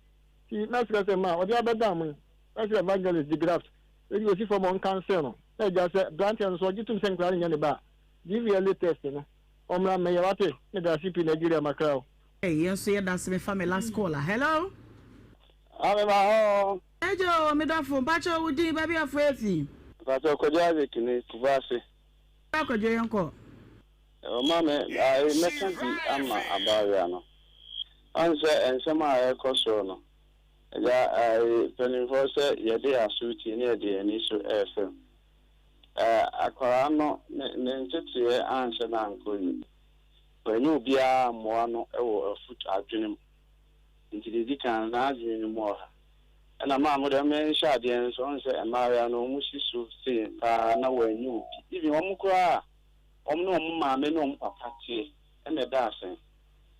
Nti mɛsrɛ sɛ ma ɔde abɛdan mo yi, mɛsrɛ Evangelist de Graft, ɛdi ɔsi fam ɔnkansel no, na agya sɛ branteɛ no nso ɔgye tom sɛ nkwadaa no nyɛ ne ba a, DVLA test no, ɔmmra mmɛyɛ, wate? Medase pii Nigeria makra o. Hey, yɛn nso yɛda ase mefa me last call a hello. Ame ma hɔ. Agya o, me dɔfo, mpakyɛ wo din, baabi a fo efi. Mpakyɛ Kwadwo Isaac ni, Kumasi. Bra Kwadwo yɛn kɔ. Ɔma me ae mɛka bi ama abaayewa no. Ɔn sɛ nsɛm a ɛrekɔ soɔ no, agya ae mpaninfoɔ sɛ yɛde aso tie ne yɛde yɛn ani so ɛrefam. Ɛɛ akwadaa no ne ne nteteɛ anhyɛ no ankɔ yie. Wannya obiara ammoa no wɔ afut adwene mu. Nti deɛ ɛdi kan no, n'adwene no mu ɔha. Ɛna maa mo deɛ menhyɛ adeɛ nso, wohu sɛ mmaayewa no wɔn si so sei paa na wɔannya obi. Even wɔn koraa a wɔn ne wɔn maame ne wɔn papa teɛ na ɛda asɛn.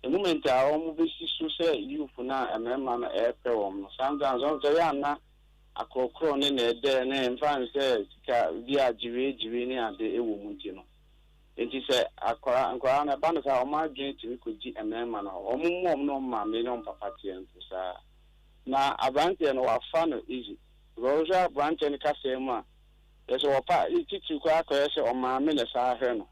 The moment a wɔn bɛsi so sɛ youth no a mmarima no ɛrepɛ wɔn no, sometimes wɔn sɛ ɛyɛ a na akorɔkorɔ ne nɛɛdɛɛ ne mfa nsɛ sika bi a gyewee gyewee ne ade wɔ mu nti no. Enti sɛ akwadaa, nkwadaa no, ɛba no saa a, wɔn adwene tumi kɔdi mmarima no hɔ. Wɔn mmu wɔn ne wɔn maame ne wɔn papa teɛ mpo saa. Na aberanteɛ no, wafa no easy. Because wohwɛ aberanteɛ no kasa mu a, kyerɛ sɛ wɔpa, titiriw koraa akɔyɛ sɛ ɔmaame na ɛsan hwɛ no.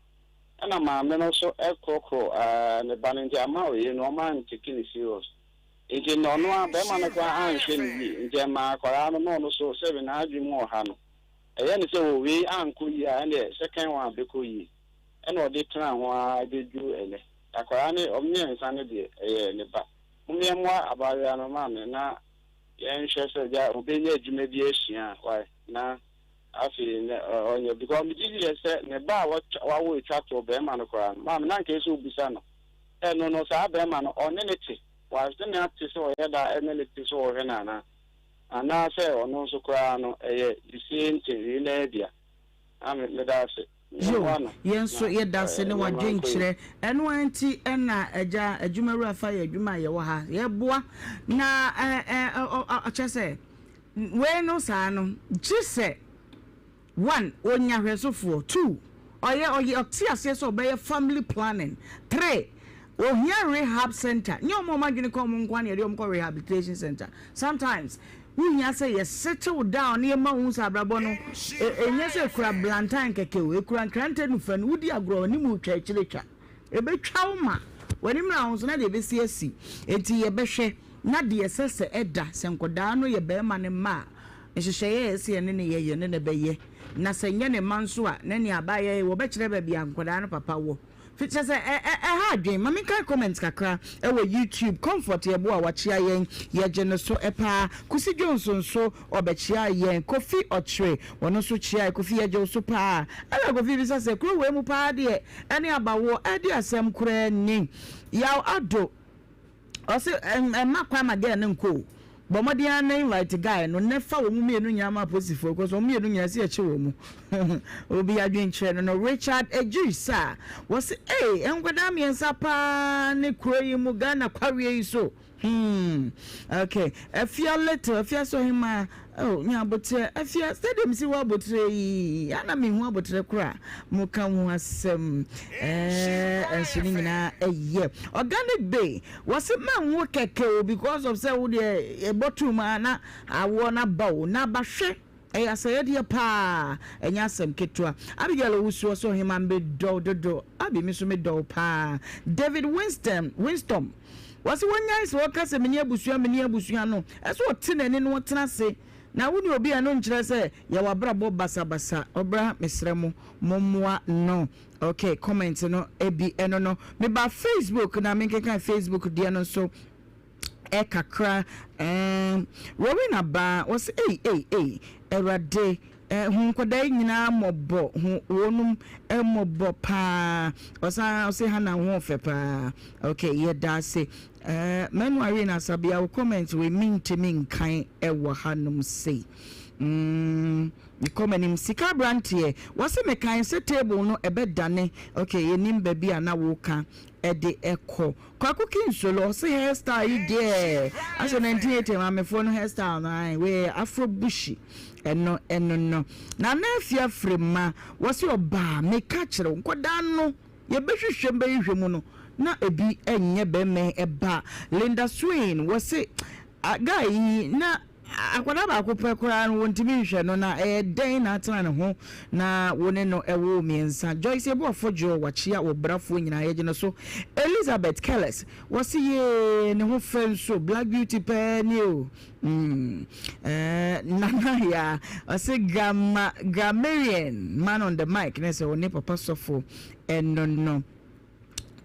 Ɛna maame no nso korɔkorɔ ɛɛ ne ba no nti ama wei no, wɔantake no serious. Nti na ɔno ara, barima no koraa anhwɛ no yie. Nti ɛmaa akwadaa no, na ɔno nso sɛbe n'adwene mu ɔha no. Ɛyɛ no sɛ oh wei ankɔ yie a ɛndeɛ second one bɛkɔ yie ɛna ɔde tenaa ho ara bɛduru ɛnɛ. Akwadaa no wɔn mmiɛnsa no deɛ ɛyɛ ne ba. Mom yɛmmoa abaayewa no maame na yɛnhwɛ sɛ gya ɔbɛnya adwuma bi asua a wai na afei nɛ ɔnyɛ because megye di yɛ sɛ ne ba a wawo atwa toɔ barima no koraa no maame na anka ɛsɛ sɛ ɔbisa no sɛ no no saa barima no ɔne no te wase ne ate sɛ ɔyɛ da ɛne no te sɛ ɔhwɛ no anaa. Anaa sɛ ɔno nso koraa no ɛyɛ the same thing wei naa bia. Ame meda ase. Yo, Mmoa no yɛn nso na yɛda ase ne nneɛma nkɔ yie. w'adwenkyerɛ. Ɛno ara nti na Agya, Adwumawura fa yɛ adwuma a yɛwɔ ha. Yɛboa na ɛ ɛ ɔ ɔ kyerɛ sɛ wei no saa no gye sɛ One, ɔnya hwɛsofoɔ. Two, ɔyɛ ɔyɛ ɔte aseɛ sɛ ɔbɛyɛ family planning. Three, ɔhia rehab centre. Nyɛ wɔn a wɔn adwene ka wɔn nko ara na yɛde wɔn kɔ rehabilitation centre. Sometimes, wohia sɛ yɛ settle down na yɛma wohu sɛ abrabɔ no, ɛnyɛ sɛ ɛkura blantan kɛkɛ o, ɛkura nkrantɛ nufanu. Wodi agorɔ a, w'anim retwa akyire twa. Ɛbɛtwa wo ma w'anim na wo nso na deɛ ɛbɛsi asi. Enti yɛbɛhwɛ na deɛ ɛsɛ sɛ ɛda, sɛ nkwadaa no yɛ barima no mma a, nhyehyɛeɛ a ɛsɛ sɛ yɛne no yɛ, yɛne no bɛyɛ. Na sɛ ɛnyɛ ne mma nso a, na nea abaayɛ yi, wɔbɛkyerɛ baabi a nkwadaa no papa wɔ. Fi kyerɛ sɛ, ɛ, ɛ, ɛha adwene. Ma menkae comment kakra wɔ YouTube. Comfort Yeboah, wakyea yɛn. Yɛgye no so paa. Kusi Jones nso, ɔbɛkyeaa yɛn. Kofi Ɔkyere, ɔno nso kyeae. Kofi, yɛgye wo so paa. Ɛna Kofi bisa sɛ, kuro wei mu paa deɛ, ɛne abawoɔ ɛde asɛm koraa ni. Yaw Addo, ɔse, ɛmma kwan ma girl no nkɔ o. Bɔ mmɔden ara na invite guy no na fa wɔn mmienu nyinaa ma apolisifoɔ because wɔn mmienu nyinaa ɛsɛ yɛkye wɔn mu. Obi adwenkyerɛ no no Richard Adjiri-Sarr wɔse ei nkwadaa mmiɛnsa paa ne kuro yi mu Ghana kwareɛ yi so hmm ok Afia little Afia sɛ ɔhemaa oh nya aboterɛ Afia sɛdeɛ mesi wɔ aboterɛ yi ana mehu aboterɛ koraa moka ho asɛm ɛɛ nso ne nyinaa ɛyɛ Organic Bay Wɔse mɛnwo kɛkɛ o because of sɛ wo deɛ yɛbɔ too mu a na awoɔ no aba o na aba hwɛ ɛyɛ asɛyɛdeɛ paa ɛnyɛ asɛm ketewa Abigail Owusu ɔse ɔhemaa medɔ wo dodo Abi me nso medɔ wo paa David Winston Winstom wɔse wɔnyae sɛ wɔka sɛ meni abusua meni abusua no ɛsɛ ɔte n'ani na ɔtena ase na wo ne obi a ɛno nkyerɛ sɛ yɛwɔ abrabɔ basabasa ɔbra mesrɛ mo mommoa no Ok comment no bi ɛno no. Me ba Facebook na me nkenkan Facebook deɛ no nso kakra ɛɛm Rowena ba wɔsi ei ei ei Awurade eh, hu nkwadaa yi nyinaa mmɔbɔ hu wɔnom mmɔbɔ paa ɔsan ɔsi Hannah ho ɔfɛ paa ok yɛda ase ɛɛ Manu Irene Asabea wo comment wei mintimi nkan ɛwɔ hanom sei mm. Mekɔ m'anim. Sika abranteɛ, wɔse mekae sɛ table no ɛbɛdane, ok yɛnim baabi a na woka de kɔ. Kwaku Kinsolo ɔse hair style yi deɛ asɛ 1980 maamefoɔ no hair style no ae, wei yɛ afro bushy ɛno ɛno no. Nana Afia Frema wɔse ɔbaa meka kyerɛ wo nkɔdaa no yɛbɛhwehwɛ mu bɛhwehwɛ mu no na ebi nyɛ bɛmɛn ɛba. Linda Swain wɔse guy yi na Akwadaa baako pɛ koraa no wɔntumi nhwɛ no na ɛyɛ dɛn na atena ne ho na wo ne no woo mmiɛnsa. Joyce Yeboah Fodjour wakyea wɔ brafoɔ nyinaa yɛgye no so. Elizabeth Kelles wɔse yee ne ho fɛ nso black beauty pɛɛ nie o mm eh, Nana Yaa ɔse grammar grammarian man on the mic ne sɛ ɔne papa sɔfo ɛno no.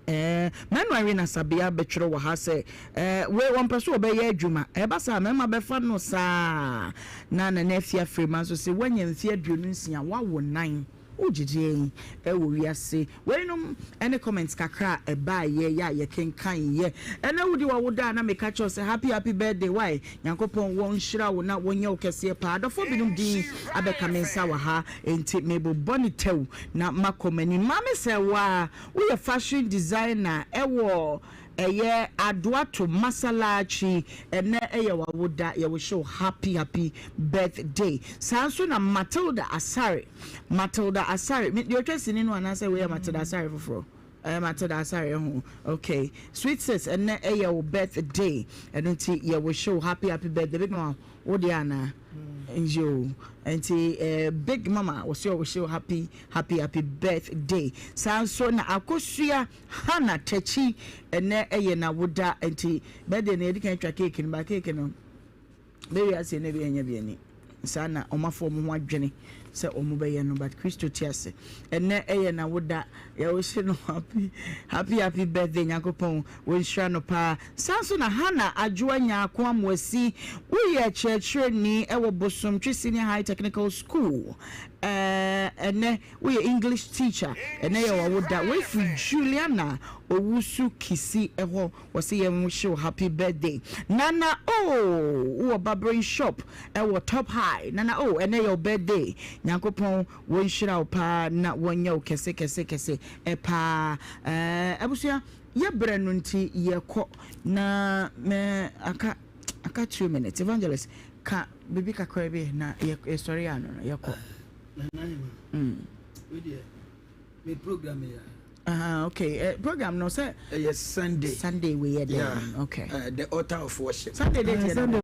Ɛɛ, mmarima we na Sabea bɛtwerɛ wɔ ha sɛ, ɛɛ, wei wɔmpɛ so wɔbɛyɛ adwuma. Ɛba saa a, mmarima bɛfa no saa. Na Nana Afia Frema nso se, woanya mfeɛ 26, woawo nan, wogye deɛn wɔ wiase? Weinom ne comments kakra a ɛbaeɛ yɛ a yɛkenkaneeɛ. Ɛnɛ wodi w'awoda a na meka kyerɛ wo sɛ happy happy birthday wai? Nyankopɔn wɔnhyira wo na wɔnyɛ wo kɛseɛ paa. Adɔfoɔ binom din abɛka me nsa wɔ ha enti mebobɔ no tɛw na makɔ m'anim. Maame Sɛwaa, woyɛ fashion designer ɛwɔ ɛyɛ Adoato Masalakyi, ɛnɛ ɛyɛ w'awoda, yɛwihye wo happy happy birthday. Saa nso na Matilda Asare, Matilda Asare, me deɛ ɔtwa sini no anaasɛ wei yɛ Matilda Asare foforɔ? Ɛɛ Matilda Asare ho ok sweet sis ɛnɛ ɛyɛ wo birthday ɛno nti yɛ wish wo happy happy birthday big mama wo deɛ anaa yoo nti ɛɛ big mama wɔsi ɔ wish wo happy happy happy birthday saa nso na Akosua Hannah Takyi ɛnɛ ɛyɛ na woda nti birthday no yɛdi kan atwa cake no ba cake no. Bɛ wiase no bi ɛnyɛ bi ani. Saa na wɔn afa wɔn ho adwene sɛ wɔn bɛyɛ no but Kristo te ase. Ɛnɛ ɛyɛ na woda yɛwohye no happy happy happy birthday Nyankopɔn wɔnhyira no paa. Saa nso na Hannah Adwoa Nyarko Amoasi woyɛ kyerɛkyerɛni ɛwɔ Bosomtwe Senior High Technical School ɛɛ ɛnɛ woyɛ English teacher ɛnɛ yɛ wawoda wei firi Juliana Owusu Kisi ɛhɔ Wɔse yɛn wish wo happy birthday Nana oh wowɔ barbering shop ɛwɔ top high Nana oh ɛnɛ yɛ wo birthday Nyankopɔn wɔnhyira wo paa na wɔnyɛ wo kɛse kɛse kɛse paa eh Abusua yɛ brɛ no nti yɛkɔ na me aka aka 2 minutes Evangelist ka biribi kakra bi na yɛsɔre ano no yɛkɔ. Nana Hema, wei deɛ Me program ya. Ah, okay. Uh, program no sɛ. Ɛyɛ Sunday. Sunday we yɛ dɛ. Okay. The altar of worship. Sunday date yɛ dɛ.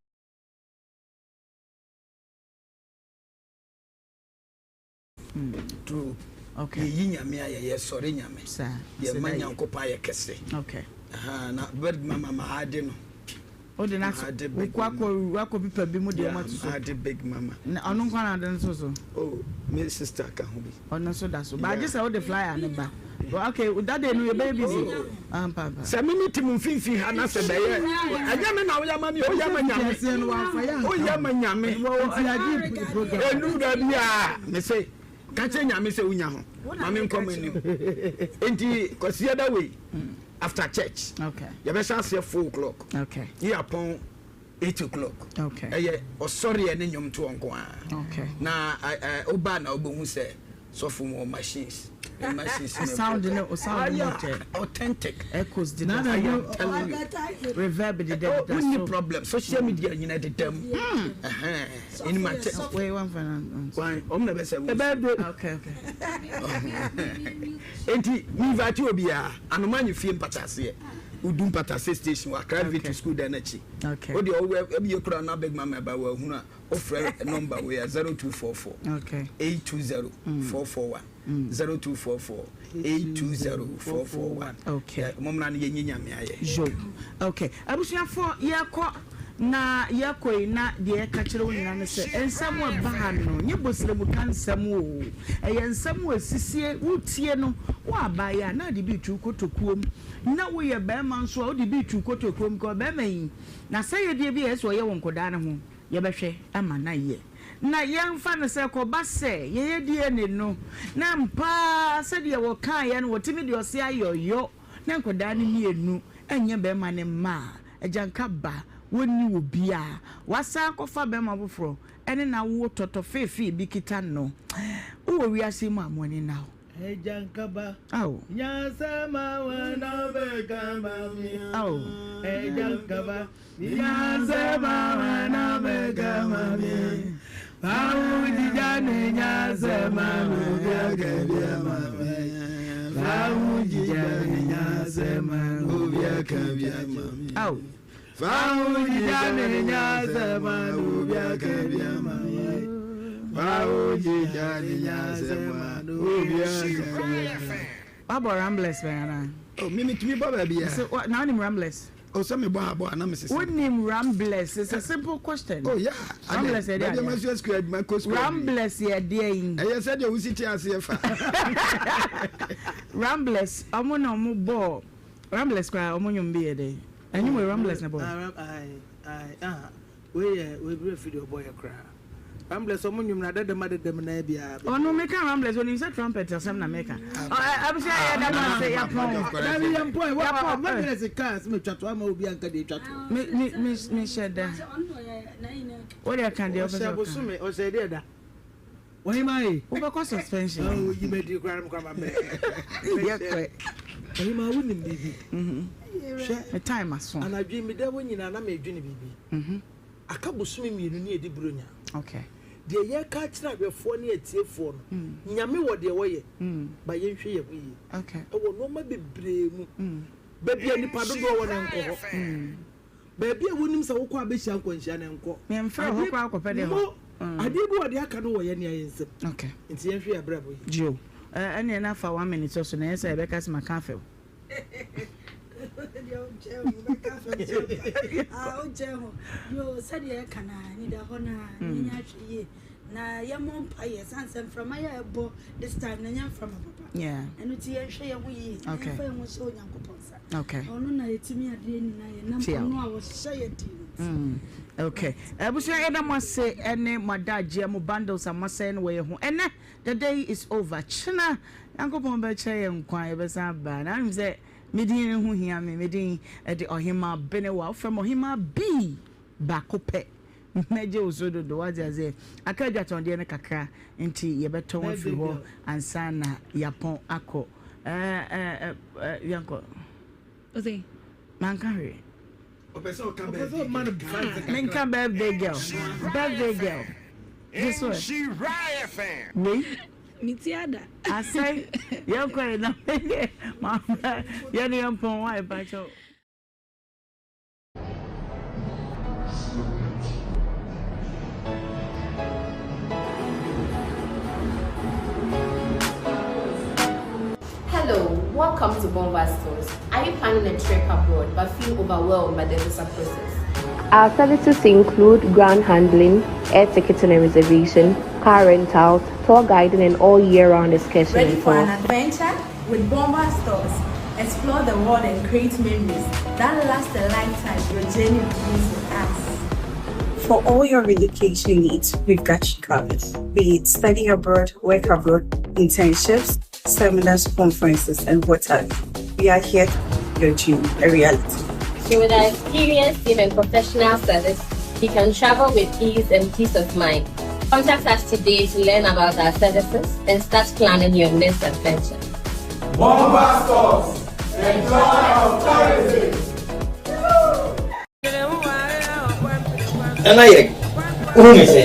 True. Okay. Yɛyi nyame ayɛ yɛsɔre nyame. Saa. Yɛma Nyankopɔn ayɛ kɛse. Okay. Aha, na bed mama ma ade no. Wode no ato wokɔ akɔ wakɔ pipa bi mu de ɔmo ato so. Ade big mama. Na ɔno nko na ade no to so. Oh, me sister ka ho bi. Ɔno nso da so. Ba agye sɛ wode flyer no ba. Okay, that day no yɛbɛyɛ busy. Oh. Ampa ampa. Sɛ me me te mo mfimfini ha na sɛ bɛyɛ ɛnyɛ me na woyɛ ma me woyɛ ma nyame. Woyɛ ma nyame. Enu da bi a me se ka kyerɛ nyame sɛ wonya ho. Ma me nkɔ m'anim. Enti kwasiada wei. After church. Okay. Yɛbɛhyɛ aseɛ 4 o'clock. Okay. Ne yɛapɔn. 8 o'clock. Okay. Ɛyɛ ɔsɔreɛ ne nnwomtoɔ nko ara. Okay. Na wobaa na wobɛhu sɛ sɔfo mu wɔ machines. Ne machines no Sound no, o sound no kyɛ. Authentic. Echoes deda so. I am telling you. Reverb deda deda so. Wonni problem. Social media nyina deda mu. Ɛhɛn. Ɛni ma kyɛ. Wei one for one. Wan, ɔmo na bɛsɛ wo. Ɛbɛyɛ Okay, okay. Enti mi invite obiara. Anoma nye fie mpataseɛ. Wodu mpatase station wɔ Accra Victory School dan n'akyi. Okay. Wo deɛ ɔwɔ ebi yɛ kura na big mama ba wɔ ahunu a wofrɛ number wei a 0244 Okay. 820 441 0244 820 441. Okay. Mɔmra no yɛnyi nyame ayɛ. Yo. Okay. Abusuafoɔ yɛkɔ na yɛkɔ yi na deɛ yɛka kyerɛ wo nyinaa ne sɛ nsɛm a ɛba ha no nyɛ bosrɛmuka nsɛm o. Ɛyɛ nsɛm a ɛsisie wotie no wo abaayɛ a na ade bi retu wo kotokuom na woyɛ barima nso a wode bi retu wo kotokuom ka ɔbarima yi n'asɛyɛdeɛ bi a ɛsɛ sɛ ɔyɛ wɔ nkɔdaa no ho yɛbɛhwɛ ama no ayɛ na yɛmfa no sɛ kɔba sɛ yɛyɛ DNA no na ampa ara sɛdeɛ wɔkaeɛ no wɔtumi de ɔse ayɔyɔ na nkwadaa no mmienu nyɛ barima no mma a, agyanka ba, wɔnni obiara. Wasan akɔfa barima foforɔ ne no awo tɔtɔ feefee bi kita no. Wowɔ wiase yi mu a, mo ani nna hɔ. Agyanka ba, Ao. nyansa ma wɔn bɛka ma me. Ao. Agyanka ba, nyansa ma wɔn bɛka ma me. Fawo jija ne nyansa ma no biaka bia ma me. Fawo jija ne nyansa ma no biaka bia ma me. Ao. Fawo jija ne nyansa ma no biaka bia ma me. Fawo jija ne nyansa ma no biaka bia ma me. Wabɔ Ramblers bɛn anaa? Oh, me metumi bɔ baabi a. So, na wonim Ramblers? Oh, sɛ mebɔ abɔ a na mesesa. Wonim Ramblers? It's a simple question. Oh, yeah. Ramblers yɛ deɛ adeɛ. Baabi a sukuu adwuma kɔ sukuu. Ramblers yɛ deɛ yi. Ɛyɛ sɛ deɛ wosi te aseɛ fa. Ramblers, ɔmo na ɔmo bɔɔ Ramblers koraa ɔmo nnwom bi yɛ dɛ. Ɛnwom wɔ Ramblers na bɔɔ. Wei yɛ wei bi refi deɛ ɔbɔ yɛ koraa. Ramblers ɔmo nnwom na adadam adadam na biara. Ɔno meka Ramblers onim sɛ trumpet asɛm na meka. Abusua yɛ da mo ase yapɔn. Dabi yɛn pɔn wa wa Ramblers kaa sɛ metwa to ama obi anka deɛ etwa to. Me me me me hyɛ da. Wo deɛ ka deɛ ɔpɛ sɛ ɔka. Ɔhyɛ bosome ɔhyɛ deɛ da. Ɔhema yi. Wobɛkɔ suspension. Ɔyi bɛ di koraa no koraa ma bɛ. Yɛ kɔ. Ɔhema wo nim biribi. Hwɛ. Me time aso. Anadwo mi da hɔ nyinaa na medwene biribi. Aka bosome mmienu ne yɛdi Buronya. Okay. Deɛ yɛka akyerɛ ahwɛfoɔ ne atiefoɔ no, Nyame wɔ deɛ wɔyɛ, ba yɛnhwɛ yɛn ho yie. Okay. Ɛwɔ nnoɔma bebree mu. Baabi a nipa dodoɔ wɔ no nkɔ hɔ. Baabi a wonim sɛ wokɔ abɛhyia nkwanhyia no nkɔ. Yɛmfrɛ hɔ koraa kɔpɛ deɛ hɔ. Mo, adeɛ bi wɔ deɛ aka no wɔ yɛn nea yɛn nsam. Okay. Nti yɛnhwɛ yɛn abrabɔ yie. Gio. Ɛneɛ na fa one minute so na ɛyɛ sɛ yɛbɛka sɛ maka afɛw. Sɛdeɛ ɛka no a nida hɔ no a yɛnya ahwɛ yie na yɛmmɔ mpa yɛ sane sɛ mframa yɛ ɛbɔ this time na ɛnyɛ mframa papa ɛno nti yɛnhwɛ yɛn ho yie na yɛmfa yɛn ho hyɛ Onyankopɔn nsa ɔno na yɛtumi adeɛ nyinaa yɛnam ɔno a wɔhyɛ yɛ den nti. Okay abusua yɛda mo ase ɛne mo adagyeɛ mo bundles a moasɛe no wɔ yɛn ho ɛnɛ The day is over kyena Nyankopɔn bɛkyɛ yɛn nkwa yɛbɛsan aba na wonim sɛ me din no ho hia me me din de Ɔhemaa Benewa wofrɛ me Ɔhemaa B baako pɛ mɛgye wo so dodo wate aseɛ aka adwatɔndeɛ no kakra nti yɛbɛtɔn afiri hɔ ansa na yɛapɔn akɔ ɛɛ ɛɛ yɛnkɔ manka hwee Menka birthday girl, birthday girl. Gye so ɛ. Wei. Me ti ada. Asɛe. Yɛnkɔ yɛ na yɛne yɛn pɔn wa ɛpa kyɛw. Hello, welcome to Bomba Stores. Are you planning a trip abroad but feel overwhelmed by the visa process? Our services include ground handling, air ticketing and reservation, car rentals, tour guiding, and all year round excursion. Ready for an adventure? With Bomba Stores, explore the world and create memories that last a lifetime. Your journey begins with us. For all your relocation needs, we've got you covered. Be it study abroad, work abroad, internships, seminars, conferences, and what have you. We are here to your dream a reality. So with our experienced team and professional service, he can travel with ease and peace of mind. Contact us today to learn about our services and start planning your next adventure. Bomba Stores, the joy of tourism. Nana yɛ wohu me sɛ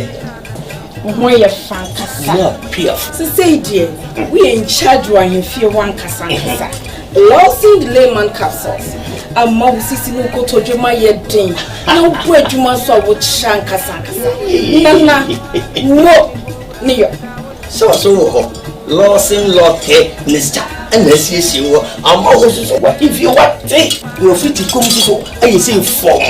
Wo ho yɛ fa ankasa. Mo piaf. Sesei deɛ, woyɛ in charge wɔ ahemfie hɔ ankasa ankasa. Lawson Layman capsules ama wo sisi ne wo kotodwe ma yɛ den na wobɔ adwuma nso a wokyerɛ ankasa ankasa. Nana, mo ne yɔ. Sɛ ɔso wɔ hɔ, Lawson Lɔkɛ Mr. Ɛna asiesie wɔ ama wo soso wahemfie wate na ofiti kom soso ayɛ sɛ fɔm.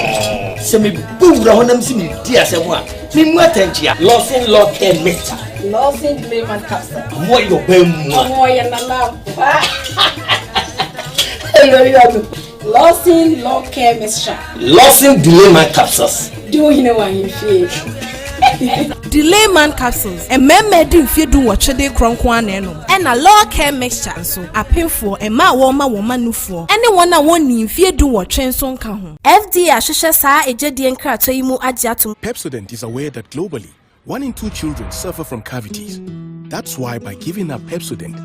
Sɛ mebɔ wura hɔ nam sɛ medi asɛm a, memu atɛnkyea. Lawson Lɔkɛ Mr. Lawson Layman capsule. Mo yɛ ɔbɛn mu a. Ɔmo yɛ nana ampa. Lawson Lɔkɛ Mr. Lawson Delayman capsules. Di wo hene wɔ ahemfie. Delayman capsules, mmarima adi mfeɛ 18 de korɔ nko ara na ɛnom. Ɛna Law Care Mixture nso, apemfoɔ, mmaa a wɔrema wɔn mma nufoɔ, ne wɔn a wɔnnii mfeɛ 18 nso nka ho. FDA ahwehwɛ saa egyedie nkratoɔ yi mu agye atom. Pepsodent is aware that globally, one in two children suffer from cavities. That's why by giving her Pepsodent,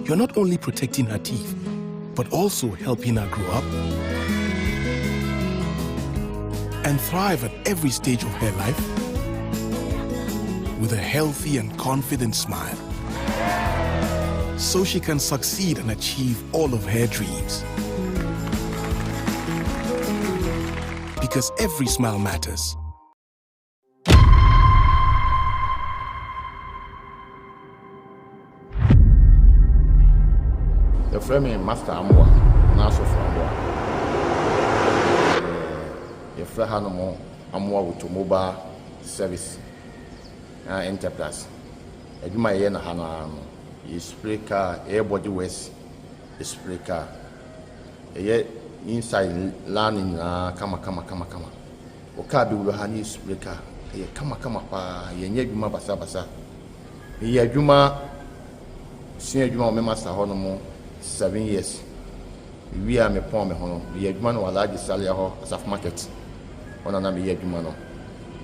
you're not only protecting her teeth, but also helping her grow up and thrive at every stage of her life with a healthy and confident smile. So she can succeed and achieve all of her dreams. Because every smile matters. Yɛfrɛ me Master Amoah anaa Sɔfo Amoah. Yɛfrɛ hanom Amoah Automobile Service Enterprise. Adwuma a yɛyɛ no ha no ara no, yɛ spray car, yɛyɛ body works, yɛ spray car. Yɛyɛ inside line nyinaa kama kama kama kama. Wo car bɛwura ha na yɛ spray car. Ɛyɛ kama kama paa. Yɛnyɛ adwuma basabasa. Meyɛ adwuma sua adwuma wɔ me master hɔ nom 7 years. Mewie a mepɔn me ho no, meyɛ adwuma no wɔ Alhaji Salia hɔ, Asafo Market. Hɔ na na meyɛ adwuma no.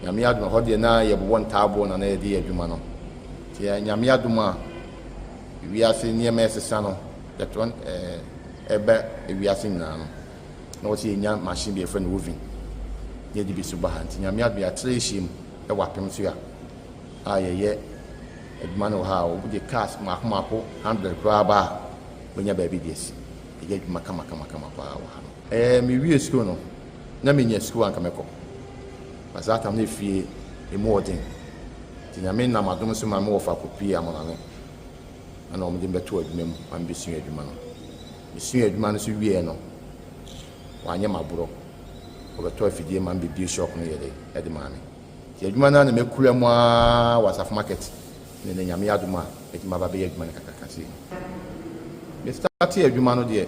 Nyame adom, hɔ deɛ na yɛbobɔ ntaaboɔ na na yɛde yɛ adwuma no. Nti Nyame adom a wiase nneɛma ɛsesa no, yɛtɔ ɛbɛ wiase nyinaa no, na wɔsɛ yɛnya machine bi yɛfrɛ no oven na yɛde bi so ba ha. Nti Nyame adom yɛatrɛ ahyia mu ɛwɔ apem so a yɛyɛ adwuma no wɔ ha a wode cars mmaako mmaako 100 koraa ba a wobɛnya baabi de asi. Ɛyɛ adwuma kama kama kama paa wɔ ha no. Mewie sukuu no, na menya sukuu anka mɛkɔ. Na saa tam no efie emu ɔden. Nti Nyame nam adom so ma me wɔfa kɔpie Amonane. Ɛna wɔn de me bɛtoo adwuma mu ma mebɛsua adwuma no. Mesua adwuma no so wieɛ no, wanyɛ m'aborɔ. Ɔbɛtɔ afidie ma me bɛbie shop no yɛ de ɛde maa me. Nti adwuma no ara na makura mu ara wɔ Asafo Market. Ne na Nyame adom a mɛtumi aba bɛyɛ adwuma no kakraka sei. Me startee adwuma no deɛ,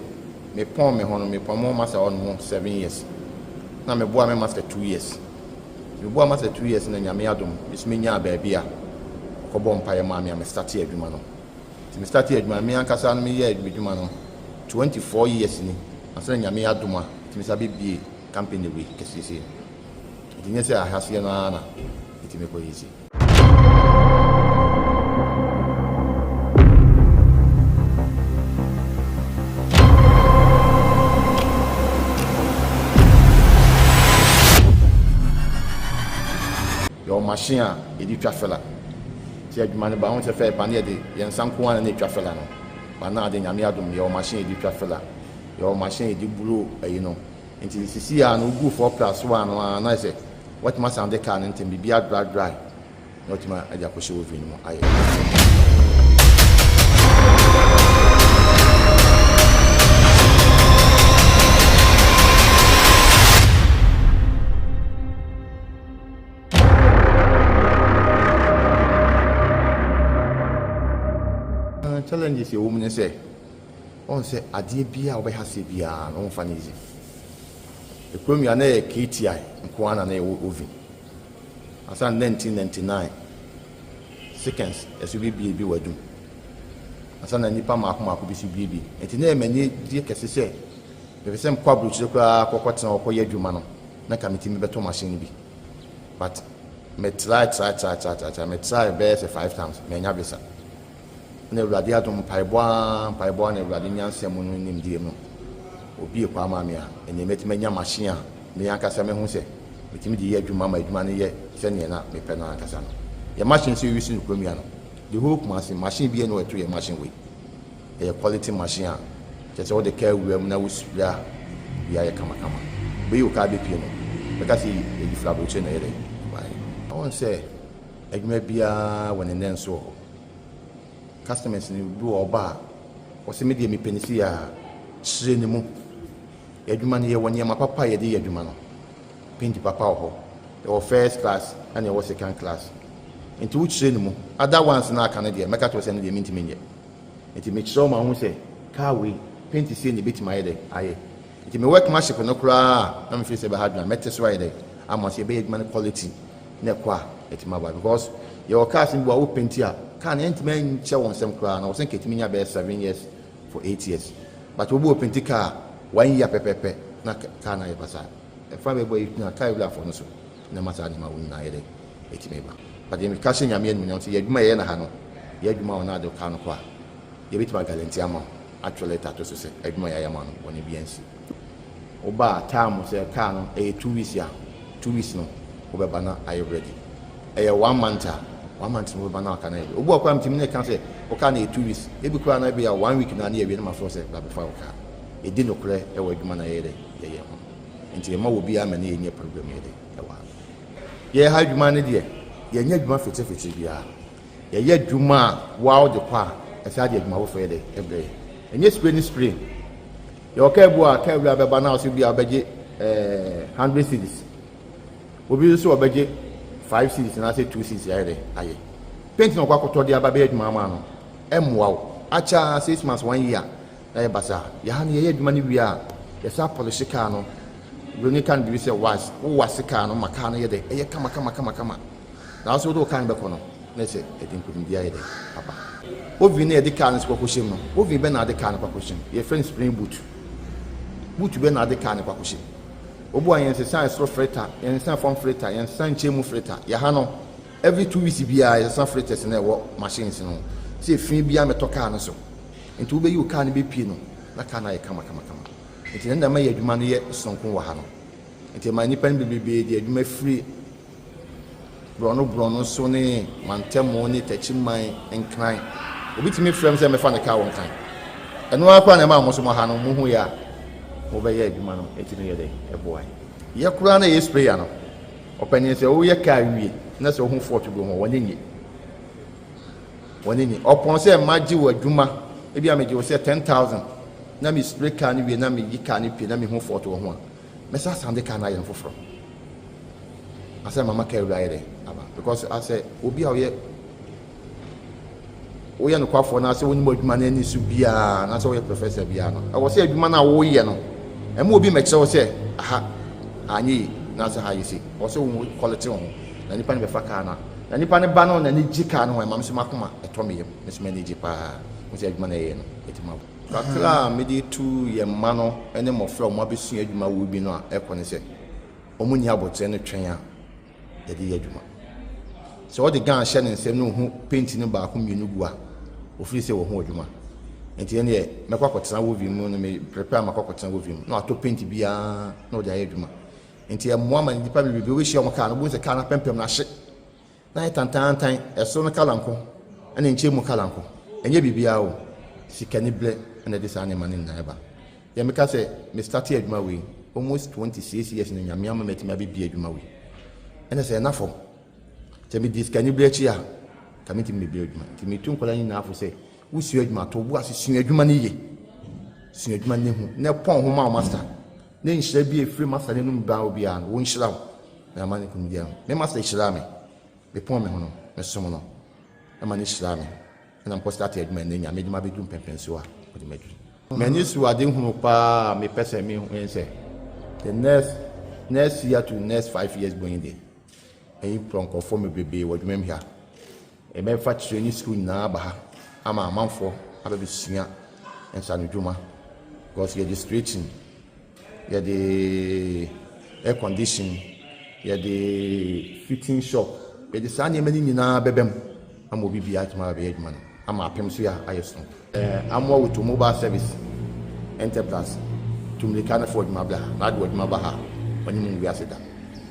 mepɔn me ho no, mepɔn me ho master hɔ nom 7 years. Na meboa me master 2 years. Meboa master 2 years na Nyame adom, me so menyaa baabi a ɔkɔbɔ mpaeɛ maa me a me startee adwuma no. Nti me startee adwuma no, me ankasa no meyɛɛ adwuma no 24 years ni. Ansa na Nyame adom a, metumi sa bɛbie company wei kɛseɛ sei. Nti nyɛ sɛ ahaseɛ no ara na metumi kɔyɛ sei. Yɛwɔ machine a yɛde twa filler. Nti adwuma no ba ho sɛ fɛ ba ne yɛde yɛn nsa nko ara na ɛtwa filler no. Ba na ade Nyame adom yɛwɔ machine yɛde twa filler. Yɛwɔ machine yɛde blow ayi no. Nti sisi a no wogu 4+1 no a na sɛ watumi asan de car no ntɛm biribi adry dry na watumi de akɔhyɛ oven no mu ayɛ. Challenges ɛwɔ mu ne sɛ ɔn sɛ adeɛ biara a wobɛha seɛ biara no womfa no easy. Ekurom yi a na yɛ KTI nko ara na na yɛwɔ oven. Ansa na 1999 seconds ɛso bebie bi wɔ adum. Ansa na nnipa mmaako mmaako bi so bie bi. Nti na yɛ m'ani gye kɛse sɛ mepɛ sɛ mekɔ aburokyire koraa kɔkɔ tena hɔ kɔyɛ adwuma no na nka metumi bɛtɔ machine no bi. But me try try try try try try me try bɛyɛ sɛ five times manya visa. Ɛna Awurade adom mpaebɔ ara mpaebɔ ara na Awurade nyansa mu no nimdeɛ mu obue kwan maa me a ɛnneɛ mɛtumi anya machine a me ankasa mɛhu sɛ metumi de yɛ adwuma ma adwuma no yɛ sɛdeɛ na mepɛ no ankasa no. Yɛ machine nso yɛuse no kurom yi ano. The whole Kumasi machine biara nni hɔ a ɛto yɛ machine wei. Ɛyɛ quality machine a kyerɛ sɛ wode car wura mu na wo spray a biribiara yɛ kamakama. Wobɛyi wo car bɛpue no bɛka sɛ yɛde firi aburokyire na ɛyɛ dɛn ɛbaeɛ. Wohu sɛ adwuma biara wɔ ne nnɛnso wɔ hɔ. Customers no bi wɔ hɔ ɔba a ɔse me deɛ mepɛ no sei a, kyerɛ ne mu. Yɛn adwuma no yɛwɔ nneɛma papa a yɛde yɛ adwuma no. Paint papa wɔ hɔ. Yɛwɔ first class ɛna yɛwɔ second class. Nti wokyerɛ ne mu. Other ones no a aka no deɛ mɛka kyerɛ wo sɛ ɛno deɛ mentumi nyɛ. Nti mekyerɛ wo ma wohu sɛ car wei paint sei na ɛbɛtumi ayɛ dɛn ayɛ. Nti me workmanship no koraa a na mefeel sɛ ɛbɛha adwene a mɛte so ayɛ dɛn ama sɛ yɛbɛyɛ adwuma no quality na ɛkɔ a ɛtumi aba because yɛwɔ cars no bi wɔ a wo paint a car no ɛntumi nkyɛ wo nsam koraa na wɔ sɛ nka ɛtumi nya bɛyɛ 7 years for 8 years, but obi wɔ paint car one year pɛpɛpɛ na car no ayɛ basaa. Ɛfa bɛbɔ yi na car wurafoɔ no so na ɛma saa nneɛma wo nyinaa yɛ dɛn ɛtumi ba. But yɛn ka hyɛ Nyame animuonyam sɛ yɛ adwuma yɛyɛ no ha no, yɛ adwuma wɔ na ade car no kɔ a, yɛbɛtumi aguarantee ama wo, atwerɛ letter ato so sɛ adwuma yɛayɛ ama no, bɔne biara nsi. Woba a time sɛ car no ɛyɛ 2 weeks a, 2 weeks no wobɛba na ayɛ ready. Ɛyɛ one month a, one month no wobɛba na aka no ayɛ ready. Obi wɔ koraa metumi ne ka sɛ wo car no yɛ 2 weeks, ebi koraa na ebi a one week na ne yɛwie no, ma frɛ sɛ bra bɛfa wo car. Yɛdi nokorɛ ɛwɔ adwuma na yɛyɛ dɛ yɛyɛ ho, nti yɛma wɔ biara ma ne yɛnyɛ program yɛ dɛ ɛwɔ ha. Yɛyɛ ha adwuma no deɛ, yɛnyɛ adwuma fitirifitir biara. Yɛyɛ adwuma a woa wode kɔ a, ɛsan de adwuma foforɔ yɛ dɛ ɛbrɛ yɛ. Ɛnyɛ spray ne spray. Yɛwɔ kaa bi a kaa wura bɛba na ɔsɛ bi a ɔbɛgye 100 cedis, obi nso ɔbɛgye 5 cedis anaasɛ 2 cedis ayɛ dɛ ayɛ paint na ɔkɔ akɔtɔ de aba bɛyɛ adwuma ama no. Ɛmmoa wo akyɛ 6 months, one year na yɛ basa. Yɛha no yɛyɛ adwuma no wie a, yɛsa polish kaa no. Buroni ka no biribi sɛ wax. Wo wax kaa no ma kaa no yɛ dɛ ɛyɛ kama kama kama kama na wo sɛ wode wo kaa no bɛkɔ no na sɛ ɛde nkonimdi ayɛ dɛ aba. Oven no yɛde kaa no so kɔkɔhyɛ mu no, oven bɛ na ade kaa no kɔkɔhyɛ mu? Yɛfrɛ no spring boot. Boot bɛ na ade kaa no kɔkɔhyɛ mu? Obu a yɛnsesa ɛsoro filter, yɛnsesa fam filter, yɛnsesa nkyɛn mu filter. Yɛha no every 2 weeks biara yɛsesa filters na ɛwɔ machines no sɛ efi biara mɛtɔ kaa no so. Nti wobɛyi wo kaa no bɛpie no na kaa no ayɛ kama kama kama. Nti na ɛma yɛ adwuma no yɛ sononko wɔ ha no. Nti ɛma nnipa no bebree de adwuma firi borɔno borɔno so ne mantamu ne Takyiman, Nkran. Obi tumi frɛ m sɛ mɛfa ne kaa wɔ Nkran. Ɛno ara koraa na ɛma mo so mo ha no mohu yɛ a mobɛyɛ adwuma no ɛtumi yɛ dɛ ɛboa yɛ koraa. Na ɛyɛ sprayer no, ɔpanin, sɛ woyɛ kaa wie na sɛ wohu fault bi ho, wɔne nye wɔne nye ɔpɔn sɛ magye wɔ adwuma. Ebi a megye wo sɛ 10,000 na me spray car no wie na meyi car no pie na mehu fault wɔ ho a, mɛsa asan de car no ayɛ no foforɔ asɛ mama car wura ayɛ dɛ aba, because asɛ obi a ɔyɛ woyɛ nokwafoɔ na asɛ wonim adwuma no ani so biara na sɛ woyɛ professor biara no, ɛwɔ sɛ adwuma no a woyɛ no ɛma obi mɛkyerɛ wo sɛ aha anyɛ yi na sɛ ha yɛ sei. Ɛwɔ sɛ wo quality wo ho na nipa no bɛfa car no a, na nipa no ba no n'ani gye car no ho. Ɛma me so makoma ɛtɔ me yam, me so m'ani gye paa mo sɛ adwuma no ɛyɛ no ɛtumi abo kakra a mede tu yɛn mma no ne mmɔfra a wɔn abɛsua adwuma wɔ bi no a ɛkɔ ne sɛ wɔn nni abotire no twɛn a yɛde yɛ adwuma. Sɛ ɔde gun hyɛ ne nsam na ohu paint no baako mmienu gu a, ofiri sɛ wɔho adwuma. Nti ɛno deɛ mɛkɔ akɔtena wɔ vi mu no, me prepare makɔ akɔtena wɔ vi mu na watɔ paint biara na ɔde ayɛ adwuma. Nti ɛmmoa ma nnipa bebree wobɛhyia wɔn kaa no, wobɛhu sɛ kaa no apɛmpɛm no ahye na ayɛ tantantan, ɛsoro no colour nko ɛna nkyɛn mu colour nko. Ɛnyɛ biribiara o, sikani berɛ ɛna ɛde saa nneɛma no nyinaa ɛba. Yɛ meka sɛ me start adwuma wei almost 26 years no, Nyame ama matumi abɛbie adwuma wei. Ɛna sɛ ɛna fam sɛ medi sikani berɛ akyi a, ka mentumi mebie adwuma. Nti metu nkwadaa nyinaa fo sɛ wosua adwuma, to wo ase sua adwuma no yie, sua adwuma no hu na ɛpɔn ho ma wo master ne nhyira bi a ɛfiri master no anum baa obiara no, wɔnhyira wo na ama ne nkonimdi. Me master hyiraa me, mepɔn me ho no, mesom no ɛma ne hyiraa me, ɛna mkɔ start adwuma. Ɛnɛ Nyame adwuma bɛdu mpɛmpɛnso a ɔde maduru. M'ani so ade hunu paa, mepɛ sɛ mehu sɛ the next year to next 5 years going there, ɛyi nkurɔfoɔ bebree wɔ adwuma mu ha. Ɛbɛfa kyerɛ ne sukuu nyinaa aba ha ama amanfoɔ abɛbɛsua nsanodwuma, because yɛde straightening, yɛde air condition. Yɛde fitting shop, yɛde saa nneɛma no nyinaa bɛba mu ama obi biara atumi aba abɛyɛ adwuma no ama apem so yɛ ayɛ sononko. Amoa Woto Mobile Service Enterprise tu mmirika na fa w'adwuma bra ha na ade w'adwuma ba ha a, ɔne mu ngu ase da.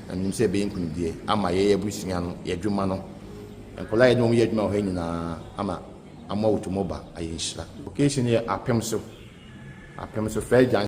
Na menim sɛ ɛbɛyɛ nkunimdie ama yɛn abusua no, yɛn adwuma no, nkwadaa a yɛne wɔn yɛ adwuma wɔ ha nyinaa ama Amoa Woto Mobile ayɛ nhyira. Location yɛ Apem so, Apem so First Junction.